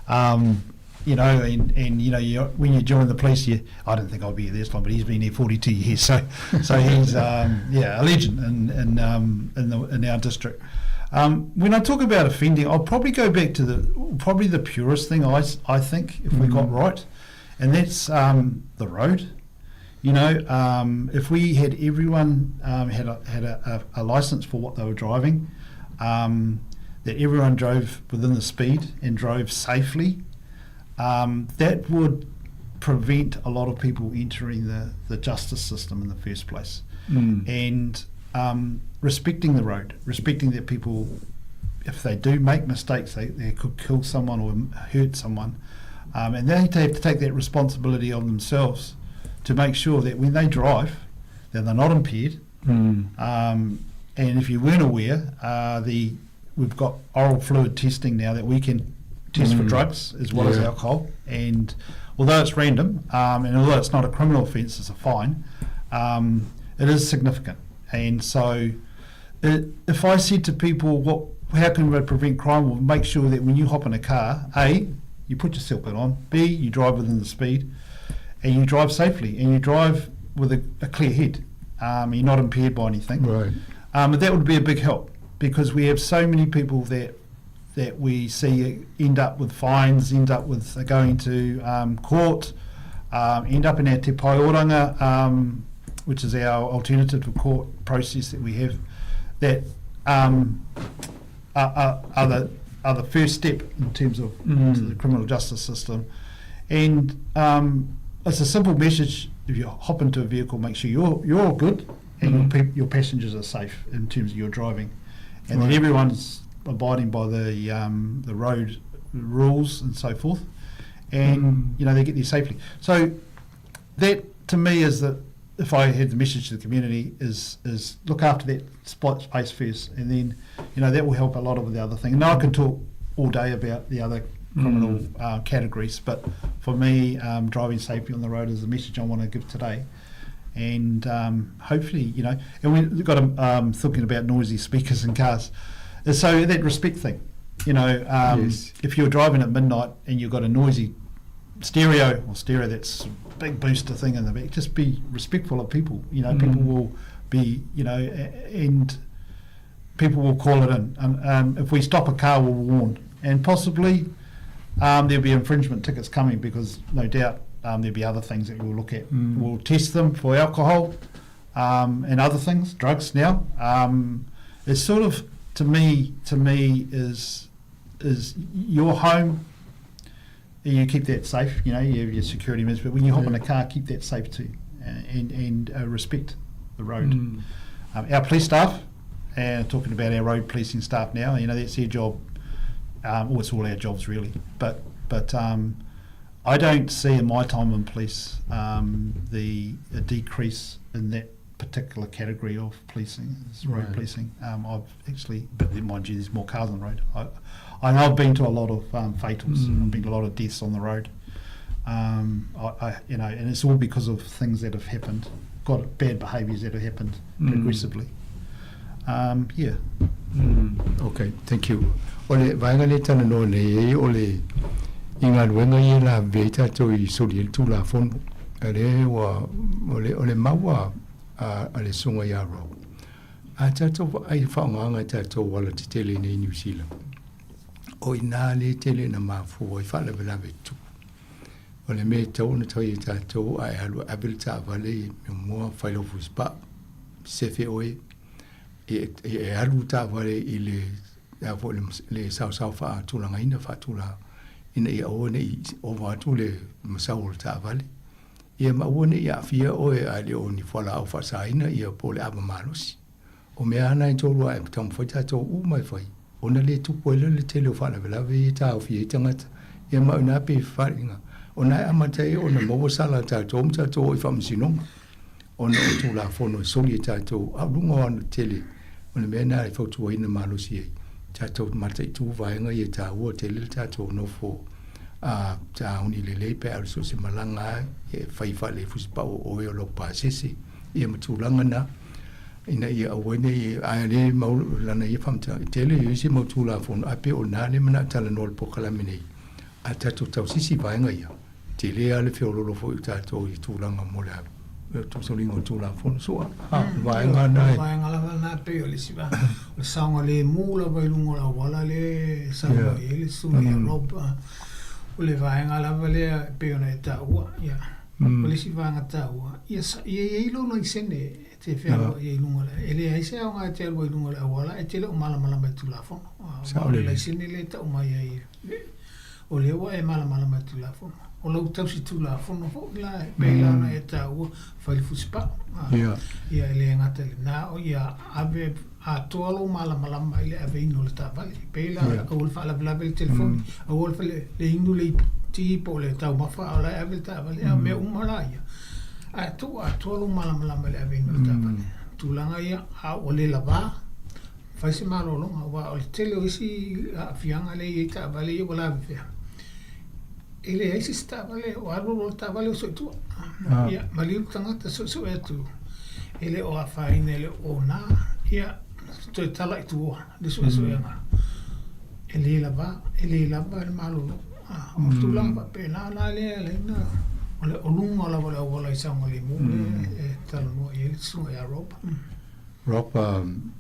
um, you know, and, and you know, you, when you join the police, you, I don't think I'll be here this long, but he's been here 42 years, so so he's um, yeah a legend in in um, in, the, in our district. Um, when I talk about offending, I'll probably go back to the probably the purest thing I, I think if we got mm. right, and that's um, the road. You know, um, if we had everyone um, had a, had a, a, a license for what they were driving, um, that everyone drove within the speed and drove safely, um, that would prevent a lot of people entering the, the justice system in the first place. Mm. And um, respecting the road, respecting that people, if they do make mistakes, they, they could kill someone or hurt someone. Um, and they have to take that responsibility on themselves to make sure that when they drive, that they're not impaired. Mm. Um, and if you weren't aware, uh, the we've got oral fluid testing now that we can test mm. for drugs as well yeah. as alcohol. And although it's random, um, and although it's not a criminal offence, it's a fine, um, it is significant. And so, it, if I said to people, "What? How can we prevent crime?" Well, make sure that when you hop in a car, a you put your seatbelt on. B you drive within the speed, and you drive safely, and you drive with a, a clear head. Um, you're not impaired by anything. Right. Um, that would be a big help because we have so many people that that we see end up with fines, end up with going to um, court, um, end up in our Te Pae Oranga, um, which is our alternative to court process that we have, that um, are, are, are, the, are the first step in terms of mm. the criminal justice system. And um, it's a simple message. If you hop into a vehicle, make sure you're, you're good and mm. your, pe- your passengers are safe in terms of your driving. And right. that everyone's abiding by the um, the road rules and so forth, and mm. you know they get there safely. So that to me is that if I had the message to the community is is look after that spot space first, and then you know that will help a lot of the other thing. And I can talk all day about the other criminal mm. uh, categories, but for me, um, driving safely on the road is the message I want to give today. And um, hopefully, you know, and we've got um, thinking about noisy speakers in cars. So that respect thing, you know, um, yes. if you're driving at midnight and you've got a noisy stereo or stereo that's a big booster thing in the back, just be respectful of people. You know, mm. people will be, you know, and people will call it in. And um, if we stop a car, we'll warn. And possibly um, there'll be infringement tickets coming because no doubt um, there'll be other things that we'll look at. Mm. We'll test them for alcohol um, and other things, drugs now. Um, it's sort of to me, to me is is your home. You keep that safe, you know, you have your security measures, but when you hop yeah. in a car, keep that safe too, and and uh, respect the road. Mm. Um, our police staff, and talking about our road policing staff now, you know, that's their job. Um, well, it's all our jobs really, but but um, I don't see in my time in police um, the a decrease in that particular category of policing, is road right. policing. Um, I've actually, but mind you, there's more cars on the road. I, I know I've been to a lot of um, fatals. Mm. I've been to a lot of deaths on the road. Um, I, I, you know, and it's all because of things that have happened, got bad behaviours that have happened mm. progressively. Um, yeah. Mm. Okay, thank you. O le vaega lea e talanoa nei ai o le i galuega ia e lavevea ai tatou i soli ai le Tulafono. A lea ua, o le, o le mau a, a, a le susuga ia Rob, a tatou vaai i le faaaogaina e tatou alatetele i nei Niu Sila, o i ina lea e tele ina mafua ai faalavelave tutupu. O le mea e tatau ona fai e tatou a e alu e ave le taavale i muamua fai lau fusipaa, sefe oe, e, e alu le taavale i le a foi le, le saosao faatulagaina faatula ina ia aua ne i ova atu le masau o le taavale. Ia ma aua ne i aafia oe a le o ni fualaau faasaina ia po o le ava malosi. O mea lava na e tolu a e taumafai tatou uma e fai, ona le tupu ai lea le tele o faalavelave ia e taofia ai tagata. Ia ma o ina pei e faaaliga, o na e amata ai ona maua sala a tatou ma tatou o i faamasinoga ona o Tulafono e soli e tatou, a o luga o ana tele o le mea lena e fautuaina malosi ai tatou mataitu vaega ia e taua tele le tatou nofo a tauni lelei pe a so o se malaga lava e fai faale-fusipau o oe o lou pasese ia ma tulaga na ina ia aua ne i ae le mau lana ia faamatalaga e tele i isi mau Tulafono ae pei o lena le manao talanoa i le polokalame nei a tatou tausisi i vaega ia tele lava le feololo foi o tatou i tulaga mo le tusoliga o Tulafono so a o le vaega lena e vaega lava lena e pei o le isi vaega o le saogalemu lava i luga o le auala lea e saunoa i ai le susuga ia Rob o le vaega lava lea e pei ona e taua ia o le isi vaega taua ia ia i ai lou laisene e te fealuai ai i luga o le e leai se aoga e te alu ai i luga o le auala e te le o malamalama i Tulafono aua o le laisene lea e tau mai ai O lea ua e malamalama i Tulafono. O lau tausi Tulafono foi la, e pei la ona e taua, fai le fusipau. Ia, e le gata i lena, o ia ave atoa lou malamalama i le aveina o le taavale. E pei la, aua le faalavelave i le telefoni, aua le inu le iputi po o le taumafa a o la e ave le taavale. A o mea uma la ia, ae tuu atoa lou malamalama i le aveina o le taavale. O tulaga ia, a ua le lava, Fai se malologa, aua o le tele o isi aafiaga lea e i ai taavale ia ua lavevea, e leai se isi taavale, o alu loa le taavale oso i tua. Ia, maliu le tagata suesue atu, e le o afaina, e le o ona, ia, toe tala i tua le suesuega. E le lava, e le lava le malolo. O tulaga faapena la lea e ala ai ona, o le o luga lava o le auala i saogalemu lea e talanoa i ai le susuga ia Rob. Rob, um,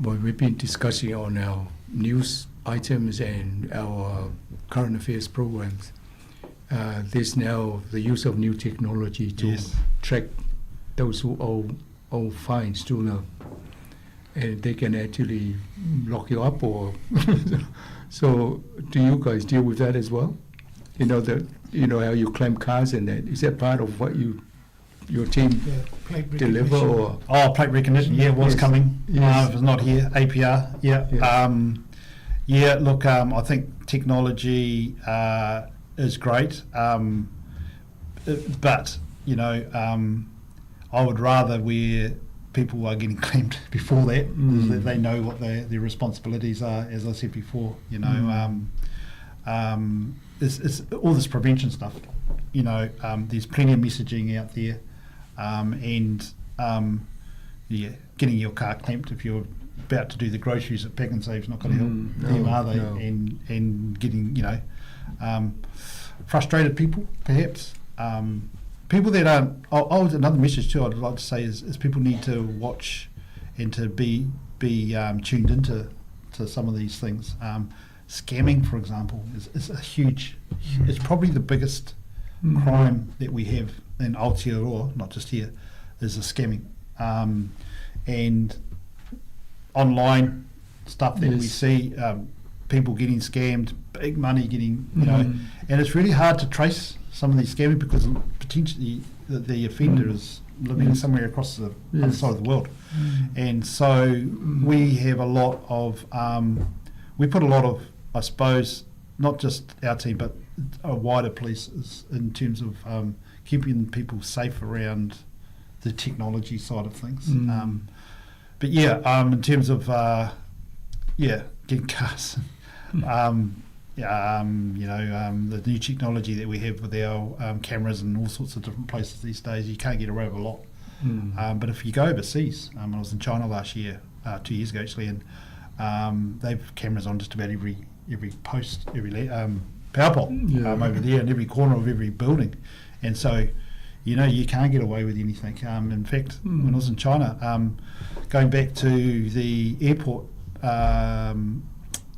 well, we've been discussing on our news items and our current affairs programs. Uh, there's now the use of new technology to yes. track those who owe, owe fines to the and they can actually lock you up or so do you guys deal with that as well you know the you know how you clamp cars and that is that part of what you your team yeah, deliver or oh plate recognition yeah was yes. coming yes. Uh, if it's not here APR yeah yes. um, yeah look um, I think technology uh, is great um, but you know um, I would rather where people are getting clamped before that mm. that they know what their, their responsibilities are as I said before you know mm. um, um, it's, it's all this prevention stuff you know um, there's plenty of messaging out there um, and um, yeah getting your car clamped if you're about to do the groceries at Pak'nSave is not going to help mm, no, them, are they? No. And and getting you know um, frustrated people perhaps. Um, people that aren't. Oh, oh, another message too. I'd like to say is, is people need to watch and to be be um, tuned into to some of these things. Um, scamming, for example, is, is a huge. It's probably the biggest mm. crime that we have in Aotearoa, not just here, is the scamming. Um, and online stuff that yes. we see, um, people getting scammed, big money getting, you know, mm. and it's really hard to trace some of these scamming because potentially the, the offender mm. is living yes. somewhere across the yes. other side of the world. Mm. And so mm. we have a lot of, um, we put a lot of, I suppose, not just our team, but a wider police is in terms of um, keeping people safe around the technology side of things. Mm. Um, but yeah, um, in terms of uh, yeah, getting cars, mm. um, yeah, um, you know, um, the new technology that we have with our um, cameras and all sorts of different places these days, you can't get away with a lot. Mm. Um, but if you go overseas, um, I was in China last year, uh, two years ago actually, and um, they've cameras on just about every every post, every um, power pole yeah. um, over there in every corner of every building. And so, You know, you can't get away with anything. Um, in fact, mm. when I was in China, um, going back to the airport um,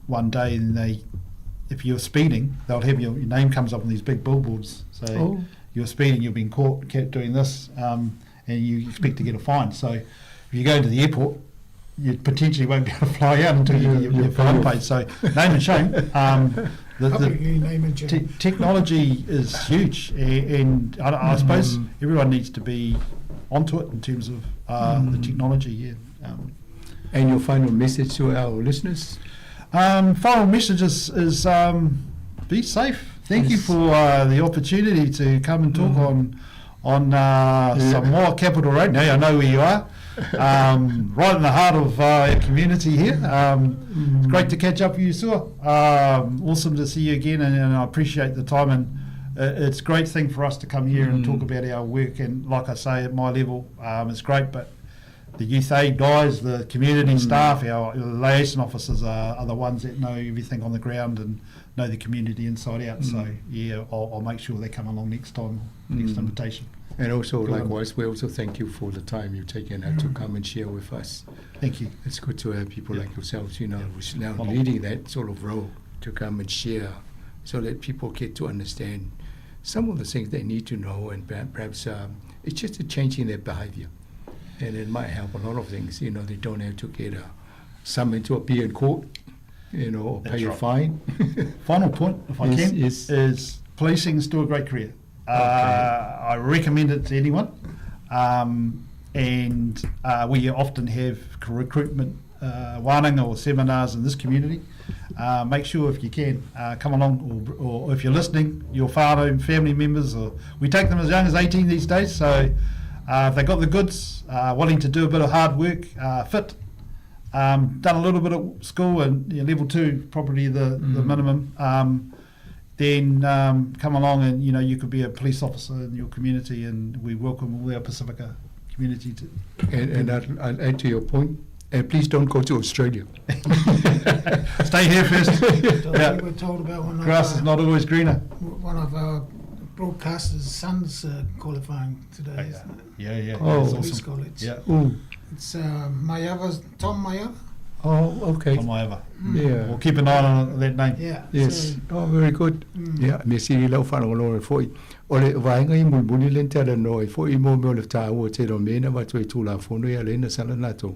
one day, and they, if you're speeding, they'll have your, your name comes up on these big billboards. So oh. you're speeding, you've been caught, kept doing this, um, and you expect to get a fine. So if you go into the airport, you potentially won't be able to fly out until you get your, your fine paid. So name and shame. Um, the, the name and shame. Te- technology is huge, and, and I, I suppose mm. everyone needs to be onto it in terms of uh, mm. the technology. Yeah. Um, and your final message to our listeners? Um, final message is, is um, be safe. Thank yes. you for uh, the opportunity to come and talk mm. on on uh, yeah. Samoa Capital Road. Now I know where you are, um, right in the heart of uh, our community here. Um, mm. It's great to catch up with you, Sua. Um, awesome to see you again, and, and I appreciate the time. And uh, it's a great thing for us to come here mm. and talk about our work. And like I say, at my level, um, it's great, but the youth aid guys, the community mm. staff, our liaison officers are, are the ones that know everything on the ground and know the community inside out. Mm. So yeah, I'll, I'll make sure they come along next time, next mm. invitation. And also, Good likewise, we also thank you for the time you've taken out mm. to come and share with us. Thank you. It's good to have people like yourselves, you know, who's now leading that sort of role to come and share so that people get to understand some of the things they need to know and perhaps um, it's just a change in their behavior. And it might help a lot of things. You know, they don't have to get a, summoned to appear in court, you know, or pay right. a fine. Final point, if I yes, can, yes. is policing is still a great career. Uh, okay. I recommend it to anyone. Um, and uh, we often have recruitment uh, wānanga or seminars in this community. Uh, make sure if you can uh, come along, or, or if you're listening, your father and family members, or we take them as young as 18 these days. So uh, if they got the goods, uh, wanting to do a bit of hard work, uh, fit, um, done a little bit at school and you know, level two probably the, mm. the minimum. Um, then um, come along and you know you could be a police officer in your community, and we welcome all our Pacifica community to. And, and I'd, I'd add to your point, and please don't go to Australia. Stay here first. yeah. We were told about one Grass of is not always greener. One of our broadcaster's sons uh, qualifying today, oh, yeah. isn't it? Yeah, yeah. Oh, yeah, awesome. College. Yeah. Ooh. It's uh, Maiava, Tom Maiava. Oh, okay. Tom Maiava. Mm. Yeah. We'll keep an eye on that name. Yeah. Yes. So, oh, very good. Mm. Yeah, me sili lau whanongolo e foi. O le vaenga i mulimuli le tala no e foi mo me o le tāua te ro mena wa toe tūla fono ia le na sala nato.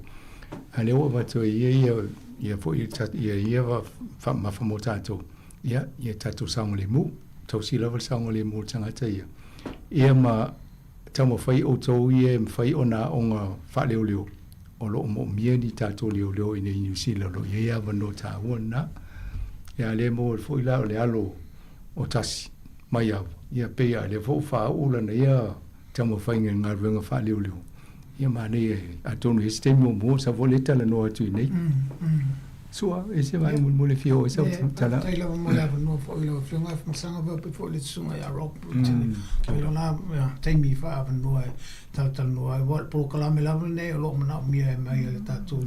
A le wa toe ia ia ia foi ia ia wa fa mafa mo tātou. Ia ia tātou saonga le mu. Tausi lava le saoga lemu o le tagata ia. Ia ma taumafai outou ia e mafai ona aoga faaleoleo o lo o moomia ni tatou leoleo i inei i Niu Sila o lo o i ai avanoa taua lena. Ia a le maua foi la o le alo o Tasi Maiava, ia pei a lea foi ua faauu lana ia taumafaiga i le galuega faaleoleo. Ia manaia e, atonu e se taimi muamua sa foi lea talanoa atu i nei. Mm, mm. Sua, e se vaega mulimuli e fia oo ai sau tala. Faafetai lava mo le avanoa foi i lau Afioga, e masaga faapea foi le Susuga ia Rob Brutini. O lona taimi faaavanoa e talatalanoa ai, aua o le polokalame lava lenei o lo o manaomia e mai e le tatou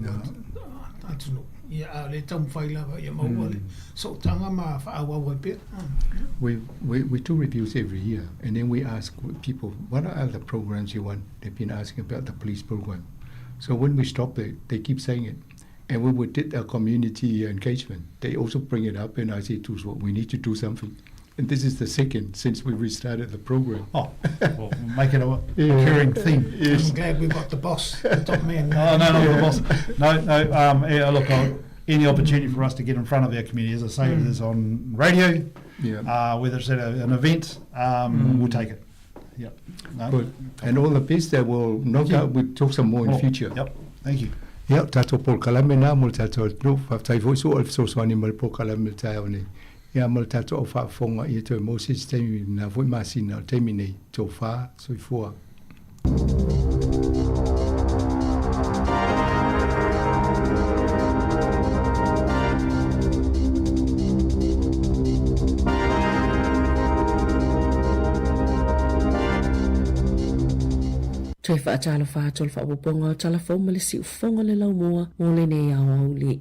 atunuu. Ia, a o lea e taumafai lava ia maua le sootaga ma faaauau ai pea. We, we, we do reviews every year and then we ask people what are other programs you want. They've been asking about the police program. So when we stop it, they keep saying it. And when we did our community engagement, they also bring it up and I say to us, well, we need to do something. And this is the second since we restarted the program. Oh, well, we'll make it a recurring theme. Yes. I'm glad we've got the boss, the top man. Oh, no, not the boss. No, no. Um, yeah, look, I'll, any opportunity for us to get in front of our community, as I say, mm. whether it's on radio, yeah. uh, whether it's at a, an event, um, mm. we'll take it. Yep. No. Good. And all the best that will no doubt we'll talk some more in oh, future. Yep. Thank you. Ia, tatou polokalame na mo le tatou atunuu. Faafetai foi Su'a i le fesoasoani mai le polokalame i le taeao nei. Ia, ma le tatou au faafofoga ia toe maua se isi taimi i lena foi masina o le taimi nei. Tofa, soifua. Toe faatalofa atu o le faaopoopoga o Tala Fou ma le Siufofoga o le Laumua mo lenei aoauli.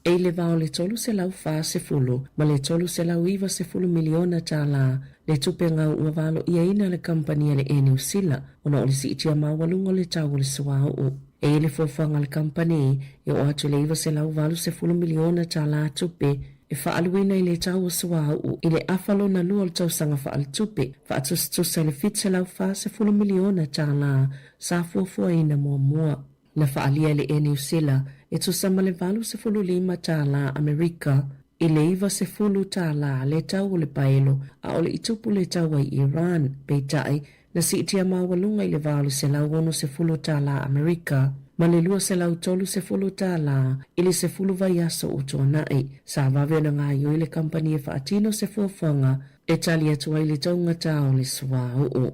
E i le va o le 340 ma le 390 miliona tālā le tupe gau ua valoiaina e le kamupani a le Air New Sila ona o le siitia maualuga o le tau o le suauu. E i ai le fuafuaga a le kamupani e oo atu i le 980 miliona tālā tupe e faaaluina i le tau o suauu i le afa lona lua o le tausaga faaletupe, faatusatusa i le 740 miliona tālā sa fuafuaina muamua. Na faaalia e le Air New Sila e tusa ma le 85 tālā Amerika i le 90 tālā le tau o le paelo a o le i tupu le taua i Iran, peitai, na siitia maualuga i le va o le 160 tālā Amerika ma le 230 tālā i le 10 vaiaso ua tuanai. Sa vave ona gaioi le kamupani e faatino se fuafuaga e tali atu ai i le taugatā o le suauu.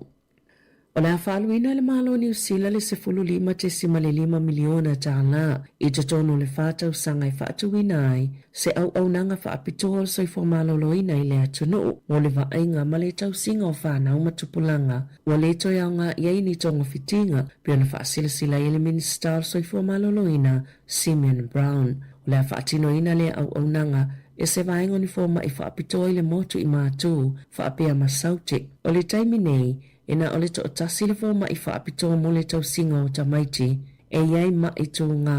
O le a faaaluina e le Malo o Niu Sila le 15.5 miliona tālā i totonu o le whā tausaga e faatuina ai se auaunaga faapitoa o le soifua maloloina i le atunuu mo le vaaiga ma le tausiga o fanau ma tupulaga ua le toe aoga i ai ni togafitiga pei ona faasilasila ai e le Minisita o le Soifua Maloloina Simeon Brown. O le a faatinoina lea auaunaga e se vaega o ni fomai faapitoa i le motu i Matū faapea ma Saute. O le taimi nei, e na o le toatasi le fomai faapitoa mo le tausiga o tamaiti e i ai ma'i tūgā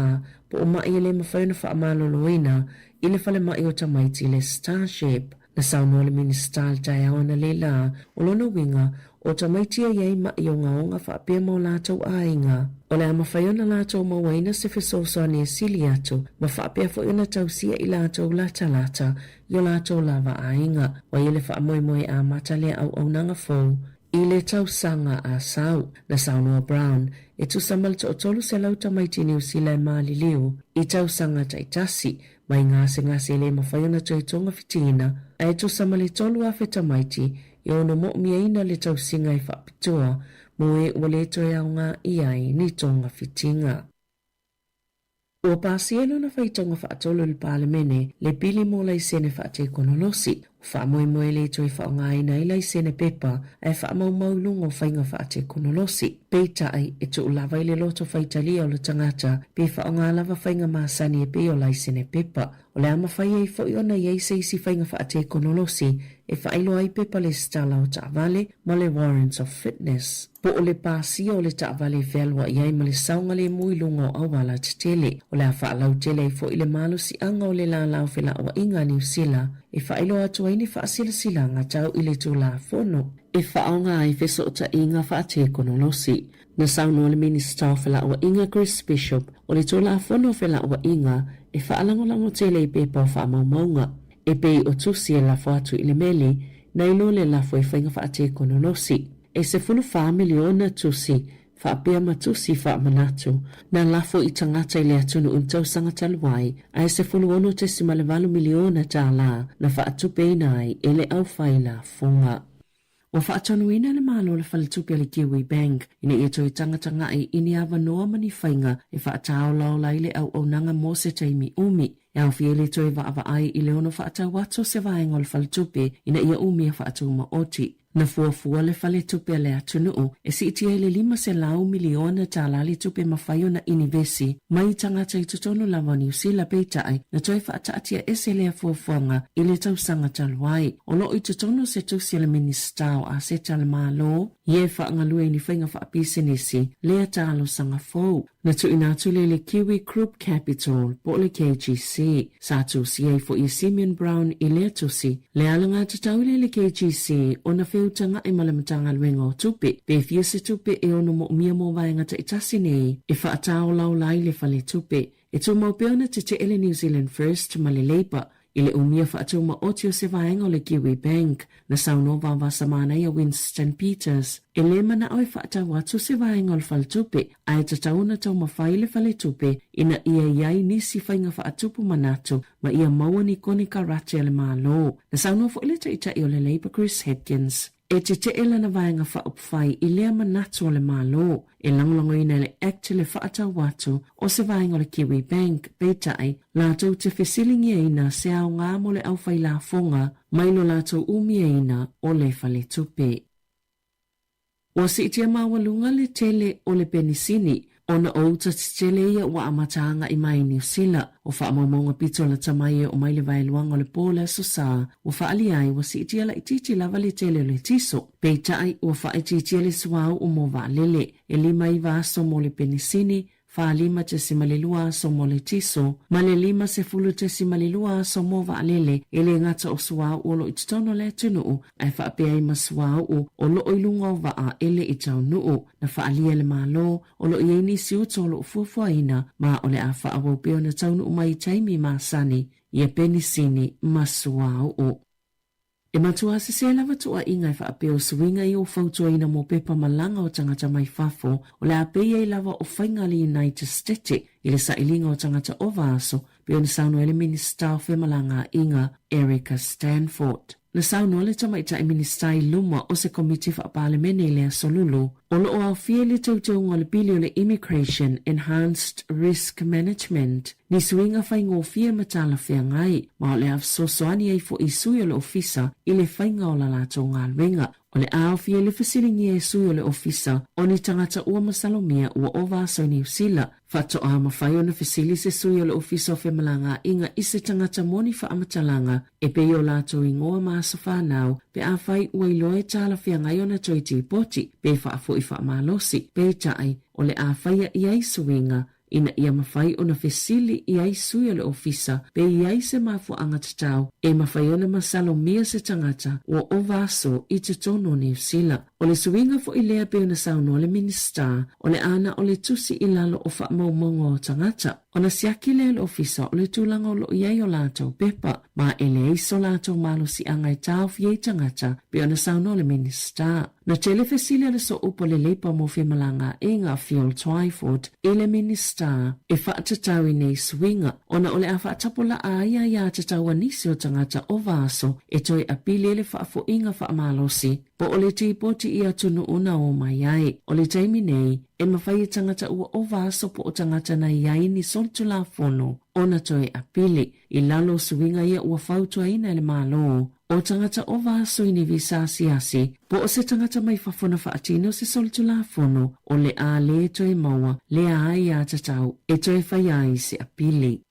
po o ma'i e le mafai ona faamaloloina i le falemai o tamaiti i le Starship. Na saunoa le Minisita i le taeao analeila, o lona uiga, o tamaiti e i ai ma'i ogaoga faapea ma o latou aiga, o le a mafai ona latou mauaina se fesoasoani e sili atu ma faapea foi ona tausia i latou latalata i o latou lava aiga. Ua i ai le faamoemoe e amata lea auaunaga fou i le tausaga a sau. Na saunoa Brown, e tusa ma le toatolu selau tamaiti Niu Sila e maliliu i tausaga taitasi mai gasegase e le mafai ona toe togafitiina, ae tusa ma le 3,000 tamaiti e ono moomiaina le tausiga e faapitoa mo e ua le toe aoga i ai ni togafitiga. Ua pasia lona faitauga faatolu i le Palemene le pili mo laisene faatekonolosi. Ua faamoemoe le toe faaaogaina ai laisene pepa ae faamaumau i luga o faiga faatekonolosi. Peitai, e tuu lava i le loto faitalia o le tagata pe faaaoga lava faiga masani e pei o laisene pepa. O le a mafai ai foi ona i ai se isi faiga faatekonolosi e faailoa ai pepa lesitala o taavale ma le Warrant of Fitness. Po o le pasia o le taavale e fealuai ai ma le saogalemu i luga o auala tetele. O le a faalautele ai foi le malosiaga o le lala o felauaiga a Niu Sila e faailoa atu ai ni faasilasilaga tau i le Tulafono e faaaoga ai fesootaiga faatekonolosi. Na saunoa le Minisita o Felauaiga Chris Bishop, o le Tulafono o Felauaiga e faalagolago tele i pepa o faamaumauga e pei o tusi e lafo atu i le meli nai lo le lafo i faiga faatekonolosi. E 14 miliona tusi faapea ma tusi faamanatu na lafo i tagata i le atunuu i le tausaga talu ai, ae 16.8 miliona tālā na faatupeina ai e le aufai lafoga. Ua faatonuina le Malo le Faletupe a le Kiwi Bank ina ia toe tagatagai i ni avanoa ma ni faiga e faataolaola ai le auaunaga mo se taimi umi. E aofia ai le toe vaavaai i le ono faatau atu o se vaega o le faletupe ina ia umia faatumaoti. Na fuafua le Faletupe a le atunuu e siitia i le 500 miliona tālā le tupe mafai ona inivesi mai i tagata i totonu lava o Niu Sila peitai na toe faataatia ese lea fuafuaga i le tausaga talu ai. O lo o i totonu o se tusi a le Minisita o Aseta a le Malo ia e faagalue i ni faiga faapisinisi lea talosaga fou. Na tuuina atu lea i le Kiwi Group Capital po o le KGC. Sa tusia ai foi e Simeon Brown i lea tusi, le alagatatau lea i le KGC ona feutaga'i ma le Matagaluega o Tupe, pe fia se tupe e ono moomia mo vaega taitasi nei e faataolaola ai le faletupe. E tumau pea ona tetee le New Zealand First ma le Labour i le umia faatumaoti o se vaega o le Kiwi Bank, na saunoa Vaovasamanaia Winston Peters, e lē manao e faatau atu se vaega o le faletupe, ae tatau ona taumafai le faletupe ina ia i ai nisi faiga faatupu manatu ma ia maua ni konekarate a le Malo. Na saunoa foi le Taitai o le Labour Chris Hipkins, e tetee lana vaega faaupufai i lea manatu o le Malo e lagolagoina e le Act le faatau atu o se vaega o le Kiwi Bank, peitai, latou te fesiligiaina se aoga mo le aufailafoga mai lo latou umiaina o le faletupe. Ua siitia maualuga le tele o le penisini. Ona o uta tetele ia ua amata agaʻi mai i Niu Sila. O faamaumauga pito lata mai e oo mai le vaeluaga o le po o le Aso Sa, ua faaalia ai ua siitia laitiiti lava le tele o le tiso. Peitai, ua faaitiitia le suauu mo vaalele, e 59 aso mo le penisini, 45.2 aso mo le tiso, ma le 50.2 aso mo vaalele, e le gata o suauu o lo o i totonu o le atunuu, ae faapea ai ma suauu o lo o i luga o vaa e le i taunuu. Na faaalia e le Malo, o lo o i ai nisi uta o lo o fuafuaina, ma o le a faaauau pea ona taunuu mai i taimi masani ia penisini ma suauu. E matua sesē lava tuuaiga e faapea o suiga ia ua fautuaina mo pepa malaga o tagata mai fafo o le a pei ai lava o faiga a le United Stete i le sailiga o tagata ova aso, pei ona saunoa ai le Minisita o Femalagaaiga Erica Stanford. Na saunoa le Tamaitai Minisita i luma o se Komiti Faapalemene i le Aso Lulu, o lo o aofia i le teuteuga o le pili o le Immigration Enhanced Risk Management ni suiga faigofie ma talafeagai, ma o le a fesoasoani ai foi i sui o le Ofisa i le faiga o la latou galuega. O le a aofia i le fesiligia e sui o le Ofisa o ni tagata ua masalomia ua ova aso i Niu Sila, faatoa mafai ona fesili se sui o le Ofisa o Femalagaaiga i se tagata mo ni faamatalaga e pei o latou igoa ma aso fanau pe afai ua iloa e talafeagai ona toe tipoti pe faafoi faamalosi, peitai, o le a faia i ai suiga ina ia mafai ona fesili i ai sui o le ofisa pe i ai se mafuaaga tatau e mafai ona masalomia se tagata ua ova aso i totonu o Niu Sila. O le suiga foi lea pei ona saunoa le Minisita, o le a na o le tusi i lalo o faamaumauga o tagata, ona siaki lea e le ofisa o le tulaga o lo o i ai o latou pepa, ma e leai so latou malosiaga e taofi ai tagata, pei ona saunoa le Minisita. Na tele fesili a le Sooupu o le Leipa mo Femalagaaiga, Phil Twyford, i le Minisita e faatatau i nei suiga, ona o le a faatapulaa ai aiatatau a nisi o tagata ova aso e toe apili ai le faafoiga faamalosi po o le tipoti i atunuu na o mai ai. O le taimi nei, e mafai e tagata ua ova aso po o tagata na i ai ni solitulafono ona toe apili i lalo o suiga ia ua fautuaina e le Malo. O tagata ova aso i ni visa asiasi, po o se tagata mai fafo na faatino se solitulafono, o le a lē toe maua lea aiatatau e toe faia ai se apili.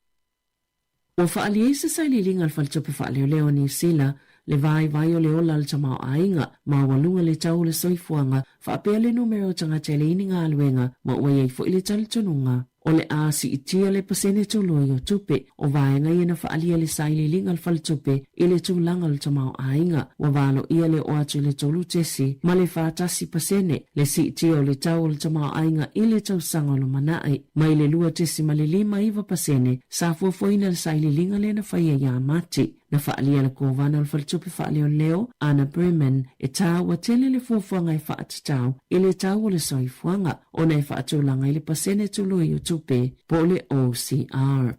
Ua faaalia ai se sailiiliga a le Faletupe Faaleoleo o Niu Sila le vaivai o le ola o le tamaoaiga maualuga le tau o le soifuaga faapea le numera o tagata e leai ni galuega ma ua i ai foi le talitonuga o le a siitia le pasene toloi o tupe o vaega ia na faaalia le sailiiliga a le Faletupe i le tulaga o le tamaoaiga. Ua valoia le oo atu i le 3.41% le siitia o le tau o le tamaoaiga i le tausaga o lumanai, mai le 2.59% sa fuafuaina le sailiiliga lea na faia ia Mati. Na faaalia le Kovana o le Faletupe Faaleoleo, Anna Berman, e taua tele le fuafuaga e faatatau i le tau o le soifuaga ona e faatulaga i le pasene tului o tupe po o le OCR.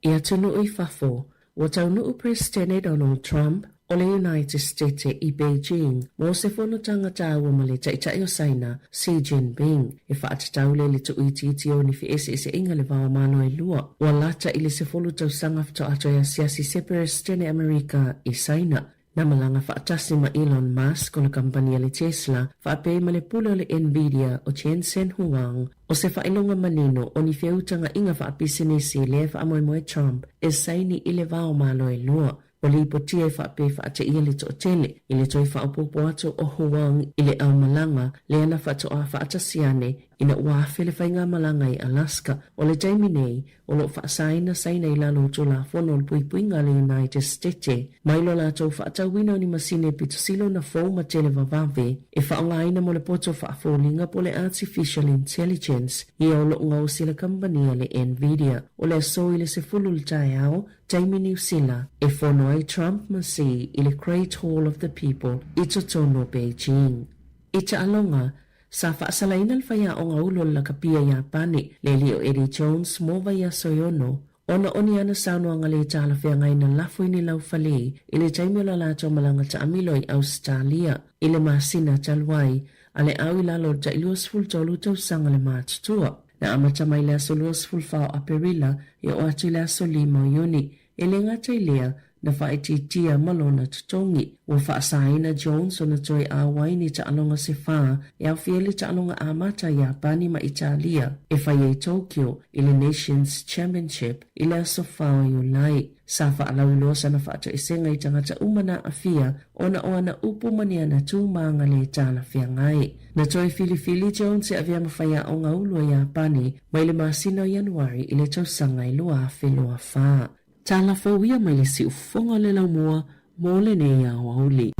I atunuu i fafo, ua taunuu Peresetene Donald Trump o le United Stete i Beijing mo se fonotaga taua ma le Taitai o Saina, Xi Jinping, e faatatau lea i le tuuitiiti o ni feeseeseaiga le va o Malo e lua. Ua lata i le 10 tausaga faatoa toe asiasi se Peresetene Amerika i Saina. Na malaga faatasi ma Elon Musk o le kamupani a le Tesla, faapea ma le pule o le Nvidia o Jensen Huang, o se faailoga manino o ni feutagaiga faapisinisi lea e faamoemoe Trump e saini i le va o Malo e lua. Ua lipotia e faapea e faateia le toatele i le toe faaopoopo atu o Huang i le aumalaga lea na faatoa faatasi ane ina ua afe le faigamalaga i Alaska. O le taimi nei, o lo o faasaina Saina i lalo o Tulafono o le Puipuiga a le United Stete mai lo latou faatauina o ni masini e pitosili ona fou ma tele vavave e faaaogaina mo le poto faafoliga po o le Artificial Intelligence ia o lo o gaosi e le kamupani a le Nvidia. O le aso i le 10 i le taeao, taimi Niu Sila, e fono ai Trump ma Xi i le Great Hall of the People i totonu o Beijing. I taaloga, Sa faasalaina le faiaoga ulu o le lakapia Iapani, le alii o Eddie Jones mo vaiaso e ono, ona o ni ana saunoaga le talafeagai na lafo i ni laufali i le taimi o la latou malaga taamilo i Ausetalia i le masina talu ai, a le au i lalo o le tai 23 tausaga le matutua. Na amata mai le aso 24 o Aperila e oo atu i le aso 5 o Iuni. E le gata i lea, na faaitiitia ma lona totogi. Ua faasaina Jones ona toe auai ni taaloga se fā e aofia ai le taaloga amata Iapani ma Italia e fai ai Tokyo i le Nations Championship i le aso 4 o Iulai. Sa faalauiloa sana faatoesega i tagata uma na aafia ona o ana upu ma ni ana tu maga lē talafeagai. Na toe filifili Jones e avea ma faiaoga ulu a Iapani mai le masina o Ianuari i le tausaga e 2024. Tala fou ia mai le siufofoga o le laumua mo lenei aoauli.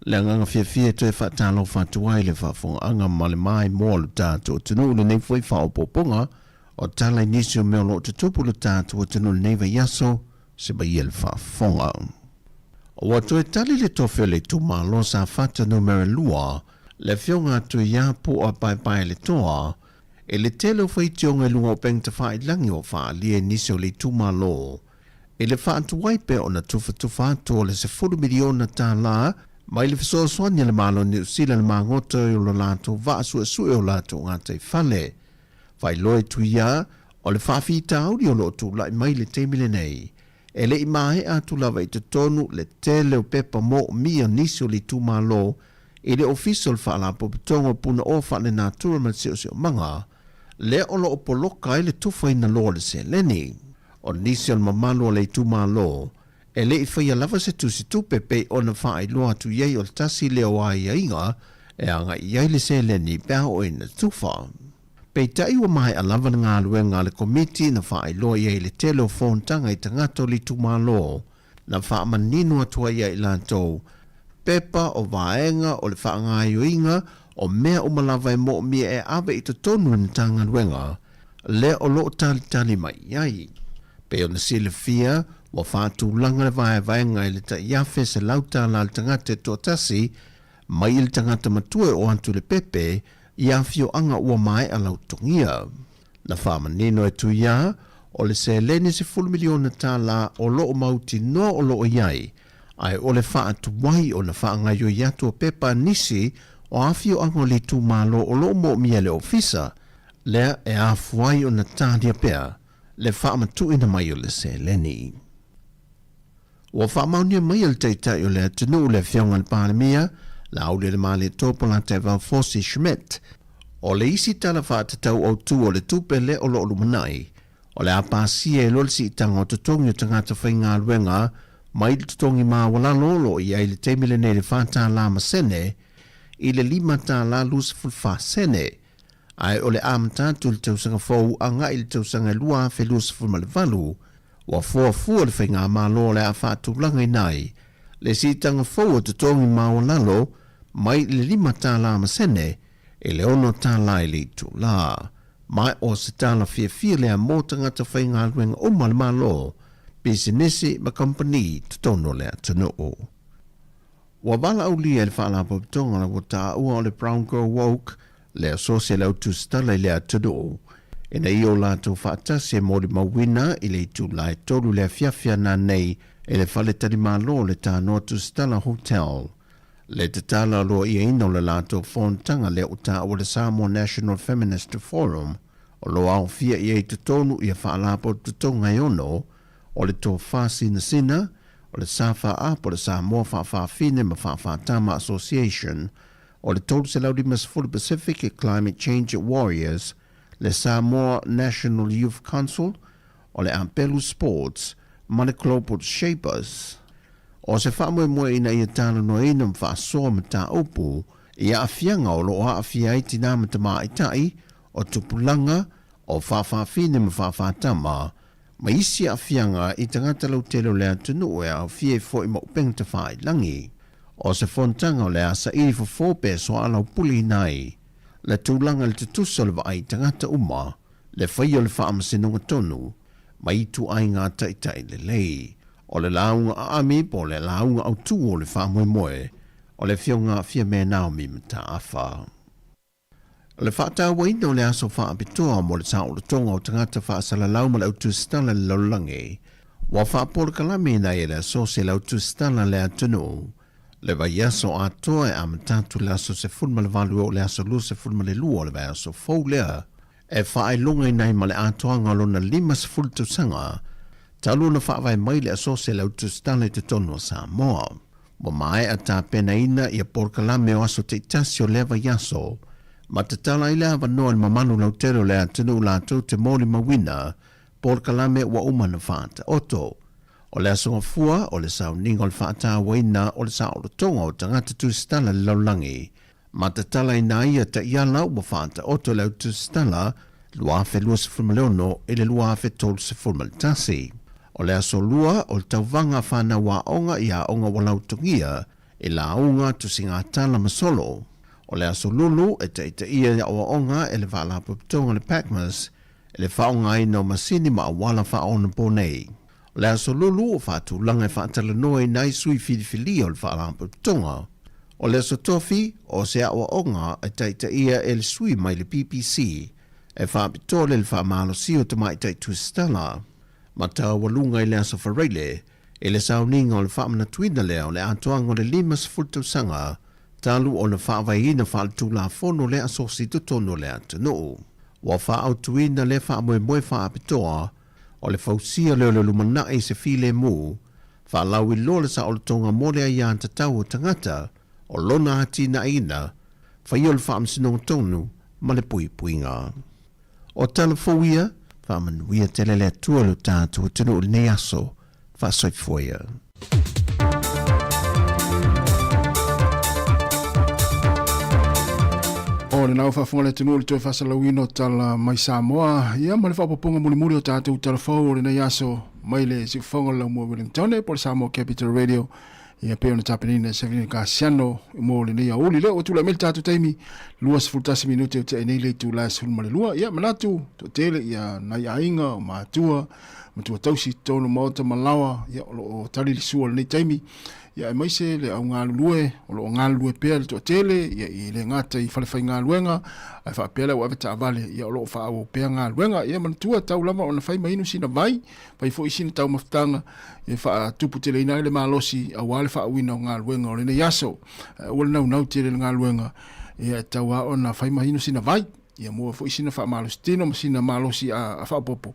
Le agaga fiafia e toe faatalofa atu ai le faafofogaaga ma le maimoa o le tatou atunuu lenei foi faaopoopoga o tala i nisi o mea o lo o tutupu le tatou atunuu lenei vaiaso se maia le faafofoga. Ua toe tali le tofi o le itumalo Safata numera 2, le afioga a Tuiapu a Paepaeletoa, i le tele o faitioga i luga o upega tafailagi ua faaalia i nisi o le itumalo i le faatuai pea ona tufatufa atu o le $10 miliona mai le fesoasoani a le Malo o Niu Sila i le magoto i lo latou vaa suesue o latou gataifale. Faailoa e Tuia, o le faafitauli o lo o tulai mai i le taimi lenei, e le i maea atu lava i totonu le tele o pepa moomia nisi o le itumalo i le Ofisa o le Faalapotopotoga o Punaoa Faalenatura ma le Siosiomaga, lea o lo o poloka ai le tufaina loa o le seleni. O nisi o le mamalu o le itumalo, e le i faia lava se tusitupe pei ona faailoa atu i ai o le tasi lea o aiaiga e agai i ai le seleni pe a oo ina tufa. Peitai ua maea lava le galuega a le Komiti na faailoa i ai le tele o fonotaga i tagata o le itumalo na faamanino atu ai ia i latou pepa o vaega o le faagaoioiga o mea uma lava e moomia e ave i totonu o le Matagaluega lea o lo o talitali mai i ai. Pei ona silafia, ua faatulaga le vaevaega i le tai $1,100 le tagata e toatasi mai i le tagata matua e oo atu i le pepe i afioaga ua maea lautogia. Na faamanino e Tuia, o le seleni $10 miliona o lo o mautinoa o lo o i ai, ae o le faatuai ona faagaoioi atu o pepa a nisi o afioaga o le itumalo o lo o moomia e le ofisa, lea e afua ai ona talia pea le faamatuuina mai o le seleni. Ua faamaonia mai e le Taitai o le atunuu le Afioga i le Palemia, Laaulialemalietoa Polataivao Fosi Schmidt, o le isi Tala Faatatau Autu o le Tupe lea o lo o lumanai, o le a pasia ai loa le siitaga o totogi o tagata faigaluega mai le totogi maualalo o lo o i ai i le taimi lenei i le $4 ma sene i le $5.24 sene, ae o le amata atu i le tausaga fou agai i le tausaga e 2028, Ua fuafua le Faigamalo o le a faatulagaina ai le siitaga fou o totogi maualalo mai le $5 ma sene i le $6 i le itula. Ma o se tala fiafia lea mo tagata faigaluega uma a le Malo, pisinisi ma kamupani i totonu o le atunuu. Ua valaaulia e le Faalapotopotoga ua taua o le Brown Girl Woke le asosi a le au tusitala i le atunuu ina ia o latou faatasi e molimauina i le itula e 3 i le afiafi ana nei i le faletalimalo o le Tanoa Tusitala Hotel. Le tatala aloaiaina o le latou fonotaga lea ua taua le Samoa National Feminist Forum o lo o aofia i ai i totonu ia faalapotopotoga e ono o le Tofa Sinasina, o le SFA po o le Samoa Faafafine ma Faafatama Association, o le 350 Pacific Climate Change Warriors, le Samoa National Youth Council, o le Apelu Sports ma le Global Shapers. O se faamoemoe ina ia talanoaina ma faasoa mataupu i aafiaga o lo o aafia ai tinā ma tamaitai, o tupulaga, o faafafine ma faafatama, ma isi aafiaga i tagata lautele o le atunuu e aofia ai foi ma upega tafailagi. O se fonotaga o le a saili fofo pe soalaupuleina ai le tulaga i le tutusa o le vaai i tagata uma, le faia o le faamasinoga tonu, ma ituaiga taitai lelei. O le lauga aami po o le lauga autu o le faamoemoe o le Afioga Fiame Naomi Mataafa. Le faatauaina o le aso faapitoa mo le saolotoga o tagata faasalalau ma le au tusitala i le lalolagi ua faapolokalame ai e le Asosi a le Au Tusitala a le Atunuu le vaiaso atoa e amata atu i le aso 18 e oo i le aso 22 o le vaiaso fou lea e faailogaina ai ma le atoaga o lona 50 tausaga talu ona faavae mai le Asosi a le Au Tusitala i totonu o Samoa. Ua maea tapenaina ia polokalame o aso taitasi o lea vaiaso, ma tatala ai le avanoa i le mamalu lautele o le atunuu latou te molimauina polokalame ua uma ona faataoto. O le Aso Gafua o le sauniga o le faatauaina o le saolotoga o tagata tusitala i le lalolagi, ma tatalaina ai ia taiala ua faataoto e le au tusitala 2026 i le 2031. O le Aso Lua o le tauvaga a fanau aoga i aoga ua lautogia i lauga, tusigatala ma solo. O le Aso Lulu e taitaia i aoaoga e le Faalapotopotoga o le PACMAS i le faaaogaina o masini ma auala faaonaponei. O le Aso Lulu o faatulaga e faatalanoaina ai sui filifilia o le Faalapotopotoga. O le Aso Tofi, o se aoaoga e taitaia e le sui mai le PPC e faapitoa le le faamalosia o tamaitai tusitala ma taualuga i le Aso Faraile i le sauniga o le faamanatuina lea o le atoaga o le 50 tausaga talu ona faavaeina faaletulafono lea asosi i totonu o le atunuu. Ua faaautuina lea faamoemoe faapitoa O le fausia lea o le lumanai i se filemu, faalauiloa le saolotoga mo le aiatatau o tagata, o lona atinaeina, faia o le faamasinoga tonu ma le puipuiga. O tala fou ia, faamanuia tele le Atua i lo tatou atunuu i lenei aso. Faasoifua ia. O lena ua faafofoga le atunuu i le toe faasalauina o tala mai Samoa, ia ma le faaopoopoga mulimuli o tatou tala fou o lenei aso mai le siufofoga o le Laumua Wellingtone po o le Samoa Capital Radio, ia pei ona tapenaina e Severino Kasiano mo lenei aoauli. Lea ua tulai mai le tatou taimi, 21 minute o tea nei le itula e 12. Ia manatu, toatele ia nai aiga o matua, matua tausi i totonu o maota ma laoa, ia o lo o tali le sua i lenei taimi, ia aemaise le au galulue o lo o galulue pea le toatele, ia e le gata i falefaigaluega, ae faapea le au avetaavale, ia o lo o faaauau pea galuega. Ia manatua, tau lava ona fai ma inu sina vai, fai foi sina taumafataga e faatuputeleina ai le malosi aua le faauiina o galuega o lenei aso. Ae aua le naunau tele i le galuega, ia e tatau lava ona fai ma inu sina vai. Ia maua foi sina faamalositino ma sina malosi a faaopoopo,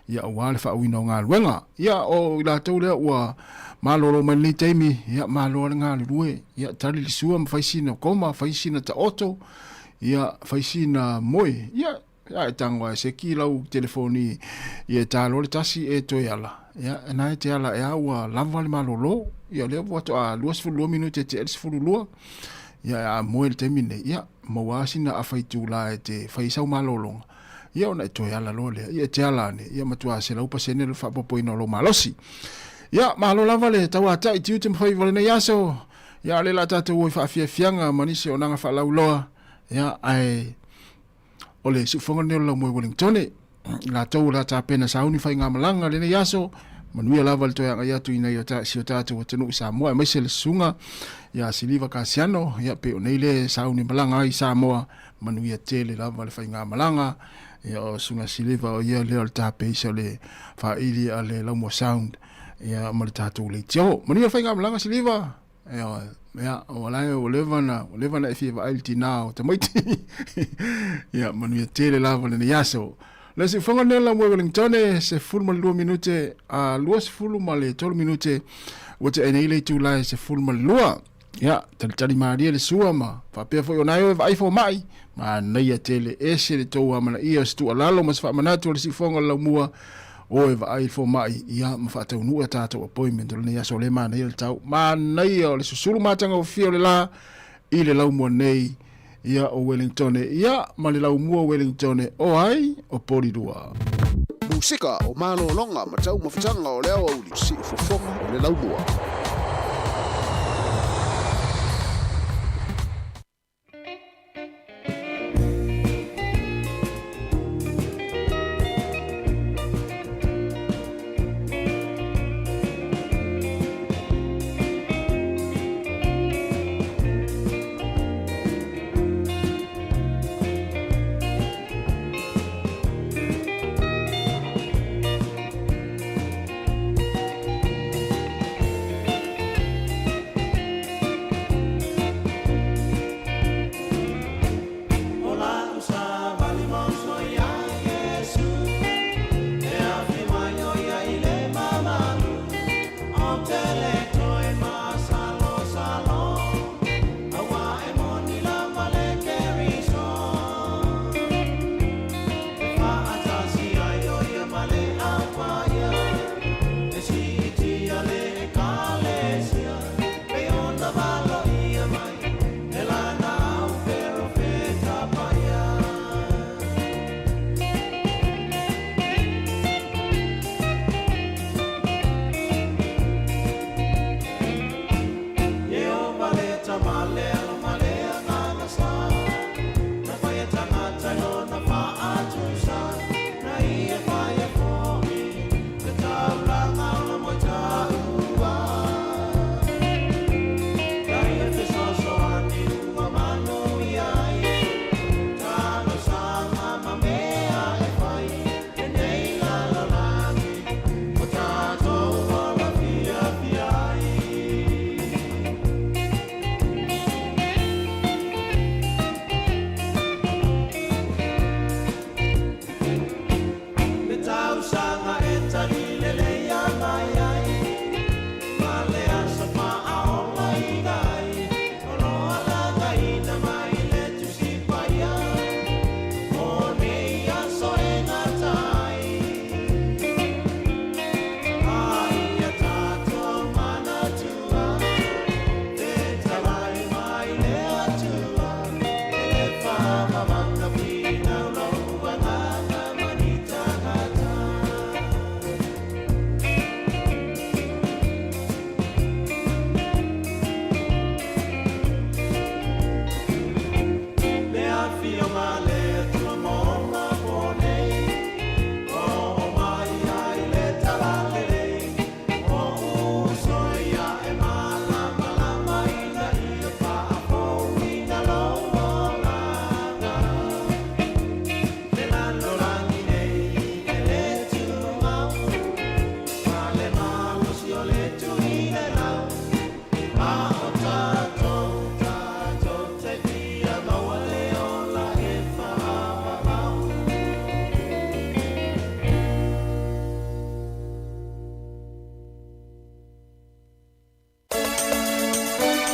ia aua le faauiina o galuega. Ia o i latou lea ua malolo mai lenei taimi, ia malo le galulue, ia tali le sua ma fai sina koma, fai sina taoto, ia fai sina moe, ia a e tago lava e seki lau telefoni ia e ta loa le tasi e toe ala, ia na e te ala e a ua lava le malolo, ia lea ua faatoa 22 minute e tea i le 12, ia a moe i le taimi lenei, ia maua lava sina afa itula e te fai ai sau malologa, ia ona e toe ala loa lea. Ia e te ala ane, ia matua 100% le faaopoopoina o lou malosi. Ia, malo lava le tauatai tiute ma faiva o lenei aso. Ia, o lea o le a tatou o i faafiafiaga ma nisi o onaga faalauiloa. Ia, ae o le siufofoga lenei o le Laumua i Wellingtone. I latou o le a tapena sauni faigamalaga lenei aso, manuia lava le toe agai atu i nai o ta, si o tatou atunuu i Samoa, aemaise le susuga ia Siliva Kasiano, ia pei o nei le sauni malaga ai i Samoa, manuia tele lava le faigamalaga. Ia o susuga Siliva o ia lea o le tapeisa o le faili a le Laumua Sound, ia ma le tatou leitio. Manuia le faigamalaga Siliva! Ioe, ia, ua la ua leva ona, ua leva ona e fia vaai i le tinā o tamaiti. Ia, manuia tele lava lenei aso. Le siufofoga lenei o le Laumua i Wellingtone, 12 minute, a 23 minute, ua tea nei le itula e 12. Ia, talitali malie le sua ma faapea foi ona e o e vaai fomai, manaia tele, ese le tou amanaia o se tuualalo ma se faamanatu o le siufofoga o le Laumua, O e vaai i le fomai, ia, ma faataunuu a tatou appointment o lenei aso o lea e manaia le tau. Manaia o le susulu matagofie o le la i le laumua nei, ia, o Wellingtone, ia, ma le laumua o Wellingtone, o ai? O Polilua. Musika o malologa ma taumafataga o le aoauli siufofoga o le laumua.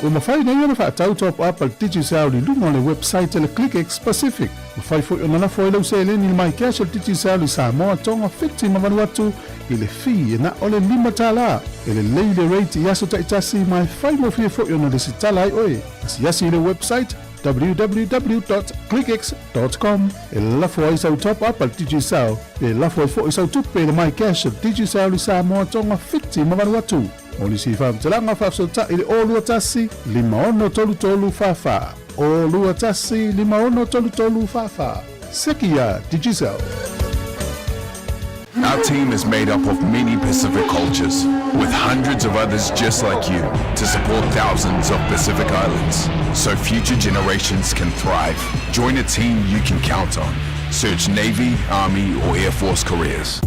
Ua mafai nei ona faatau top up a le Digicel i luga o le website a le ClickX Pacific. Mafai foi ona lafo ai lau seleni i le MyCash a le Digicel i Samoa, Tonga, Fiti ma Vanuatu i le fee e na o le $5. E lelei le rate i aso taitasi ma e faigofie foi ona lesitala ai oe. Asiasi i le website www.clickx.com e lafo ai sau top up a le Digicel pe lafo ai foi sau tupe i le MyCash a le Digicel i Samoa, Tonga, Fiti ma Vanuatu. Mo nisi faamatalaga faafesootai i le 021 5633 44. 021 5633 44. Seki iā Digicel. Our team is made up of many Pacific cultures, with hundreds of others just like you to support thousands of Pacific Islands so future generations can thrive. Join a team you can count on. Search Navy, Army, or Air Force careers.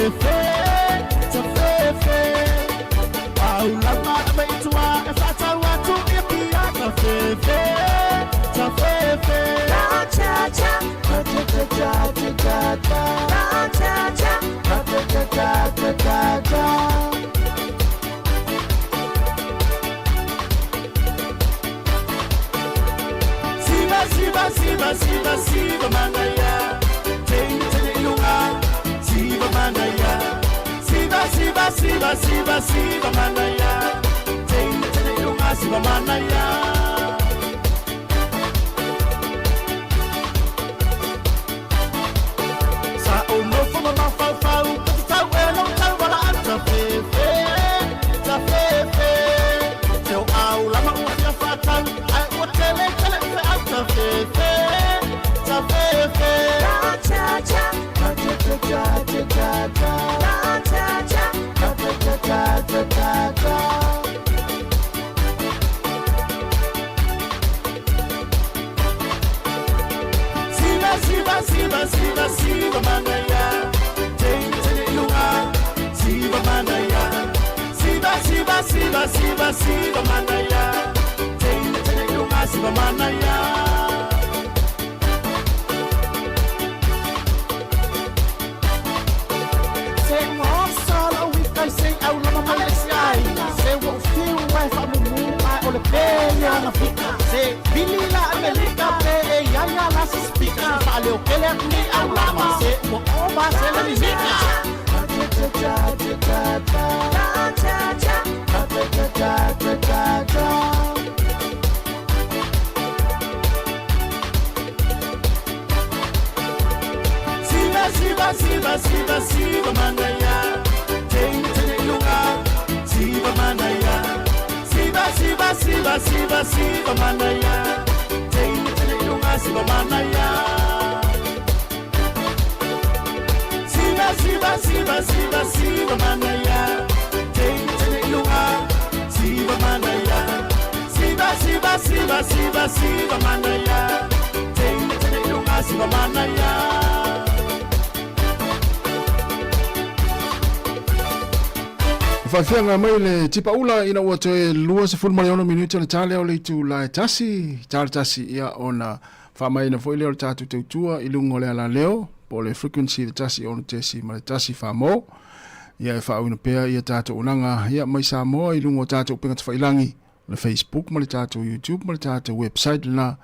Tafefe, tafefe Aulama e mai tua e whaatau atu i pia Tafefe, tafefe La cha cha, Ta cha cha cha cha cha cha la cha cha. Ta cha cha cha cha cha cha Siva, siva, siva, siva, siva manaya. Teng teng ilunga. Siva manaya. Siva, siva, siva, siva, siva manaya. Teng teng ilunga, siva manaya. Sa o nofo ma mafaufau, ka te tau e lo tau wala au ta fefe, ta fefe. Te o au lama ua fia whātau, ai ua tele tele u fe au ta fefe, ta fefe. La cha cha, Ta cha cha cha cha cha cha. la cha cha. Ta cha cha cha cha cha cha. Siva, siva, siva, siva, siva manaya. Teng teng ilunga. Siva manaya. Siva, siva, siva, siva, siva manaya. Teng teng ilunga, siva manaya. Se ua sala o i kai se au lama mai le sky. Se ua fiu ai fa mumu ai o le pele ana fika. Se vili la Amerika pe e ia ia la se speaker. Se fa leo kele aku ni au lama. Se ua oba se le ni mika. Ta cha cha cha cha cha cha. La cha cha, Ta cha cha cha cha cha cha. Siva, siva, siva, siva, siva manaya. Teng teng ilunga. Siva manaya. Siva, siva, siva, siva, siva manaya. Teng teng ilunga, siva manaya. Siva, siva, siva, siva, siva manaya. Teng teng ilunga. Siva manaya. Siva, siva, siva, siva, siva manaya. Teng teng ilunga, siva manaya. Faafeaga mai le tipaula ina ua toe 26 minute o le tā lea o le itulā e tasi, tā le tasi ia ona faamaina foi lea o le tatou tautua i luga o le alaleo po o le frequency le 106.1 famo ia e faaauina pea ia tatou unaga ia mai Samoa i luga o tatou upega tafailagi le Facebook ma le tatou YouTube ma le tatou website lena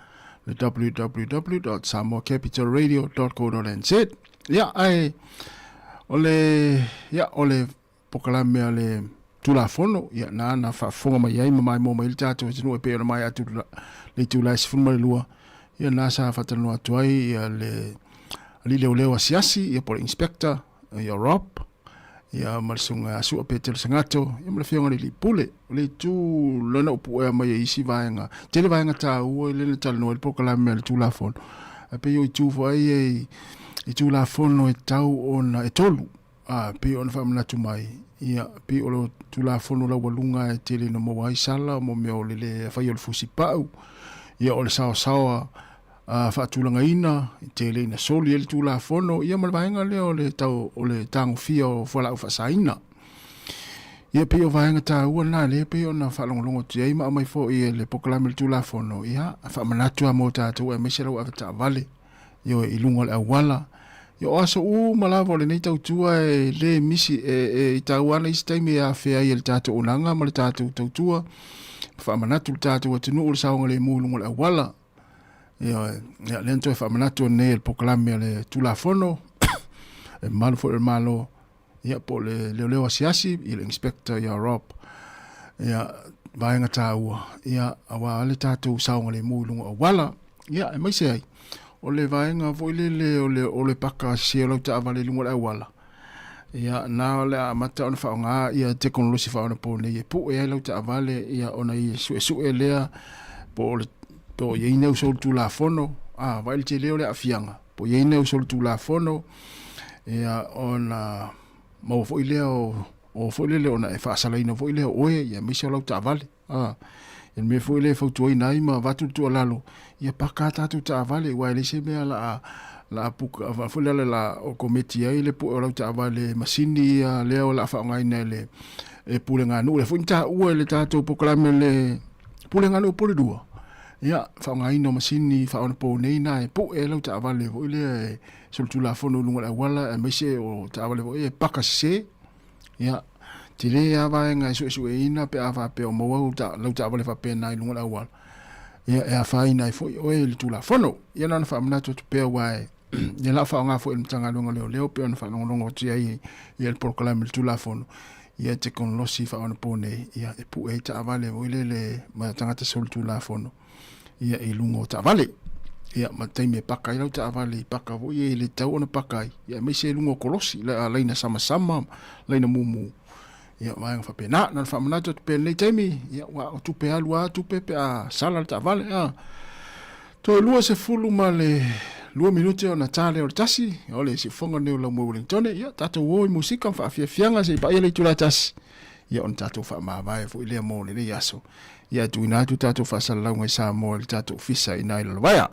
le www.samoacapitalradio.co.nz ia ae o le ia o le pokalame a le Tulafono, ia, na na faafofoga mai ai ma maimoa mai le tatou atunuu e pei ona maea atu le itula e 12, ia na sa faatalanoa atu ai ia le alii leoleo asiasi, ia po o le inspector, ia Rob, ia ma le susuga ia Sua Petelo Sagato, ia ma le afioga i le Alii Pule. O le itu lena ua puea mai e isi vaega, tele vaega taua i lena talanoa ai le polokalame a le Tulafono, ae pei o itu foi ia i Tulafono e tau ona e tolu. Ā, pei ona faamanatu mai, ia, pei o le Tulafono laualuga e tele ina maua ai sala mo mea o le lē faia o le fusipau, ia, o le saosaoa ā, faatulagaina, i tele ina soli ai le Tulafono, ia ma le vaega lea o le tau, o le tagofia o fualaau faasaina. Ia, pei o vaega taua na lea pei ona faalogologo atu i ai ma aumai foi e le Polokalame o le Tulafono, ia, faamanatu lava mo tatou aemaise lau avetaavale. Ioe, i luga o le auala. Ia, o aso uma lava o lenei tautua e le misi, e, e, i taua ana isi taimi e afea ai e le tatou onaga ma le tatou tautua, ma faamanatu le tatou atunuu le saogalemu i luga o le auala. Ioe, ia, lea na toe faamanatu atu nei e le polokalame a le Tulafono, e mamalu foi o le Malo, ia, po o le leoleo asiasi, ia le inspector ia Rob, ia, vaega taua, ia, aua le tatou saogalemu i luga o auala. Ia, aemaise ai, o le vaega foi lele o le, o le paka sese o lau taavale i luga o le auala, ia, na o le a amata ona faaaoga ia tekonolosi faaonaponei e pue ai lau taavale, ia, ona i suesue lea, po o le, po o i ai ni au solitulafono, a, vaai le tele o le aafiaga, po o i ai ni au solitulafono, ia, ona maua foi lea o, o foi lele ona e faasalaina foi lea o oe, ia, aemaise o lau taavale. A, ia le mea foi lea e fautuaina ai ma avatu le tuualalo, ia paka a tatou taavale, aua e leai se mea o le a la a puka foi lea la okometi ai le pu'e o lau taavale masini ia lea o le a faaaogaina e le e puleganuu lea foi na taua i le tatou polokalame le puleganuu po le lua ia faaaogaina o masini faaonaponei na e pu'e ai lau taavale foi lea e solitulafono i luga o le auala aemaise o taavale foi e paka sesē. Ia, tele lava vaega e suesueina pe a faapea o maua lau taavale faapena i luga o le auala, ia e afaina ai foi oe i le Tulafono. Ia na ona faamanatu atu pea aua e ia la faaaoga foi e le Matagaluega o Leoleo pei ona faalogologo atu ai ia le polokalame i le Tulafono, ia tekonolosi faaonaponei, ia e pue ai taavale foi lele ma tagata solitulafono. ia i luga o taavale. Ia ma taimi e paka ai lau taavale i paka foi e le tatau ona paka ai, ia aemaise i luga o kolosi, laina samasama, laina mumu, ia vaega faapena. Na ona faamanatu atu pea i lenei taimi, ia aua o tupe alu lava tupe pe a sala le taavale. A toe 22 minute ona ta lea o le tasi, o le siufofoga lenei o Laumua Wellingtone, ia tatou o i musika ma faafiafiaga seia paia le itula e tasi, ia ona tatou faamavae foi lea mo lenei aso. Ia tuuina atu tatou faasalalauga i Samoa i le tatou Ofisa i ina i Lalovaea.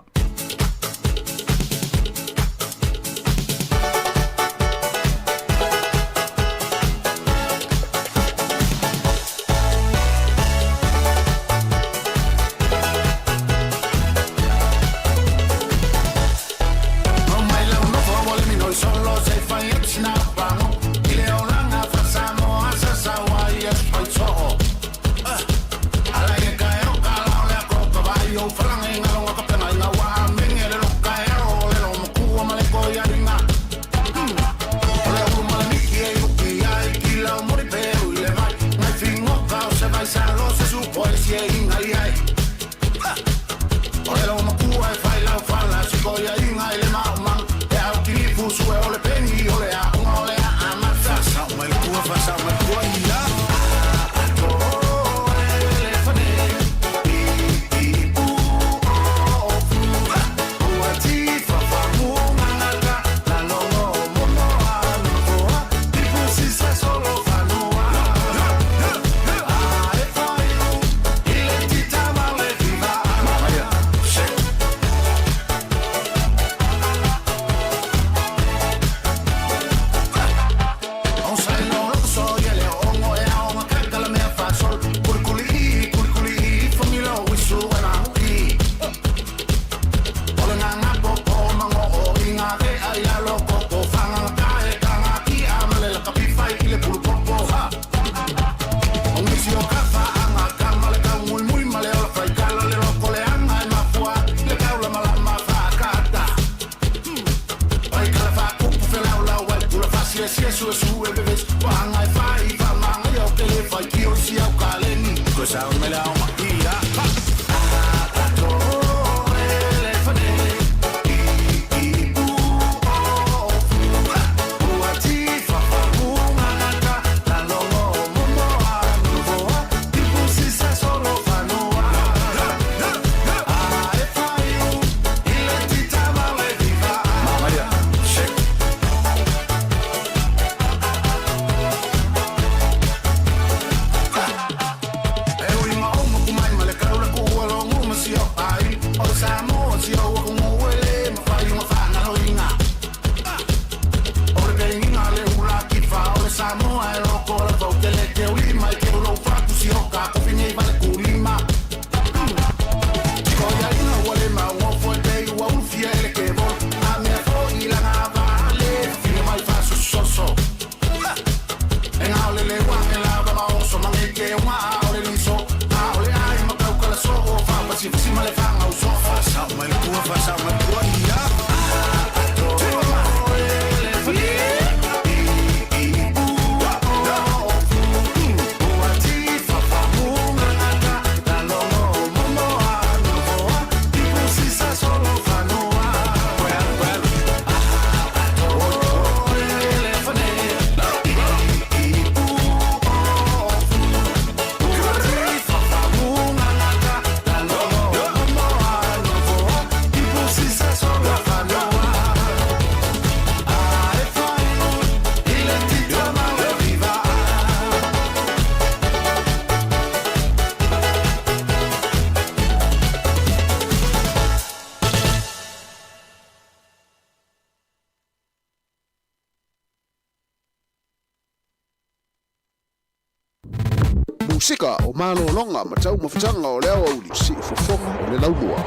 Pasika o malologa ma taumafataga o le aoauli, siufofoga o le laumua.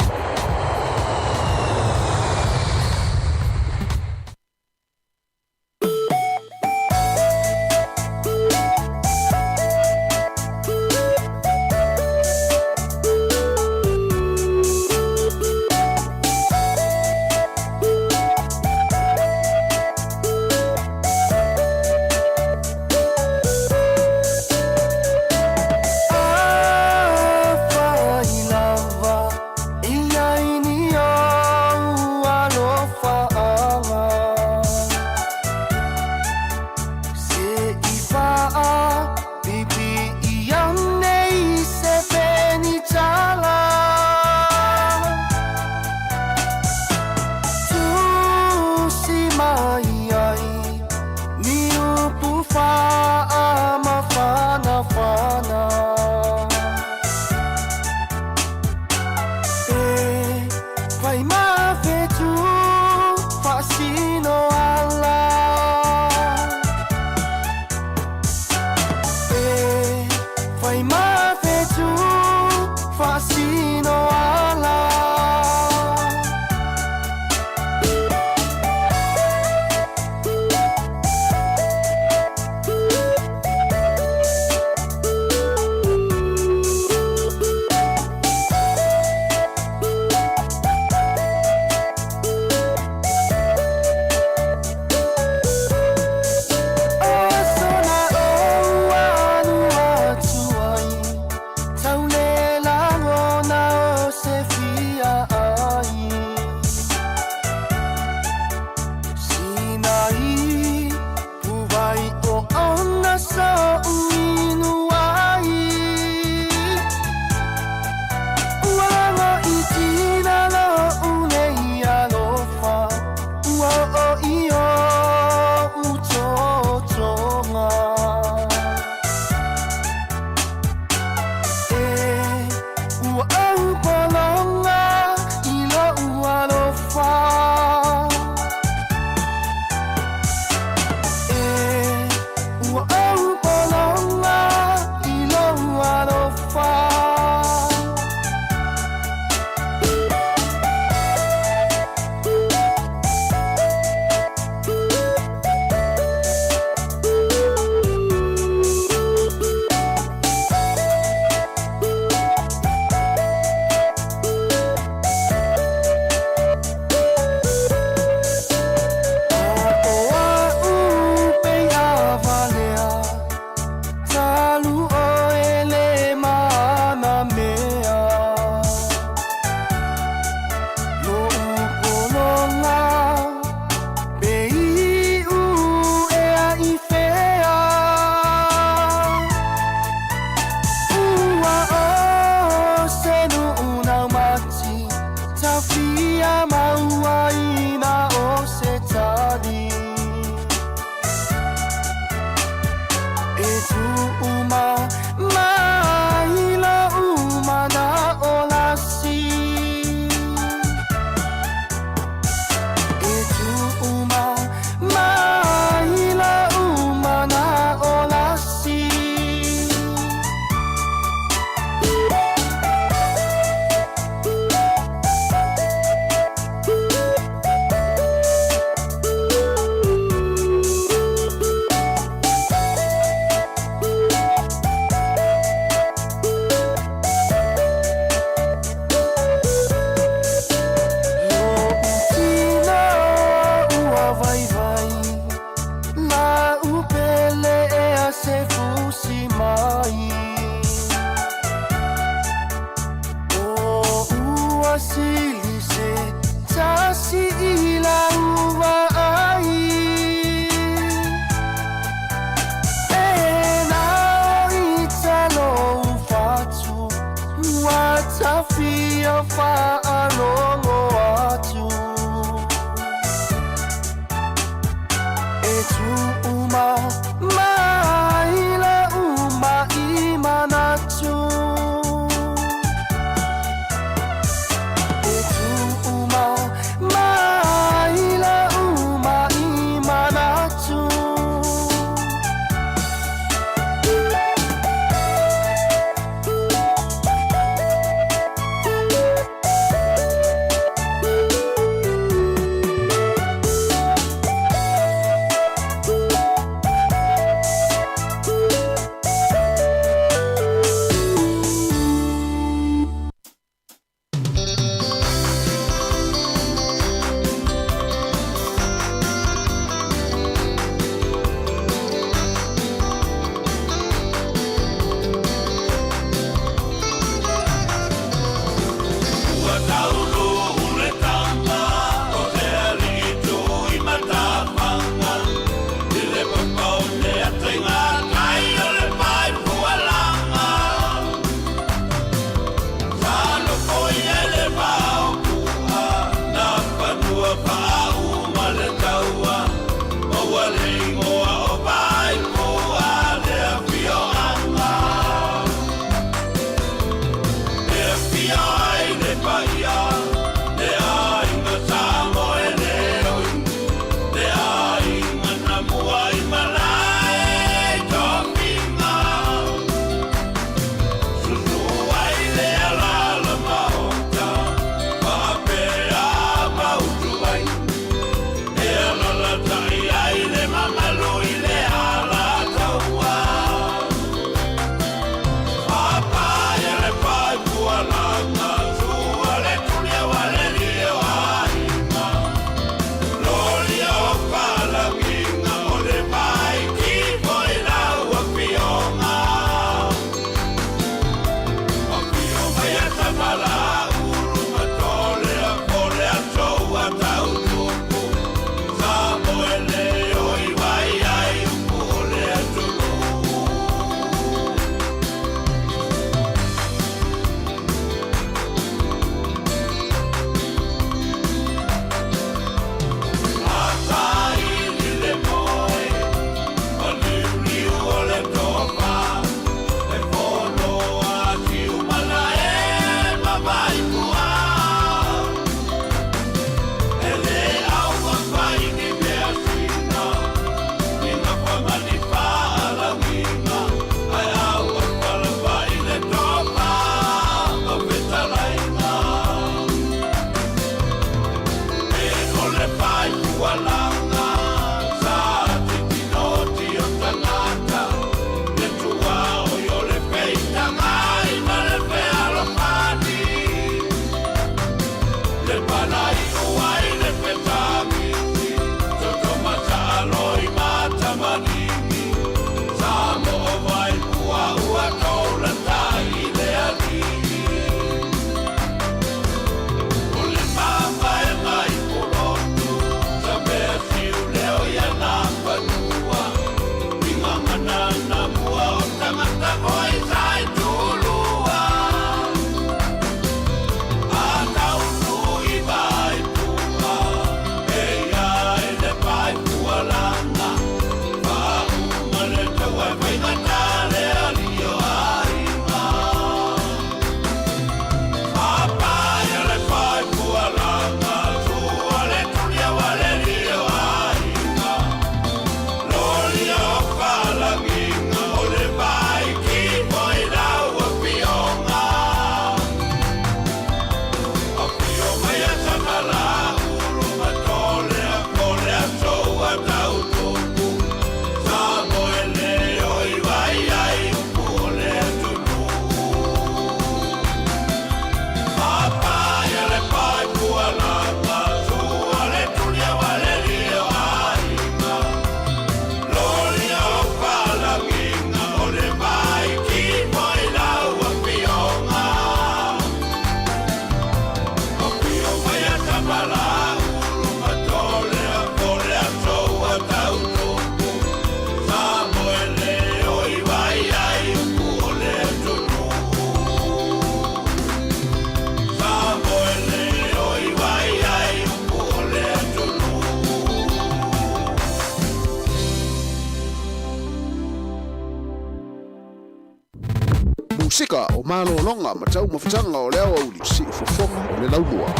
Pasefika o malologa ma taumafataga o le aoauli siufofoga o le laumua.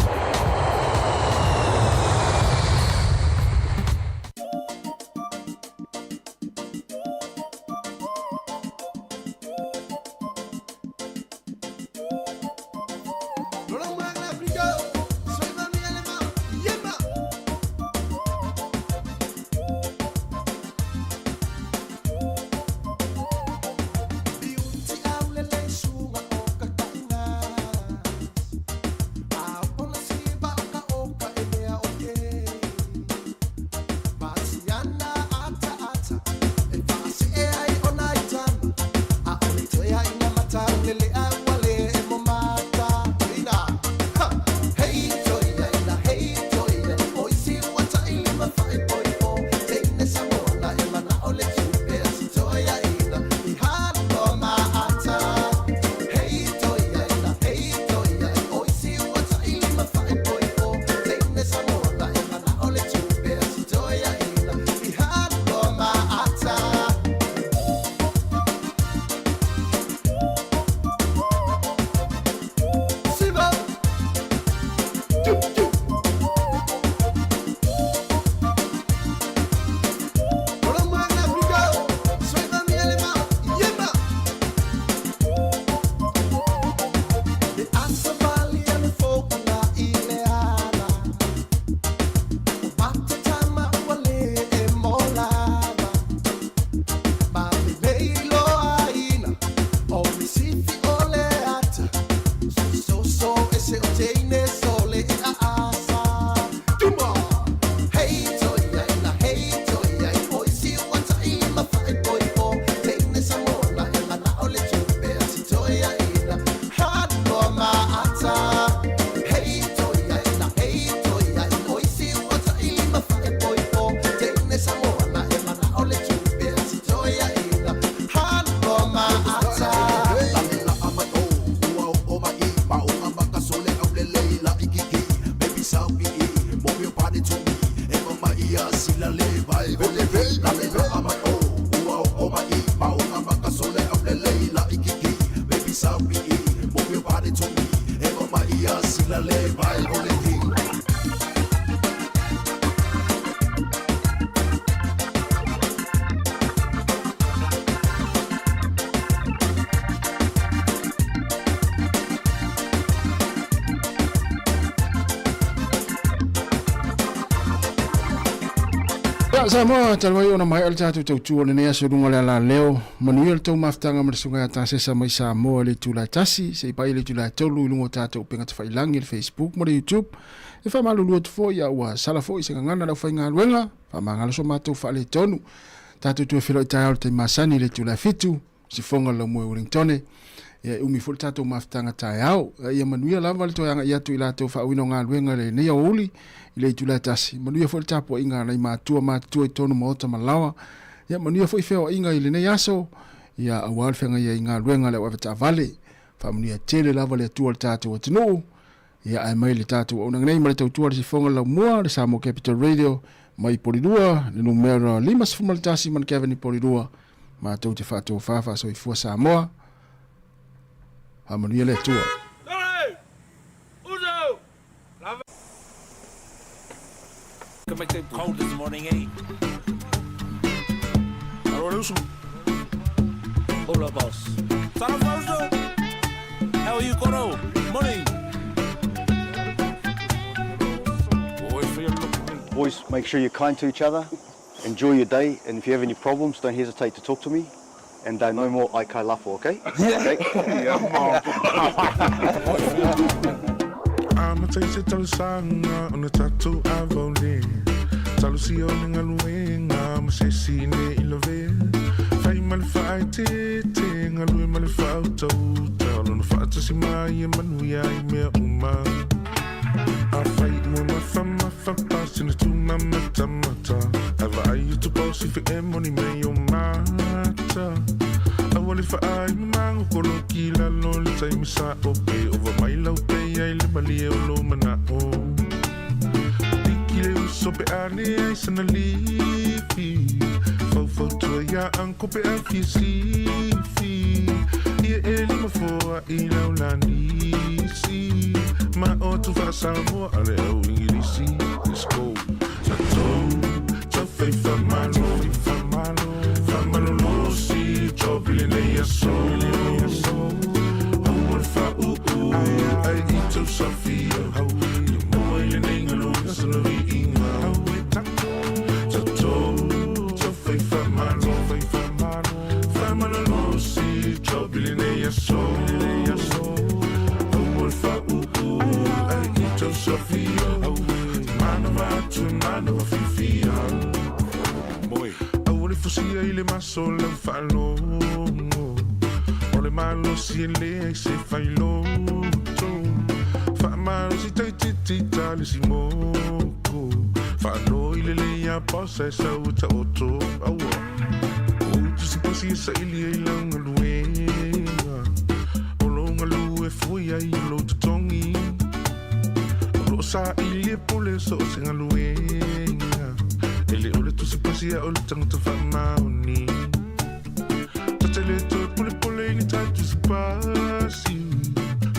Ia, Samoa, talu ai ona maea le tatou tautua o lenei aso i luga o le alaleo. Manuia le tou mafutaga ma le susuga ia Tasesa mai Samoa i le itula e tasi, se i paia le itula e tolu i luga o tatou upega tafailangi, le Facebook ma le YouTube. E faamalulu atu foi, a ua sala foi se gagana le aufaigaluega, faamagalo so matou faaletonu. Tatou toe feiloai taeao i le taimi masani i le itula e fitu. Sifoga le laumua i Wellingtone. Ia e umi foi le tatou mafutaga taeao. Ia manuia lava le toe agai atu i latou faauiina o galuega i lenei aoauli i le itula e tasi. Manuia foi le tapuaiga a nai matua matutua i totonu maota ma laoa. Ia manuia foi feoaiga i lenei aso, ia aua le feagai ai i galuega a le au avetaavale. Faamanuia tele lava le Atua i le tatou atunuu. Ia ae mai le tatou auaunaga nei ma le tautua a le sifoga le laumua, le Samoa Capital Radio, mai Polilua, le numera 51 Mount Avenue Polilua, matou te faatofa faasoifua Samoa. Faamanuia le Atua. Cold this morning, eh? Hola, boss. How are you, Koro? Morning. Boys, make sure you're kind to each other. Enjoy your day, and if you have any problems, don't hesitate to talk to me. And uh, no more aikai lafo, okay? okay? Amata i se talosaga ona tatou avaole Talosia o le galuega ma se isi ne i lavea Fai ma le faaeteete, galue ma le faautauta Lona faatasi mai e manuia ai mea uma Afai ua mafamafa pasina tūmamatamata Ae vaai atu pao sifi e moni mei o mata Aua le faai mamango koloki lalo le taimi sa'o Pe ova mai lau pe ai le malie o lou mana'o Tiki le uso pe a leai sana lifi. fautua iā Uncle pe a fia sifi Ia e lima foaʻi lau lanisi Ma o atu faa-Samoa a le au Igilisi Let's go Tatou taufai faamalo Faamalolosi job i lenei aso Aua le faauu ai i tou safia Ia maua i lenei galuega sana viiga Tatou taufai faamalo Faamalolosi job i lenei aso Aua le faauu ai i tou safia Manawa atu e manawa fiafia Aua le fusia i le maso lau faalogo O le malosi e leai se failoto Faamalosi taititi ta le isi moku Faanoi lelei iā boss ae sau e taoto Aua Ou tusipasi e saili ai lau galuega O lou galu e fui ai o lou totogi O loo saili e pule so o se galuega E le o le tusipasi a o le tagata faamaoni Ta te le toe polepole i ni ta tusipasi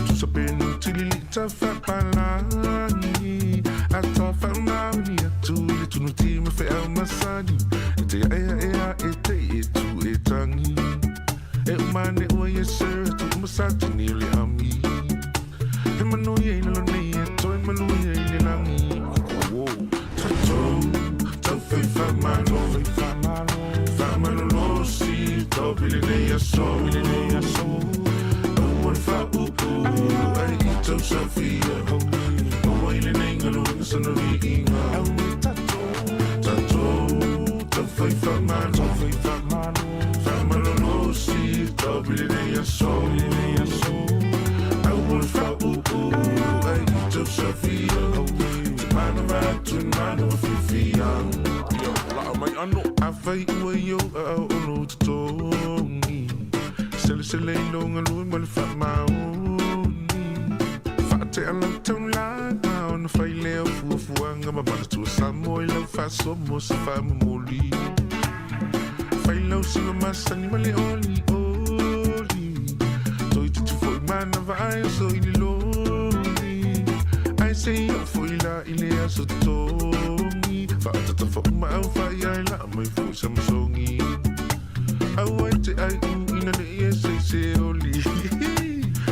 Tusa pe nu tililiʻi ta faapalagi A ta faamaoni atu i le tunuti ma feau masani E te aeae ae te i e tu e tangi E uma ane ua yes sir atu uma satini o le ami He manuia i lalo nei e toe manuia i le lagi Tatou taufai faamalo Faamalolosi topi lenei aso Aua le faauu ai i tou saofia Maua i lenei galuega sana viiga Tatou taufai faamalo Faamalolosi topi lenei aso Aua le faauu ai i tou saofia Te manawa atu e manawa fiafia Afai ua i ou aao o lou totogi Selesele i lou galue ma le faamaoni Faatea lau taulaga ona fai lea o fuafuaga ma manatua Samoa i lau faasoa mo se faamomoli Fai lau siva masani ma le olioli Toeitiiti foi manava ae oso i le loli Ae se i oo foi la i le aso totogi Faaatatafa uma au faia e laa mai foi Samasogi Aua e te ai u ina ne i e se i se oli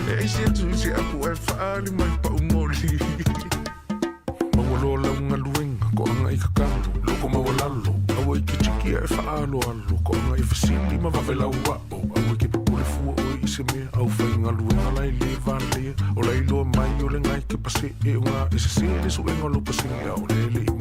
E aisi atu i se apu ae faaali mai pau moli Maua loa lau galuega, koaga i kakalo, loko maualalo, aua i ke tiki ae faaaloalo, koaga i fesili ma vave lau ao, aua i ke popole fua oe i se mea, au faigaluega la e le valea, o la iloa mai o le gae ke pasee o ga e sesē le suega o lou pasene a o le le i.